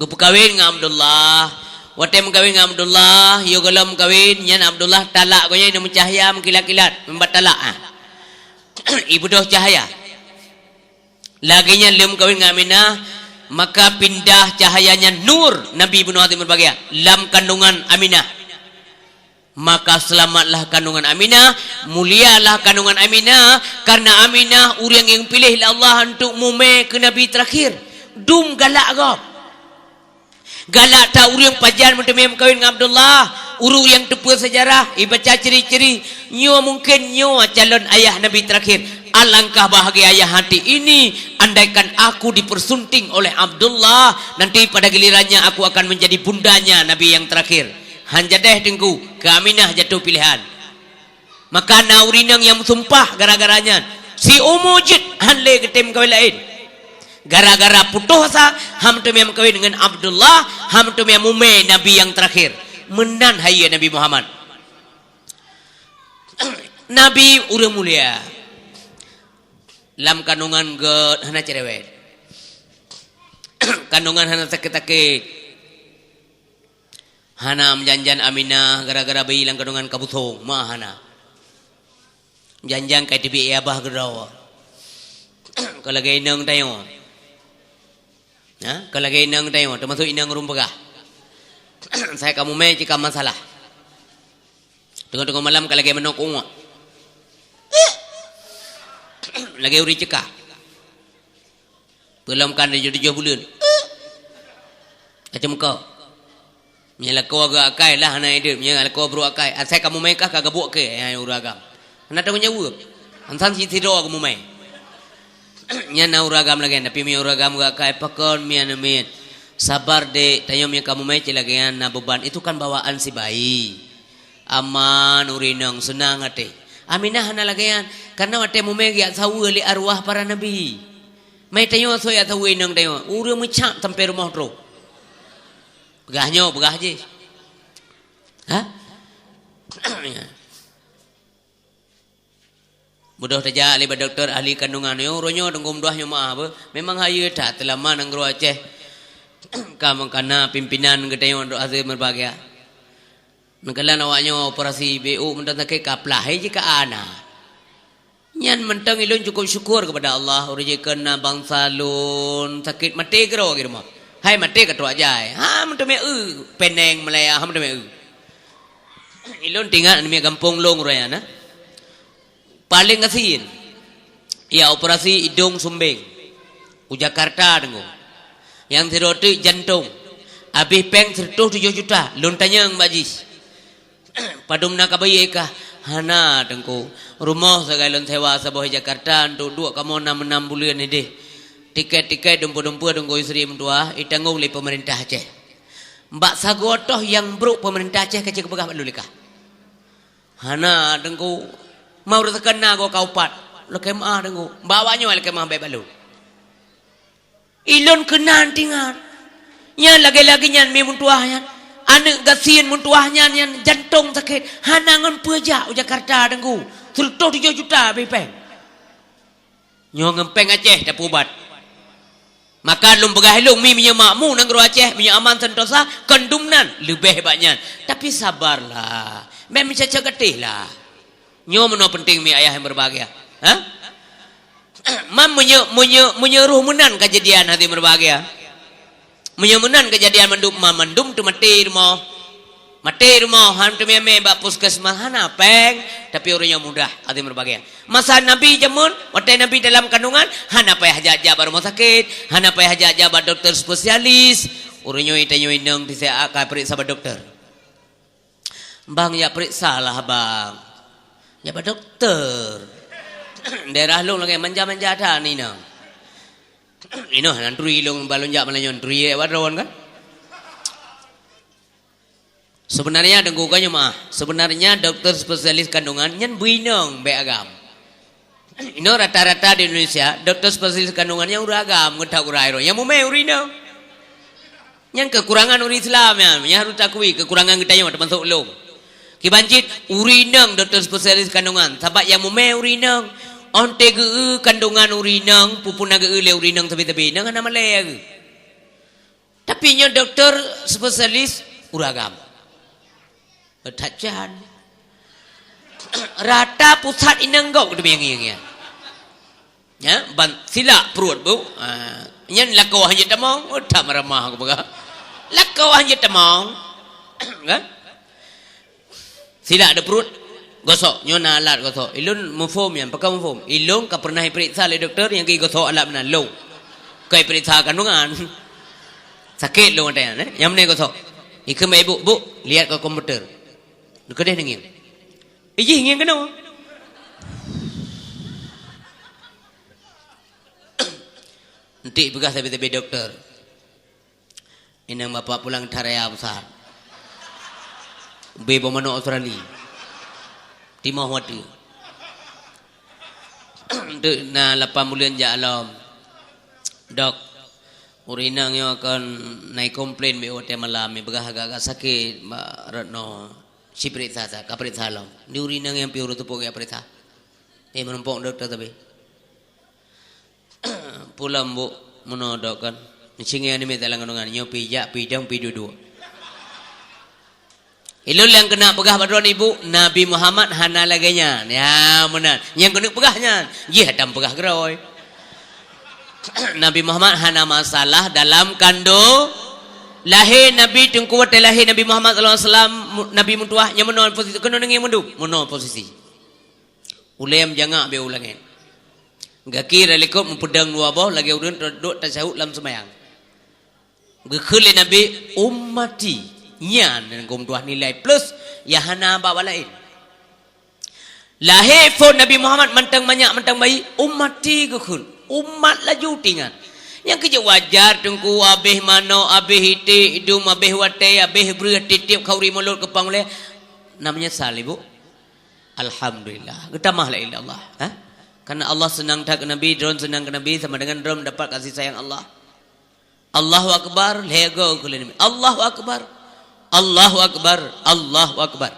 Geupeukawen ngon Abdullah. Watèe meukawen ngon Abdullah, yôh gohlom meukawen, nyan Abdullah talak gobnyan meucahya meukilat-kilat, meubat talak, ah. Ibeudôh cahya. Lagèe nyan lheueh meukawen ngon Aminah, maka pindah cahya nyan nur Nabi bunoe ateueh meubagia lam kandungan Aminah. Maka seulamatlah kandungan Aminah, mulialah kandungan Aminah, kareuna Aminah ureueng nyang piléh lé Allah untuk mumè keu Nabi teurakhir. Dum galak gob. Galak that ureueng pajan meuteumé meukawen ngon Abdullah, ureueng nyang teupeue seujarah, ibaca ciri-ciri, nyoe mungken nyoe calon ayah Nabi teurakhir. Alangkah bahagia hati ini, andaikan aku dipersunting oleh Abdullah, nanti pada gilirannya aku akan menjadi bundanya Nabi yang terakhir. Han jadeh Teungku, keu Aminah jatuh pilihan. Maka na ureueng inong nyang meusumpah gara-gara nyan. Siumu jeuet han lé geutem kawen laén. Gara-gara putôh asa, han meuteumé meukawen ngon Abdullah, han meuteumé mumè Nabi nyang teurakhir. Meunan hayeue Nabi Muhammad. Nabi ureueng mulia. Lam kandungan gét hana cerewet. Kandungan hana sakét-sakét. Hana meujan-jan Aminah gara-gara bayi lam kandungan ka busong, ma hana. Meujan-jan ka iteubiet yah bah keudroe. Ka lagèe inong tanyoe. Ha? Ka lagèe inong tanyoe, teumasok inong ureueng peugah. Asai ka mumè cit ka masalah. Teungoh-teungoh malam ka lagèe manok uek. Lagèe ureueng ceuka. Peulom kan tujoh-tujoh buleuen. Kacameuko. Meunyoe lakoe geuh akai lah hana ideup, meunyoe lakoe brôk akai. Asai ka mumè kah ka geubuek keu, hai ureueng agam. Hana tanggung jaweueb. Ansan sidroe geumumè. Nyan na ureueng agam lagèe nyan, tapi meunyoe ureueng agam geuh akai, pakon miet-miet. Sabar dek, tanyoe meunyoe ka mumè cit lagèe nyan na beuban. Itu kan bawaan si bayi. Aman ureueng inong, seunang até. Aminah hana lagèe nyan, kareuna watèe mumè geujak saweue lé arwah para nabi. Meutanyoe soe nyang saweue inong tanyoe, ureueng meucak sampoe rumoh trôh. Peugah nyoe, peugah jih. Ha? Beudôh tajak lé bak dokto ahli kandungan nyoe, uroe nyoe teungku meudoh nyoe meuah beuh. Memang hayeue that teulama nanggroe Aceh. Ka meukanan pimpinan geutanyoe untuk hasil meubahgia. Neukalon awak nyoe operasi B U mantong sakét ka plah, hai jih ka ana. Nyan mantong ilôn cukup syukur keupada Allah, uroe jih keu na bansa lôn sakét maté keudroe di rumoh. Hai maté ka trok jai. Ha meuteumé eu, peneng meulaya ha meuteumé eu. Ilôn teuingat aneuk miet gampông lôn uroe nyan na. Paleng gasien, ya operasi idong sumbeng u Jakarta teungku. Nyang sidroe teuk jantong. Abéh péng sireutoh tujoh juta, lôn tanyong bak jih, "Padum na ka bayeue kah?" "Hana, Teungku. Rumoh sagai lôn sewa saboh di Jakarta, untuk duek kamoe nam, nam buleuen idéh. Tiket-tiket dumpeue-dumpeue Teungku Yusri meutuah, itanggong lé peumeurintah Aceh." "Bak sagoe toh nyang brok peumeurintah Aceh ka jeuet geupeugah bak lôn lé kah?" "Hana, Teungku. Mau reuteukon na goe ka upat." "Lakèe meu'ah, Teungku. Bak awak nyoe lakèe meu'ah bèk bak lôn." Ilôn keunan teuingat. Nyan lagèe-lagèe nyan mi meutuah nyan. Aneuk gasien meutuah nyan, nyan jantong sakét. Hana ngon peue jak u Jakarta, Teungku. Sireutoh tujoh juta abéh péng. Nyoe ngon péng Aceh tapeuubat. Maka lôn peugah lôn mi meunyoe makmu nanggroe Aceh, meunyoe aman sentosa, kon dum nan, leubeh bak nyan. Tapi sabarlah. Meucocok gatéh lah. Nyoe meunoe penting mi ayah nyang berbahagia. Ha? Man meunyoe, meunyoe, meunyoe roh meunan kejadian hati berbahagia. Meunyoe meunan kejadian mandum, ma mandum teumaté rumoh. Maté rumoh, han teumé-mé bak puskesmas, hana péng, tapi ureuëng nyang mudah, hati berbahagia. Masa Nabi jameun, watèe Nabi dalam kandungan, hana payah jak-jak bak rumoh sakét, hana payah jak-jak bak doktor spesialis. Ureuëng nyoe tanyoe inong tisé ka peuriksa bak doktor. "Bang, jak peuriksa lah, Bang." "Jak bak doktor." Daerah lôn lagèe manja-manja that inong. Inoe nan turi lôn, balon jak malam nyoe turi lewat droen kan? Sebenarnya Teungku, kan nyoe meu'ah. Sebenarnya doktor spesialis kandungan nyan beuinong bèk agam. Inoe rata-rata di Indonesia, doktor spesialis kandungan nyang ureuëng agam ngon that urai roh. Nyang mumè ureuëng inong. Nyan kekurangan ureuëng Islam nyan, nyang harus takui kekurangan geutanyoe teumasok lôn. Kiban cit ureuëng inong doktor spesialis kandungan, sabab nyang mumè ureuëng inong. Óh teu geu kandungan ureuëng inong, pupuna geu lé ureuëng inong sabe-sabe, inong hana malèe geu. Tapi nyoe doktor spesialis ureuëng agam. That can. Rata pusat inong gob teumé ngieng-ngieng. Ya, ban silak pruet bu. Ha, nyan lakoe hanjeuet tamong, oh, that meuramah aku peugah. Lakoe hanjeuet tamong. Kan? Silak di pruet, gosok. Nyoe na alat gosok. Ilôn muphom nyan, pakon muphom. Ilôn ka pernah iperiksa lé doktor nyang geugosok alat meunan lôn. Ka iperiksa kandungan. Sakét lôn watèe nyan, eh. Nyang meunan gosok. Ikheun bak ibu, "Bu, lihat ke komputer." Keudeh neungieng. Ijih ngieng keunoe. Entik peugah sabe-sabe doktor. Inong bapak pulang that raya pusat. Bri boh manok Australia. Timoh watèe. Enteuk na lapan buleuen jak lom. "Dok, ureuëng inong nyoe kon na ikomplain bèk watèe malam, ipeugah agak-agak sakét bak rot noe. Ci peuriksa sa, ka peuriksa lom." "Di ureuëng inong nyang piôh ureuëng teupeu geupeuriksa?" "Eh, meurumpok doktor tapi." "Pulang, Bu, meunoe dok kan. Meusingèe aneuk miet dalam kandungan, nyoe pih jak, pih dong, pih duek-duek." Ilôn nyang keuneuk peugah bak droeneuh, Ibu, Nabi Muhammad hana lagèe nyan. Ya, meunan. Nyang keuneuk peugah nyan. Jih hana peugah keudroe. Nabi Muhammad hana masalah dalam kandungan. Lahé Nabi Teungku, watèe lahé Nabi Muhammad sallallahu alaihi wasallam, mu-, Nabi meutuah, nyan meunoe posisi. Keunoe neungieng mandum. Meunoe posisi. Ulèe meujangak bak u langèt. Gaki reulikot meupeudong dua boh lagèe ureuëng duek tasyahud lam seumayang. Geukheun lé Nabi, "Ummati." Nyan nyang geupeugah nilai plus nyang hana bak awak laén. Lahé phon Nabi Muhammad mantong manyak mantong bayi, "Ummati," geukheun. Umat laju teuingat. Nyang keu jeuet wajar Teungku, abéh manok, abéh iték, dum abéh watèe, abéh breueh, tiep-tiep khauri mulod keu pang ulèe. Na meunyeusal, Ibu? Alhamdulillah. Geutamah la ilaha illallah. Ha? Karena Allah seunang that keu Nabi, droen seunang keu Nabi, sama dengan droen mendapat kasih sayang Allah. Allahu Akbar, lhèe goe keu lé Nabi. Allahu Akbar. Allahu Akbar. Allahu Akbar.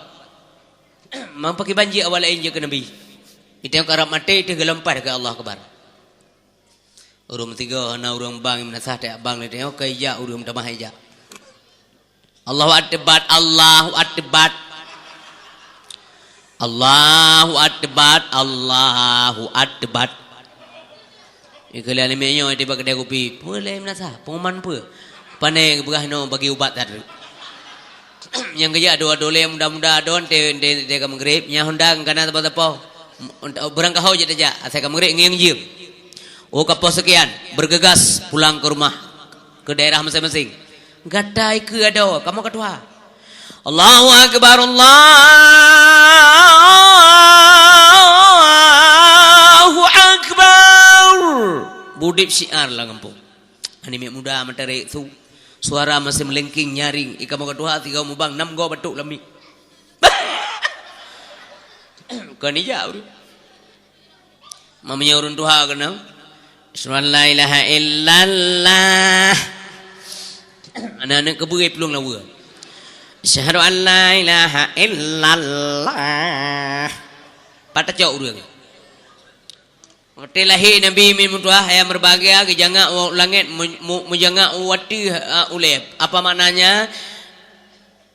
Mang pakriban jih awak laén jeuet keu Nabi. Itong karab maté, itong geulompat keu Allahu Akbar. Ureuëng meusigoe hana ureuëng bang, meunasah tajak bang lé tanyoe, ka ijak ureuëng meutamah ijak. Allahu Akbar, Allahu Akbar. Allahu Akbar, Allahu Akbar. Ikeu lé aneuk miet nyoe tiba keudè kupi. Peue lé meunasah? Pengumuman peue? Pane geupeugah nyoe bagi ubat that. Nyang geujak dua dolé muda-muda adon teu, teu, teu ka meugrib, nyang honda kana sapo-sapo. Beurangkaho jeuet tajak, asai ka meugrib ngieng jeuem. Oh, ka poh sekian, bergegas pulang ke rumah, ke daerah masing-masing. Gata ikeue adoe, kamoe ka tuha. Allahu Akbar, Allahu Akbar. Budeb syiar lam gampông. Aneuk miet muda meutarek su. Suara masih meulengking nyaring. Ikamoe ka tuha, tiga mubang, nam goe batok lami. Kon ijak ureueng. Meunyoe ureueng tuha keunong, "Asyhadu an la ilaha illallah." Aneuk-aneuk keubeue plueng lawa. "Asyhadu an la ilaha illallah." Pat tacok ureueng. Watèe lahé Nabi meutuah nyang meubahgia geujangak u langét, meu-, meu-, meujangak u ateueh, a, ulèe. Apa maknanya?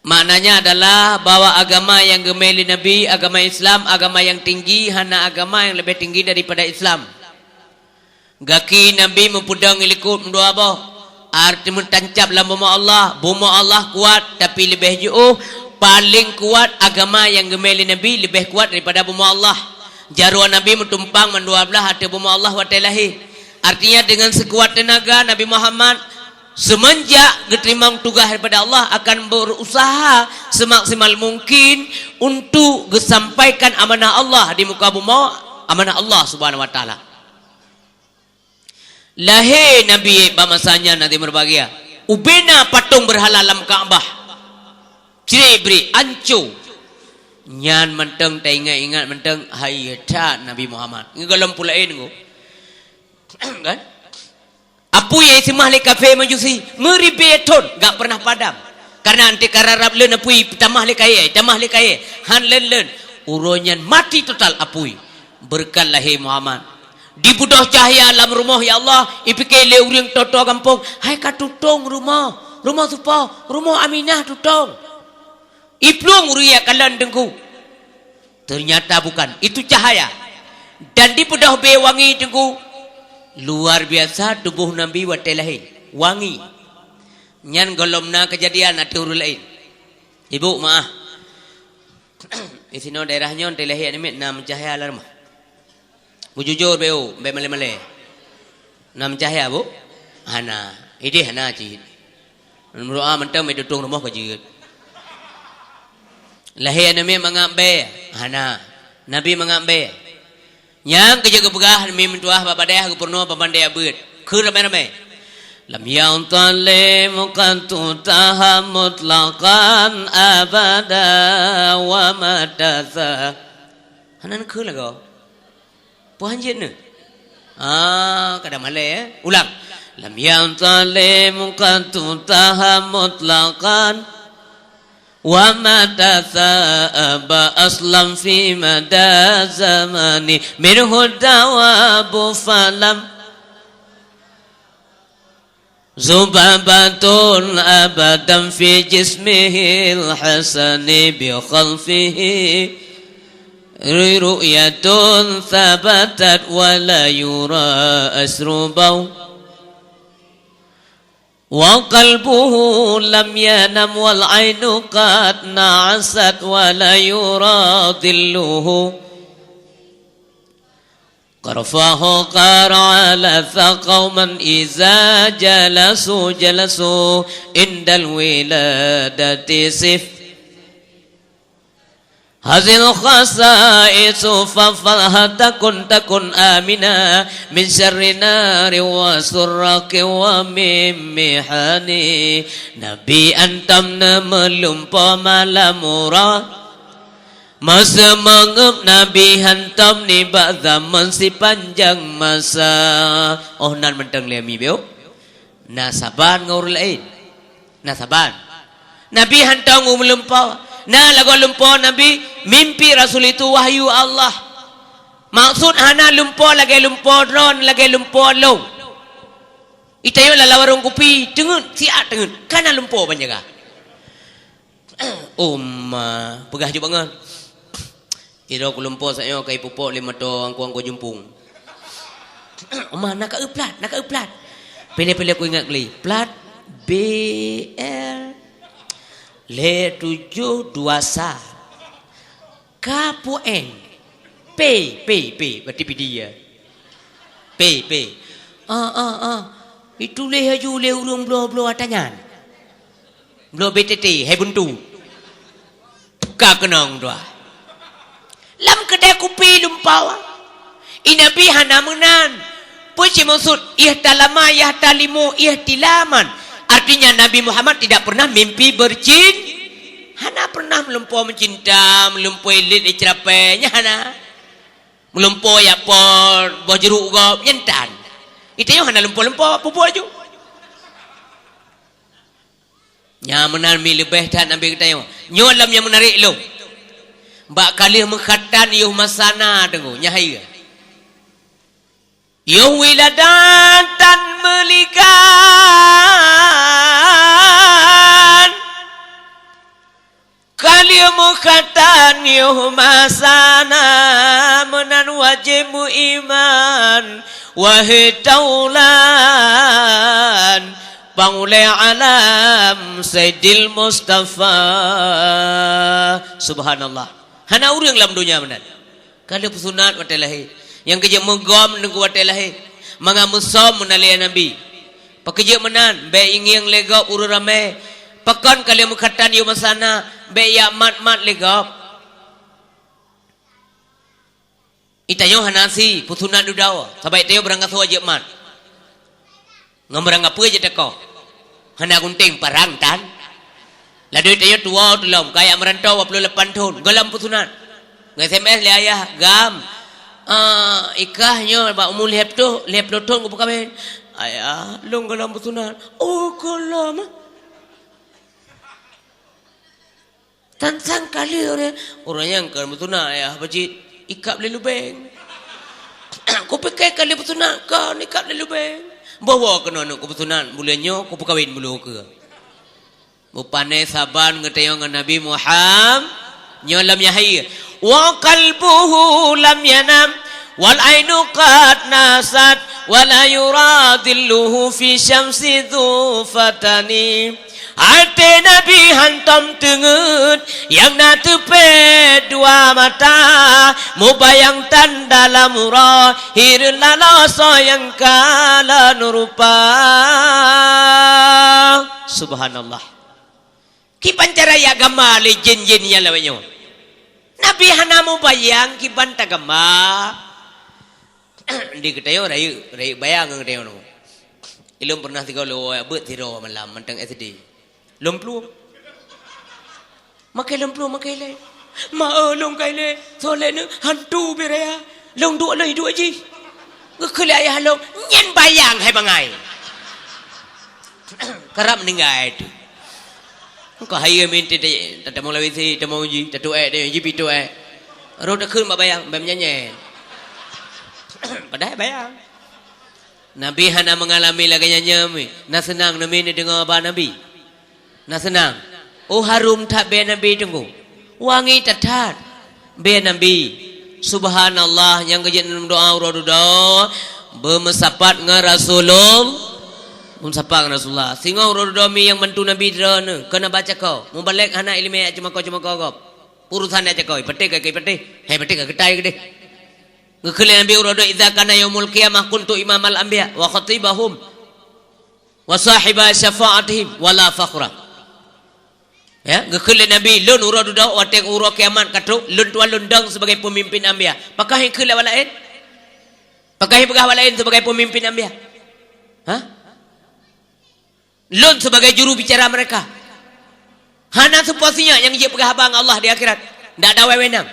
Maknanya adalah bahwa agama nyang geumè lé Nabi, agama Islam, agama nyang tinggi, hana agama nyang leubeh tinggi daripada Islam. Gaki Nabi meupeudong i likot meudua boh, arti meutancab lam bumoe Allah. Bumoe Allah kuat, tapi leubeh jiôh, paleng kuat agama nyang geumè lé Nabi leubeh kuat daripada bumoe Allah. Jaroe Nabi meutumpang mandua blaih ateueh bumoe Allah watèe lahé. Artinya, dengan sekuat tenaga Nabi Muhammad Seumeunjak geuteurimong tugaih daripada Allah, akan beurusaha seumaksimal mungkin untuk geusampaikan amanah Allah di muka bumoe, amanah Allah Subhanahu wa Taala. Lahé Nabi bak masa nyan, hadirin berbahagia, ubena patong beurhala lam Ka'bah. Cre-bre, anco. Nyan mantong taingat-ingat mantong, hai that Nabi Muhammad. Ngon gohlom peue laén ngon. Kan? Apui nyang iseumah lé kafé Majusi, meuribèe thon, gak pernah padam. Karena anti kararab leuen apui, tamah lé kayèe, tamah lé kayèe, han leuen-leuen. Uroe nyan mati total apui. Beureukat lahé Muhammad. Dibeudôh cahya lam rumoh, ya Allah, ipike lé ureueng tô-tô gampông, "Hai ka tutông rumoh, rumoh soe po, rumoh Aminah tutông." Iplueng ureueng nyang kalon Teungku. Ternyata bukan. Itu cahaya. Dan dibeudôh bèe wangi Teungku. Luar biasa tuboh Nabi watèe lahé. Wangi. Nyan gohlom na keujadian ateueh ureueng laén. Ibu, maah. Di sinoe daerah nyoe, watèe lahé aneuk miet na meucahya lam rumoh. Beujujur beu, bèk malèe-malèe. Na meucahya, Bu? Hana. Idéh hana cit. Meudoa mantong bèk tutông rumoh ka jeuet. Lahé aneuk miet mangat bèe? Hana. Nabi mangat bèe? Nyang keu jeuet geupeugah, mi meutuah bak padeh geupurunoe bak bandé abeuet. Kheun ramé-ramé. Lam yantalim qattu taha mutlaqan abada wa mata tha. Hana neukheun lagoe. Peue han jeuet neuh? Ah, kada malèe, eh? Ulang. Lam yantalim qattu taha mutlaqan wa mata tha'aba aslam fi mada zamani minhu dawabu falam. Zubabatun abadan fi jismihil hasani bi khalfihi ru'yatun thabatat wa la yura asrubaw. Wa qalbuhu lam yanam wal ainu qad na'asat wa la yura dhilluhu. Qarfahu qara alatha qauman iza jalasu, jalasu indal wiladati sif. Hazil khasaisu fa falha takun, takun amina min syarri nari wa surraqi wa min mihani. Nabi antom na meulumpo malam uroe. Masa mangat Nabi hantom nibak zaman sipanjang masa. Oh, nan mantong lé mi biôh. Na saban ngon ureueng laén. Na saban. Nabi hantom meulumpo. Na lagoe lumpo Nabi, mimpi Rasul itu wahyu Allah. Maksud hana lumpo lagèe lumpo droe, lagèe lumpo lôn. Itayue lam warong kupi, teungeut, siat teungeut. Kana lumpo ban jaga. Oma, peugah ju bangai. Sidroe kulumpo saat nyoe ka ipupok lé moto angku-angku jumpung. Oma, na ka eu plat, na ka eu plat. Pilih-pilih ku ingat kali. Plat B L lhèe tujoh dua sa. K P N. P, P, P, berarti pidi ya. P, P. Ah, ah, ah. Ituléh laju lé ureueng bloe-bloe ata nyan. Bloe B T T, hai buntu. Ka keunong dua. Lam keudè kupi lumpoe. I Nabi hana meunan. Peue cit meukeusud ihtalama, yahtalimu, ihtilaman? Artinya Nabi Muhammad tidak pernah mimpi bercin-, hana pernah meulumpoe meucinta, meulumpoe lét iceurapée, nyan hana. Meulumpoe jak po boh jeuruk gob, nyan tan. Geutanyoe hana lumpoe-lumpoe, peue buet laju. Nyan meunan mi leubeh that Nabi geutanyoe. Nyoe lom nyang meunarék lom. Bak ka lheueh meukhatan yoh masa na teungoh, nyan hai. Yoh wiladatan meulikan. Ka lheueh meukhatan yoh masa na, meunan wajéb meuiman, wahé taulan, Pangulée alam Saidil Mustafa. Subhanallah. Hana ureuëng lam donya meunan. Ka lheueh peusunat watée lahé. Nyang keujeuet meugom teungku watée lahé. Mangat meusom meunan lé Nabi. Pakon jeuet meunan, bék ingieng lé gob ureuëng ramé. Pakon ka lheueh meukhatan yoh masa na, bék jak mat-mat lé gob. Geutanyoe hana sie peusunat dudoe, sabab geutanyoe barangkasoe jeuet mat. Ngon barangkapeue jeuet teukoh. Hana gunténg parang tan. Ladôm geutanyoe tuwoe teulom, kajak meurantoe dua puluh lapan thon, gohlom peusunat. Nge-S M S lé ayah, "Gam, eh, i kah nyoe bak umu lhée ploh, lhée ploh thon kupeukawén." "Ayah, lôn gohlom peusunat." "Oh, gohlom, ah?" Tan sang kali ureuëng, ureuëng nyang keu peusunat ayah bajik ikab lé lubeng. Kupike kali peusunat kon ikab lé lubeng. Bahwa keunoe aneuk kupeusunat buleuen nyoe, kupeukawén buleuen ukeue. Beupané saban geutanyoe ngon Nabi Muhammad nyoe lam yahya. Wa qalbuhu lam yanam, wal ainu qad nasat, wa la yura dhilluhu fi syamsi dhu fatani. Até Nabi hantom teungeut, nyang na teupée dua mata, mubayang tan dalam uroe, hireuen laloe soe nyang kalon rupa. Subhanallah. Kiban cara jak gamba lé jén-jén nyang lawét nyoe. Nabi hana mubayang kiban tagamba. Di geutanyoe rayeuk, rayeuk bayang ngon geutanyoe nyoe. Ilôn pernah sigoe lôn jak beuet sidroe malam mantong S D. Lôn plueng. Makai lôn plueng, makai ilée. "Ma, eh, lôn ka ilée, soe lé nyoe hantu bit raya. Lôn duek lôn duek jih." Geukheun lé ayah lôn, "Nyan bayang hai bangai." Karab meuninggai teuh. Engkau hayeue minta tatamong lam W C, tamong jih, tatuek deh, jih pituek. Roh takheun bak bayang, bèk meunyan-nyan. Padahai bayang. Nabi hana mengalami lagèe nyan nyoe. Na seunang neudeungoe haba Nabi. Na seunang. Oh, harum that bèe Nabi teungku. Wangi that-that bèe Nabi. Subhanallah, nyang geujeuet meudoa uroe dudoe beumeusapat ngon Rasulullah. Beumeusapat ngon Rasulullah. Singoh uroe dudoe mi nyang bantu Nabi droeneuh, keu na baca ko. Mubalek hana ileumèe jak ceumako-ceumako gob. Urusan jak cako, ipatéh ka ipatéh. Hai patéh ka geutai keudeh. Geukheun lé Nabi uroe dudoe, "Idza kana yaumul qiyamah kuntu imamal anbiya wa khatibahum." Wa sahiba syafa'atihim wala fakhra. Ya, geukheun lé Nabi, "Lôn uroe dudoe watèe uroe kiamat ka trok, lôn tuan lôn dong sibagai peumimpin anbiya." Pakon hana kheun lé awak laén? Pakon hana peugah awak laén sibagai peumimpin anbiya? Hah? Lôn sibagai juru bicara mereka. Hana seupôt sinyak nyang jeuet peugah haba ngon Allah di akhirat. Ndak na wewenang.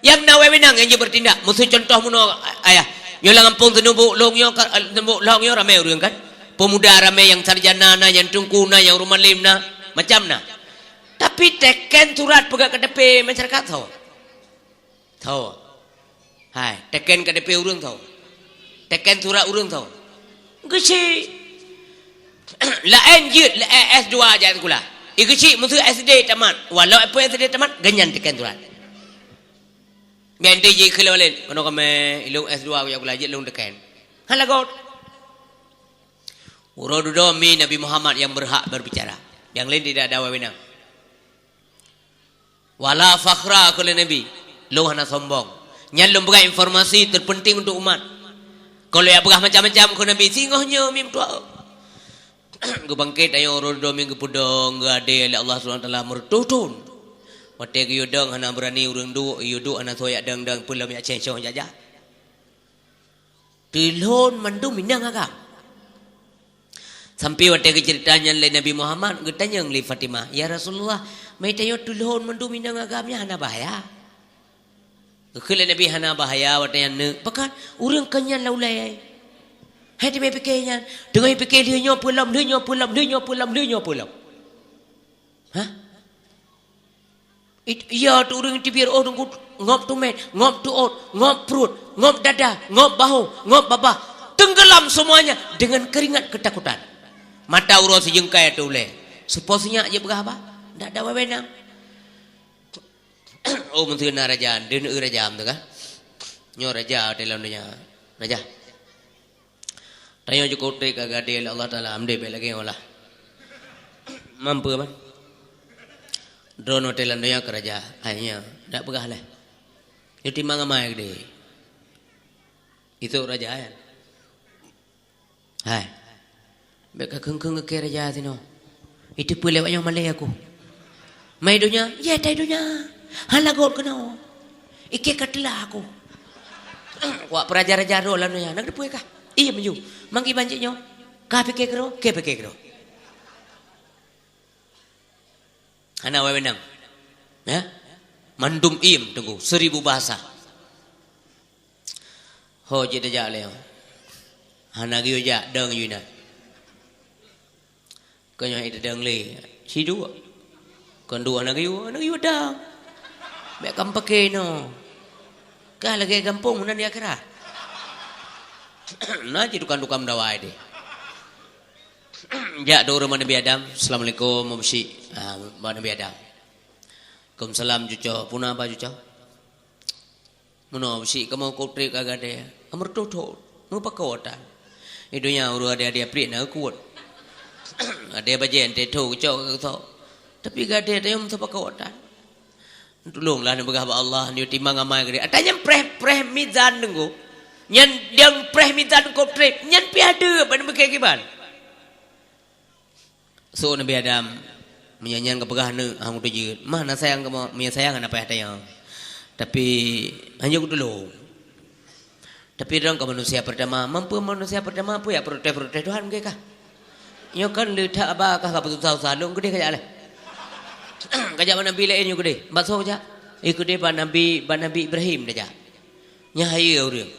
Nyang na wewenang nyang jeuet beutindak. Miseu cuntoh meunoe, ayah. Nyoe lam gampông Seuneubok lôn nyoe ka, Seuneubok lôn nyoe ramé ureueng kan. Pemuda ramé nyang sarjana na, nyang teungku na, nyang ureueng malém na, macam na. Tapi teken surat peugah K T P masyarakat soe? Soe? Hai, teken K T P ureueng soe? Teken surat ureueng soe? Geuchik. Laén jeuet, laén S dua jak sikula. Igeuchik miseu S D tamat. Walau pun S D tamat, geunyan teken surat. Nyan teuh jikheun lé walét, "Keunoe kamoe ilôn S dua kujak sikula, jeuet lôn teken." Hana lagot. Uroe dudoe mi Nabi Muhammad nyang berhak berbicara. Nyang laén tidak ada wewenang. Wala fakhra, kheun lé Nabi, lôn hana sombong. Nyan lôn peugah informasi terpenting untuk umat. Kalau jak peugah macam-macam, kheun Nabi, singoh nyoe mi meutuah. Geubangket tanyoe uroe dudoe minggu peudong geuadé lé Allah Subhanahu Wa Taala meureutoh thon. Watée geuyue dong hana beurani ureuëng duek, yue duek hana soe jak dong-dong, peulom jak céng-cong jak-jak. Teulhon mandum inong agam. Sampai watée geuceurita nyan lé Nabi Muhammad, geutanyong lé Fatimah, "Ya Rasulullah, meutanyoe teulhon mandum inong agam nyan hana bahaya?" Geukheun lé Nabi, "Hana bahaya watée nyan neuk. Pakon? Ureuëng keu nyan lam ulée." Hai teumé pike nyan. Teungoh pike lheueh nyoe peulom, lheueh nyoe peulom, lheueh nyoe peulom, lheueh nyoe peulom. Hah? It-, iya tu ureuëng teubiet, oh, teungku, ngop tumét, ngop tuot, ngop pruet, ngop dada, ngop bahu, ngop babah. Tenggelam semuanya dengan keringat ketakutan. Mata uroe sijeungkai ateueh ulée. Seupôt sinyak jeuet peugah haba. Ndak ada wewenang. Oh, meuseu na raja, deuh raja tu kan. Nyoe raja teuh lam donya. Raja. Tanyoe jikeutreb ka geuadé lé Allah Taala, amdé bék lagée nyoe lah. Mampu ban. Droeneuh teuh lam donya keu raja, hai nyoe, dak peugah lé. Nyoe timang amai geude. Itu raja, ya. Hai. Bék ka kheun-kheun keu raja sinoe. Iteupeue lé awak nyoe malée aku. Mai donya, ya tai donya. Hana got keunoe. Iké ka teula aku. Wak peuraja-raja droe lam donya, na geuteupeue kah? Iya meunyo. Manggé banjék nyoe. Ka pike keudroe, ke pike keudroe. Hana wewenang. Ya? Mandum iem teungku, seribu bahasa. Ho jeuet tajak lé. Hana geuyue jak, dong yue na. Keu nyoe hai tadong lé, sidua. Kon dua hana geuyue, hana geuyue dong. Bék kam paké nyoe. Ka lagée gampông meunan di akhirat. Na cit tukang-tukang meudawai deh. Jak dong ureuëng Nabi Adam, "Assalamualaikum, Abusyik." Ah, bak Nabi Adam. "Waalaikumsalam, cuco." "Puna ba cuco?" "Meunoe, Abusyik, kamoe keutreb ka gade. Ka meureutoh-toh, meupakot tan. Di donya ureuëng adé-adé priet na kuwat. Adé bajée teuh tho geucok ka geutok. Tapi gade tanyoe meupakot tan." Tulông lah neupeugah bak Allah, nyoe timang amai geude. Ata nyan preh-preh mizan teungku. Nyan nyang preh mizan keutreb, nyan pih adeuk ban beuke kiban. So Nabi Adam, meunyan nyan geupeugah neuk hana teujeuet. Mah na sayang kamoe, meunyo sayang hana payah tanyong. Tapi hanjeuet kutulông. Tapi droe ka manusia pertama, mampu manusia pertama pun ya protes-protes Tuhan ke kah? Nyoe kan le that aba kah ka susah-susah lôn keudeh kajak leh. Kajak bak nabi laén nyoe keudeh. Bak soe kajak? Eh keudeh bak nabi, bak nabi Ibrahim kajak. Nyan hayeue ureuëng.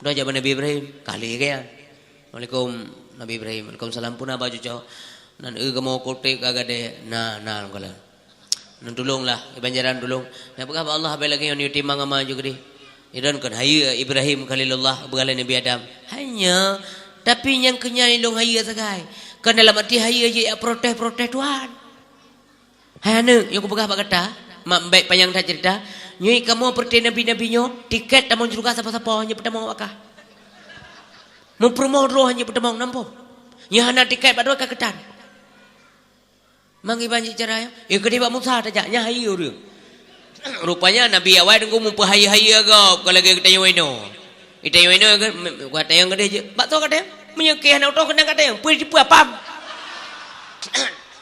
Udah jak bak nabi Ibrahim, kali ke ya. Assalamualaikum nabi Ibrahim. Waalaikumsalam puna ba cuco. Nan eu kamoe keutreb ka gade. Na, na lôn kala. Neutulông lah, iban jalan tulông. Neupeugah bak Allah, "Bék lagée nyoe, timang amai ju keudeh." Idon kon hayeue Ibrahim Khalilullah, peugah lé Nabi Adam. Hanya, tapi nyang keunyan ilông hayeue sagai. Kon dalam até hayeue jih jak protes-protes Tuhan. Hai aneuk, nyang kupeugah bak gata, mak bék panyang that ceurita. Nyoe kamoe peureuté nabi-nabi nyoe, tiket tamong syeuruga sapo-sapo hana peutamong bak kah. Meupeurumoh droe hana peutamong nampôh. Nyoe hana tiket bak droe ka keutan. Mangiban cit cara nyan, eh, keudeh bak Musa tajak, nyan hayeue ureuëng. Rupanya nabi awai teungku meupeuhayeue-hayeue gob, ka lagée geutanyoe inoe. Geutanyoe inoe kan, geutanyoe keudeh jeuet. Bak soe katanyong? Meunyoe keu hana utoh keunong katanyong, peue jipeue apam?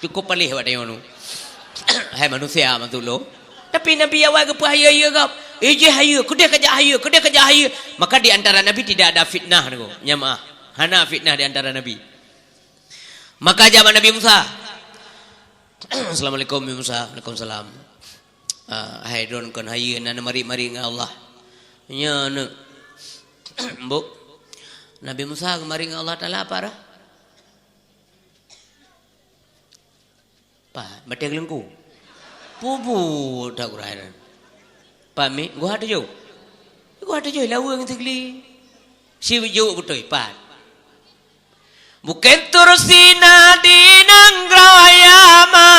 Cukup paléh awak tanyoe nyoe. Hai manusia maksud lôn. Tapi nabi awai geupeuhayeue-hayeue gob. Eh, jih hayeue, keudeh kajak hayeue, keudeh kajak hayeue. Maka di antara nabi tidak ada fitnah teungku. Nyan meuah. Hana fitnah di antara nabi. Maka jak bak Nabi Musa. "Assalamualaikum, Nabi Musa." "Waalaikumsalam." "Ah, hai droen kon hayeue na neumari-mari ngon Allah." "Nyo, neuk." "Mbok, Nabi Musa geumari ngon Allah Taala apa roh?" "Pat, batée geuleungku." Pubu that urai nyan. "Pat mi, guha tujoh." "Guha tujoh laweue ngon sigli." "Si jok beutôi, pat." "Bukét Tur Sina di nanggroe Yaman,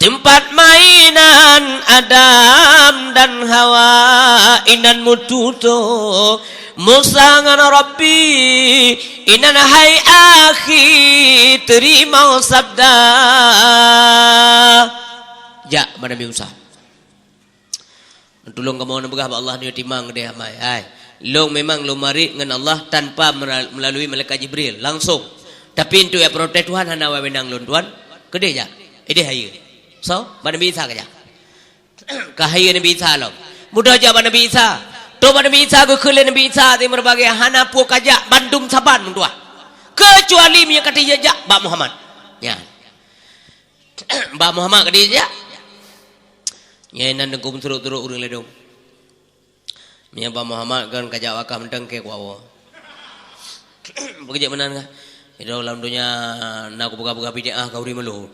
teumpat mainan Adam dan Hawa, inan meututoe Musa ngon Rabbi, inan hai akhi teurimong sabda." Jak bak Nabi Musa. Tulông kamoe neupeugah bak Allah, nyoe timang keudeh amai. Hai, lôn memang lôn marit ngon Allah tanpa mera-, melalui malaikat Jibril langsung. Tapi untuk jak protes Tuhan hana wewenang lôn, Tuhan. Keudeh jak. Ideh hayeue. So, bak Nabi Isa kajak. Ka hayeue Nabi Isa lom. Mudah jak bak Nabi Isa. Trok bak Nabi Isa, geukheun lé Nabi Isa, ti meureubagai hana peue kajak, bandum saban meutuah. Keucuali meunyoe ka tijak bak Muhammad. Nyan. Bak Muhammad ka dijak. Nyan nan deungon surok-surok ureuëng ladôm. Meunyoe bak Muhammad kan kajak wakah mantong keu kuawa. Beujeuet meunan kah? Idong lam donya na kupeugah-peugah bid'ah ka uri meulhô.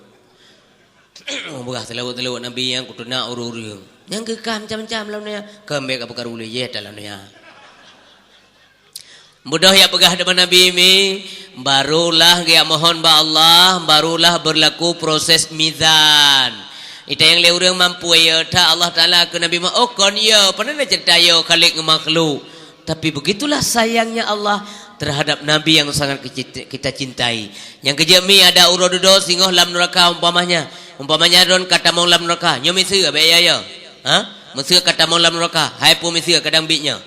Peugah seulaweuet-seulaweuet Nabi nyang kuteunak ureuëng-ureuëng. Nyang keu kah macam-macam lam donya. Keumbek ka peugah ulée jeh lam donya. Mudah jak peugah deungon Nabi mi, barulah geujak mohon bak Allah, barulah berlaku proses mizan. Itanyong lé ureuëng mampu ya that Allah Taala keu Nabi Muhammad, oh kon ya, pane na cerita ya Khalik ngon makhluk. Tapi begitulah sayangnya Allah terhadap Nabi yang sangat kecit-, kita cintai. Nyang keujeuet mi ada uroe dudoe singoh lam nuraka umpamanya. Umpamanya droen ka tamong lam nuraka, nyoe miseue abéh ya ya. Ha? Miseue ka tamong lam nuraka, hai peue miseue kadang bit nyoe.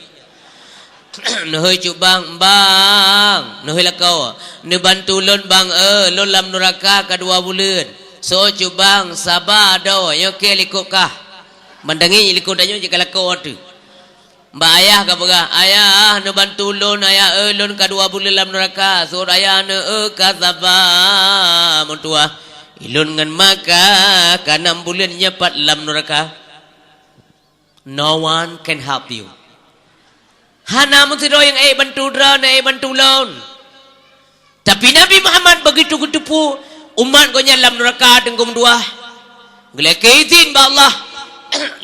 Neuhôi cut bang, bang, neuhôi lakoe. Neubantu lôn bang, eh, lôn lam nuraka ka dua buleuen. So cut bang, saba doe, nyoe keu likot kah. Mandangi likot tanyoe jika lakoe tu. Bak ayah ka peugah, "Ayah, neubantu lôn, ayah, eh, lôn ka dua buleuen lam nuraka." Seuôt ayah, "Neu, eh, ka saba, meutuah. Ilôn ngon ma ka, ka nam buleuen nyoe pat lam nuraka." No one can help you. Hana meusidroe nyang ék bantu droe, na ék bantu lôn. Tapi Nabi Muhammad begitu geuteupeue umat gobnyan lam nuraka teunggom dua. Geulakée izin bak Allah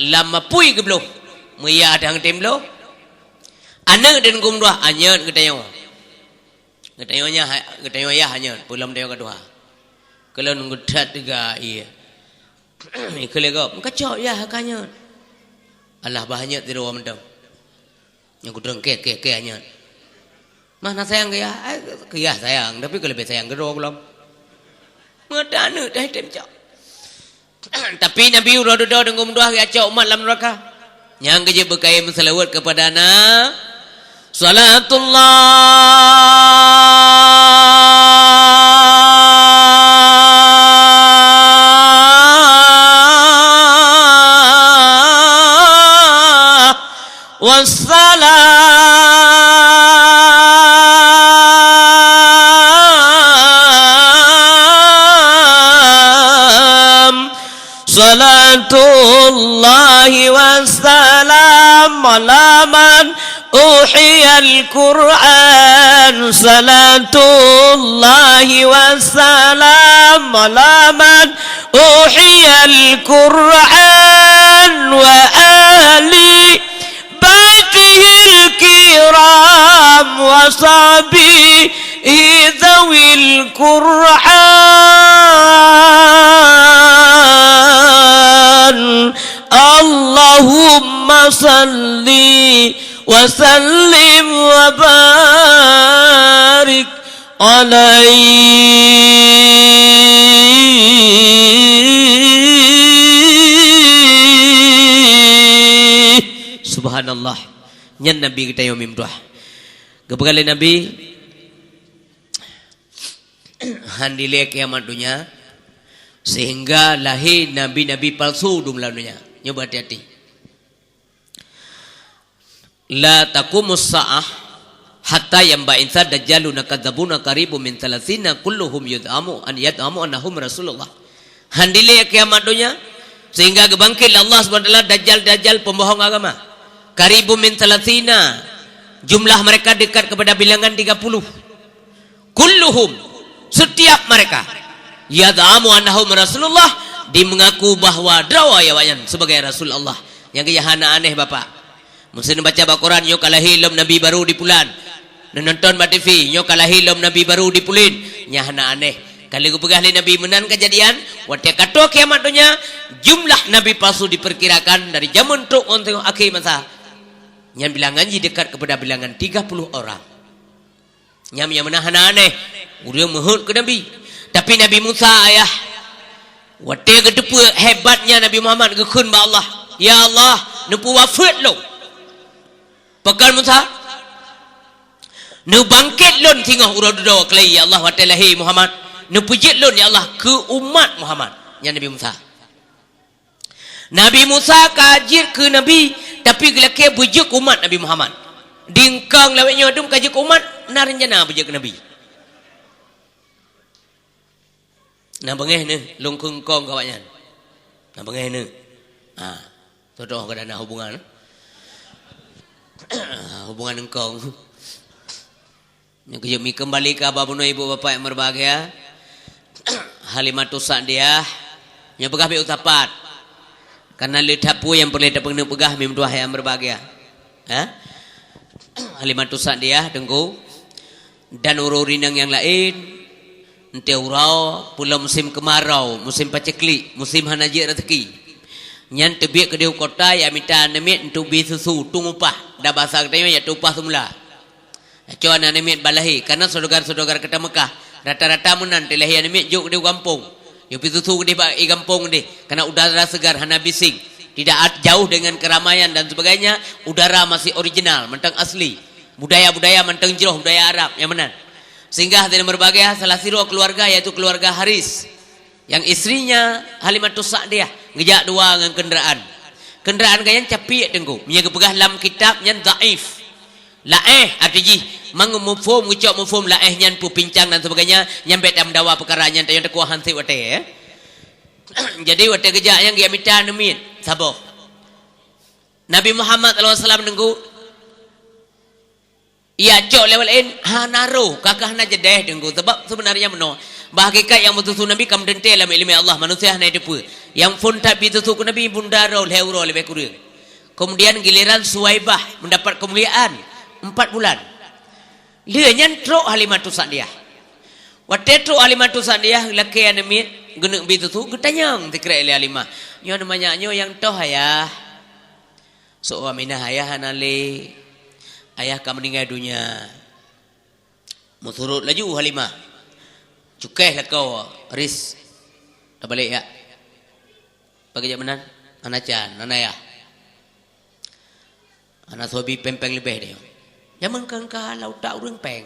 lam apui geubloh. Meuyah dang tem bloh. Aneuk teunggom dua anyot geutanyoe. Geutanyoe yah, geutanyoe yah anyot, peulom tanyoe keudua. Keulon geuthat tiga ié. Ikheun lé gob, "Meukacok yah ka nyan." Alah bah nyan tiroe mantong. Nyang kudong keh, keh, keh nyan. Mah na sayang keu yah? Ai, keu yah sayang, tapi keu leubeh sayang keu droe gohlom. Meudaneuk dah item cok. Tapi Nabi uroe dudoe deungon meudoa geucok umat lam nuraka. Nyang geujeuet beukayém meuseulaweuet keupada na, salatullah wassalam. Salatullahi wassalam ala man uhiyal Qur'an. Salatullahi wassalam ala man uhiyal Qur'an wa ahli baitihil kiram wa sahbihi dzawil Qur'an. Allahumma shalli wa sallim wa barik alaihi. Subhanallah. Nyan Nabi geutanyoe meudoa. Geupeugah lé Nabi, "Han dilée kiamat donya, sehingga lahé nabi-nabi palsu dum lam donya." Nyoe beuhati-hati. "La taqumus sa'ah hatta yanba'itsa dajjaluna kadzabuna qaribun min tsalatsina kulluhum yad'amu an yad'amu annahum rasulullah." Han dilée kiamat donya, sehingga geubangkét lé Allah Subhanahu wa Taala dajjal-dajjal pembohong agama. Qaribun min tsalatsina, jumlah mereka dekat kepada bilangan tiga puluh. Kulluhum, setiap mereka, yad'amu annahum rasulullah, di mengaku bahwa droe awaknyan sebagai rasul Allah. Nyang geujak hana aneh, Bapak. Meuseu neubaca bak Quran, nyoe ka lahé lom nabi baru di pulan. Neunonton bak T V, nyoe ka lahé lom nabi baru di pulan. Nyan hana aneh. Ka lheueh geupeugah lé Nabi meunan keujadian, watée ka troh kiamat donya, jumlah nabi palsu diperkirakan dari jameun trok ngon teungoh akhé masa. Nyan bilangan jih dekat kepada bilangan tiga puluh orang. Nyan nyang meunan hana aneh, ureuëng meuheuét keu Nabi. Tapi Nabi Musa ayah, watée geuteupeue hebatnya Nabi Muhammad geukheun bak Allah, "Ya Allah, neupeuwafeuet lôn. Pakon Musa? Neubangkét lôn singoh uroe dudoe keulai, ya Allah, watée lahé Muhammad. Neupeujeuet lôn, ya Allah, keu umat Muhammad. Nyan Nabi Musa. Nabi Musa ka jeuet keu nabi, tapi geulakée beujeuet keu umat Nabi Muhammad. Dingkong lawét nyoe dum ka jeuet keu umat, na rencana beujeuet keu nabi. Na beungéh neuh, lôn kheun kong keu awaknyan. Na beungéh neuh. Ha, todoh keuadaan hubungan. Hubungan eungkong. Nyoe keuh mi keumbali keu haba bunoe ibu bapak nyang meubahgia. Halimatus Sa'diyah. Nyoe peugah beu sapat. Karena le that peue nyang peureulée tapeuneuk peugah mi meutuah nyang meubahgia. Ha? Halimatus Sa'diyah, Teungku. Dan ureuëng-ureuëng inong nyang laén, eunteuk uroe, pulo musém keumarau, musém paceklik, musém hana jeuet raseuki. Nyan teubiet keudeh u kota, jak mita aneuk miet untuk bi susu, tueng upah. Dan basa geutanyoe, jak tueng upah seumula. Cok aneuk miet ban lahé, karena saudagar-saudagar kota Mekah, rata-rata meunan teulahé aneuk miet jok keudeh u gampông. Yue pi susu keudeh bak i gampông deh, karena udara segar, hana bising. Tidak at-, jauh dengan keramaian dan sebagainya, udara masih original, mantong asli. Budaya-budaya mantong jroh, budaya Arab nyang meunan. Sehingga hati meubahgia salah sidroe keluarga, yaitu keluarga Haris. Yang istrinya Halimatus Sa'diyah, geujak dua ngon kenderaan. Kenderaan geuh nyan capiek Teungku. Meunyoe geupeugah lam kitab nyan dhaif. Laéh, arti jih, mangat muphom, geucok muphom laéh nyan peupincang dan sebagainya, nyan bék tameudawa peukara nyan, tanyoe teukuah hanséb watée, ya. Jadi, watée geujak nyan geujak mita aneuk miet saboh. Nabi Muhammad sallallahu alaihi wasallam Teungku, ya cok lewat laén, hana roh, kakah hana jeudeh Teungku. Sebab sebenarnya meunoe, bak hakikat nyang meususu Nabi ka meuteuntée lam iéleumé Allah, manusia hana jiteupeue. Nyang phon that bi susu keu Nabi bunda droe lhée uroe leubeh kureueng. Kemudian giliran Suwaibah mendapat kemuliaan empat bulan. Lheueh nyan trok Halimatus Sa'diyah. Watée trok Halimatus Sa'diyah lakée aneuk miet, geuneuk bi susu, geutanyong sikrek lé Halimah, "Nyoe aneuk manyak nyoe nyang toh, Ayah?" "Soe Aminah, Ayah hana lé. Ayah ka meuninggai donya." Meusurot laju Halimah. Cukéh lakoe Haris. Tabalek jak. Pakai jak meunan? Hana can, hana yah. Hana soe bi péng-péng leubeh deh. Jameun keu ka lam utak ureuëng péng.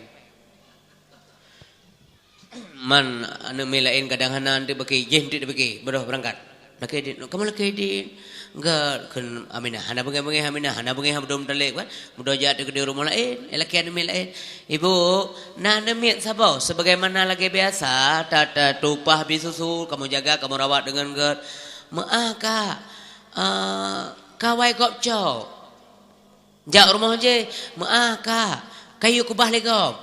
Man aneuk miet laén kadang hana teupike, jih teupike, beudôh beurangkat. Lakée dit, kamoe lakée dit. Enggak, kheun Aminah, hana beungéh-beungéh Aminah, hana beungéh Abdul Muthalib kan. Mudo jak teukeudeh rumoh laén, eh, lakée aneuk miet laén. "Ibu, na aneuk miet saboh, sebagaimana lagée biasa, ta-, ta-, tueng upah bi susu, kamoe jaga, kamoe rawat deungon gét." "Meuáh, Kak, eh, ka awai gob cok." Jak rumoh jih, "Meuáh, Kak, ka yue keubah lé gob."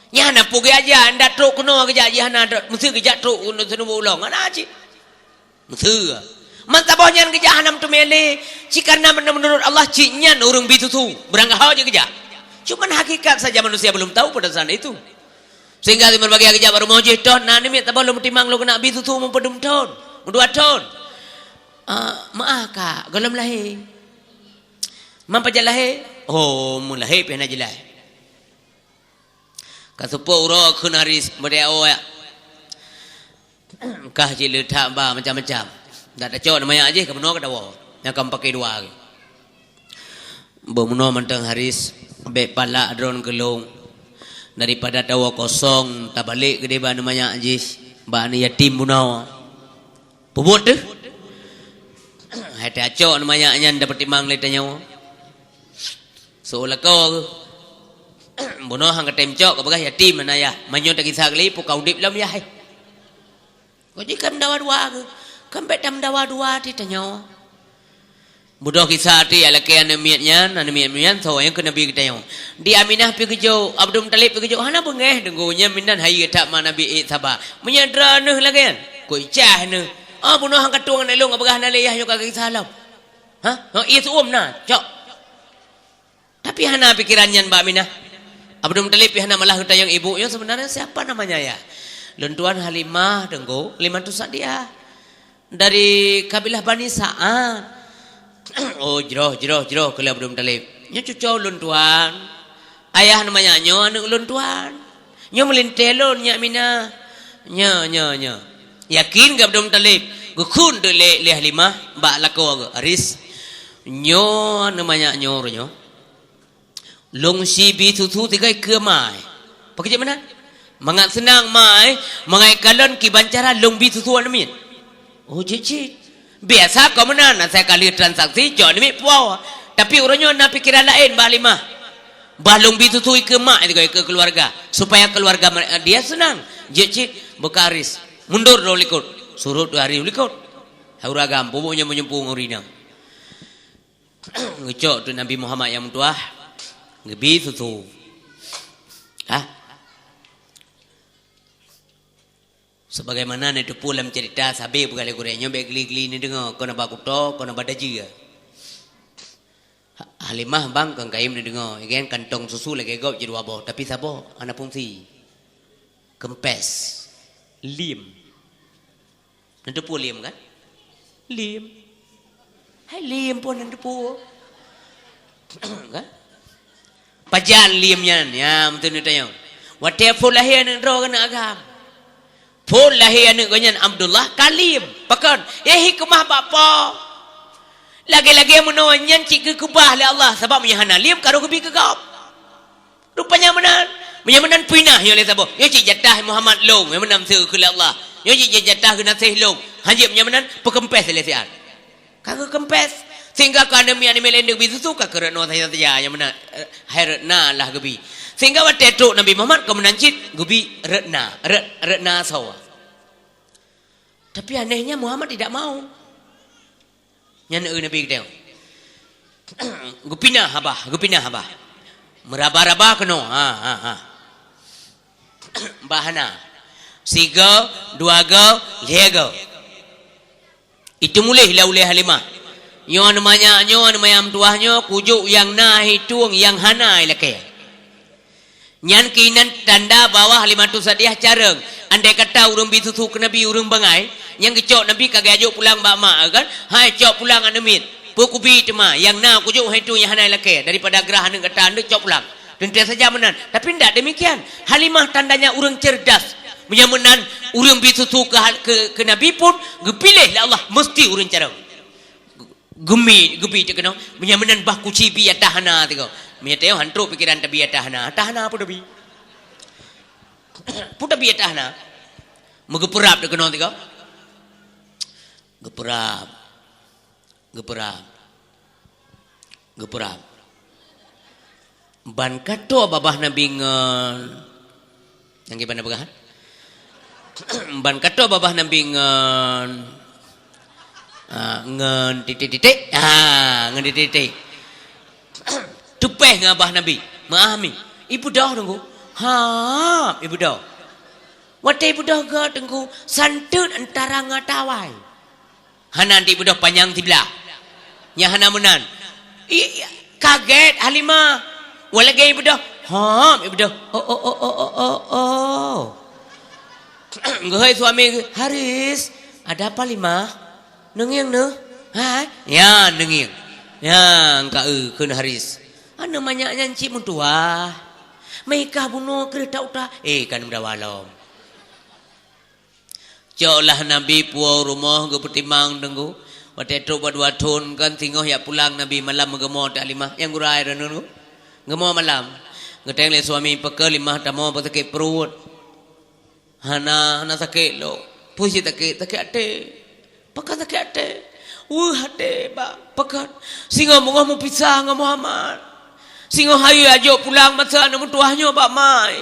Nyan na peue geujak, ndak trok keunoe geujak jih hana, meusti geujak trok keunoe seuneubeu ulông, hana cit. Meusti. Man saboh nyan geujak hana meuteumé lé, cit karena meunurot Allah cit nyan ureuëng bi susu, beurangkaho jih geujak. Cuman hakikat saja manusia belum tahu pada saat itu. Sehingga si meubahgia geujak bak rumoh jih, "Toh, na aneuk miet saboh lôn meutimang lôn keuneuk bi susu meupadum thon, meudua thon." "Ah, meuáh, Kak, gohlom lahé." "Man pajan lahé?" "Oh, meulahé pih hana jeulaih." Ka seupôt uroe kheun Haris, meudeh awak. Kah cit le that ba macam-macam. Dak tacok aneuk manyak jih, ka meunoe ka tawoe. Nyang ka meupaké dua. Beumeunyoe mantong Haris, bék palak droen keu lôn. Daripada tawoe kosong, tabalek keudeh bak aneuk manyak jih, bak aneuk yatim bunoe. Peubuet teuh. Hai tacok aneuk manyak nyan tapeutimang lé tanyoe. Soe lakoe geuh. Bunoe han ka tem cok, ka peugah yatim hana yah. Meunyoe tagisa keu lé, peue ka udeb lom yah, eh. Kok jih ka meudawa dua geuh. Kan bék tameudawa dua teuh tanyoe. Beudôh gisa teuh jak lakée aneuk miet nyan, aneuk miet nyan soe nyang keu Nabi geutanyoe. Di Aminah pih geujok, Abdul Muthalib pih geujok, hana beungéh deungon nyan, meunan hai that ma Nabi ék saba. Meunyoe droeneuh lagée nyan, kok icah neuh. Ah, bunoe han ka tueng aneuk lôn, ka peugah hana lé yah nyoe ka gisa lom. Ha? Ha, ié seuuem na, cok. Tapi hana pikeran nyan bak Aminah. Abdul Muthalib pih hana malah geutanyong ibu nyoe, "Sebenarnya siapa namanya, ya?" "Lôn tuan Halimah, Teungku, Halimatus Sa'diyah. Dari kabilah Bani Sa'ad." "Oh, jroh, jroh, jroh," kheun lé Abdul Muthalib. "Nyoe cuco lôn tuan. Ayah namanya nyoe aneuk lôn tuan. Nyoe meulintée lôn, nyak Aminah. Nyoe, nyoe, nyoe." Yakin geuh Abdul Muthalib, geukheun teuk lé, lé Halimah bak lakoe geuh, Haris. Nyoe neumanyak nyoe uroe nyoe. Lôn sibi susu tiga ikeue mai. Pakri jeuet meunan? Mangat seunang mai, mangat kalon kiban cara lôn bi susu aneuk miet. Oh, jeuet cit. Biasa kon meunan, asai ka lheueh transaksi, cok aneuk miet puwoe. Tapi uroe nyoe na pikeran laén, Bah Halimah. Bah lôn bi susu ikeue mak tiga ikeue keuluwarga. Supaya keuluwarga ma-, dia seunang. Jeuet cit, buka aris. Mundur droe likot. Surot dua hari likot. Hai ureueng agam, peubuet nyang meujumpu ngon ureueng inong. Geucok teuk Nabi Muhammad nyang meutuwah, geubi susu. Hah? Sebagaimana neuteupeue lam cerita, sabe peugah lé gurée nyoe, bék gli-gli neudeungoe, kon haba kuto, kon haba dajeu. Ha-, Halimah bang kon kayém neudeungoe, igan kantong susu lagée gob jeuet dua boh, tapi saboh hana fungsi. Kempes. Liem. Neuteupeue liem kan? Liem. Hai liem pun neuteupeue. Kan? Pajan liem nyan, ya, beutôi neutanyong. Watée phon lahé aneuk droe keuneuk agam. Phon lahé aneuk geuh nyan Abdullah ka liem. Pakon? Ya hikmah bak po. Lagée-lagée meunoe nyan cit geukeubah lé Allah, sabab meunyo hana liem ka roh geubi keu gob. Rupanya meunan. Meunyo meunan pinah nyoe lé saboh. Nyoe cit jatah Muhammad lôn, nyoe meunan seukeue lé Allah. Nyoe cit jatah geunaséh lôn. Hanjeuet meunyo meunan peukeumpés lé siat. Ka geukeumpés. Sehingga ka aneuk miet-aneuk miet laén geubi susu ka keu Retno saja-saja nyang meunan, eh, hai Retna lah geubi. Sehingga watée trok Nabi Muhammad ka meunan cit geubi Retna, Ret-, Retna asoe. Tapi anehnya Muhammad tidak mau. Nyan eu Nabi geutanyong. Geupinah haba, geupinah haba. Meuraba-raba keunoe. Ha, ha, ha. Bah hana. Sigoe, dua goe, lhée goe. Itu muléh lah ulée Halimah. Nyoe neumanyak, nyoe neumanyak meutuwah nyoe, kujok nyang na hitueng, nyang hana ilakée. Nyan keunan tanda bahwa Halimatus Sa'diyah carông. Andai kata ureuëng bi susu keu Nabi ureuëng bangai, nyang geucok Nabi ka geujok pulang bak mak, kan? "Hai, cok pulang aneuk miet. Peue kubi teuma, nyang na kujok hai tu nyang hana ilakée, daripada grah aneuk gata, aneuk cok pulang." Teuntée saja meunan, tapi ndak demikian. Halimah tandanya ureuëng cerdas. Meunyo meunan, ureuëng bi susu keu hal-, keu, keu Nabi pun geupiléh lé Allah meusti ureuëng carông. Geumiet, geubi teuk keunoe. Meunyo meunan bah kuci bi atah hana tigoe. Meunyo teuh han trok pikeran tabi atah hana. Atah hana peue tabi? Peue tabi atah hana? Meugeupeurab teuk keunoe tigoe. Geupeurab. Geupeurab. Geupeurab. Ban ka toe babah Nabi ngon, nyang kiban na peugah? Ban ka toe babah Nabi ngon, ah, ngon titik-titik. Ah, ngon titik-titik. Teupéh ngon babah Nabi. Meuah mi. Ibeudôh Teungku. Ha, ibeudôh. Watée ibeudôh goe Teungku, santeut antara ngon tawai. Hana dibeudôh panyang siblah. Nyang hana meunan. I, i, kaget Halimah. Walagée ibeudôh. Hom, ibeudôh. Oh, oh, oh, oh, oh, oh, oh. Geuhôi suami geuh, "Haris, ada apa, Limah? Neungieng neuh?" "Hai?" "Ya, neungieng." "Ya, engka eu," kheun Haris. "Aneuk manyak nyan cit meutuwah. Meukah bunoe kreueh ta uta." "Eh, kan meudawa lom." Coklah Nabi puwoe u rumoh geupeutimang Teungku. Watée trok bak dua thon kan singoh jak pulang Nabi malam meugeumô teuk Halimah. Nyang gura ai droeneuh. Geumo malam. Geutanyong lé suami, "Pakon Limah tamoe, peue sakét pruet?" "Hana, hana sakét lom." "Peue sakét? Sakét até." "Pakon sakét até?" "Weueh até, Bang." "Pakon?" "Singoh beungoh meupisah ngon Muhammad. Singoh hayeu ajok pulang masa aneuk meutuwah nyoe bak mai."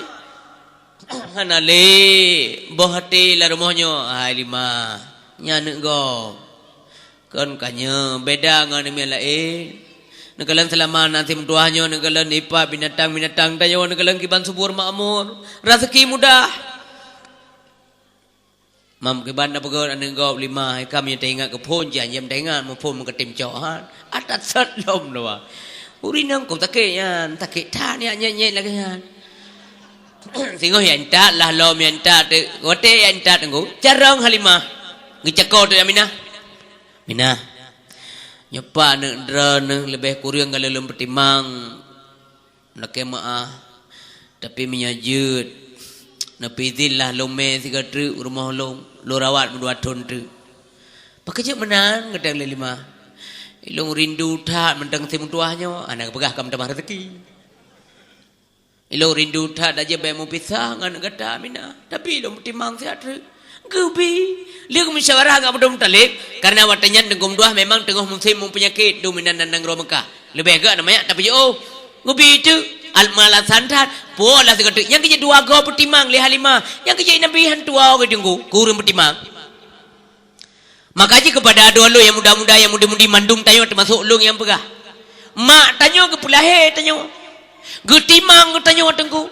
"Hana lé, boh até lam rumoh nyoe." "Hai Limah, nyan aneuk gob. Kon ka nyoe, beda ngon aneuk miet laén. Neukalon seulama na aneuk meutuwah nyoe, neukalon ipat binatang-binatang tanyoe, neukalon kiban subur makmur. Raseuki mudah." Mam kiban na peugah aneuk gob Limah, hai ka meunyo teuingat keu phon, janji meunyo teuingat meuphon meukatem cok han. Ata sot lom dua. Ureueng inong kok sakét nyan, sakét that nyan nyét-nyét lagée nyan. Singoh nyang that lah lom nyang that, watée nyang that Teungku, carông Halimah. Geucako teuk Aminah. "Minah, nyoe pat aneuk droeneuh leubeh kureueng ka lôn peutimang." Lakée meu'ah, tapi meunyoe jeuet, neupeuidhin lah lôn mé sigoe treuk u rumoh lôn, lôn rawat meudua thon treuk. Pakon jeuet meunan, geutanyong lé Limah. Ilôn rindu that mantong si meutuah nyoe, hana geupeugah ka meutamah raseuki. Ilôn rindu that dak jeuet bèk meupisah ngon gata Aminah, tapi ilôn meutimang siat treuk. Geubi, lheueh geumusyawarah ngon Abdul Muthalib, karena watèe nyan Teungku Meutuah memang teungoh musém meupeunyakét dum inan nanggroe Meukah. Leubeh gèt na manyak tapeujiôh. Geubi teuk, al-, meulasan that, poh lah sigoe teuk. Nyang keu jeuet dua goe peutimang lé Halimah, nyang keu jeuet Nabi han tuwoe geuh Teungku, keu ureueng peutimang. Maka jih keupada adoe lôn nyang muda-muda, nyang mudi-mudi mandum tanyoe, teumasok lôn nyang peugah. Mak tanyoe geupeulahé tanyoe. Geutimang geutanyoe Teungku.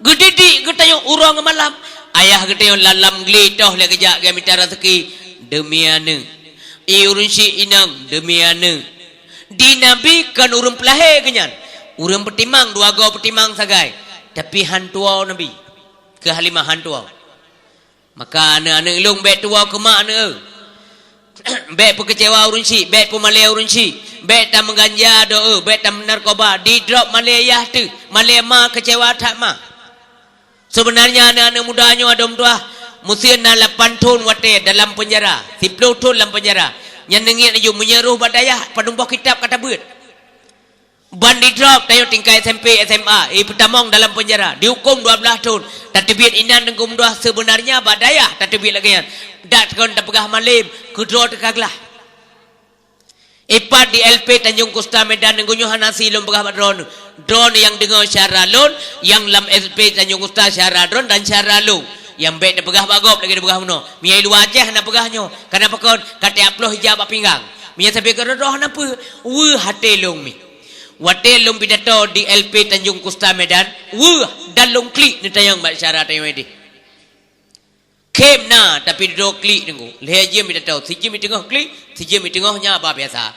Geudidik geutanyoe uroe ngon malam. Ayah geutanyoe lam-lam glé toh lé geujak geumita raseuki deumi aneuk. Ie ureueng syik inong deumi aneuk. Di Nabi kon ureueng peulahé geuh nyan. Ureueng peutimang dua goe peutimang sagai. Tapi han tuwoe Nabi. Keu Halimah han tuwoe. Maka aneuk-aneuk lôn bèk tuwoe keu mak neuh. Bèk peukeucewa ureueng syik, bèk peumalèe ureueng syik, bèk tameuganja doe, bèk tameunarkoba, didrop malèe yah teuh, malèe ma keucewa that ma. Seubeunarnya aneuk-aneuk muda nyoe Abdul Muthalib, meuseuen na lapan thon watèe dalam peunjara, siploh thon lam peunjara. Nyan neungiet laju meunyoe roh bak dayah, padum boh kitab ka tabeuet. Ban didrop tanyoe tingkat S M P, S M A, ipeutamong dalam peunjara, dihukôm dua blaih thon. Tateubiet inan Teungku Meutuah, seubeunarnya bak dayah tateubiet lagèe nyan. Dak kon tapeugah malém, keudroe teuka glah. Ipat di L P Tanjung Kusta Medan, Teungku, nyoe hana si lôn peugah bak droeneuh. Droeneuh nyang deungö syedara lôn, nyang lam L P Tanjung Kusta syedara droeneuh dan syedara lôn. Nyang bèk tapeugah bak gob lagèe tapeugah bunoe. Meunyoe i luwa Aceh hana peugah nyoe, kana pakon ka teuaploh ija bak pinggang. Meunyoe sabe keudroe-droe hana peue, weueh até lôn mi. Watèe lôn pidato di L P Tanjung Kusta Medan, weueh dan lôn klik neutanyong bak syedara tanyoe deh. Khém na, tapi dudoe klik Teungku. Lhèe jeuem pidato, sijeuem i teungoh klik, sijeuem i teungoh nyan haba biasa.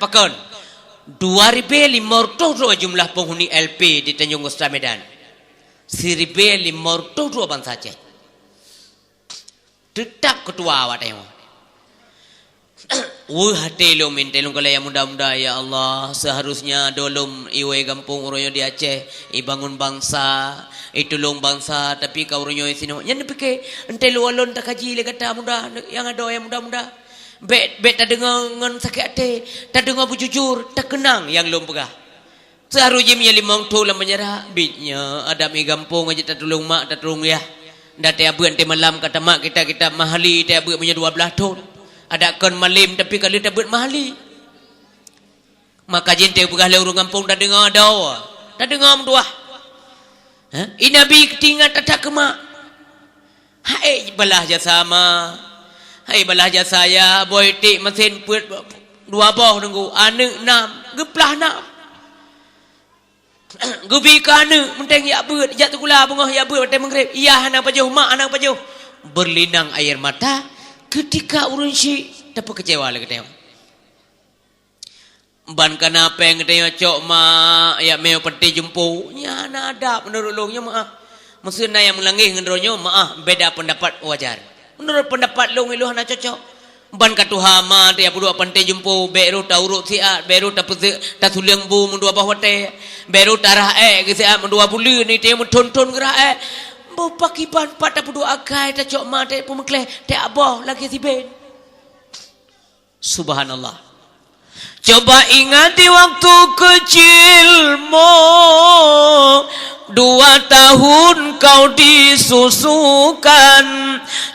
Pakon, dua ribèe limong reutôh droe jumlah penghuni L P di Tanjung Kusta Medan. Siribèe limong reutôh droe bansa Aceh. Teutap keutua awak tanyoe. Weueh até lôn, meuntèe lôn kalon nyang muda-muda, ya Allah, seuharusnya droe lôn iwoe gampông uroe nyoe di Aceh, ibangon bansa, itulông bansa, tapi ka uroe nyoe sinoe. Nyan neupike, entèe lôn, lôn takaji lé gata muda, nyang adoe nyang muda-muda. Bèk, bèk tadeungö ngon sakét até, tadeungö beujujur, takeunang nyang lôn peugah. Seuharôh jih meunyoe limong thon lam peunjara, biet nyoe, adak mi gampông aja tatulông mak, tatulông yah. Ndak teuabeuet teuh malam ka tamat kitab-kitab mahali, teuabeuet meunyoe dua blaih thon. Adak kon malém, tapi ka lheueh tabeuet mahali. Maka jih teupeugah lé ureueng gampông, tadeungö adoe, tadeungö meutuah. Hah? I Nabi teuingat that-that keu mak. Hai balaih jasa ma, hai balaih jasa yah, boh iték masén peuet dua boh Teungku, aneuk nam, geuplah nam. Geubi keu aneuk, meuntèng jak beuet, jak sikula beungoh jak beuet watèe meugréb, yah hana pajoh, mak hana pajoh. Berlinang air mata, keutika ureueng syik tapeukeucewa lé geutanyoe. Ban kana péng geutanyoe cok mak, jak mé u panti jumpo. Nyan hana adab meunurot lôn, nyoe meu'ah. Meuseu na nyang meulangeh ngon droeneuh, meu'ah, beda peundapat wajar. Meunurot peundapat lôn, ilôn hana cocok. Ban ka tuha mak teuh jak peuduek panti jumpo, bèk roh taurot siat, bèk roh tapeuseuk, tasuleung bu meudua boh watèe. Bèk roh tarah èk geuh siat meudua buleuen, itèe meuthon-thon geurah èk. Boh pakriban pat tapeuduek akai tacok mak teuh peumeukleh, teuak boh lagèe siben. Subhanallah. Coba ingat di waktu kecilmu, dua tahun kau disusukan.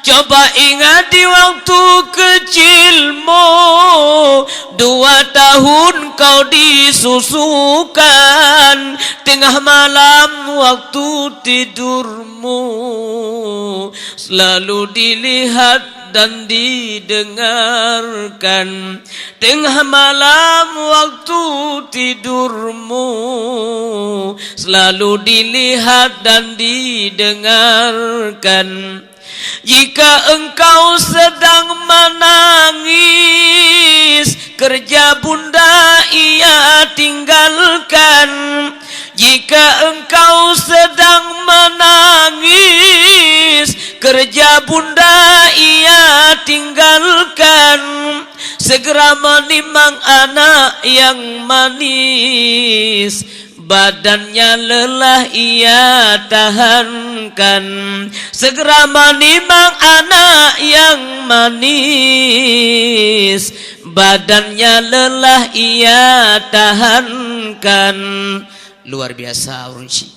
Coba ingat di waktu kecilmu, dua tahun kau disusukan. Tengah malam waktu tidurmu, selalu dilihat dan didengarkan. Tengah malam waktu tidurmu, selalu dilihat dan didengarkan. Jika engkau sedang menangis, kerja bunda ia tinggalkan. Jika engkau sedang menangis, kerja bunda ia tinggalkan. Segera menimang anak yang manis, badannya lelah ia tahankan. Segera menimang anak yang manis, Badannya lelah ia tahankan. Luar biasa ureuëng syiek.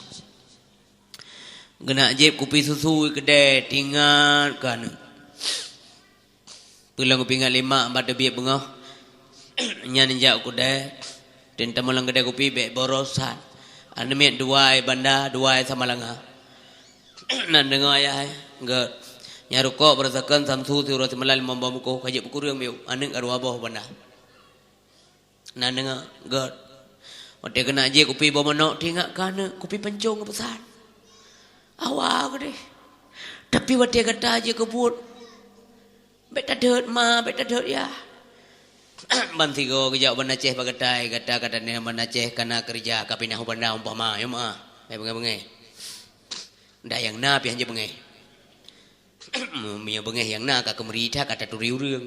Geunak jieb kupi susu keudè, tingat keu aneuk. Peuleueng kupi ngat lima bak teubiet beungoh. Nyan jak keudè. Teungoh lam keudè kupi bèk borosan. Aneuk miet dua i Banda, dua i Samalanga. Nan deungoe ayah, eh, gèt. Nyang rukok beurasakan Samsu siuroe seumalam limong boh mukoh, ka jeuet peukureueng miyueb, aneuk ka dua boh Banda. Nan deungoe, gèt. Watèe keunak jieb kupi boh manok, tingat keu aneuk, kupi pancong geupesan. Awai keudeh. Tapi watèe gata jikeubuet, bèk tadhôt ma, bèk tadhôt yah. Ban sigoe geujak u Banda Aceh bak gata, gata ka taneuk Banda Aceh ka na keureuja, ka pinah u Banda umpama, ya ma, bèk beungèh-beungèh. Ndak nyang na pih hanjeuet beungèh. Meunyoe beungèh nyang na ka keumeuri that ka taturi ureueng.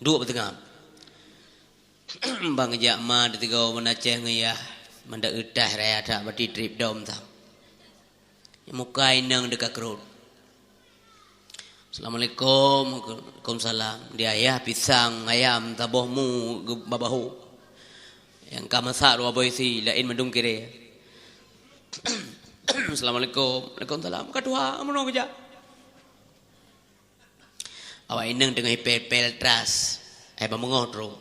Duek beuteungam. Ban geujak ma teusigoe Banda Aceh ngon yah, mantong eutah raya that bati trép dom that. Muka inong deuka keurot. "Assalamualaikum." "Waalaikumsalam." Di ayah pisang ayam saboh mu geu-, babahu. Nyang ka masak dua boh isi, laén mandum kiré. "Assalamualaikum." "Waalaikumsalam." Ka tuha, meunoe geujak. Awak inong teungoh ipèl-pèl tras. Ai ba meungoh trok.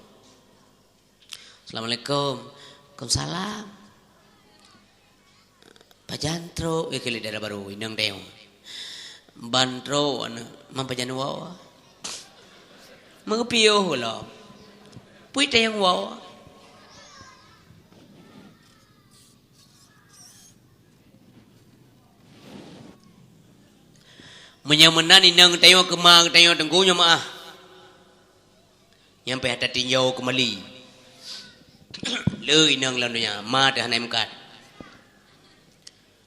"Assalamualaikum." "Waalaikumsalam." "Pajan trok?" "Eh, keulik dara barô, inong tayong." "Ban trok, aneuk, man pajan woe?" "Meupiôh lom." "Peue tayong woe?" Meunyoe meunan inong tayong keu ma tayong teungku nyoe meu'ah. Nyang payah tatinjau keumali. Le inong lam donya, ma teuh hana meukat.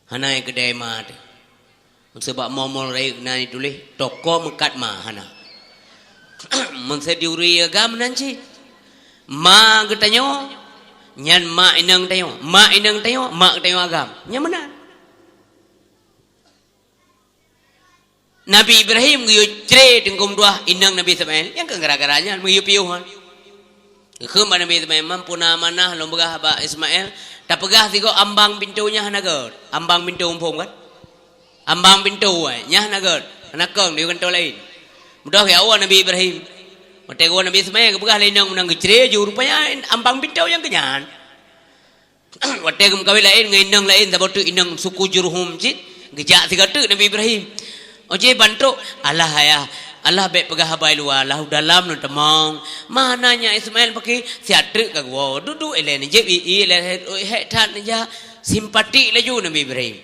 Hana keudè ma teuh. Meuseu bak mol-mol rayeuk na ituléh, toko meukat ma hana. Meuseu di ureueng agam nan cit. Ma geutanyoe, nyan ma inong tanyoe. Ma inong tanyoe, ma geutanyoe agam. Nyan meunan. Nabi Ibrahim geuyue cre teungku meutuah inong Nabi Ismail, nyang keu gara-gara nyan meuyue piôh nyan. Geukheun bak Nabi Ismail, "Mampu na amanah lôn peugah bak Ismail, tapeugah sigoe ambang pintoe nyan hana gèt." Ambang pintoe muphom kan? Ambang pintoe, eh, nyan hana gèt. Hana kong di gantoe laén. Meudoh ya Allah Nabi Ibrahim. Watèe geuwoe Nabi Ismail geupeugah lé inong meunan geucre ju, rupanya ambang pintoe nyang keu nyan. Watèe geumeukawen laén ngon inong laén, saboh teuk inong suku Jurhum cit, geujak sigoe teuk Nabi Ibrahim. Ojeh ban trok, "Alah ayah, alah bèk peugah haba i luwa, alah u dalam lôn teumong. Ma na nyak Ismail paké, siat treuk ka geuwoe, duek-duek ilèe neujép ié, ilèe hék that neujak." Simpatik laju Nabi Ibrahim.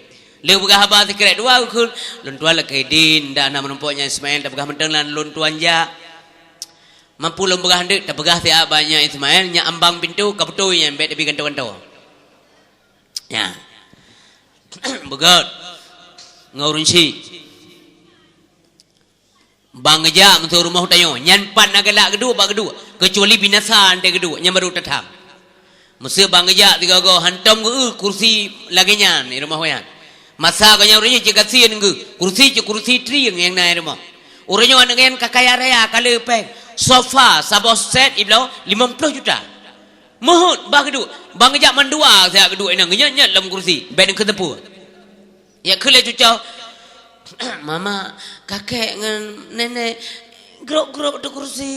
Lheueh peugah haba sikrek dua geukheun, "Lôn tuan lakèe idin, dak na meurumpok nyak Ismail, tapeugah mantong lam lôn tuan jak." "Mampu lôn peugah ndeuk?" "Tapeugah siat bak nyak Ismail, nyak ambang pintoe ka beutôi nyan, bèk tabi gantoe-gantoe." Nyan. Beugèt. Ngon ureueng syiek. Ban geujak meuseu rumoh tanyoe, nyan pat na galak geuduek bak geuduek, keucuali binasa 'an tée geuduek, nyan barô tatham. Meuseu ban geujak sigoe-goe hantom geu-eu kursi lagèe nyan di rumoh nyan. Masa geuh nyan ureueng nyoe cit gasien geuh, kursi cit kursi trieng nyang na di rumoh. Ureueng nyoe aneuk nyan ka kaya raya, ka le péng. Sofa saboh set ibloe limong ploh juta. Meuheuet bah geuduek, ban geujak mandua siat geuduek inong, geunyot-nyot lom kursi, bèk neukheun teupeu. Jak kheun lé cucoe, "Mama, kakek ngon nenek grôp-grôp di kursi."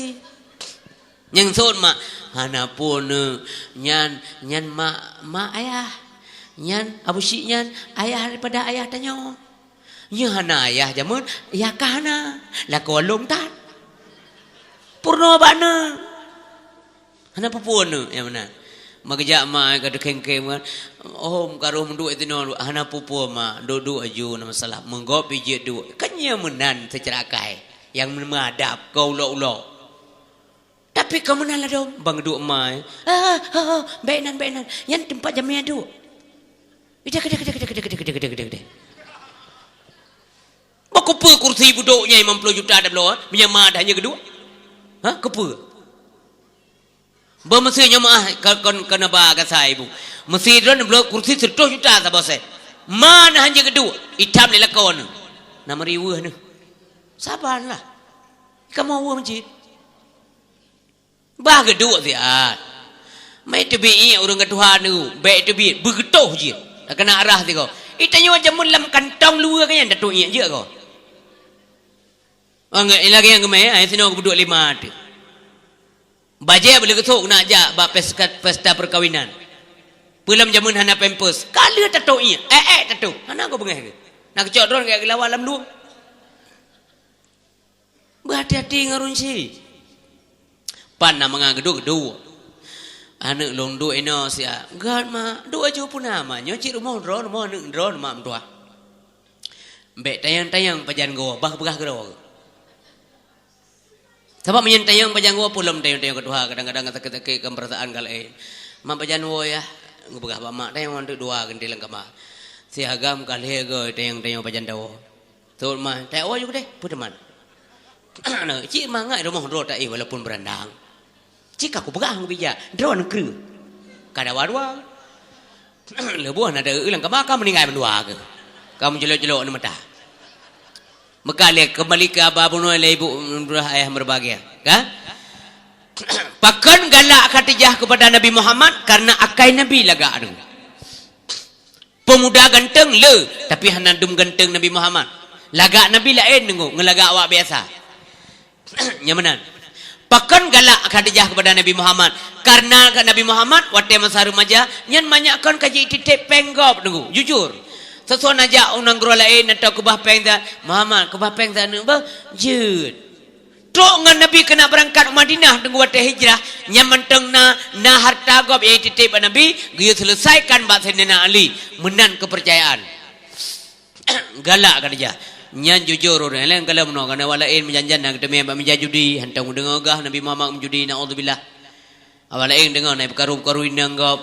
Nyang sôn mak, "Hana peue neuk, nyan, nyan mak, mak ayah. Nyan Abu Syik nyan ayah daripada ayah tanyoe. Nyoe hana ayah jameun, yah ka hana, lakoe lôn tan. Peurunoe bak neuk." Hana peue-peue neuk, nyang meunan. Ban geujak ma ka teukhém-khém kan. "Oh, meukaroh meuduek sinoe, hana peue-peue ma, duek-duek aju, na masalah. Meugob pih jeuet duek." Kan nyang meunan seucara akai, nyang meuadab keu ulok-ulok. Tapi keu meunan ladôm, ban geuduek ma, eh. "Ah, ah, ah, bèk nan, bèk nan. Nyan teumpat jamé duek." Ideh, ideh, ideh. Bah keupeue kursi budok nyan limong ploh juta tabloe, eh? Meunyo ma dah nyoe geuduek? Ha, keupeue? Bah meuseu nyoe meu'ah ka-, kon, kon haba gasa ibu. Meuseu droen bloe kursi siratoh juta saboh set. Ma na hanjeuet geuduek, itam lé lakoe neuh. Na meuriweueh neuh. Saban lah. Kamoe woe meucit. Bah geuduek siat. Mai teubiet iék ureuëng ka tuha neu, bék teubiet, beugeutôh jih. Takeunak rhah sigoe. Itanyoe jameun lam kantong luweue keu nyan, tatôh iék jeuet ko. Anggét lagée nyang geumé, ai sinoe geupeuduek lima teuh. Bajée boleh geusok nak jak bak pesta, pesta perkawinan. Peulom jameun hana pampers. Ka lheueh tatôh iék, ék-ék tatôh. Hana geubeungéh geuh. Nak geucok droe geuyak geulawa lam lueng. Beuhati-hati ngon ureuëng syiek. Pan na mangat geuduek-geuduek. Aneuëk lôn duek inoe siat. Gét mak, duek aju puna mak. Nyoe cit rumoh droe, rumoh aneuëk droe mak meutuah. Bék tanyong-tanyong pajan goe, bah peugah keudroe. Sabab meunyan tanyong pajan goe, peulom tanyong-tanyong ka tuha, kadang-kadang sakét-sakét kan peurasaan ka laén. Mak pajan woe yah, geupeugah bak mak, tanyong anteuk dua geunti lam kama. Si agam ka lhée goe tanyong-tanyong pajan dawoe. Sot mah, tayue ju keudeh, peue teuma. Cit mangat rumoh droe taéh walaupun beurandang. Cit ka kupeugah ngon bijak, droe neukreueh. Ka dawa dua. Leuboh na deuek lam kama ka meuninggai mandua keuh. Ka meujelok-jelok aneuk mata. Meuka lé keumbali keu aba bunoe lé ibu, ayah meureubahagia. Ka? Pakon galak Khadijah keupada Nabi Muhammad? Karena akai Nabi lagak neu. Peumuda ganteng le, tapi hana dum ganteng Nabi Muhammad. Lagak Nabi laén deungoe, ngon lagak awak biasa. Nyang meunan. Pakon galak Khadijah keupada Nabi Muhammad? Karena Nabi Muhammad watée masa remaja, nyan manyak kon ka jititép péng gob deungoe. Jujur. Soe-soe najak u nanggroe laén atau keubah péng sa, "Muhammad, keubah péng sa aneuëk bah." Jeuet. Trok ngon Nabi keuneuk beurangkat u Madinah deungoe watée hijrah, nyan mantong na, na hareuta gob nyang jititép bak Nabi, geuyue seuleusaikan bak Saidina Ali. Meunan keupeurcayaan. Galak Khadijah. Nyan jujur ureuëng laén ka lheueh meunoe, karena awak laén meujan-jan na geuteumé bak meuja judi, hantom geudeungoe gah Nabi Muhammad meujudi, naudzubillah. Awak laén deungoe na peukaru-peukaru inong gob,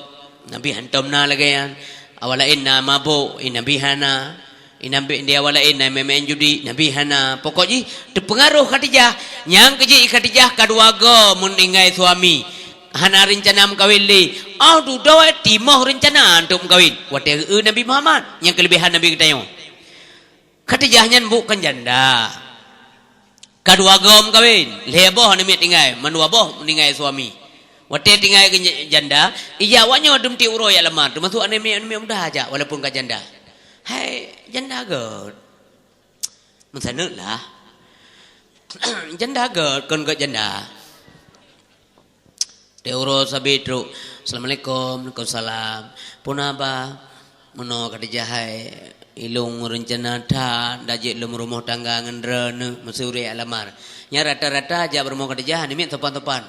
Nabi hantom na lagée nyan. Awak laén na mabök, i Nabi hana. I Nabi di awak laén na meuén-meuén judi, Nabi hana. Pokok jih teupeungaroh Khadijah. Nyang keujeuet Khadijah ka dua goe meuninggai suami. Hana reuncana meukawen lé. Oh dudoe timoh reuncana untuk meukawen. Watée eu Nabi Muhammad, nyang keuleubehan Nabi geutanyoe. Khadijah nyan bukon janda. Ka dua goe meukawen, lhée boh aneuk miet tinggai, mandua boh meuninggai suami. Watée tinggai keu janda, ija awak nyoe dum tiep uroe jak lamar, teumasok aneuk miet-aneuk miet muda jak walaupun ka janda. Hai, janda göt. Meusaneuk lah. Janda göt, kon göt janda. Teuh uroe sabe trok, "Assalamualaikum." "Waalaikumsalam." "Peue na ba?" "Meunoe Khadijah hai, ilôn reuncana that, dak jeuet lôn rumoh tangga ngon droeneuh, meusuri jak lamar." Nyan rata-rata jak rumoh Khadijah, aneuk miet sopan-sopan.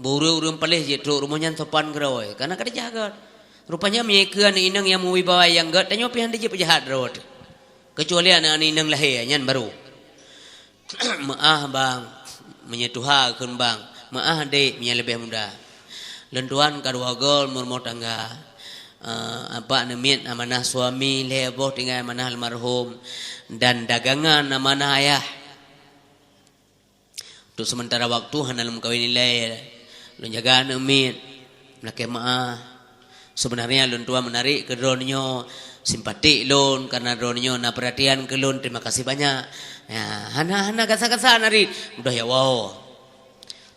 Ureuëng-ureuëng paléh jeuet trok rumoh nyan sopan keudroe, karena Khadijah göt. Rupanya meunyoe keu aneuk inong nyang meuwibawa nyang göt, tanyoe pih hana jeuet peujahat droe teuh. Keucuali aneuk-aneuk inong lahé, nyan baru. "Meuáh bang, meunyoe tuha kheun bang, meuáh dek meunyoe leubeh muda. Lôn tuan ka dua goe meurumoh tangga. Eh, apak neumiet amanah suami, lhée boh tinggai amanah almarhum, dan dagangan amanah ayah. Untuk sementara waktu hana lôn meukawen ilée, lôn jaga aneuk miet, meulakée meuáh. Sebenarnya lôn tuan meunarek keu droeneuh nyoe, simpatik lôn karena droeneuh nyoe na peurhatian keu lôn, terima kasih banyak." Ya, hana, hana gasa-gasa narit, mudah ya woe.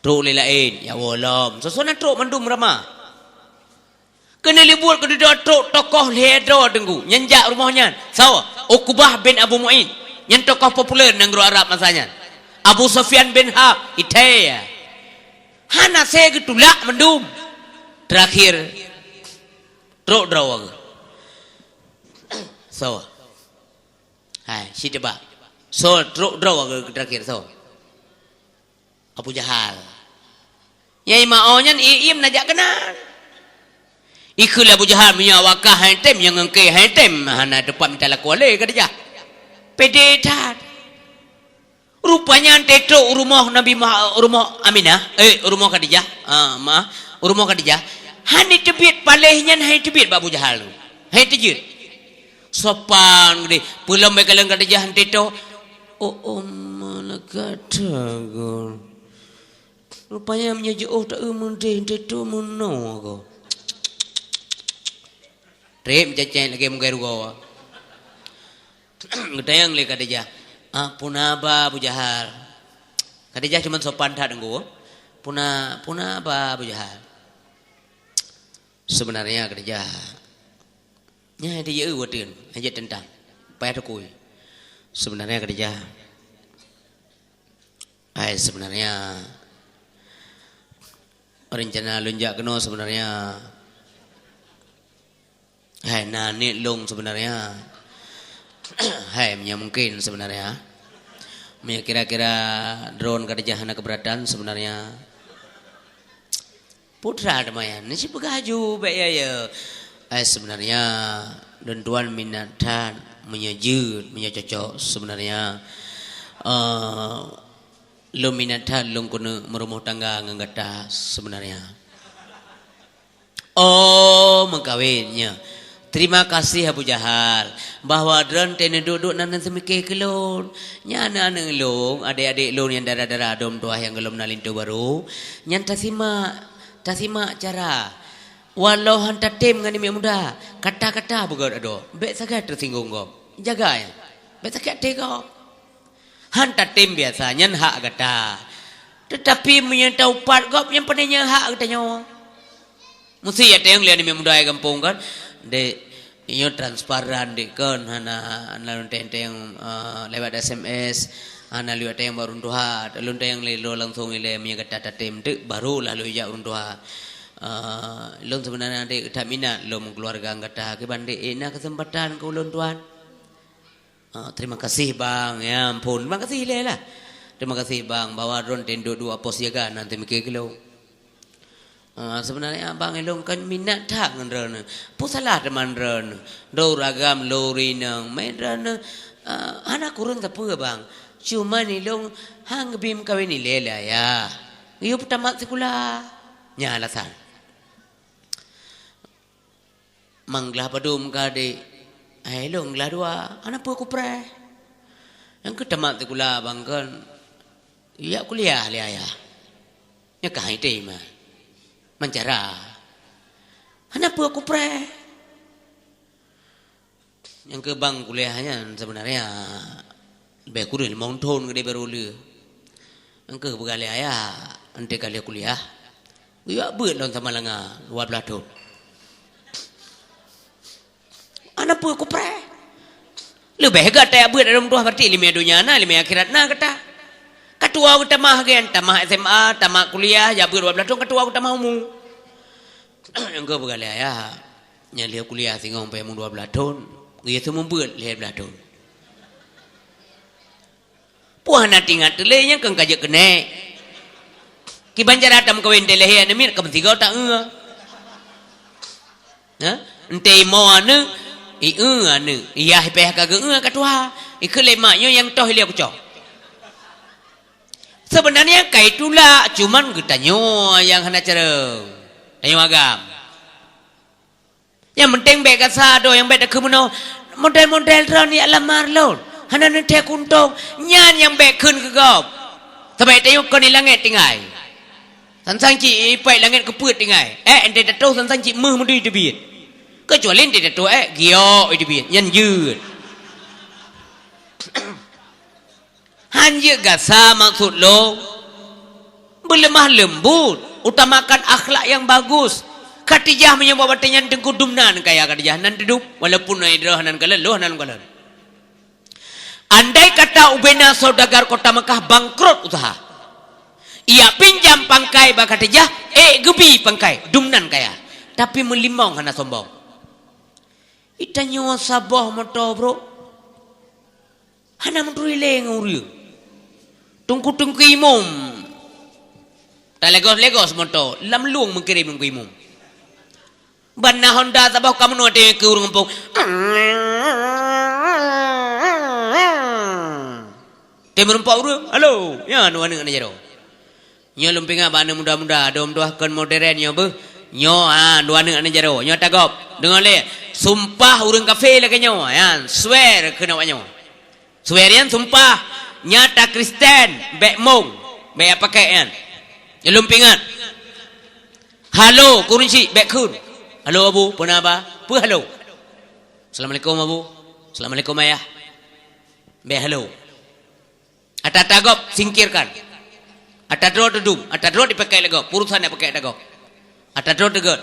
Trok lé laén, ya woe lom. Soe-soe na trok mandum ramah. Keuneuk libuet keu dudoe trok tokoh lhée droe teungku, nyan jak rumoh nyan. Soe? Uqbah bin Abu Mu'aid. Nyan tokoh populer nanggroe Arab masa nyan. Abu Sufyan bin Harb, itéh. Hana sé geutulak mandum. Terakhir, trok droe geuh. Soe? Hai, si teuba. Soe trok droe geuh terakhir, soe? Abu Jahal. Nyang imeu'oh nyan i-, iem na jak keunan. Ikheun lé Abu Jahal, "Meunyoe awak kah hai tem, nyang engke hai tem, hana teumpat mita lakoe lé," Khadijah. Pede that. Rupanya han trok u rumoh Nabi Muha-, rumoh Aminah, eh, rumoh Khadijah. Ah, maaf, rumoh Khadijah. Han teubiet paléh nyan, han teubiet bak Abu Jahal tu. Han teujeuet. Sopan geude. Peulom bak kalon Khadijah han teutoh. Oh, oh, malah gata gol. Rupanya meunyoe jiôh taeu meudeh teuh meunoe goe. Treb cecet lagée meugai rugoe. Geutanyong lé Khadijah, "Ah, peue na ba Abu Jahal?" Khadijah cuma sopan that deungoe. Puna, puna ba Abu Jahal. Sebenarnya Khadijah. Nyan di yeu wateun, hajat tentang. Payah tukui. Sebenarnya Khadijah. Hai, sebenarnya rencana lôn jak keunoe sebenarnya. Hai, na niet lôn sebenarnya. Hai, meunyo mungkin sebenarnya. Meunyo kira-kira droen Khadijah hana keberatan sebenarnya. Putra teuma nyan, ni si peugah aju bék ya, ya. Eh, sebenarnya, lôn tuan minat that, meunyo jeuet, meunyo cocok sebenarnya. Eh, lôn minat that lôn keuneuk meurumoh tangga ngon gata sebenarnya. Oh, meukawen, nya. Terima kasih Abu Jahal, bahwa droen teuneuk duek-duek nan neuseumiké keu lôn. Nyan aneuk-aneuk lôn, adék-adék lôn nyang dara-dara dom tuah nyang gohlom na linto barô. Nyan tasimak, tasimak cara. Walau han tatem ngon miet muda, kata-kata beugöt adoe, bék sagai teusinggong gob. Jaga nyan. Bék sakét até gob. Han tatem biasa, nyan hak gata. Tetapi meunyo taupat gob, nyan pane nyan hak geutanyoe. Meusti ya teueng lé aneuk miet muda di gampông kan. Dek, inyoe transparan dek kon, hana, hana lôn teueng-teueng, eh, lewat S M S, hana lewat teueng bak ureueng tuha, lôn teueng lé lôn langsung ilée meunyo gata tatem teuk, barulah lôn jak ureueng tuha. Eh, lôn sebenarnya dek that minat lôn meukeuluwarga ngon gata, kiban dek, eh, na keuseumpatan keu ulôn tuan. Ah, terima kasih bang, ya ampun, terima kasih ilée lah. Terima kasih bang, bahwa droen teuneuk duek-duek apos jaga nan teumiké keu lôn. Ah, sebenarnya abang ilôn kan minat that ngon droeneuh. Peue salah teuma droeneuh? Droe ureueng agam, lôn ureueng inong, mé droeneuh, ah, hana kureueng sapeue bang. Cuman ilôn han geubri meukawen ilée lé ayah. Geuyue peutamat sikula. Nyan alasan. Mang glah padum ka dek, hai lôn glah dua, hana peue kupreh. Nyang keu tamat sikula bang kon, jak kuliah lé ayah. Nyan ka hai tema. Mancara. Hana peue kupreh. Nyang keu bang kuliah nyan sebenarnya leubeh kureueng limong thon keudeh barô lheueh. Nyang keu peugah lé ayah, enteuk ka lheueh kuliah, geuyue beuet lom Samalanga dua blaih thon. Hana peue kupreh. Leubeh gata jak beuet lam tuah, berarti ileumèe donya na, ileumèe akhirat na gata. Ka tuwoe geutamah gen, tamah S M A, tamah kuliah, jak beuet dua blaih thon, ka tuwoe geutamah umu. Nyang keu peugah lé ayah, nyan lheueh kuliah singoh payah mu dua blaih thon, geuyue seumeubeuet lhèe blaih thon. Peue hana teuingat teuh lé nyang keu ka jeuet keuneuk. Kiban cara tameukawen teuh lhèe aneuk miet ka meusigoe ta-eu. Ha? Enteuk imo aneuk, i-eu aneuk, i yah payah ka geu-eu ka tuha. Ikheun lé mak nyoe nyang toh ilèe kucok. Sebenarnya ka itulak, cuman geutanyoe nyang hana carông. Tanyoe agam. Nyang penting bèk gasa doh, nyang bèk takheun meunoe, model-model droeneuh jak lamar lôn, hana neuthèe kuntông, nyan nyang bèk kheun keu gob. Sabab tanyoe kon di langèt tinggai. Sang-sang cit ipat langèt keupeuet tinggai. Èk, enteuk tatoh sang-sang cit méuh meudui teubiet. Keucuali enteuk tatoh èk, giok teubiet, nyan jeuet. Han jeuet gasa maksud lôn. Beuleumah leumbut, utamakan akhlak nyang bagus. Khadijah meunyoe bak watèe nyan teungku dumnan kaya Khadijah nan teudum, walaupun na idroh nan kalon, loh nan kalon. Andai kata ubena saudagar kota Mekah bangkrot usaha, ia pinjam pangkai bak Khadijah, ék geubi pangkai, dumnan kaya. Tapi meulimong hana sombong. Itanyoe saboh moto, bro. Hana meuturi lé ngon ureueng. Teungku-teungku imum. Talegos-legos moto, lam lueng meukirém teungku imum. Ban na Honda saboh ka meunoe teuh keu ureueng gampông. Teuh meureumpok ureueng, "Halo, nyan dua aneuk na jaroe." Nyoe lôn peuingat bak aneuk muda-muda, dum tuah kon modern nyoe beuh. Nyoe, ha, dua aneuk na jaroe, nyoe tagop. Deungoe lé, sumpah ureueng kafé lagèe nyoe, nyan, swear kheun awak nyoe. Swear nyan sumpah, nyata Kristen, bèk mong, bèk jak pakèk nyan. Nyoe lôn peuingat. Halo, kureueng chik, bèk kheun. "Halo, Abu, peue na, Ba?" Peue halo? "Assalamualaikum, Abu." "Assalamualaikum, Ayah." Bèk halo. Ata-ata gob, singkirkan. Ata droe teudum, ata droe dipakèk lagèe, peue urusan nyang pakèk ata gob. Ata droe teugèt.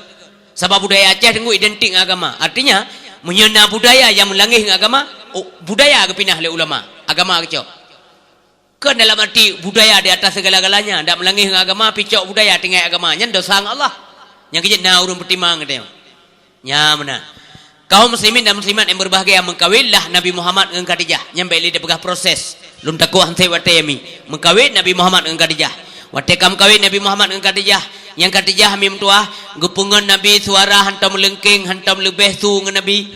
Sabab budaya Aceh teungku identik ngon agama. Artinya, meunyoe na budaya nyang meulangeh ngon agama, oh, budaya geupinah lé ulama, agama geucok. Kon dalam arti budaya di atas segala-galanya, ndak meulangeh ngon agama, picok budaya tinggai agama, nyan dosa ngon Allah. Nyang keujeuet na ureuëng peutimang geutanyoe. Nya meunan. Kaum muslimin dan muslimat nyang berbahagia, meukawén lah Nabi Muhammad ngon Khadijah. Nyan bèk lé tapeugah proses. Lôn takot han sép watèe mi. Meukawén Nabi Muhammad ngon Khadijah. Watèe ka meukawén Nabi Muhammad ngon Khadijah, nyang Khadijah mi meutuah, geupeungon Nabi suara hantom leungkeng, hantom leubeh su ngon Nabi.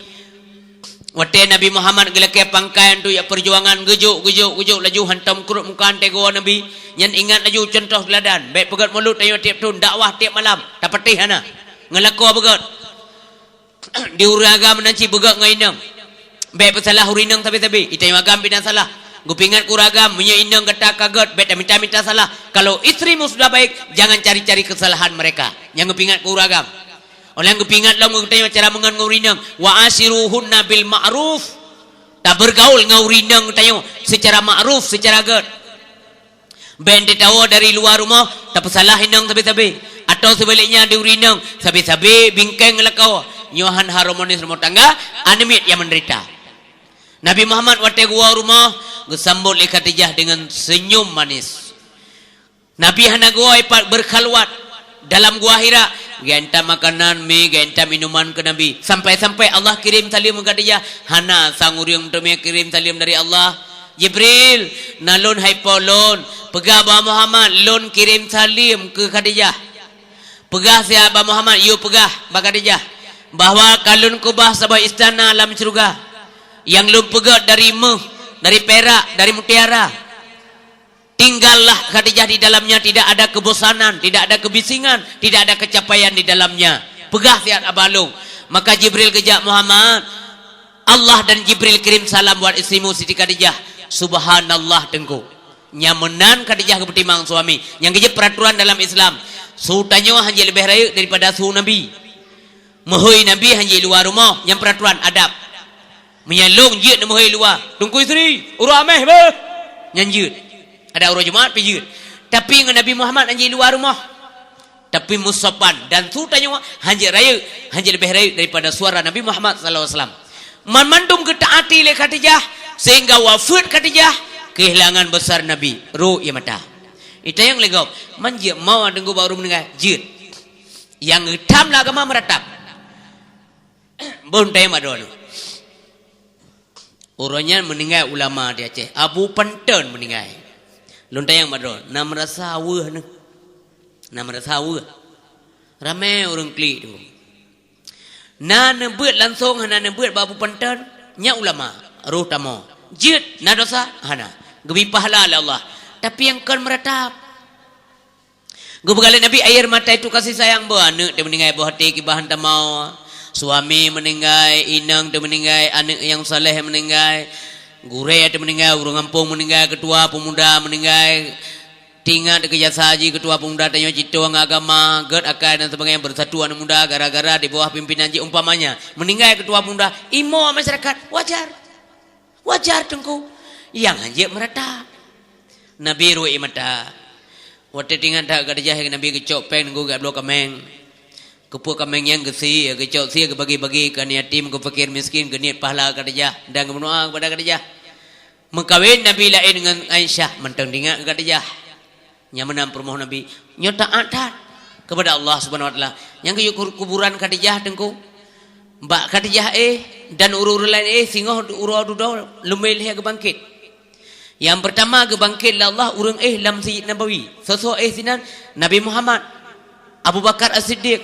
Watèe Nabi Muhammad geulakèe pangkai untuk jak peujuangan, geujok, geujok, geujok laju hantom krot muka teugoe Nabi. Nyan ingat laju cuntoh teuladan. Bèk peugèt mulod tanyoe tiep thon, dakwah tiep malam, tapatéh hana. Ngeulakoe beugèt. Di ureuëng agam meunan cit beugèt ngon inong. Bèk peusalah ureuëng inong sabe-sabe. Di tanyoe agam pih na salah. Geupeuingat keu ureuëng agam, meunyoe inong gata ka gèt, bèk tamita-mita salah. Kalau istrimu sudah baik, jangan cari-cari kesalahan mereka. Nyang geupeuingat keu ureuëng agam. Óh lheueh geupeuingat lom geutanyoe cara meungon ngon ureuëng inong. Wa asyiruhunna bil ma'ruf. Tabeurgaul ngon ureuëng inong geutanyoe seucara ma'ruf, seucara gèt. Bèk teuwoe dari luwa rumoh, tapeusalah inong sabe-sabe. Atawa seubaliknya di ureuëng inong, sabe-sabe bingkeng ngeulakoe. Nyoe han harmonis rumoh tangga, aneuk miet nyang meudeurita. Nabi Muhammad watèe geuwoe rumoh, geusambot lé Khadijah deungon seunyum manis. Nabi hana geuwoe pat beurkhalwat dalam Gua Hira, geuinta makanan, mi, geuinta minuman keu Nabi. Sampai-sampai Allah kirém saleuem keu Khadijah, hana sang ureuëng meuteumé kirém saleuem dari Allah. "Jibril, na lôn hai po lôn, peugah bak Muhammad lôn kirém saleuem keu Khadijah. Peugah siat bak Muhammad, yue peugah bak Khadijah, bahwa ka lôn keubah saboh istana lam syeuruga, nyang lôn peugèt dari méuh, dari pirak, dari mutiara. Tinggallah Khadijah di dalamnya, tidak ada kebosanan, tidak ada kebisingan, tidak ada kecapaian di dalamnya. Peugah siat bak lôn." Maka Jibril geujak, "Muhammad, Allah dan Jibril kirim salam buat istrimu Siti Khadijah." Subhanallah, Teungku. Nyang meunan Khadijah geupeutimang suami. Nyang keujeuet peraturan dalam Islam. Su tanyoe hana leubeh rayeuk daripada su Nabi. Meuhôi Nabi hana luwa rumoh, nyang peraturan adab. Meunyoe lôn jeuet neumeuhôi luwa, "Teungku istri, uroe Ameh beuh!" Nyan jeuet. Adak uroe Jumat pih jeuet. Tapi ngon Nabi Muhammad hana luwa rumoh. Tapi meusopan dan su tanyoe hana rayeuk, hana leubeh rayeuk daripada suara Nabi Muhammad sallallahu alaihi wasallam. Man mandum geutaati lé Khadijah sehingga wafeuet Khadijah, keuhilangan besar Nabi, rhot ie mata. Itanyong lé gob, "Man jeuet mo Teungku bak ureuëng meuninggai?" Jeuet. Nyang geutam lam agama meuratab. Beuh tanyong bak droeneuh. Uroe nyan meuninggai ulama di Aceh, Abu Panton meuninggai. Lôn tanyong bak droe, na meurasa weueh neuh? Na meurasa weueh? Ramé ureuëng klik tu. Na neubeuet langsong hana neubeuet bak Abu Panton? Nyan ulama, roh tamoe. Jeuet, na dosa? Hana. Geubri pahala lé Allah. Tapi nyang kon meuratab. Geupeugah lé Nabi, "Air mata itu kasih sayang." Boh aneuëk teumeuninggai, boh até kiban han tamong. Suami meuninggai, inong teumeuninggai, aneuëk nyang saleh meuninggai, gurée teumeuninggai, ureuëng gampông meuninggai, keutua peumuda meuninggai. Teuingat keu jasa jih keutua peumuda tanyoe cit ngon agama, gét akai dan sebagainya, beusatu aneuëk muda gara-gara di bawah pimpinan jih umpamanya. Meuninggai keutua peumuda, imoe masyarakat, wajar. Wajar, Teungku. Nyang hanjeuet meurata. Nabi rhot ie mata. Watée teuingat that Khadijah, Nabi geucok péng, Teungku, geubloe kaméng. Keupeue kaméng nyan geusie, geucok sie, geubagi-bagi keu aneuk yatim, keu fakir miskin, geuniet pahala Khadijah dan geumeudoá keupada Khadijah. Meukawen Nabi laén ngon Aisyah, mantong teuingat keu Khadijah. Nyang meunan peurumoh Nabi, nyoe taát that keupada Allah Subhanahu wa Taala. Nyang geuyue ku-, kuburan Khadijah, Teungku. Bak Khadijah éh dan ureuëng-ureuëng laén éh singoh uroe dudoe leumé lhée geubangkét. Nyang peurtama geubangkét lé Allah ureuëng éh lam Masjid Nabawi. Soe-soe éh sinan? Nabi Muhammad, Abu Bakar As-Siddiq,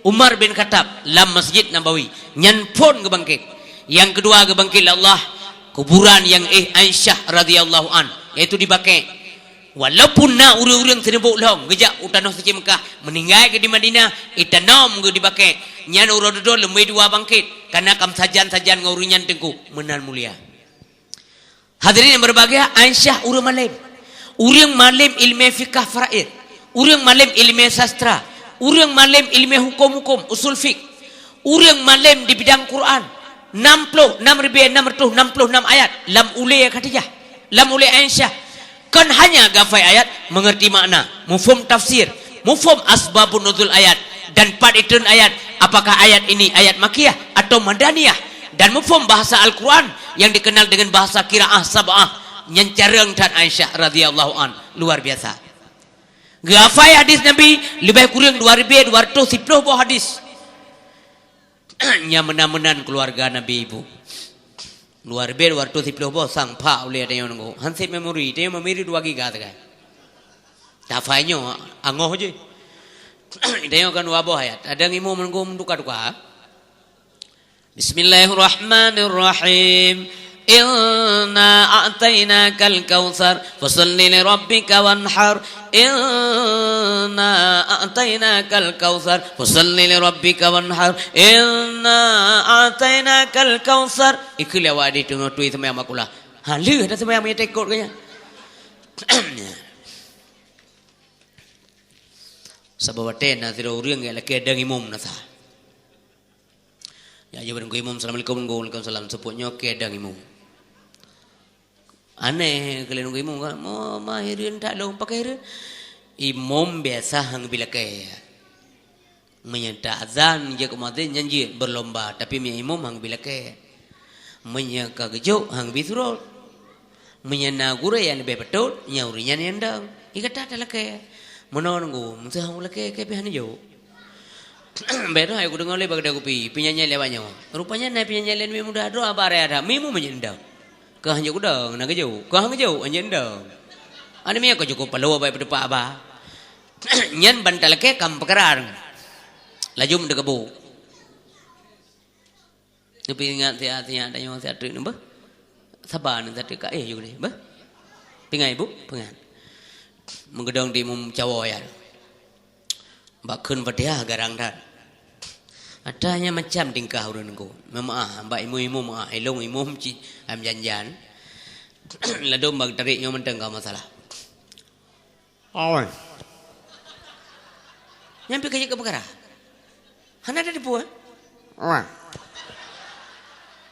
Umar bin Khattab lam Masjid Nabawi. Nyan phon geubangkét. Nyang keudua geubangkét lé Allah kuburan nyang éh Aisyah radhiyallahu an, yaitu dibakée. Walaupun na ureuëng-ureuëng sineubok lhong geujak u tanoh suci Meukah, meuninggai geuh di Madinah, itanom geuh dibakée. Nyan uroe dudoe leumé dua bangkét, kana ka meusajan-sajan ngon ureuëng nyan, Teungku, meunan mulia. Hadirin yang berbahagia, Aisyah ureuëng malém. Ureuëng malém ileumé fikah faraid, ureuëng malém ileumé sastra, ureuëng malém ileumé huköm-huköm, usul fiqh. Ureuëng malém di bidang Quran, nam ploh, nam ribée nam reutôh nam ploh nam ayat lam ulée Khadijah, lam ulée Aisyah. Kon hanya geuhafai ayat, mengerti makna, mufhum tafsir, mufhum asbabun nuzul ayat, dan pat itreun ayat, apakah ayat ini ayat makkiyah atau madaniyah, dan mufhum bahasa Al-Quran yang dikenal dengan bahasa qiraah sab'ah, nyang carông that Aisyah radhiyallahu an, luar biasa. Geuhafai hadis Nabi leubeh kureueng dua ribèe dua ratus siplôh boh hadis. Nyang meunan-meunan keuluwarga Nabi, Ibu. Dua ribèe dua ratus siplôh boh sang phak ulèe tanyoe nunggu. Hansép memori, tanyoe memori dua giga sagai. Tafai nyoe angoh jih. Tanyoe kan dua boh ayat. Ada ngimu menunggu meutuka-tuka. Bismillahirrahmanirrahim. Inna a'tainakal kautsar, fasalli li rabbika wanhar. Inna a'tainakal kautsar, fasalli li rabbika wanhar. Inna a'tainakal kautsar. Ikeu lewat di tengah tui semayang makula. Ha, leuh dah semayang meunyo ikot keu nyan. Saboh watèe na sidroe ureueng nyang lakèe dang imum nasa. Ya, jaweueb ngon imum, "Assalamualaikum, ngon." "Waalaikumsalam." Seupôt nyoe kèe dang imum. Aneh, keu lheueh nunggu imum kan, "Mo, ma hireuen that lôn, pakè hireuen?" Imum biasa han geubi lakèe. Meunyo ta azan, jeuet keu muazzin, nyan jeuet berlomba, tapi meunyo imum han geubi lakèe. Meunyo ka geujok, han geubi surot. Meunyo na gurèe nyang leubeh patôt, nyan ureueng nyan nyang dang. Ikata talakèe. Meunoe nunggu, meuseuh han lakèe, kèe pih han jok. Bèk droe hai kudeungö lé bak keude kupi, peunyanyai lé awak nyoe. Rupanya na peunyanyai lé mi muda droe haba raya that, mi mu meunyeundang. Kah han jok kudeung, na geujok. Kah han geujok, han jeundang. Aneuk miet ka cukôp paloe bak peutupak haba. Nyan ban talakèe kam peukara. Laju meudeukabô. Neupeuingat siat-siat tanyoe siat treuk nyoe beuh. Saba nyoe siat treuk ka éh yue nyoe beuh. Peuingat, Ibu, peuingat. Meugeudong di imum cawoe nyan. Bak kheun Fatihah garang that. Atra nyan macam tingkah ureueng nunggu. Meumaáh, bak imum-imum meuáh, ilôn imum cit ayam janjan. Ladôm bak tarék nyoe mantong ka masalah. Awai. Nyan pih ka jeuet keu peukara. Hana tateupeue, eh? Awai.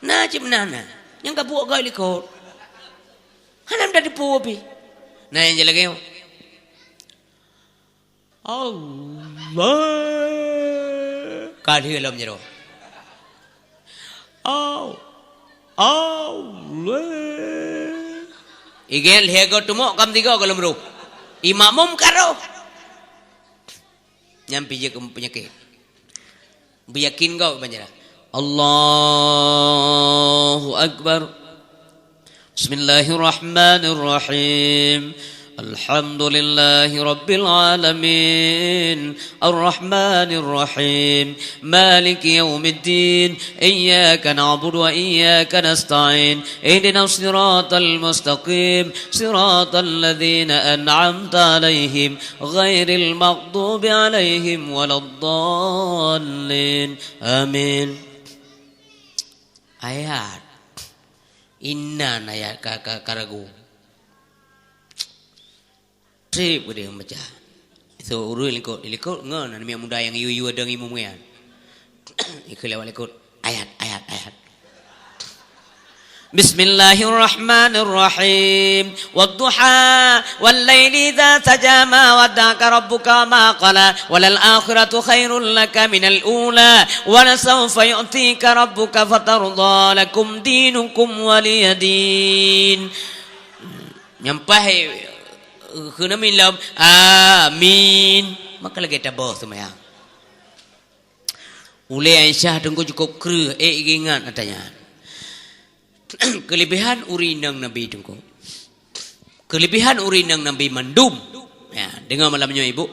Na cit meunan na. Nyang ka buet gét likot. Hana tateupeue pih. Na nyang lagèe nyoe. Allah. Ka lheueh lom jaroe. Au. Allah. Igel lhèe goe teumok kam tiga goe lom roh. Imakmum ka roh. Nyan pih jeuet keu peunyakét. Beuyakin goe banjara. Allahu Akbar. Bismillahirrahmanirrahim. Alhamdulillahi rabbil alamin. Arrahmanirrahim. Maliki yaumiddin. Iyyaka na'budu wa iyyaka nasta'in. Ihdinas siratal mustaqim. Siratal ladzina an'amta 'alaihim, ghairil maghdubi 'alaihim waladdallin. Amin. Ayat. Inan ayat ka, ka, ka ragu. Trép geude baca. So ureueng likot, likot ngon aneuk muda nyang yue-yue dong imum nyan. Ikeu lewat likot. Ayat, ayat, ayat. Bismillahirrahmanirrahim. Wadduha, wal laili idza saja, ma wadda'aka rabbuka wa ma qala, walal akhiratu khairul laka minal ula, wa lasawfa yu'tika rabbuka fatardha, lakum dinukum waliyadin. Nyan paih, eh, keuneuk min lom, amin. Maka lagèe taboh seumayang. Ulèe Aisyah teungku cukôp kreueh, ék geuingat ata nyan. Keulebihan ureueng inong Nabi teungku. Keulebihan ureueng inong Nabi mandum. Ya, deungö malam nyoe, Ibu.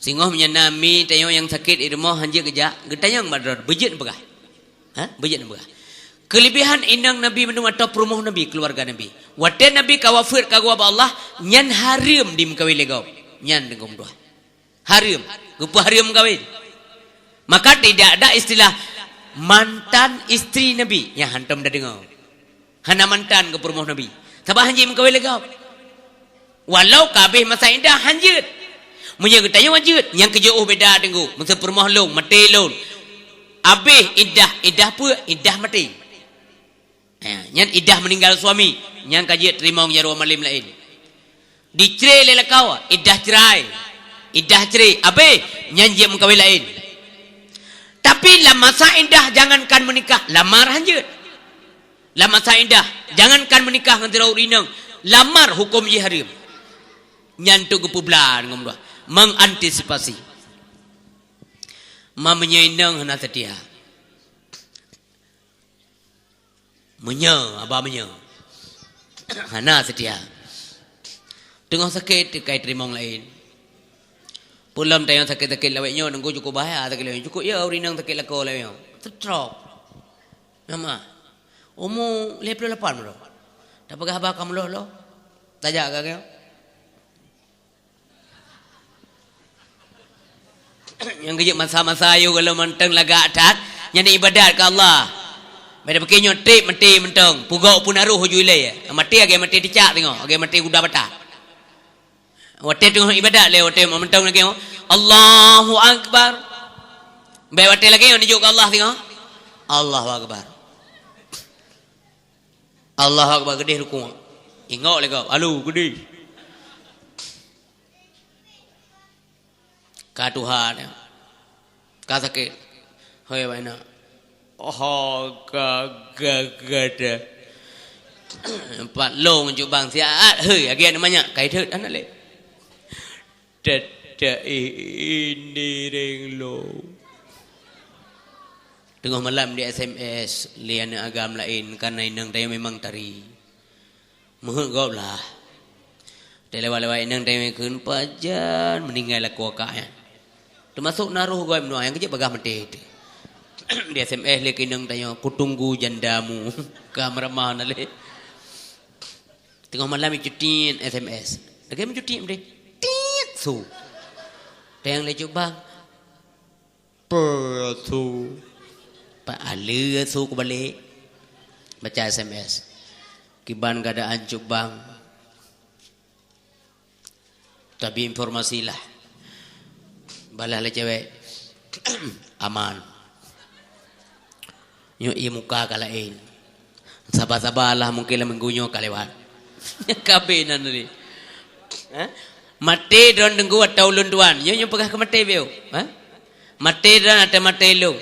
Singoh meunyo na mi tanyoe nyang sakét di rumoh han jeuet geujak, geutanyong bak droe, beujeuet neupeugah. Ha? Beujeuet neupeugah. Keulebihan inong Nabi mandum atau peurumoh Nabi, keuluwarga Nabi. Watèe Nabi ka wafeuet ka geuwoe bak Allah, nyan hareuem dimeukawen lé gob. Nyan teungku meutuah. Hareuem, geupeuhareuem meukawen. Maka tidak ada istilah mantan istri Nabi, nyan hantom tadeungö. Hana mantan keu peurumoh Nabi. Sabab han jeuet meukawen lé gob. Walau ka habéh masa iddah han jeuet. Meunyo geutanyoe jeuet, nyang keu jiôh beda teungku, meuseu peurumoh lôn, maté lôn. Habéh iddah, iddah peue? Iddah maté. Ha, nyan iddah meuninggal suami, nyan ka jeuet teurimong jaroe malém laén. Dicre lé lakoe, iddah cerai. Iddah cerai, abéh, nyan jeuet meukawen laén. Tapi lam masa iddah jangankan meunikah, lamar hanjeuet. Lam masa iddah, jangankan meunikah ngon sidroe ureueng inong, lamar huköm jih hareuem. Nyan teuk geupeubla ngon dua, mengantisipasi. Ma meunyoe inong hana seutia. Meunyoe, haba meunyoe. Hana seutia. Teungoh sakét, teuka i teurimong laén. Peulom tanyoe sakét-sakét lawét nyoe, Teungku, cukup bahaya sakét lawét nyoe. Cukup ya ureueng inong sakét lakoe lawét nyoe. Stroke. Nama? Umu lhèe ploh lapan baru. Tapeugah haba ka meulôh-lôh. Tajak ka nyoe. Nyang keujeuet masa-masa ayue gohlom mantong lagak that, nyan ibadat keu Allah. Beda pike nyoe trép maté mantong, peugot peunaroh ju ilée. Maté lagée maté cicak teungoh, lagée maté guda bata. Watée teungoh ibadat lé, watée mantong lagée nyoe, "Allahu Akbar." Bèk watée lagée nyoe neujok keu Allah teungoh, "Allahu Akbar." Allahu Akbar, geudeh rukuk. Ingok lé gob, alu geudeh. Ka tuha nyan. Ka sakét. Hôi, awak inong. Oh, ka, ka, ka, ka. Pat lôn cubang siat. Hôi, lagée nyan manyak. Ka ithét aneuk lé. Teuteuih ini ring lôn. Teungoh malam di S M S lé aneuk agam laén, kana inong tanyoe memang tari. Meuheuet gob lah. Teuh lewat-lewat inong tanyoe kheun pajan meuninggai lakoe kak nyan. Teumasok na roh gob meunoe nyang keujeuet bagah maté teuh. Di S M S lé keu inong tanyoe, "Kutunggu jandamu." Ka meuramah na lé. Teungoh malam icuti S M S. Lagée meucuti meude. Tit su. Tayang lé cubang. Peue su. Pak ale su kubalek. Baca S M S. Kiban keadaan cubang. Tabi informasi lah. Balah lé cewek. Aman. Nyoe ie muka ka laén. Saba-saba lah, mungken lam minggu nyoe ka lewat. Ka abéh nan tadi. Ha? Maté droen Teungku atau ulôn tuan? Nyoe, nyoe peugah keu maté beu. Ha? Maté droen atau maté lôn?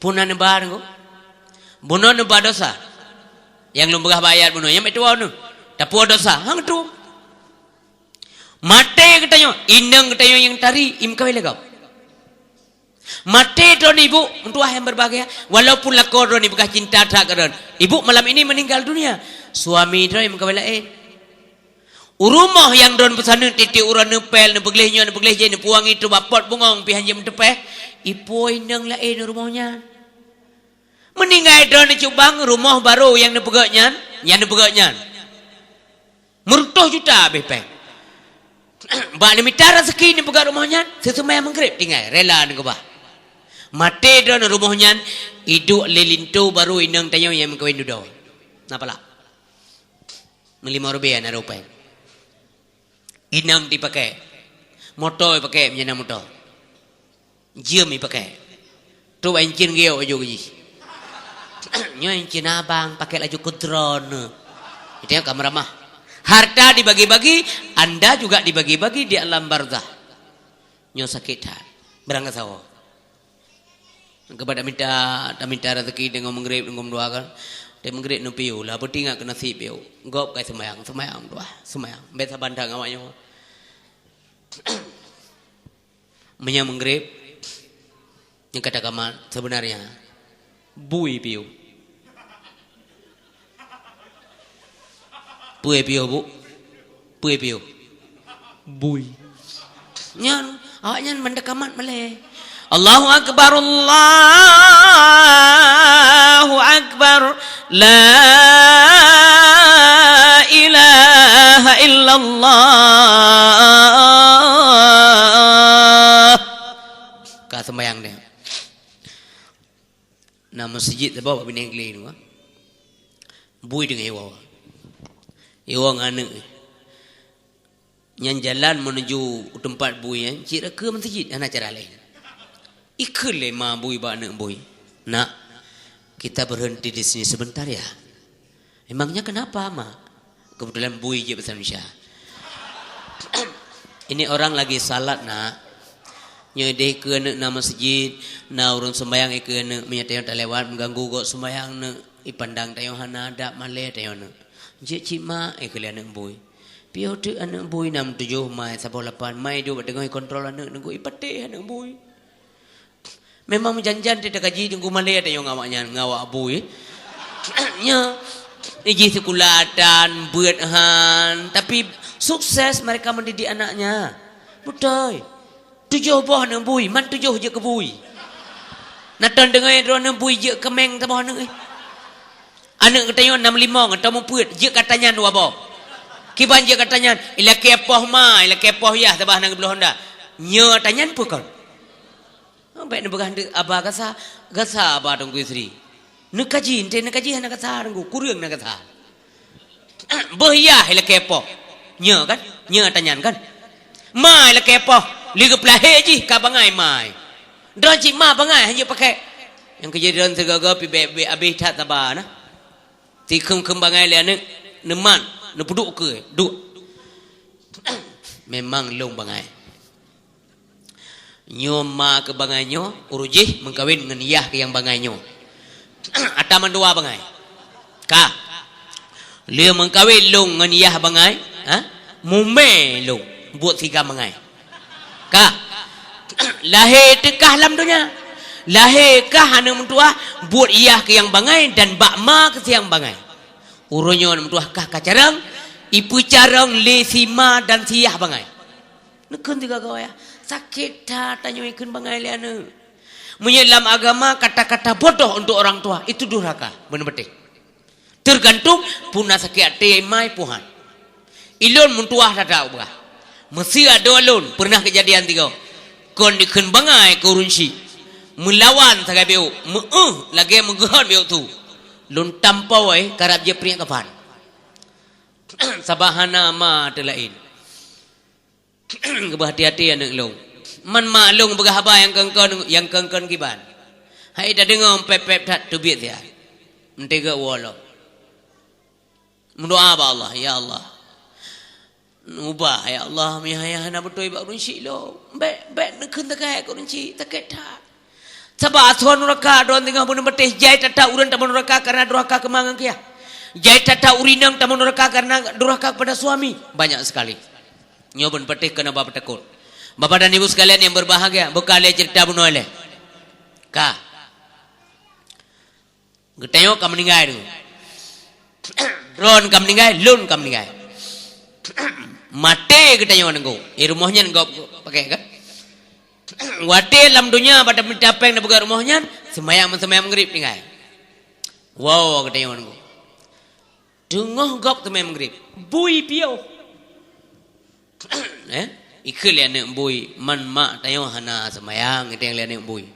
Peue na neuba Teungku? Bunoe neuba dosa. Nyang lôn peugah bak ayat bunoe, nyang meutuwah neuh. Tapuwoe dosa, hang tu. Maté geutanyoe, inong geutanyoe nyang tari, i meukawen lé gob. Maté droen ibu, meutuwah nyang berbahagia, walaupun lakoe droen ipeugah cinta that keu droen. Ibu malam ini meninggal dunia. Suami droen meukawen laén. U rumoh nyang droen peusaneut tiep-tiep uroe neupel, neupeugleh nyoe, neupeugleh jih, neupuwangi teubapot bungong pih hanjeuet meuteupeh. Ipo inong laén u rumoh nyan. Meuninggai droen neucubang rumoh barô nyang neupeugét nyan, nyang neupeugét nyan. Meureutôh juta abéh péng. Bak neumita raseuki neupeugét rumoh nyan, seuseumayang Maghrib tinggai, rela neukeubah. Maté droen rumoh nyan, iduek lé linto barô inong tanyoe nyang meukawen dudoe. Na palak. Meulimong ribèe na ribèe péng. Inong dipakai. Moto dipakai, meunyoe na moto. Jeuem dipakai. Trok bak incin geuyok aju jih. Nyoe incin abang, pakai laju keu droeneuh. Itu yang ka meuramah. Harta dibagi-bagi, anda juga dibagi-bagi di alam barzah. Nyoe sakét that. Beurangkasoe. Keupada mita, tamita raseuki deungon Maghrib, deungon dua kan. Di Maghrib neupiôh lah, beutingat keu nasib piôh. Gob kai seumayang, seumayang dua, seumayang. Bèk saban that ngon awak nyoe. Meunyoe Maghrib, nyang kata kamat, sebenarnya, bui piôh. Peue piôh, Bu? Peue piôh? Bui. Nyan, awak nyan mandeka mat malèe. Allahu Akbar, Allahu Akbar. La ilaha illallah. Ka sembahyang dia. Na meuseujid saboh bak binéh glé nyoe. Bui deungon iwoe. Iwoe ngon aneuk. Nyan jalan menuju u teumpat bui nyan, cit rakeu meuseujid, hana cara laén. Ikheun lé ma bui bak aneuk bui, "Nak, kita berhenti di sini sebentar ya." "Emangnya kenapa, Mak?" Kebetulan bui jeuet bahasa Indonesia. Ini orang lagi salat, nak. Nyoe deh keu aneuk na masjid, na ureuëng sembahyang keu aneuk, meunyoe tanyoe talewat mengganggu gok sembahyang aneuk, ipandang tanyoe hana adab malée tanyoe aneuk. Jeuet cit mak, eh, keu lé aneuk bui. Piôh teuk aneuk bui nam tujoh mai saboh lapan, mai duek bak teungoh ikontrol aneuk nunggu ipatéh aneuk bui. Memang meujan-jan teuka jih deungon malée tanyoe ngon awaknyan, ngon awak bui. Nyoe, ijih sikula tan, beuet han, tapi sukses mereka mendidik anaknya. Beutôi. Tujoh boh aneuk bui, man tujoh jeuet keu bui. Na ton deungoe droeneuh bui jeuet keu méng saboh aneuk, eh. Aneuk geutanyoe nam limong, atau mupeuet, jeuet keu atanyan dua boh. Kiban jeuet keu atanyan, ilakée poh ma, ilakée poh yah saboh na geubloe honda. Nyoe atanyan peue kon? Bék neupeugah deuek aba gasa, gasa aba Teungku Yusri. Neukaji, ente neukaji hana gasa Teungku, kureueng na gasa. Beuh yah ilakée poh. Nyoe kan? Nyoe atanyan kan? Ma ilakée poh, lé geupeulahé jih ka bangai mai. Droe cit ma bangai hana jeuet pakai. Nyang keujadian sigoe-goe pih bék-bék abéh that saba na. Sikheuem-kheuem bangai lé aneuk, neumat, neupeuduek keue, duek. Memang lôn bangai. Nyoe ma keu bangai nyoe, uroe jih meukawen ngon yah keu nyang bangai nyoe. Ata mandua bangai. Ka. Lheueh meukawen lôn ngon yah bangai, ha? Mumé lôn buet siga bangai. Ka. Lahé teuh kah lam donya. Lahé kah aneuk meutuah buet yah keu nyang bangai dan bak ma keu si nyang bangai. Uroe nyoe aneuk meutuah kah ka carông, ipeucarông lé si ma dan si yah bangai. Neukheun sigoe-goe yah, sakét that tanyoe ikheun bangai lé aneuk. Meunyoe lam agama kata-kata bodoh untuk orang tua, itu durhaka, beuna patéh. Teugantung peue na sakét até ma, peue han. Ilôn meutuah that-that ubah. Meuseu adoe lôn peureunah keujadian tigoe. Kon dikheun bangai keu ureuëng syik. Meulawan sagai biôk, meu'euh lagée meugeuhon biôk su. Lôn tampôh, eh, karab jeuet priek kafan. Sabab hana ma teulaén. Geuba hati-hati aneuk lôn. Man mak lôn peugah haba nyang kon-kon, nyang kon-kon kiban. Hai tadeungoe pép-pép that teubiet siat. Meuteugah woe lom. Meudoa bak Allah, "Ya Allah, ubah, ya Allah, meunyo hana beutôi bak ureuëng syik lôn. Bék, bék neukheun teuka keu ureuëng syik, sakét that." Sabab asoe nuraka droe teungoh bunoe beuteh jai that-that ureuëng tamong nuraka kareuna durhaka keumang ngon kiyah. Jai that-that ureuëng inong tamong nuraka kareuna durhaka kepada suami. Banyak sekali. Nyoe bunoe beuteh keuneuk bak peutakot. Bapak dan Ibu sekalian yang berbahagia, buka lé cerita bunoe lé. Ka. Geutanyoe ka meuninggai tu. Droen ka meuninggai, lôn ka meuninggai. Maté geutanyoe nunggu. Eh, rumoh nyan gob pakai kan? Watée lam donya bak tapéng neupeugah rumoh nyan, seumayang meuseumayang Maghrib tinggai. Wow, geutanyoe nunggu. Teungoh gob teumé Maghrib, bui piôh. Eh? Ikheun lé aneuk bui, man mak tanyoe hana seumayang, iteng lé aneuk bui.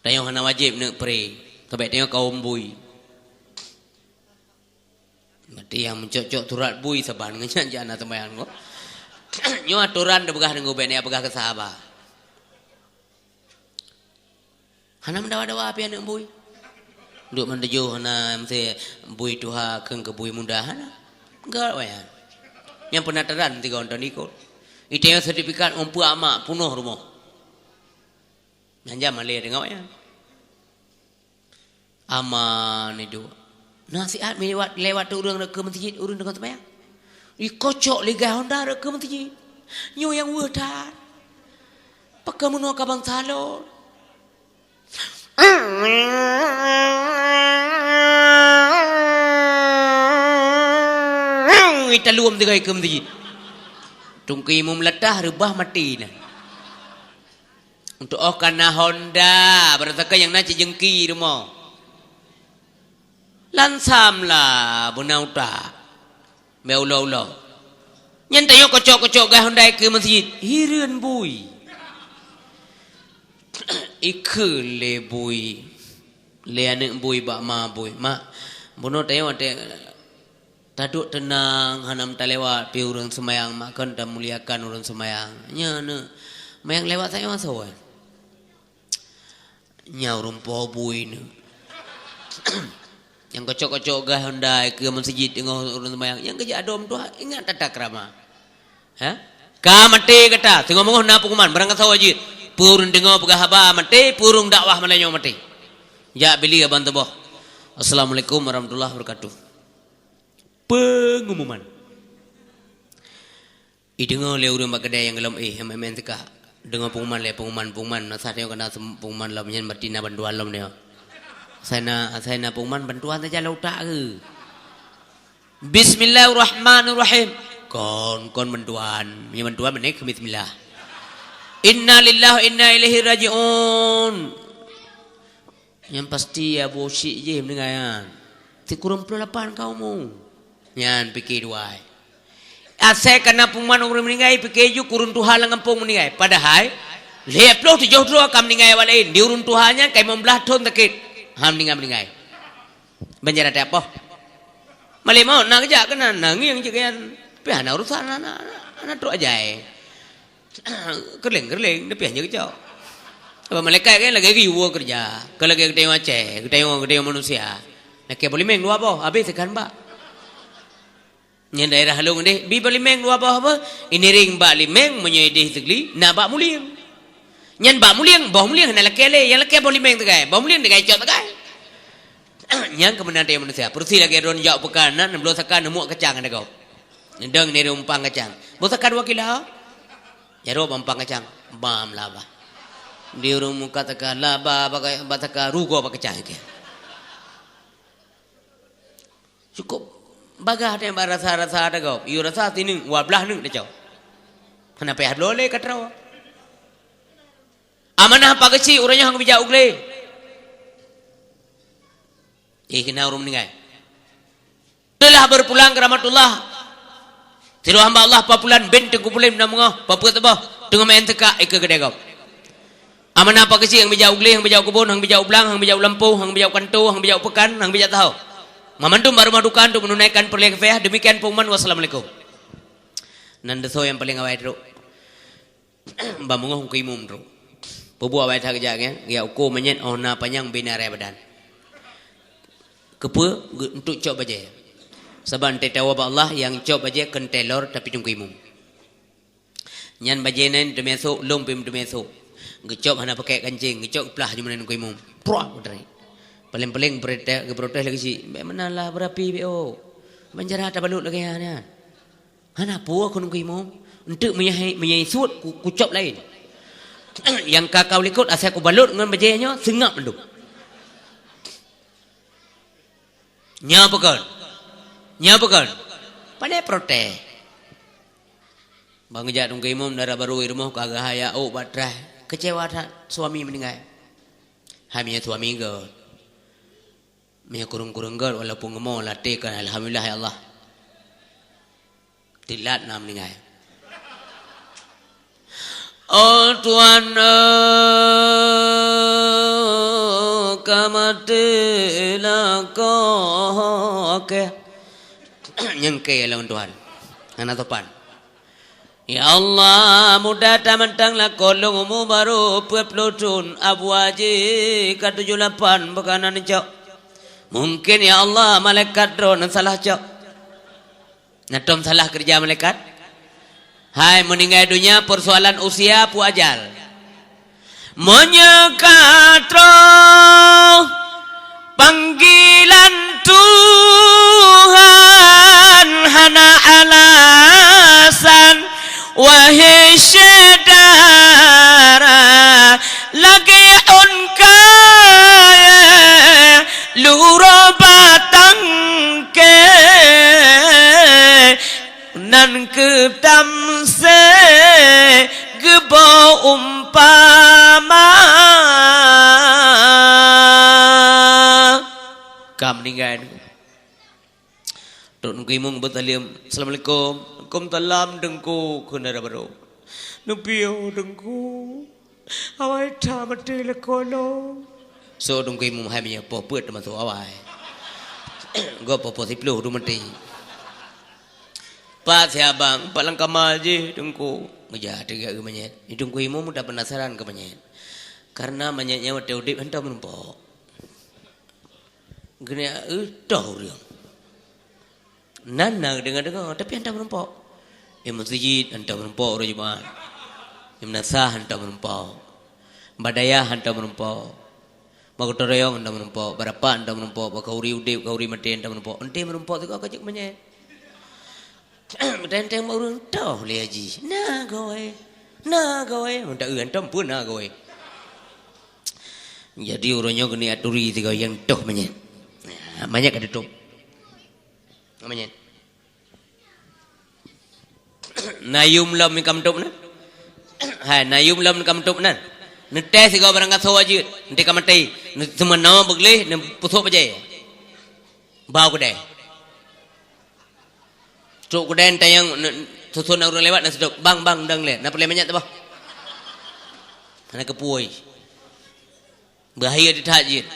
Tanyoe hana wajéb neuk pre, sabab tanyoe kawom bui. Berarti nyang meucok-cok surat bui saban ngon nyan jak na seumayang ko. Nyoe atoran teupeugah deungon bék na peugah keu sahabat. Hana meudawa-dawa pih aneuk bui. Duek meutujoh hana meusti bui tuha kheun keu bui muda hana. Gawat wayang. Nyang peunataran tiga ngon taun ikot. Iteng sertifikat umpuk amak punoh rumoh. Nyang jam malée teungoh nyan. Aman iduek. Nasihat lewat, lewat tu ureuëng reuka meuseujid, ureuëng deungon seumayang. Ikocok lé gai honda reuka meuseujid. Nyoe nyang weueh that. Pakon meunoe ka bansa lôn. Italum tiga ikeu meuseujid. Tungkeu imum latah reubah maté na. Untuk oh kana honda, barang saka nyang na cit jengki rumoh. Lansam lah beuna utak. Mé ulo-ulo. Nyan tanyoe kocok-kocok gai honda ikeu meuseujid. Hireuen bui. Ikheun lé bui. Lé aneuk bui bak ma bui. Mak, bunoe tanyoe watée Taduek teunang, hana meutalewat pih ureuëng seumayang, mak kon tamuliakan ureuëng seumayang. Nyan, seumayang lewat sayoe asoe. Nyan ureuëng po bui nyoe. Nyang kocok-kocok gai honda ikeu meuseujid teungoh ureuëng seumayang. Nyang keujak adom tuha, ingat tata krama. Ha? Ka maté gata, teungoh-meungoh na pengumuman, barangkasoe jeuet. Peue ureuëng deungoe peugah haba maté, peue ureuëng dakwah malam nyoe maté. Jak bili abang teuboh. Assalamualaikum warahmatullahi wabarakatuh. Pengumuman. Ideungoe lé ureuëng bak keudè nyang gohlom éh, M M N teuka. Deungoe pengumuman lé, pengumuman, pengumuman. Masa nyoe kana sem-, pengumuman lom nyan, berarti na bantuan lom nyoe. Asai na, asai na pengumuman, bantuan saja lam utak keuh. Bismillahirrahmanirrahim. Kon, kon bantuan. Meunyoe bantuan, meunan keu bismillah. Innalillahi wa inna ilaihi raji'un. Nyan pasti Abu Syik jih meuninggai nyan. Sikureueng ploh lapan ka umu. Nyan pike dua. Asai kana pengumuman ureuëng meuninggai, pike ju kureueng tuha lam gampông meuninggai. Padahai, lhèe ploh tujoh droe ka meuninggai awak laén. Di ureuëng tuha nyan ka limong blaih thon sakét. Ha meuninggai-meuninggai. Banjar até apoh. Malék mawöt na geujak keunan, na ngieng cit keunan. Tapi hana urusan, hana, hana, hana trok ajai. Keureuléng-keureuléng, tapi hana geucok. Apa malaikat kan lagèe geuyue keureuja. Ka lagèe geutanyoe Aceh, geutanyoe, geutanyoe manusia. Lakèe boh limeng dua boh, habéh teukan bak. Nyan daerah lôn deh, bi boh limeng dua boh apa? Iniring bak limeng, meunyoe ideh teugli, na bak mulieng. Nyan bak mulieng, boh mulieng hana lakèe lé, nyang lakèe boh limeng teugai, boh mulieng teugai cok teugai. Nyan keumeunangan manusia. Peurusi lagèe droen jak peukan, na bloe saka neumuak kacang ada gob. Neudong nireumpang kacang. Boh saka dua kilo. Jaroe bak umpang kacang. Bam laba. Di ureuëng muka teuka laba bak, bak teuka rugoe bak kacang keu. Cukup bagah teuh bak rasa-rasa ada gob. Yue rasa sineuk, dua blaih neuk tacok. Hana payah bloe lé ka troe. Amanah Pak Geuchik ureuëng nyoe hana geubijak u glé. Ih, keunan ureuëng meuninggai. Telah berpulang ke rahmatullah. Sidroe hamba Allah, Pak Pulan bin Teungku Pulan na meungoh, Pak Peuet Teuboh, teungoh maén teuka ikeue keudè gob. Amanah Pak Geuchik hana geubijak u glé, hana geubijak u keubon, hana geubijak u blang, hana geubijak u kanto, hana geubijak u peukan, hana geubijak u teuhau. Mandum bak rumoh duka untuk menunaikan peureulèe kafayah. Demikian pengumuman. Wassalamualaikum. Nan desya nyang paleng awai trok. Ban beungoh Teungku Imum trok. Peubuet awai that geujak nyan, geujak uko manyét óh na panyang bina raya badan. Keupeue? Geu-, untuk cok bajèe. Sabab teuntèe tawoe bak Allah, nyang cok bajèe kon tailor tapi Teungku Imum. Nyan bajèe nyan teumé sôk, lôn pih teumé sôk. Geucop hana pakèk kancing, geucop geuplah jumeunan Teungku Imum. Pruah, geutarék. Paleng-paleng geuprotes, geuprotes lagèe cit. Bèk meunan lah beurapi bèk oh. Ban cara tabalot lagèe nyan. Hana peue kon Teungku Imum. Enteuk meunyoe, meunyoe suet ku, kucop laén. Nyang ka kau likot asai kubalot ngon bajèe nyoe seungab mandum. Nyoe peue kon? Nyoe peue kon? Pandai protes. Ban geujak Teungku Imum dara barô i rumoh ka geuhayat ôk bak traih. Keucewa that suami meuninggai. Hai meunyoe suami gèt. Meunyoe kureueng-kureueng gèt walaupun geumo latèe kan alhamdulillah ya Allah. Teulat na meuninggai. Oh Tuhan, eh, ka maté lakoe. Nyang keu lôn Tuhan. Hana sopan. Ya Allah, muda tamantang lakoe lôn umu barô peuet ploh thon, Abu Haji ka tujoh lapan bukan aneuk cok. Mungkin ya Allah, malaikat droeneuh salah cok. Na tom salah keureuja malaikat? Hai, meuninggai donya persoalan usia peue ajal. Meunyoe ka troh panggilan Tuhan hana alasan, wahai syedara, lagèe ôn kayèe lurôh batang kèe, nan keuh tamsé geuboh umpama. Ka meuninggai. Trok Teungku Imum beusaleuem, "Assalamualaikum." "Waalaikumsalam, Teungku," kheun dara barô. "Neupiôh, Teungku. Awai that maté lakoe lôn." Sôk Teungku Imum hai meunyoe poh peuet teumasok awai. Gob poh-poh siploh dum maté. "Pat si abang?" "Pat lam kama jih, Teungku." Geujak teuga keu manyét. Di Teungku Imum udah penasaran keu manyét. Karena manyét nyan watèe udép hantom meurumpok. Geuneuk, eh, toh ureueng. Nan na deungoe-deungoe, tapi hana meurumpok. Di meuseujid hantom meurumpok uroe Jumat. Di meunasah hantom meurumpok. Bak dayah hantom meurumpok. Bak gotong royong hantom meurumpok. Bak rapat hantom meurumpok. Bak khanduri udeb, khanduri maté hantom meurumpok. Enti meurumpok sigoe ka jeuet manyét. Teuntang bak ureuëng toh lé haji. Na goe. Na goe. Meuntah eu hantom pun na goe. Jadi uroe nyoe keuneuk aturi sigoe nyang toh manyét. Nah, manyét ka tutôp. Manyét. Na yum lom ka meutôp na. Hai, na yum lom ka meutôp na. Neutéh sigoe barang gasoe jeuet, enti ka maté. Seumeunoe beugleh, neupeusôk bajée. Bau keudè. Trok keudè tayang, ne-, susun ureuëng lewat na seudok. "Bang, bang, dang lé. Na peureulée manyét teuboh?" Hana keupeue. Bahaya that jeuet.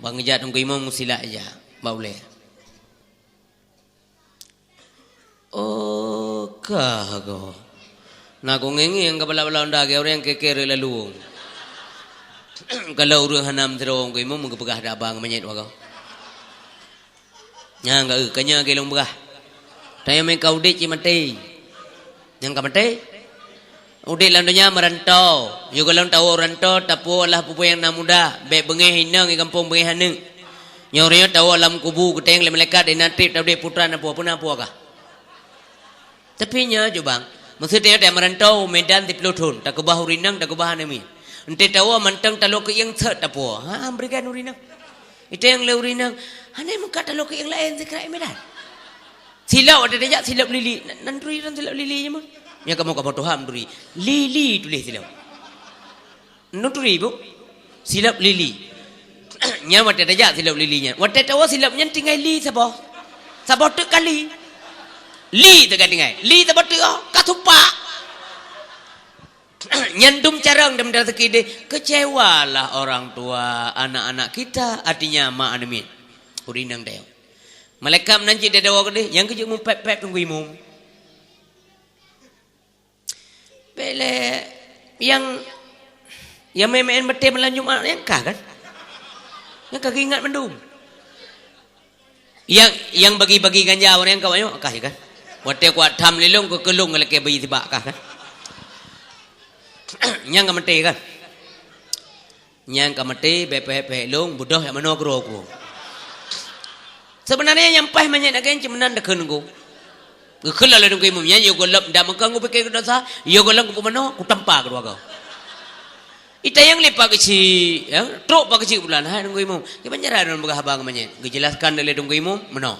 Bang jak teungku imum silak jak. Bak ulée. Oh, kah ko. Na ku ngieng-ngieng keu bala-bala honda, keu ureuëng keker lalu. Kalau ureuëng hana meusidroe teungku imum, geupeugah dak bang manyét wagoe. Nyang ka, eh, ka nyan keu lôn peugah. Tanyoe meuka udeb cit maté. Nyang ka maté? Udeb lam donya meuranto. Yôh gohlom tawoe ranto, tapuwoe lah peue-peue nyang na mudah. Bék beungéh inong i gampông beungéh aneuk. Nyoe uroe nyoe tawoe lam kubu, geutanyong lé malaikat, "Di na treb taudeb putra na puwoe, peue na puwoe kah?" Tapi nyoe jubang, meuseuti tanyoe meuranto u Medan siplôh thon, takeubah ureuëng inong, takeubah aneuk miet. Enti tawoe mantong talok keu ieng sot tapuwoe. Ha, bri gan ureuëng inong. Itanyong lé ureuëng inong, "Hana meukat talok keu ieng laén sikrak i Medan?" Silop watée tajak silop lili. Nan, nan turi nan silop lili nyoe mah. Nyan kamoe, kamoe tuha meuturi. Lili tuléh silop. Neuturi, Bu. Silop lili. Nyan watée tajak silop lili nyan. Watée tawoe silop nyan tinggai li saboh. Saboh teuk kali. Li teuka tinggai. Li saboh teuk, oh, ka supak. Nyan dum carông dan meuteuka deh. Kecewalah orang tua anak-anak kita, artinya mak aneuk miet. Ureuëng inong dayong. Malaikat meunan cit dawa keudeh, nyang keujeuet meupép-pép teungku imum. Bék lé nyang, nyang meu'en-meu'en maté malam Jumat nyang kah kan? Nyang ka geuingat mandum. Nyang, nyang bagi-bagi ganja ureuëng ka nyoe kah kan? Watée kuat tham lé lôn keu keulong lakée bayi tibak kah kan? Nyang ka maté kan? Nyang ka maté, bék peuhek-peuhek lôn, beudôh jak manoe keudroe ku. Seubeunarnya nyang paih manyét lagée nyan cit meunan takheun ku. Geukheun lom lé teungku imum nyan, yôh gohlom dak meukang kupike keu desya, yôh gohlom kupeumanoe, kutampa keudua goe. Itanyong lé Pak Keuchik, ya, trok Pak Keuchik bulan, "Hai teungku imum, kiban cara lôn peugah haba ngon manyét?" Geujelaskan lé teungku imum, meunoe.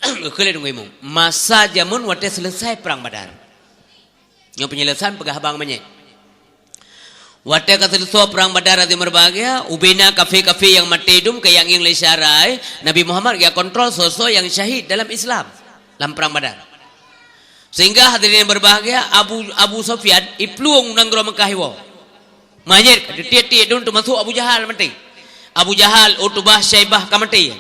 Geukheun lé teungku imum, masa jameun watée seuleusai Prang Badar. Nyoe peunjelasan peugah haba ngon manyét. Watée ka seuleusoe Prang Badar hadirin berbahagia, ubena kafé-kafé nyang maté dum ka nyang lé syarai, Nabi Muhammad geujak kontrol soe-soe nyang syahid dalam Islam, lam Prang Badar. Sehingga hadirin yang berbahagia, Abu, Abu Sufyan iplueng u nanggroe Meukah iwoe. Manyét ka teutiek-tiek dum teumasok Abu Jahal maté. Abu Jahal, Utbah, Syaibah ka maté.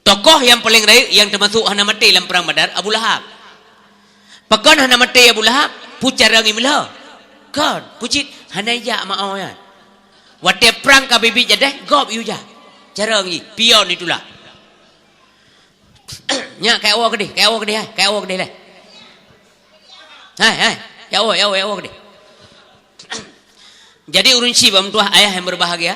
Tokoh nyang paleng rayeuk nyang teumasok hana maté lam Prang Badar, Abu Lahab. Pakon hana maté Abu Lahab? Peue carông imeulhô? Kon, peue cit hana ijak ma-oh nyan. Watée prang ka biet-biet jadeh, gob iyue jak. Carông jih, pion itulak. Nyak, kajak woe keudeh, kajak woe keudeh, hai, kajak woe keudeh lé. Hai, hai, jak woe, jak woe, jak woe keudeh. Jadi ureuëng chik bak meutuah ayah nyang berbahagia,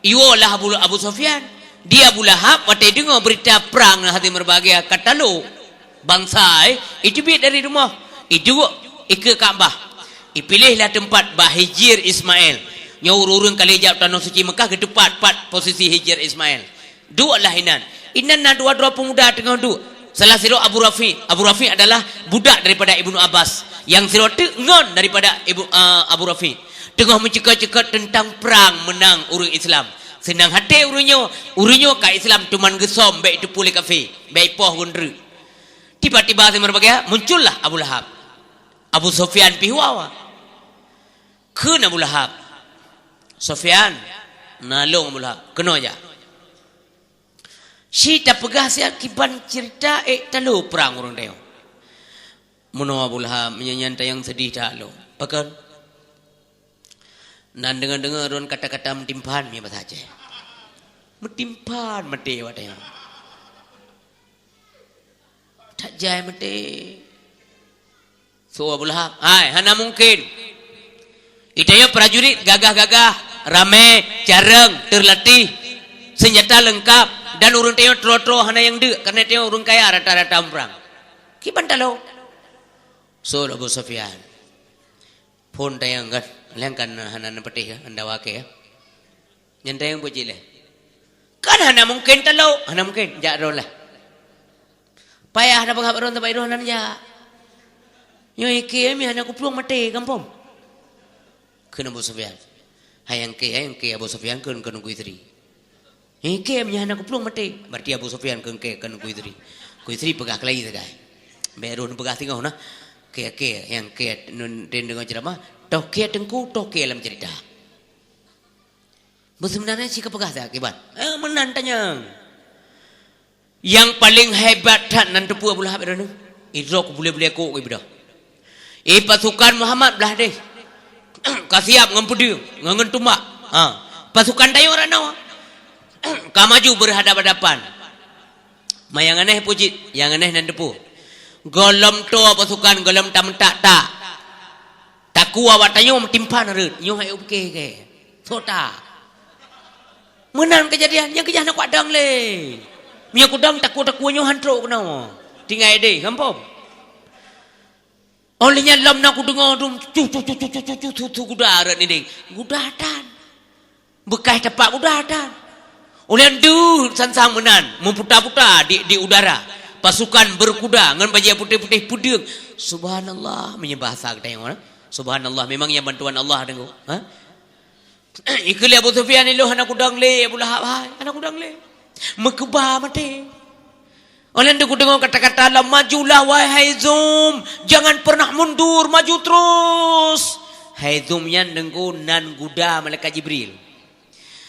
iwoe lah Abu, Abu Sufyan. Di Abu Lahab watée deungoe beurita prang hadirin berbahagia ka talo bansa, eh, iteubiet dari rumoh, iduek ikeue Ka'bah. Ipiléh lah teumpat bak Hijir Ismail. Nyoe ureuëng-ureuëng ka lheueh jak tanoh suci Meukah geuteupat pat posisi Hijir Ismail. Duek lah inan. Inan na dua droe peumuda teungoh duek. Salah sidroe Abu Rafi. Abu Rafi adalah budak daripada Ibnu Abbas. Nyang sidroe teuk ngon daripada Ibu, eh, Abu Rafi. Teungoh meuceuka-ceuka teuntang prang meunang ureuëng Islam. Seunang haté ureuëng nyoe, ureuëng nyoe ka Islam teuma geusöm bék iteupeue lé kafé, bék ipoh geundreuk. Tiba-tiba simeureubagia muncullah Abu Lahab. Abu Sufyan pih wawa. Kheun Abu Lahab, "Sufyan, na lôn Abu Lahab, keunoe jak." Ci tapeugah siat kiban ceurita ék talo prang ureuëng tanyoe. Meunoe Abu Lahab, meunyoe nyan tayang seudeh that lôn. Pakon? Nan deungoe-deungoe droen kata-kata meutimpan, meunyoe basa Aceh. Meutimpan maté awak tanyoe. jai maté. Su Abu Lahab, "Hai, hana mungken. Di tanyoe prajurit gagah-gagah, ramé, carông, teulatih, seunjata leungkap, dan ureuëng tanyoe troe-troe hana nyang deuk, kareuna tanyoe ureuëng kaya rata-rata muprang. Kiban talo?" Su Abu Sufyan. Phon tayang kan, leng kan hana neupatéh, anda wakée. Nyan tayang bujiéh lé. "Kan hana mungken talo, hana mungken, jak droe lah. Payah na peugah bak droe, teumpat droe hana jak. Nyoe ikée mi hana kuplueng maté gampông." Kheun Abu Sufyan. Hai nyang kée, hai nyang kée Abu Sufyan kheun keu Teungku Yusri. "Nyang kée mi hana kuplueng maté." Berarti Abu Sufyan kheun kée keu Teungku Yusri. Teungku Yusri peugah keulayi sagai. Bèk roh neupeugah singoh nah. Kée-kée nyang kée nun den deungon ceramah, toh kée teungku, toh kée lam cerita. Beuseubeunarnya si kapeugah that kiban. Eh, meunan tanyong. Nyang paleng hebat that nan teupeue Abu Lahab droeneuh. Idroe kubulé-bulé kok ibeudôh. Eh, pasukan Muhammad blah deh. Ka siap ngon peudeueng, ngon, ngon tumbak. Ha. Pasukan tanyoe ranoe. Ka maju berhadap-hadapan. Ma nyang aneh peue cit, nyang aneh nan teupeue. Gohlom toe pasukan, gohlom tameutak-tak. Takue awak tanyoe meutimpan rhot, nyoe hai ubke ke. Sota. Meunan keujadian, nyang keujah na kuat dong lé. Meunyoe kudong takue-takue nyoe han trok keunoe. Tinggai deh, gampông. Óh lheueh nyan lom na kudeungoe dum, cuh, cuh, cuh, cuh, cuh, cuh, cuh, cuh, cuh, guda rot nideng. Guda tan. Beukaih tapak guda tan. Ulôn deuh sang-sang meunan, meuputa-puta di, di udara. Pasukan berkuda ngon bajée putéh-putéh peudeueng. Subhanallah, meunyoe bahasa geutanyoe, eh. Subhanallah, memang nyan bantuan Allah deungoe. Ha? Ikheun lé Abu Sufyan, "Ilôn hana kudong lé, Abu Lahab hai, hana kudong lé. Meukeubah maté." Óh lheueh nyan kudeungoe kata-kata lom, "Majulah, wahai Haizum, jangan pernah mundur, maju terus." Haizum nyan deungoe nan guda malaikat Jibril.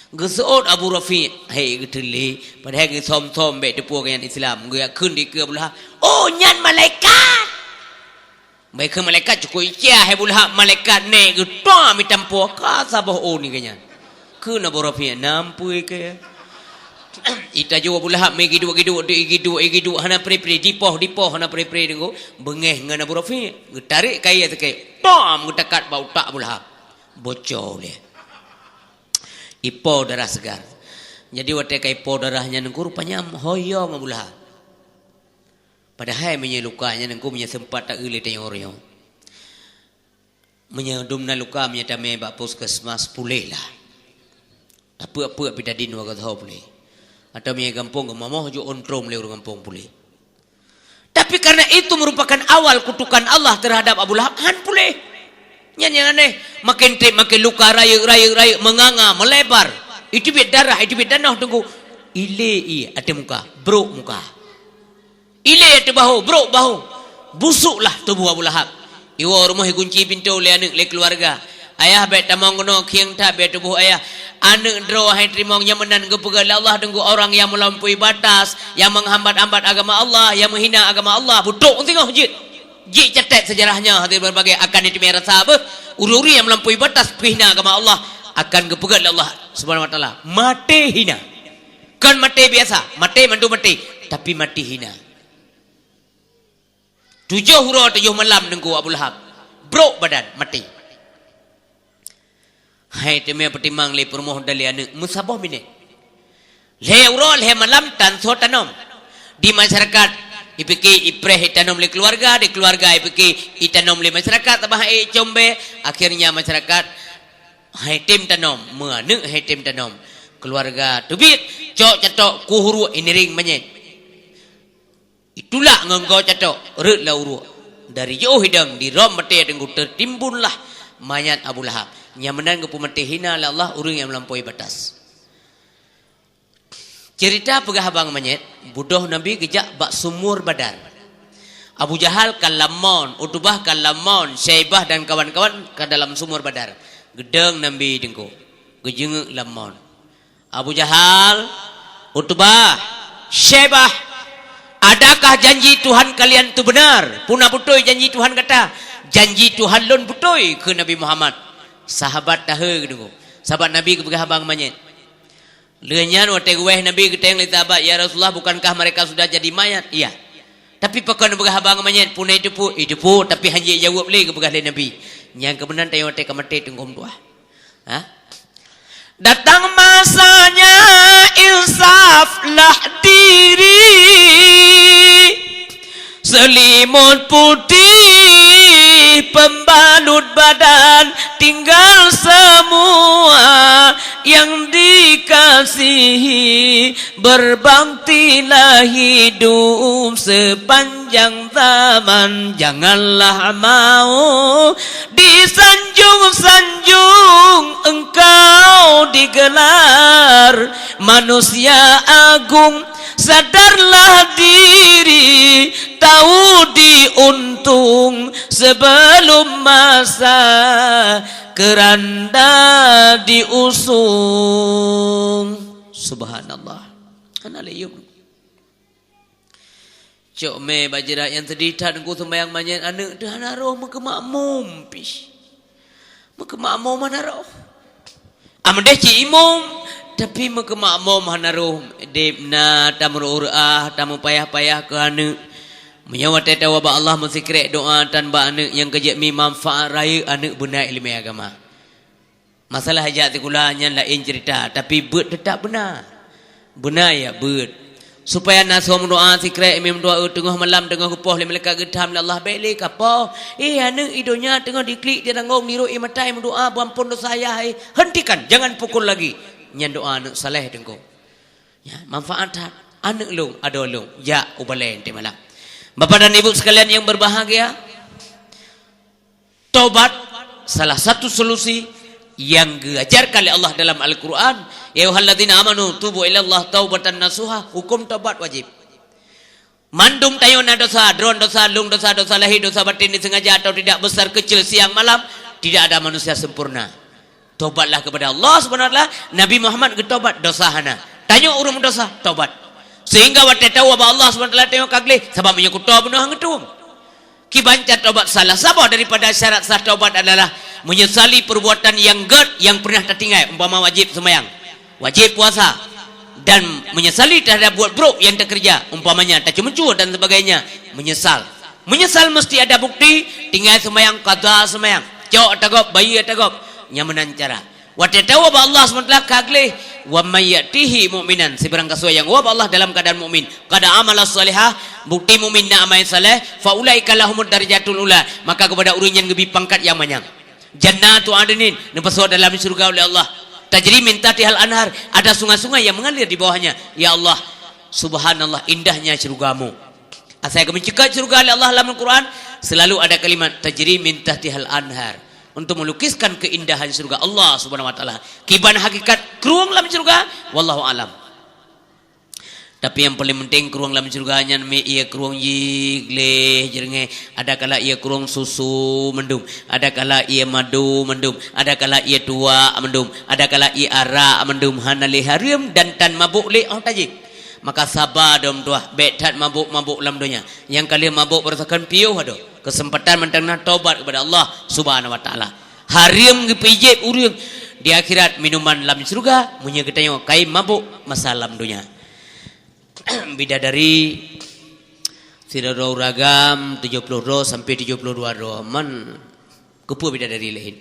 Geuseuôt Abu Rafi', hai geuteulé, padahai geusöm-söm bèk teupeue nyan Islam, geuyakheun dikeue Abu Lahab, "Oh, nyan malaikat!" Bèk kheun malaikat cukôp ica, hai Abu Lahab, malaikat nèk geutoe meutampo ka saboh ôn keu nyan. Kheun Abu Rafi', "Nam peue keu?" Itajoe Abu Lahab meugiduek-giduek, deuh igiduek, igiduek, hana pri-pri, dipoh, dipoh, hana pri-pri deungoe. Beungéh ngon Abu Rafi', geutarek kayée sakét, tom geutakat bak utak Abu Lahab. Bocor lé. Ipo darah segar. Jadi watée ka ipo darah nyan deungoe rupanya hoyong Abu Lahab. Padahai meunyoe luka nyan deungoe meunyoe seumpat taeu lé tanyoe uroe nyoe. Meunyoe dum na luka meunyoe tamé bak puskesmas puléh lah. Tapeuk-peuk pih tadin wagoe tho puléh. Atawa meunyoe gampông geumamoh jok ôn trom lé ureuëng gampông puléh. Tapi karena itu merupakan awal kutukan Allah terhadap Abu Lahab, han puléh. Nyan nyang aneh, makin trép makin luka, rayeuk, rayeuk, rayeuk, meunganga, meulebar. Iteubiet darah, iteubiet danoh deungoe. Ilé ié ateueh muka, brok muka. Ilé ateueh bahô, brok bahô. Busuklah tuboh Abu Lahab. Iwoe rumoh igunci pintoe lé aneuëk, lé keuluwarga. "Ayah, bèk tamong keunoe, khieng that bèk tuboh ayah. Aneuëk droe hai teurimong nyang meunan geupeugah lé Allah deungoe orang nyang meulampaui batas, nyang meuhambat-hambat agama Allah, nyang meuhina agama Allah, beutrok singoh jeuet. Jicatat sejarahnya hase berbagai akan jiteumé rasa beuh. Ureuëng-ureuëng nyang meulampaui batas peuhina agama Allah akan geupeugah lé Allah Subhanahu wa Taala, maté hina. Kon maté biasa, maté mandum maté, tapi maté hina." Tujoh uroe tujoh malam deungoe Abu Lahab. Brok badan, maté. Hai teumé peutimang lé peurumoh dan lé aneuëk, meusaboh minét. Lhée uroe lhée malam tan soe tanom. Di masyarakat, ipike ipreh itanom lé keuluwarga, di keuluwarga ipike itanom lé masyarakat, sabab hai icombée. Akhirnya masyarakat hai tem tanom, meuaneuëk hai tem tanom. Keuluwarga teubiet, cok catok, kueh uruek, iniring manyét. Itulak ngon goe catok, rhot lam uruek. Dari jiôh idong, di rhom batée teungku, teutimbunlah manyét Abu Lahab. Nyang meunan geupeumaté hina lé Allah ureuëng nyang meulampaui batas. Ceurita peugah abang manyét, budôh Nabi geujak bak sumur Badar. Abu Jahal ka lam mon, Utbah ka lam mon, Syaibah dan kawan-kawan ka dalam sumur Badar. Geudong Nabi deungoe, geujeungeuk lam mon. Abu Jahal, Utbah, Syaibah, adakah janji Tuhan kalian tu benar? Puna beutôi janji Tuhan gata? Janji Tuhan lôn beutôi, kheun Nabi Muhammad. Sahabat tahe geudeungoe. Sahabat Nabi geupeugah abang manyét. Lheueh nyan watée geuwéh Nabi geutanyong lé sahabat, "Ya Rasulullah, bukankah mereka sudah jadi mayat?" "Iya." Tapi pakon neupeugah haba ngon manyét, puna jiteupeue, jiteupeue, tapi hana jijaweueb lé geupeugah lé Nabi. Nyang keumeunan tanyoe watée ka maté teungoh meutuah. Ha? Datang masanya insaflah diri. Selimut putih pembalut badan, tinggal semua yang dikasihi. Berbaktilah hidup sepanjang zaman, janganlah mau disanjung-sanjung engkau digelar manusia agung. Sadarlah diri, tahu diuntung sebelum masa keranda diusung. Subhanallah. Hana lé yum. Cok mé bak jeurat nyang seudeh that, Teungku, seumayang manyét, aneuk teuh hana roh meukeumakmum pih. Meukeumakmum hana roh. Ameudeh cit imum, tapi meukeumakmum hana roh. Deb na tameureuah, tameupayah-payah keu aneuk. Meunyoe watée tawoe bak Allah meusikrek doá tan bak aneuk nyang keujeuet mi manfaat rayeuk aneuk beuna ileumé agama. Masalah jak sikula nyan laén ceurita, tapi beuet teutab beuna. Beuna ya beuet. Supaya na soe meudoá sikrek, imum doá teungoh malam, teungoh geupoh lé malaikat geutham lé Allah, bék lé kapoh. Eh, aneuk, i donya teungoh diklik, diranggong, dirot, i mata, i meudoá, beuampon dosa ayah, eh. Hentikan, jangan pukul lagi. Nyan doá aneuk saleh, Teungku. Ya, manfaat that. Aneuk lôn, adoe lôn, jak u balée nte malam. Bapak dan Ibu sekalian yang berbahagia, tobat salah satu solusi yang diajarkan oleh Allah dalam Al-Quran, "Ya ayyuhalladzina amanu tubu ilallah taubatan nasuha." Hukum tobat wajib. Mandum tanyoe na dosa, droen dosa, lôn dosa, dosa lahé, dosa batin, disengaja atau tidak, besar kecil, siang malam, tidak ada manusia sempurna. Tobatlah kepada Allah Subhanahu wa Taala. Nabi Muhammad geutobat, dosa hana. Tanyoe ureuëng meudosa, tobat. Sehingga watée tawoe bak Allah Subhanahu wa Taala, tanyoe ka gleh, sabab meunyoe kutoe bunoe han geutueng. Kiban cara tobat, salah saboh daripada syarat sah tobat adalah menyesali perbuatan yang gét yang pernah tatinggai, umpama wajib seumayang, wajib puasa, dan menyesali terhadap buet brok yang takeureuja, umpamanya tacumeucue dan sebagainya, menyesal. Menyesal mesti ada bukti, tinggai seumayang, qadha seumayang, cok ata gob, bayeue ata gob, nyan meunan cara. Watée tawoe bak Allah Subhanahu wa Taala ka gleh, "Wa may ya'tihi mu'minan," sibarang kasoe nyang woe bak Allah dalam keuadaan mukmin, "qad amila shalihah," bukti mukmin na amai saleh, "fa ulaika lahumud darajatul ula," maka kepada ureuëng nyan geubri pangkat nyang manyang. "Jannatu adnin," neupasoe dalam syurga oleh Allah, "tajri min tahtihal anhar," ada sungai-sungai yang mengalir di bawahnya. Ya Allah, subhanallah, indahnya syurga-Mu. Asai geumeuceukat syurga lé Allah lam Al-Quran, selalu ada kalimat, "Tajri min tahtihal anhar," untuk melukiskan keindahan syurga Allah Subhanahu wa Taala. Kiban hakikat krueng lam syurga, wallahu alam. Tapi nyang paling penting, krueng lam syurga nyan mé ié krueng jih gleh jeureungéh. Ada kala ié krueng susu mandum, ada kala ié madu mandum, ada kala ié tuak mandum, ada kala ié arak mandum, hana lé hareuem dan tan mabök lé óh tajéb. Maka saba dum tuah, bék that mabök-mabök lam donya. Nyang ka lheueh mabök beureusahkan piôh adoe. Keuseumpatan mantong na tobat keupada Allah Subhanahu wa Taala. Hareuem geupeujéb ureuëng di akhirat minuman lam syeuruga, meunyoe geutanyoe kai mabök masa lam donya. Bidadari sidroe-droe ureuëng agam, tujoh ploh droe sampai tujoh ploh dua droe. Man keupeue bidadari laén?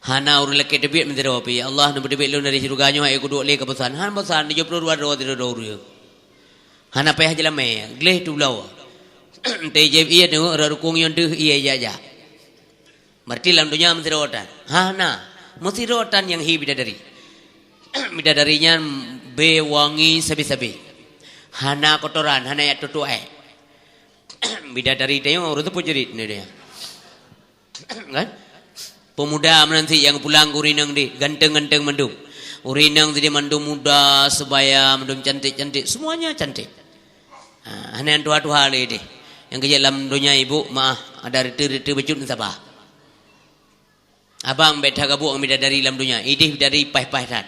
Hana ureuëng lakée teubiet meusidroe pih, "Ya Allah, neupeuteubiet lôn dari syeuruga nyoe, hai kuduek lé keu bosan." Han bosan, tujoh ploh dua droe sidroe-droe ureuëng. Hana payah jeulamé, gleh tubloe. Teuh jieb ié teungoh rot rukung nyoe deuh ié jak-jak. Berarti lam donya meusidroe tan? Hana. Meusidroe tan nyang hi bidadari. Bidadari nyan bé wangi sabe-sabe. Hana kotoran, hana jak tutuek. Bidadari tanyoe ureuëng teupeu jerit ni dia. Kan? Pemuda meunan cit nyang pulang keu ureuëng inong deh, ganteng-ganteng mandum. Ureuëng inong sideh mandum muda, sebaya, mandum cantik-cantik, semuanya cantik. Ha, hana nyang tuha-tuha lé ideh. Nyang keujeuet lam donya ibu, maah, ada reute-reute bacut saba. Abang bék that gabuk ngon bidadari lam donya, ideh bidadari paih-paih that.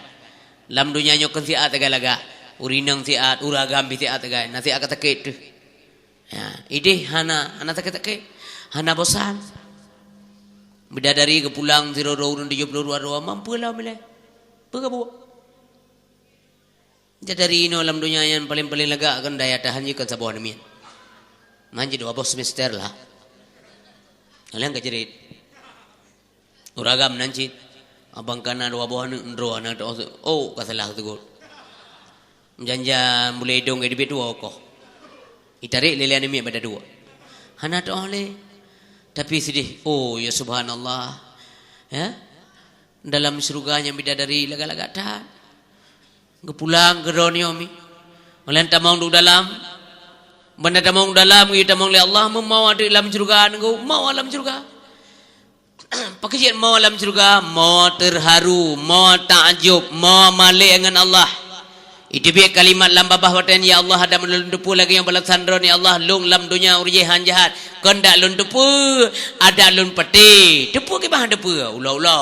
Lam donya nyoe kon siat sagai lagak, ureuëng inong siat, ureuëng agam pih siat sagai, na siat ka sakét teuh. Ya, ideh hana, hana sakét-sakét, hana bosan. Bidadari geupulang sidroe-droe ureuëng tujoh ploh dua droe, mampu lah milée. Peue gabuk? Jadi dari inoe lam donya nyang paleng-paleng lagak kan daya tahan jih kan saboh namiet. Man jih dua boh semester lah. Kalian ka jerit. Uragam nan cit. Abang kana dua boh aneuk, ndroe aneuk, oh, ka salah teugôt. Jan-jan bulèe idong ka teubiet dua koh. Itarék lé-lé aneuk miet bak daduek. Hana teu'oh lé. Tapi sideh, oh, ya subhanallah. Ya. Dalam syeuruga nyang bidadari lagak-lagak that. Geupulang keu droeneuh mi. Ulèh tamong duek dalam. Banda tamong dalam, geuyue tamong lé Allah, meumawa di lam syeuruga nunggu, mawa lam syeuruga. Pakriban mo lam syeuruga, mo teuharu, mo takjub, mo malèe ngon Allah. Iteubiet kalimat lam babah watèe nyan, "Ya Allah, adak meulôn teupeu lagèe nyoe balasan droeneuh, ya Allah, lôn lam donya ureueng jih han jahat. Kon dak lôn teupeu, adak lôn patéh." Teupeu kiban teupeu, ulo-ulo.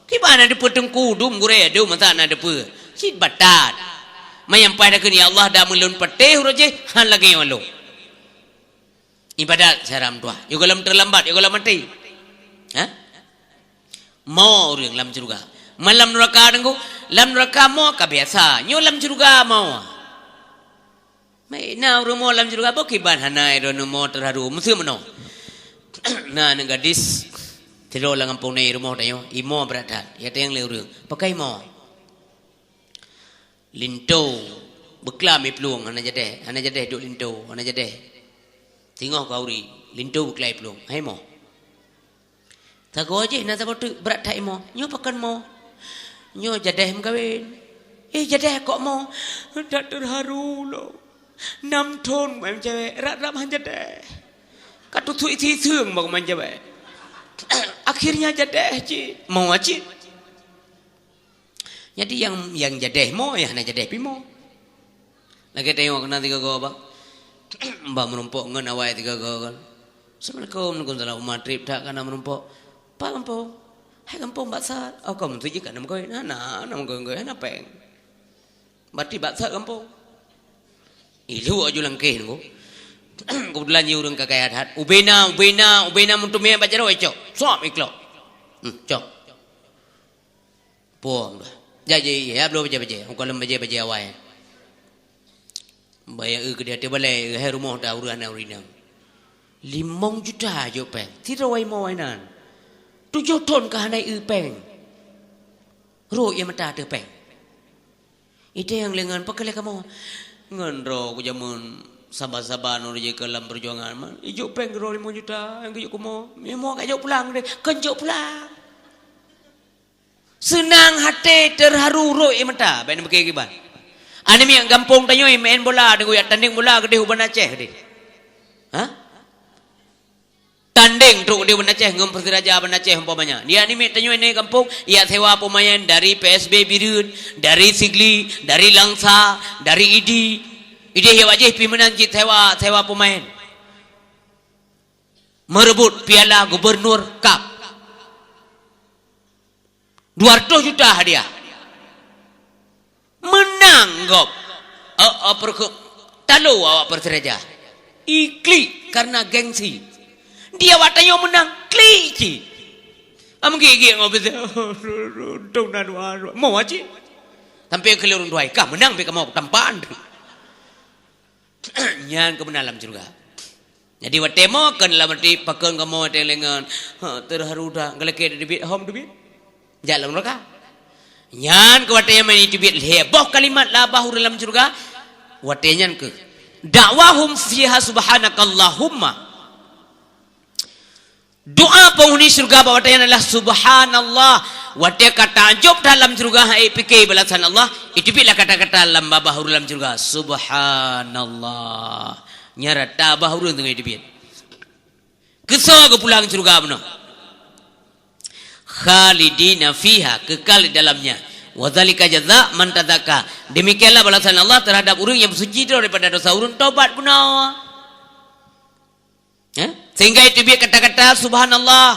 Kiban na teupeu teungku, dum gurèe, dum masa na teupeu. Cit batat. Manyang paih takheun, "Ya Allah, adak meulôn patéh ureueng jih, han lagèe nyoe lôn." Ibadat syedara meutuah. Yôh gohlom teulambat, yôh gohlom maté. Ha? Mo ureueng lam syeuruga. Man lam nuraka nunggu, lam nuraka mo ka biasa. Nyoe lam syeuruga mo. Meunan ureueng mo lam syeuruga, bôh kiban hana droeneuh mo teuharu. Meuseu meunoe. Na aneuk gadis, sidroe lam gampông nyan rumoh tanyoe, imo brat that. Ya tanyong lé ureueng, "Pakon imo?" Linto beuklam i plueng, hana jadèh, hana jadèh duek linto, hana jadèh. Singoh khauri, linto beuklam i plueng, hai mo. Sagoe jih na saboh teuk brat that i mo. Nyoe pakon mo? Nyoe jadèh meukawen. Eh, jadèh kok mo? That teuharu lôn. Nam thon meukawen cewek, rab-rab han jadèh. Ka tutuek isi seung bak meukawen cewek. Akhirnya jadèh cit, mo cit. Jadi nyang, nyang jadèh mo, nyang hana jadèh pih mo. Lagèe tanyoe keunan sigoe-goe bang. Bah meurumpok ngon awai sigoe-goe kan. "Assalamualaikum." "Waalaikumsalam." Maghrib that kana meurumpok. "Pat gampông?" "Hai gampông Batsat." "Oh, kamoe tu jih kana meukawen." "Hana, hana meukawen-kawen, hana pèng." "Berarti Batsat gampông." Ilheueh aju langkeh nunggu. Keubeutulan jih ureueng ka kaya that. Ubena, ubena, ubena meuteumé bak jaroe cok. Sop iklok. Hmm, cok. Puang dah. Jai, jai, ya, bloe bajèe-bajèe. Ukalon bajèe-bajèe awai. Bayar eu keudéh até balèe, eu hai rumoh ta ureueng na ureueng inong. Limong juta jok pèng. Sidroe imo inan. Tujoh thon ka hana eu pèng. Rhot ie mata ateueh pèng. Itanyong lé ngon, "Pakon lé kamoe?" "Ngon droe ku jameun saba-saba nyoe jih keu lam peujuangan man. Ijok pèng keudroe limong juta, nyang geujok keu mo. Imo ka jok pulang deh, kon jok pulang." Seunang até teuharu rhot ie mata, bèk neupike kiban. Aneuk miet gampông tanyoe meu'en bola, deungon jak tandeng bola keudéh u Banda Aceh keudéh. Ha? Tandeng trok di Banda Aceh ngon Persiraja Banda Aceh umpamanya. Di aneuk miet tanyoe di gampông, jak sewa peumaén dari P S B Bireuen, dari Sigli, dari Langsa, dari Idi. Idéh jak bak jih pih meunan cit sewa, sewa peumaén. Meureubot piala gubernur cup. Dua ratus juta hadiah. Meunang gob. Eh, eh, perke-, talo awak Persiraja. Iklik karena gengsi. Di awak tanyoe meunang, klik cit. Am gigik ngob. Untung na dua, dua. Mo cit. Sampai keu lôn dua, "Kah meunang pih kamoe tampan." Nyan keuh meunan lam syeuruga. Jadi watèe mo kon lam até pakon kamoe watèe lé ngon, ha, teuharu that, geulakèe teubiet, hom teubiet. Jak lam nuraka. Nyan keuh watèe nyan man teubiet lhèe boh kalimat lam babah ureueng lam syeuruga. Watèe nyan keuh. Da'wahum fiha subhanakallahumma. Doa peunghuni syeuruga bak watèe nyan adalah, "Subhanallah." Watèe ka takjub that lam syeuruga, han ék pike balasan Allah, iteubiet lah kata-kata lam babah ureueng lam syeuruga, "Subhanallah." Nyan rata babah ureueng teungoh iteubiet. Keu soe geupulang syeuruga bunoe? "Khalidina fiha," kekal di dalamnya. "Wa dzalika jaza'u man tazakka." Demikianlah balasan Allah terhadap ureueng nyang beusuci daripada dosa, ureueng tobat bunoe. Eh? Sehingga iteubiet kata-kata, "Subhanallah,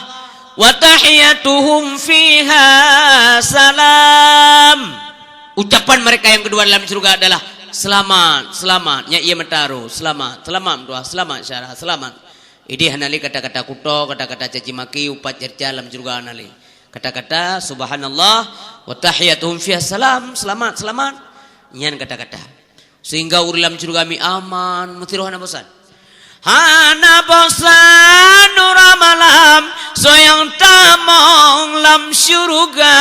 wa tahiyyatuhum fiha salam." Ucapan mereka yang kedua dalam syeuruga adalah, "Selamat, selamat." Nyan ie mata rhot, "Selamat, selamat meutuah, selamat syedara, selamat." Idéh hana lé kata-kata kuto, kata-kata caci maki, upat cerca lam syeuruga hana lé. Kata-kata, "Subhanallah, wa tahiyyatuhum fiha salam," selamat, selamat. Nyan kata-kata. Sehingga ureuëng lam syeuruga mi aman, meusiroh hana bosan. Hana bosan uroe malam, soe nyang tamong lam syeuruga.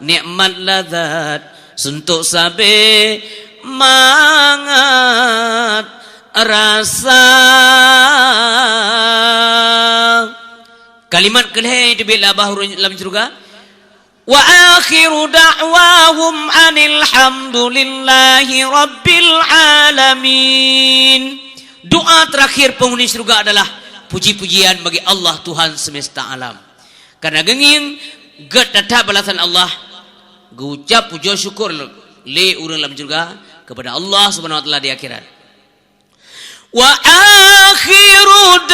Nikmat lazat, suntok sabe, mangat rasa. Kalimat keu lhée teubiet lé babah ureuëng lam syeuruga. Wa akhiru da'wahum anil hamdulillahi rabbil alamin. Doa terakhir penghuni syeuruga adalah puji-pujian bagi Allah, Tuhan semesta alam. Karena geungieng gét that-that balasan Allah, geucab pujoe syukur lé ureuëng lam syeuruga kepada Allah Subhanahu wa Taala di akhirat. Wa akhiru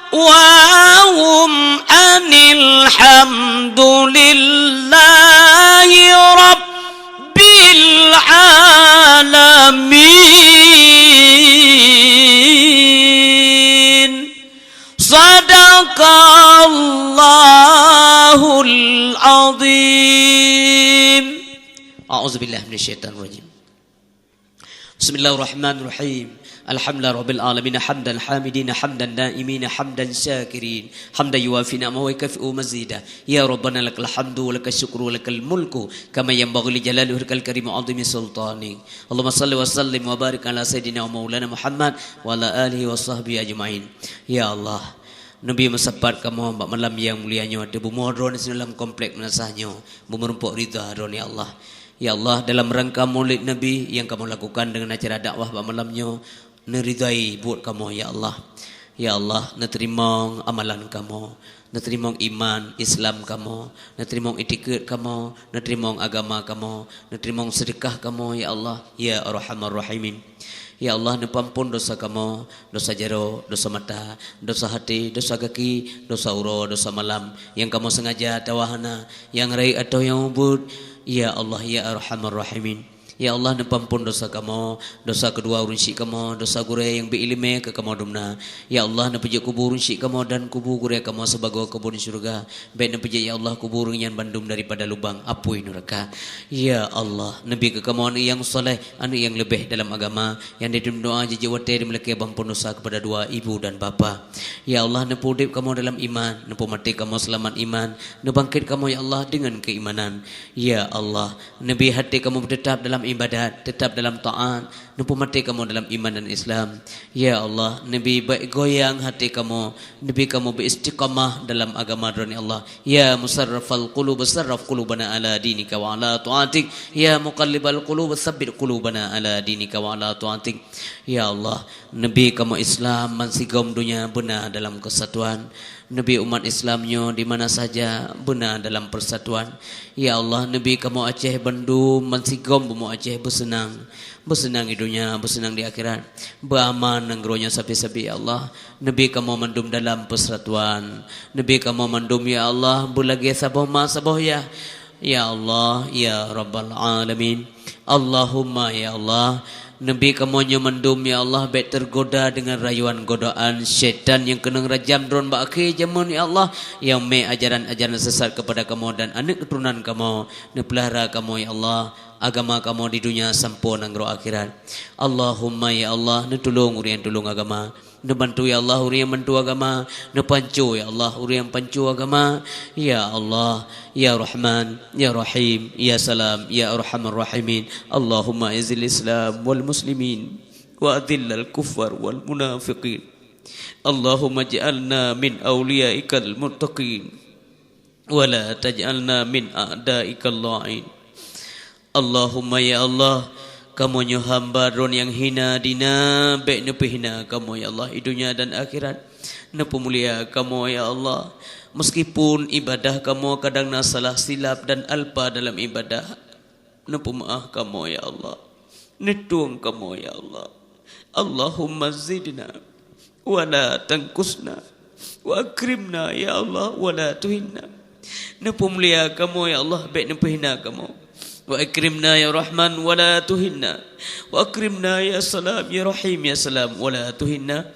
da'wahum anil hamdulillahi rabbil alamin. Sadaqallahul azim. A'udzubillahi minasyaitonirrajim. Bismillahirrahmanirrahim. Alhamdulillahirabbil alamin, hamdan hamidin, hamdan naimin, hamdan syakirin, hamdan yuwafi ni'amahu wa yukafi'u mazida. Ya Rabbana lakal hamdu wa lakal syukru wa lakal mulku, kama yanbaghi li jalali wajhikal karim wa 'azimi sultanik. Allahumma shalli wa sallim wa barik ala sayyidina wa maulana Muhammad wa ala alihi wa sahbihi ajmain. Ya Allah, Nabi meusapat kamoe bak malam nyang mulia nyoe, teubumoe droe sinoe lam komplek meunasah nyoe, beumeurumpok ridha droe, ya Allah. Ya Allah, dalam rangka Maulid Nabi nyang kamoe lakukan deungon acara dakwah bak malam nyoe, neuridhai buet kamoe, ya Allah. Ya Allah, neuteurimong amalan kamoe, neuteurimong iman Islam kamoe, neuteurimong itikeuet kamoe, neuteurimong agama kamoe, neuteurimong seudeukah kamoe, ya Allah, ya Arhamar Rahimin. Ya Allah, neupeuampon dosa kamoe, dosa jaroe, dosa mata, dosa até, dosa gaki, dosa uroe, dosa malam, nyang kamoe seungaja atawa hana, nyang rayeuk atawa nyang ubit, ya Allah, ya Arhamar Rahimin. Ya Allah, neupeuampon dosa kamoe, dosa keudua ureuëng syik kamoe, dosa gurée nyang bri iéleumé keu kamoe dumna. Ya Allah, neupeujeuet kubu ureuëng syik kamoe dan kubu gurée kamoe sibagoe keubon syeuruga. Bék neupeujeuet, ya Allah, kubu ureuëng nyan bandum daripada lubang apui nuraka. Ya Allah, neubi keu kamoe aneuëk nyang saleh, aneuëk nyang leubeh dalam agama, nyang di dalam doa jijak watée di meulakée beuampon dosa kepada dua ibu dan bapa. Ya Allah, neupeuudeb kamoe dalam iman, neupeumaté kamoe seulamat iman, neubangkét kamoe, ya Allah, deungon keuimanan. Ya Allah, neubi até kamoe teutab dalam ibadat, teutab dalam taát, neupeumaté kamoe dalam iman dan Islam. Ya Allah, neubi bék goyang até kamoe, neubi kamoe beu istiqamah dalam agama Droe, ya Allah. Ya musarrifal qulub, sarrif qulubana ala dinika wa ala taatik. Ya muqallibal qulub, tsabbit qulubana ala dinika wa ala taatik. Ya Allah, neubi kamoe Islam bansigom donya beuna dalam keusatuan. Neubi umat Islam nyoe di mana saja beuna dalam persatuan. Ya Allah, neubi kamoe Aceh bandum bansigom bumoe Aceh beuseunang. Beuseunang di donya, beuseunang di akhirat. Beuaman nanggroe nyoe sabe-sabe, ya Allah. Neubi kamoe mandum dalam persatuan. Neubi kamoe mandum, ya Allah, beulagée saboh ma saboh yah. Ya Allah, ya Rabbal Alamin. Allahumma, ya Allah, neubi kamoe nyoe mandum, ya Allah, bék teugoda deungon rayuan godaan syaitan nyang keunong rajam droe bak akhé jamén, ya Allah, nyang mé ajaran-ajaran sesat kepada kamoe dan aneuëk keuturonan kamoe. Neupeulara kamoe, ya Allah, agama kamoe di donya sampoe nanggroe akhirat. Allahumma, ya Allah, neutulông ureuëng nyang tulông agama. Neubantu, ya Allah, ureuëng nyang bantu agama. Neupanco, ya Allah, ureuëng nyang panco agama. Ya Allah, ya Rahman, ya Rahim, ya Salam, ya Arhamar Rahimin. Allahumma izzil Islam wal muslimin, wa adhillal kuffar wal munafiqin. Allahumma ij'alna min auliyaikal muttaqin, wa la taj'alna min a'daikal la'in. Allahumma, ya Allah, kamoe nyoe hamba Droe nyang hina dina, bék neupeue hina kamoe, ya Allah, di donya dan akhirat. Neupeumulia kamoe, ya Allah. Meskipun ibadah kamoe kadang na salah silap dan alpa dalam ibadah, neupeumeu'ah kamoe, ya Allah. Neutueng kamoe, ya Allah. Allahumma zidna wa la tanqusna, wa akrimna, ya Allah, wa la tuhinna. Neupeumulia kamoe, ya Allah, bék neupeuhina kamoe. Wa akrimna, ya Rahman, wa la tuhinna. Wa akrimna, ya Salam, ya Rahim, ya Salam, wa la tuhinna.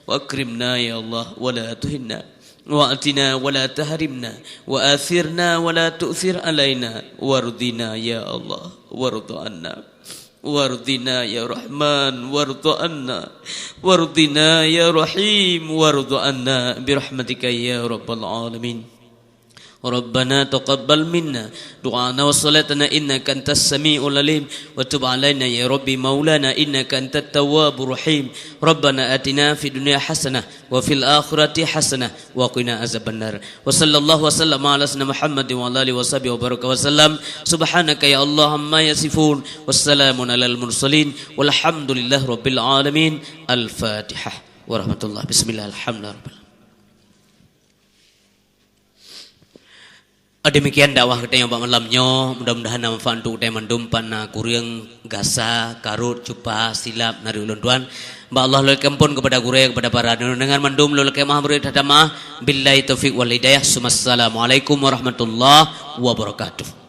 Wa akrimna, ya Allah, wa la tuhinna. Wa'tina wa la tahrimna, wa athirna wa la tu'thir alaina, wardina ya Allah, warda anna. Wardina ya Rahman, warda anna. Wardina ya Rahim, warda anna, birahmatika ya rabbal alamin. Rabbana taqabbal minna du'ana wa salatana innaka antas samiul alim, wa tub alaina ya Rabbi maulana innaka antat tawwabur rahim. Rabbana atina fid dunya hasanah wa fil akhirati hasanah wa qina azabannar. Wa sallallahu wa sallama ala sayyidina Muhammadin wa ala alihi wa sahbihi wa baraka wa sallam. Subhanaka ya Allah amma yasifun. Wassalamun alal mursalin. Walhamdulillahi rabbil alamin. Al-Fatihah. Warahmatullah. Bismillah. Alhamdulillah. Demikian dakwah geutanyoe bak malam nyoe. Mudah-mudahan na manfaat untuk geutanyoe mandum, pat na kureueng, gasa, karot, cupa, silap, na ri ulôn tuan. Bak Allah lôn lakée amphon keupada gurée, keupada para deungon mandum lôn lakée meu'ah, bri that maah. Billahi taufiq wal hidayah. Summa assalamualaikum warahmatullahi wabarakatuh.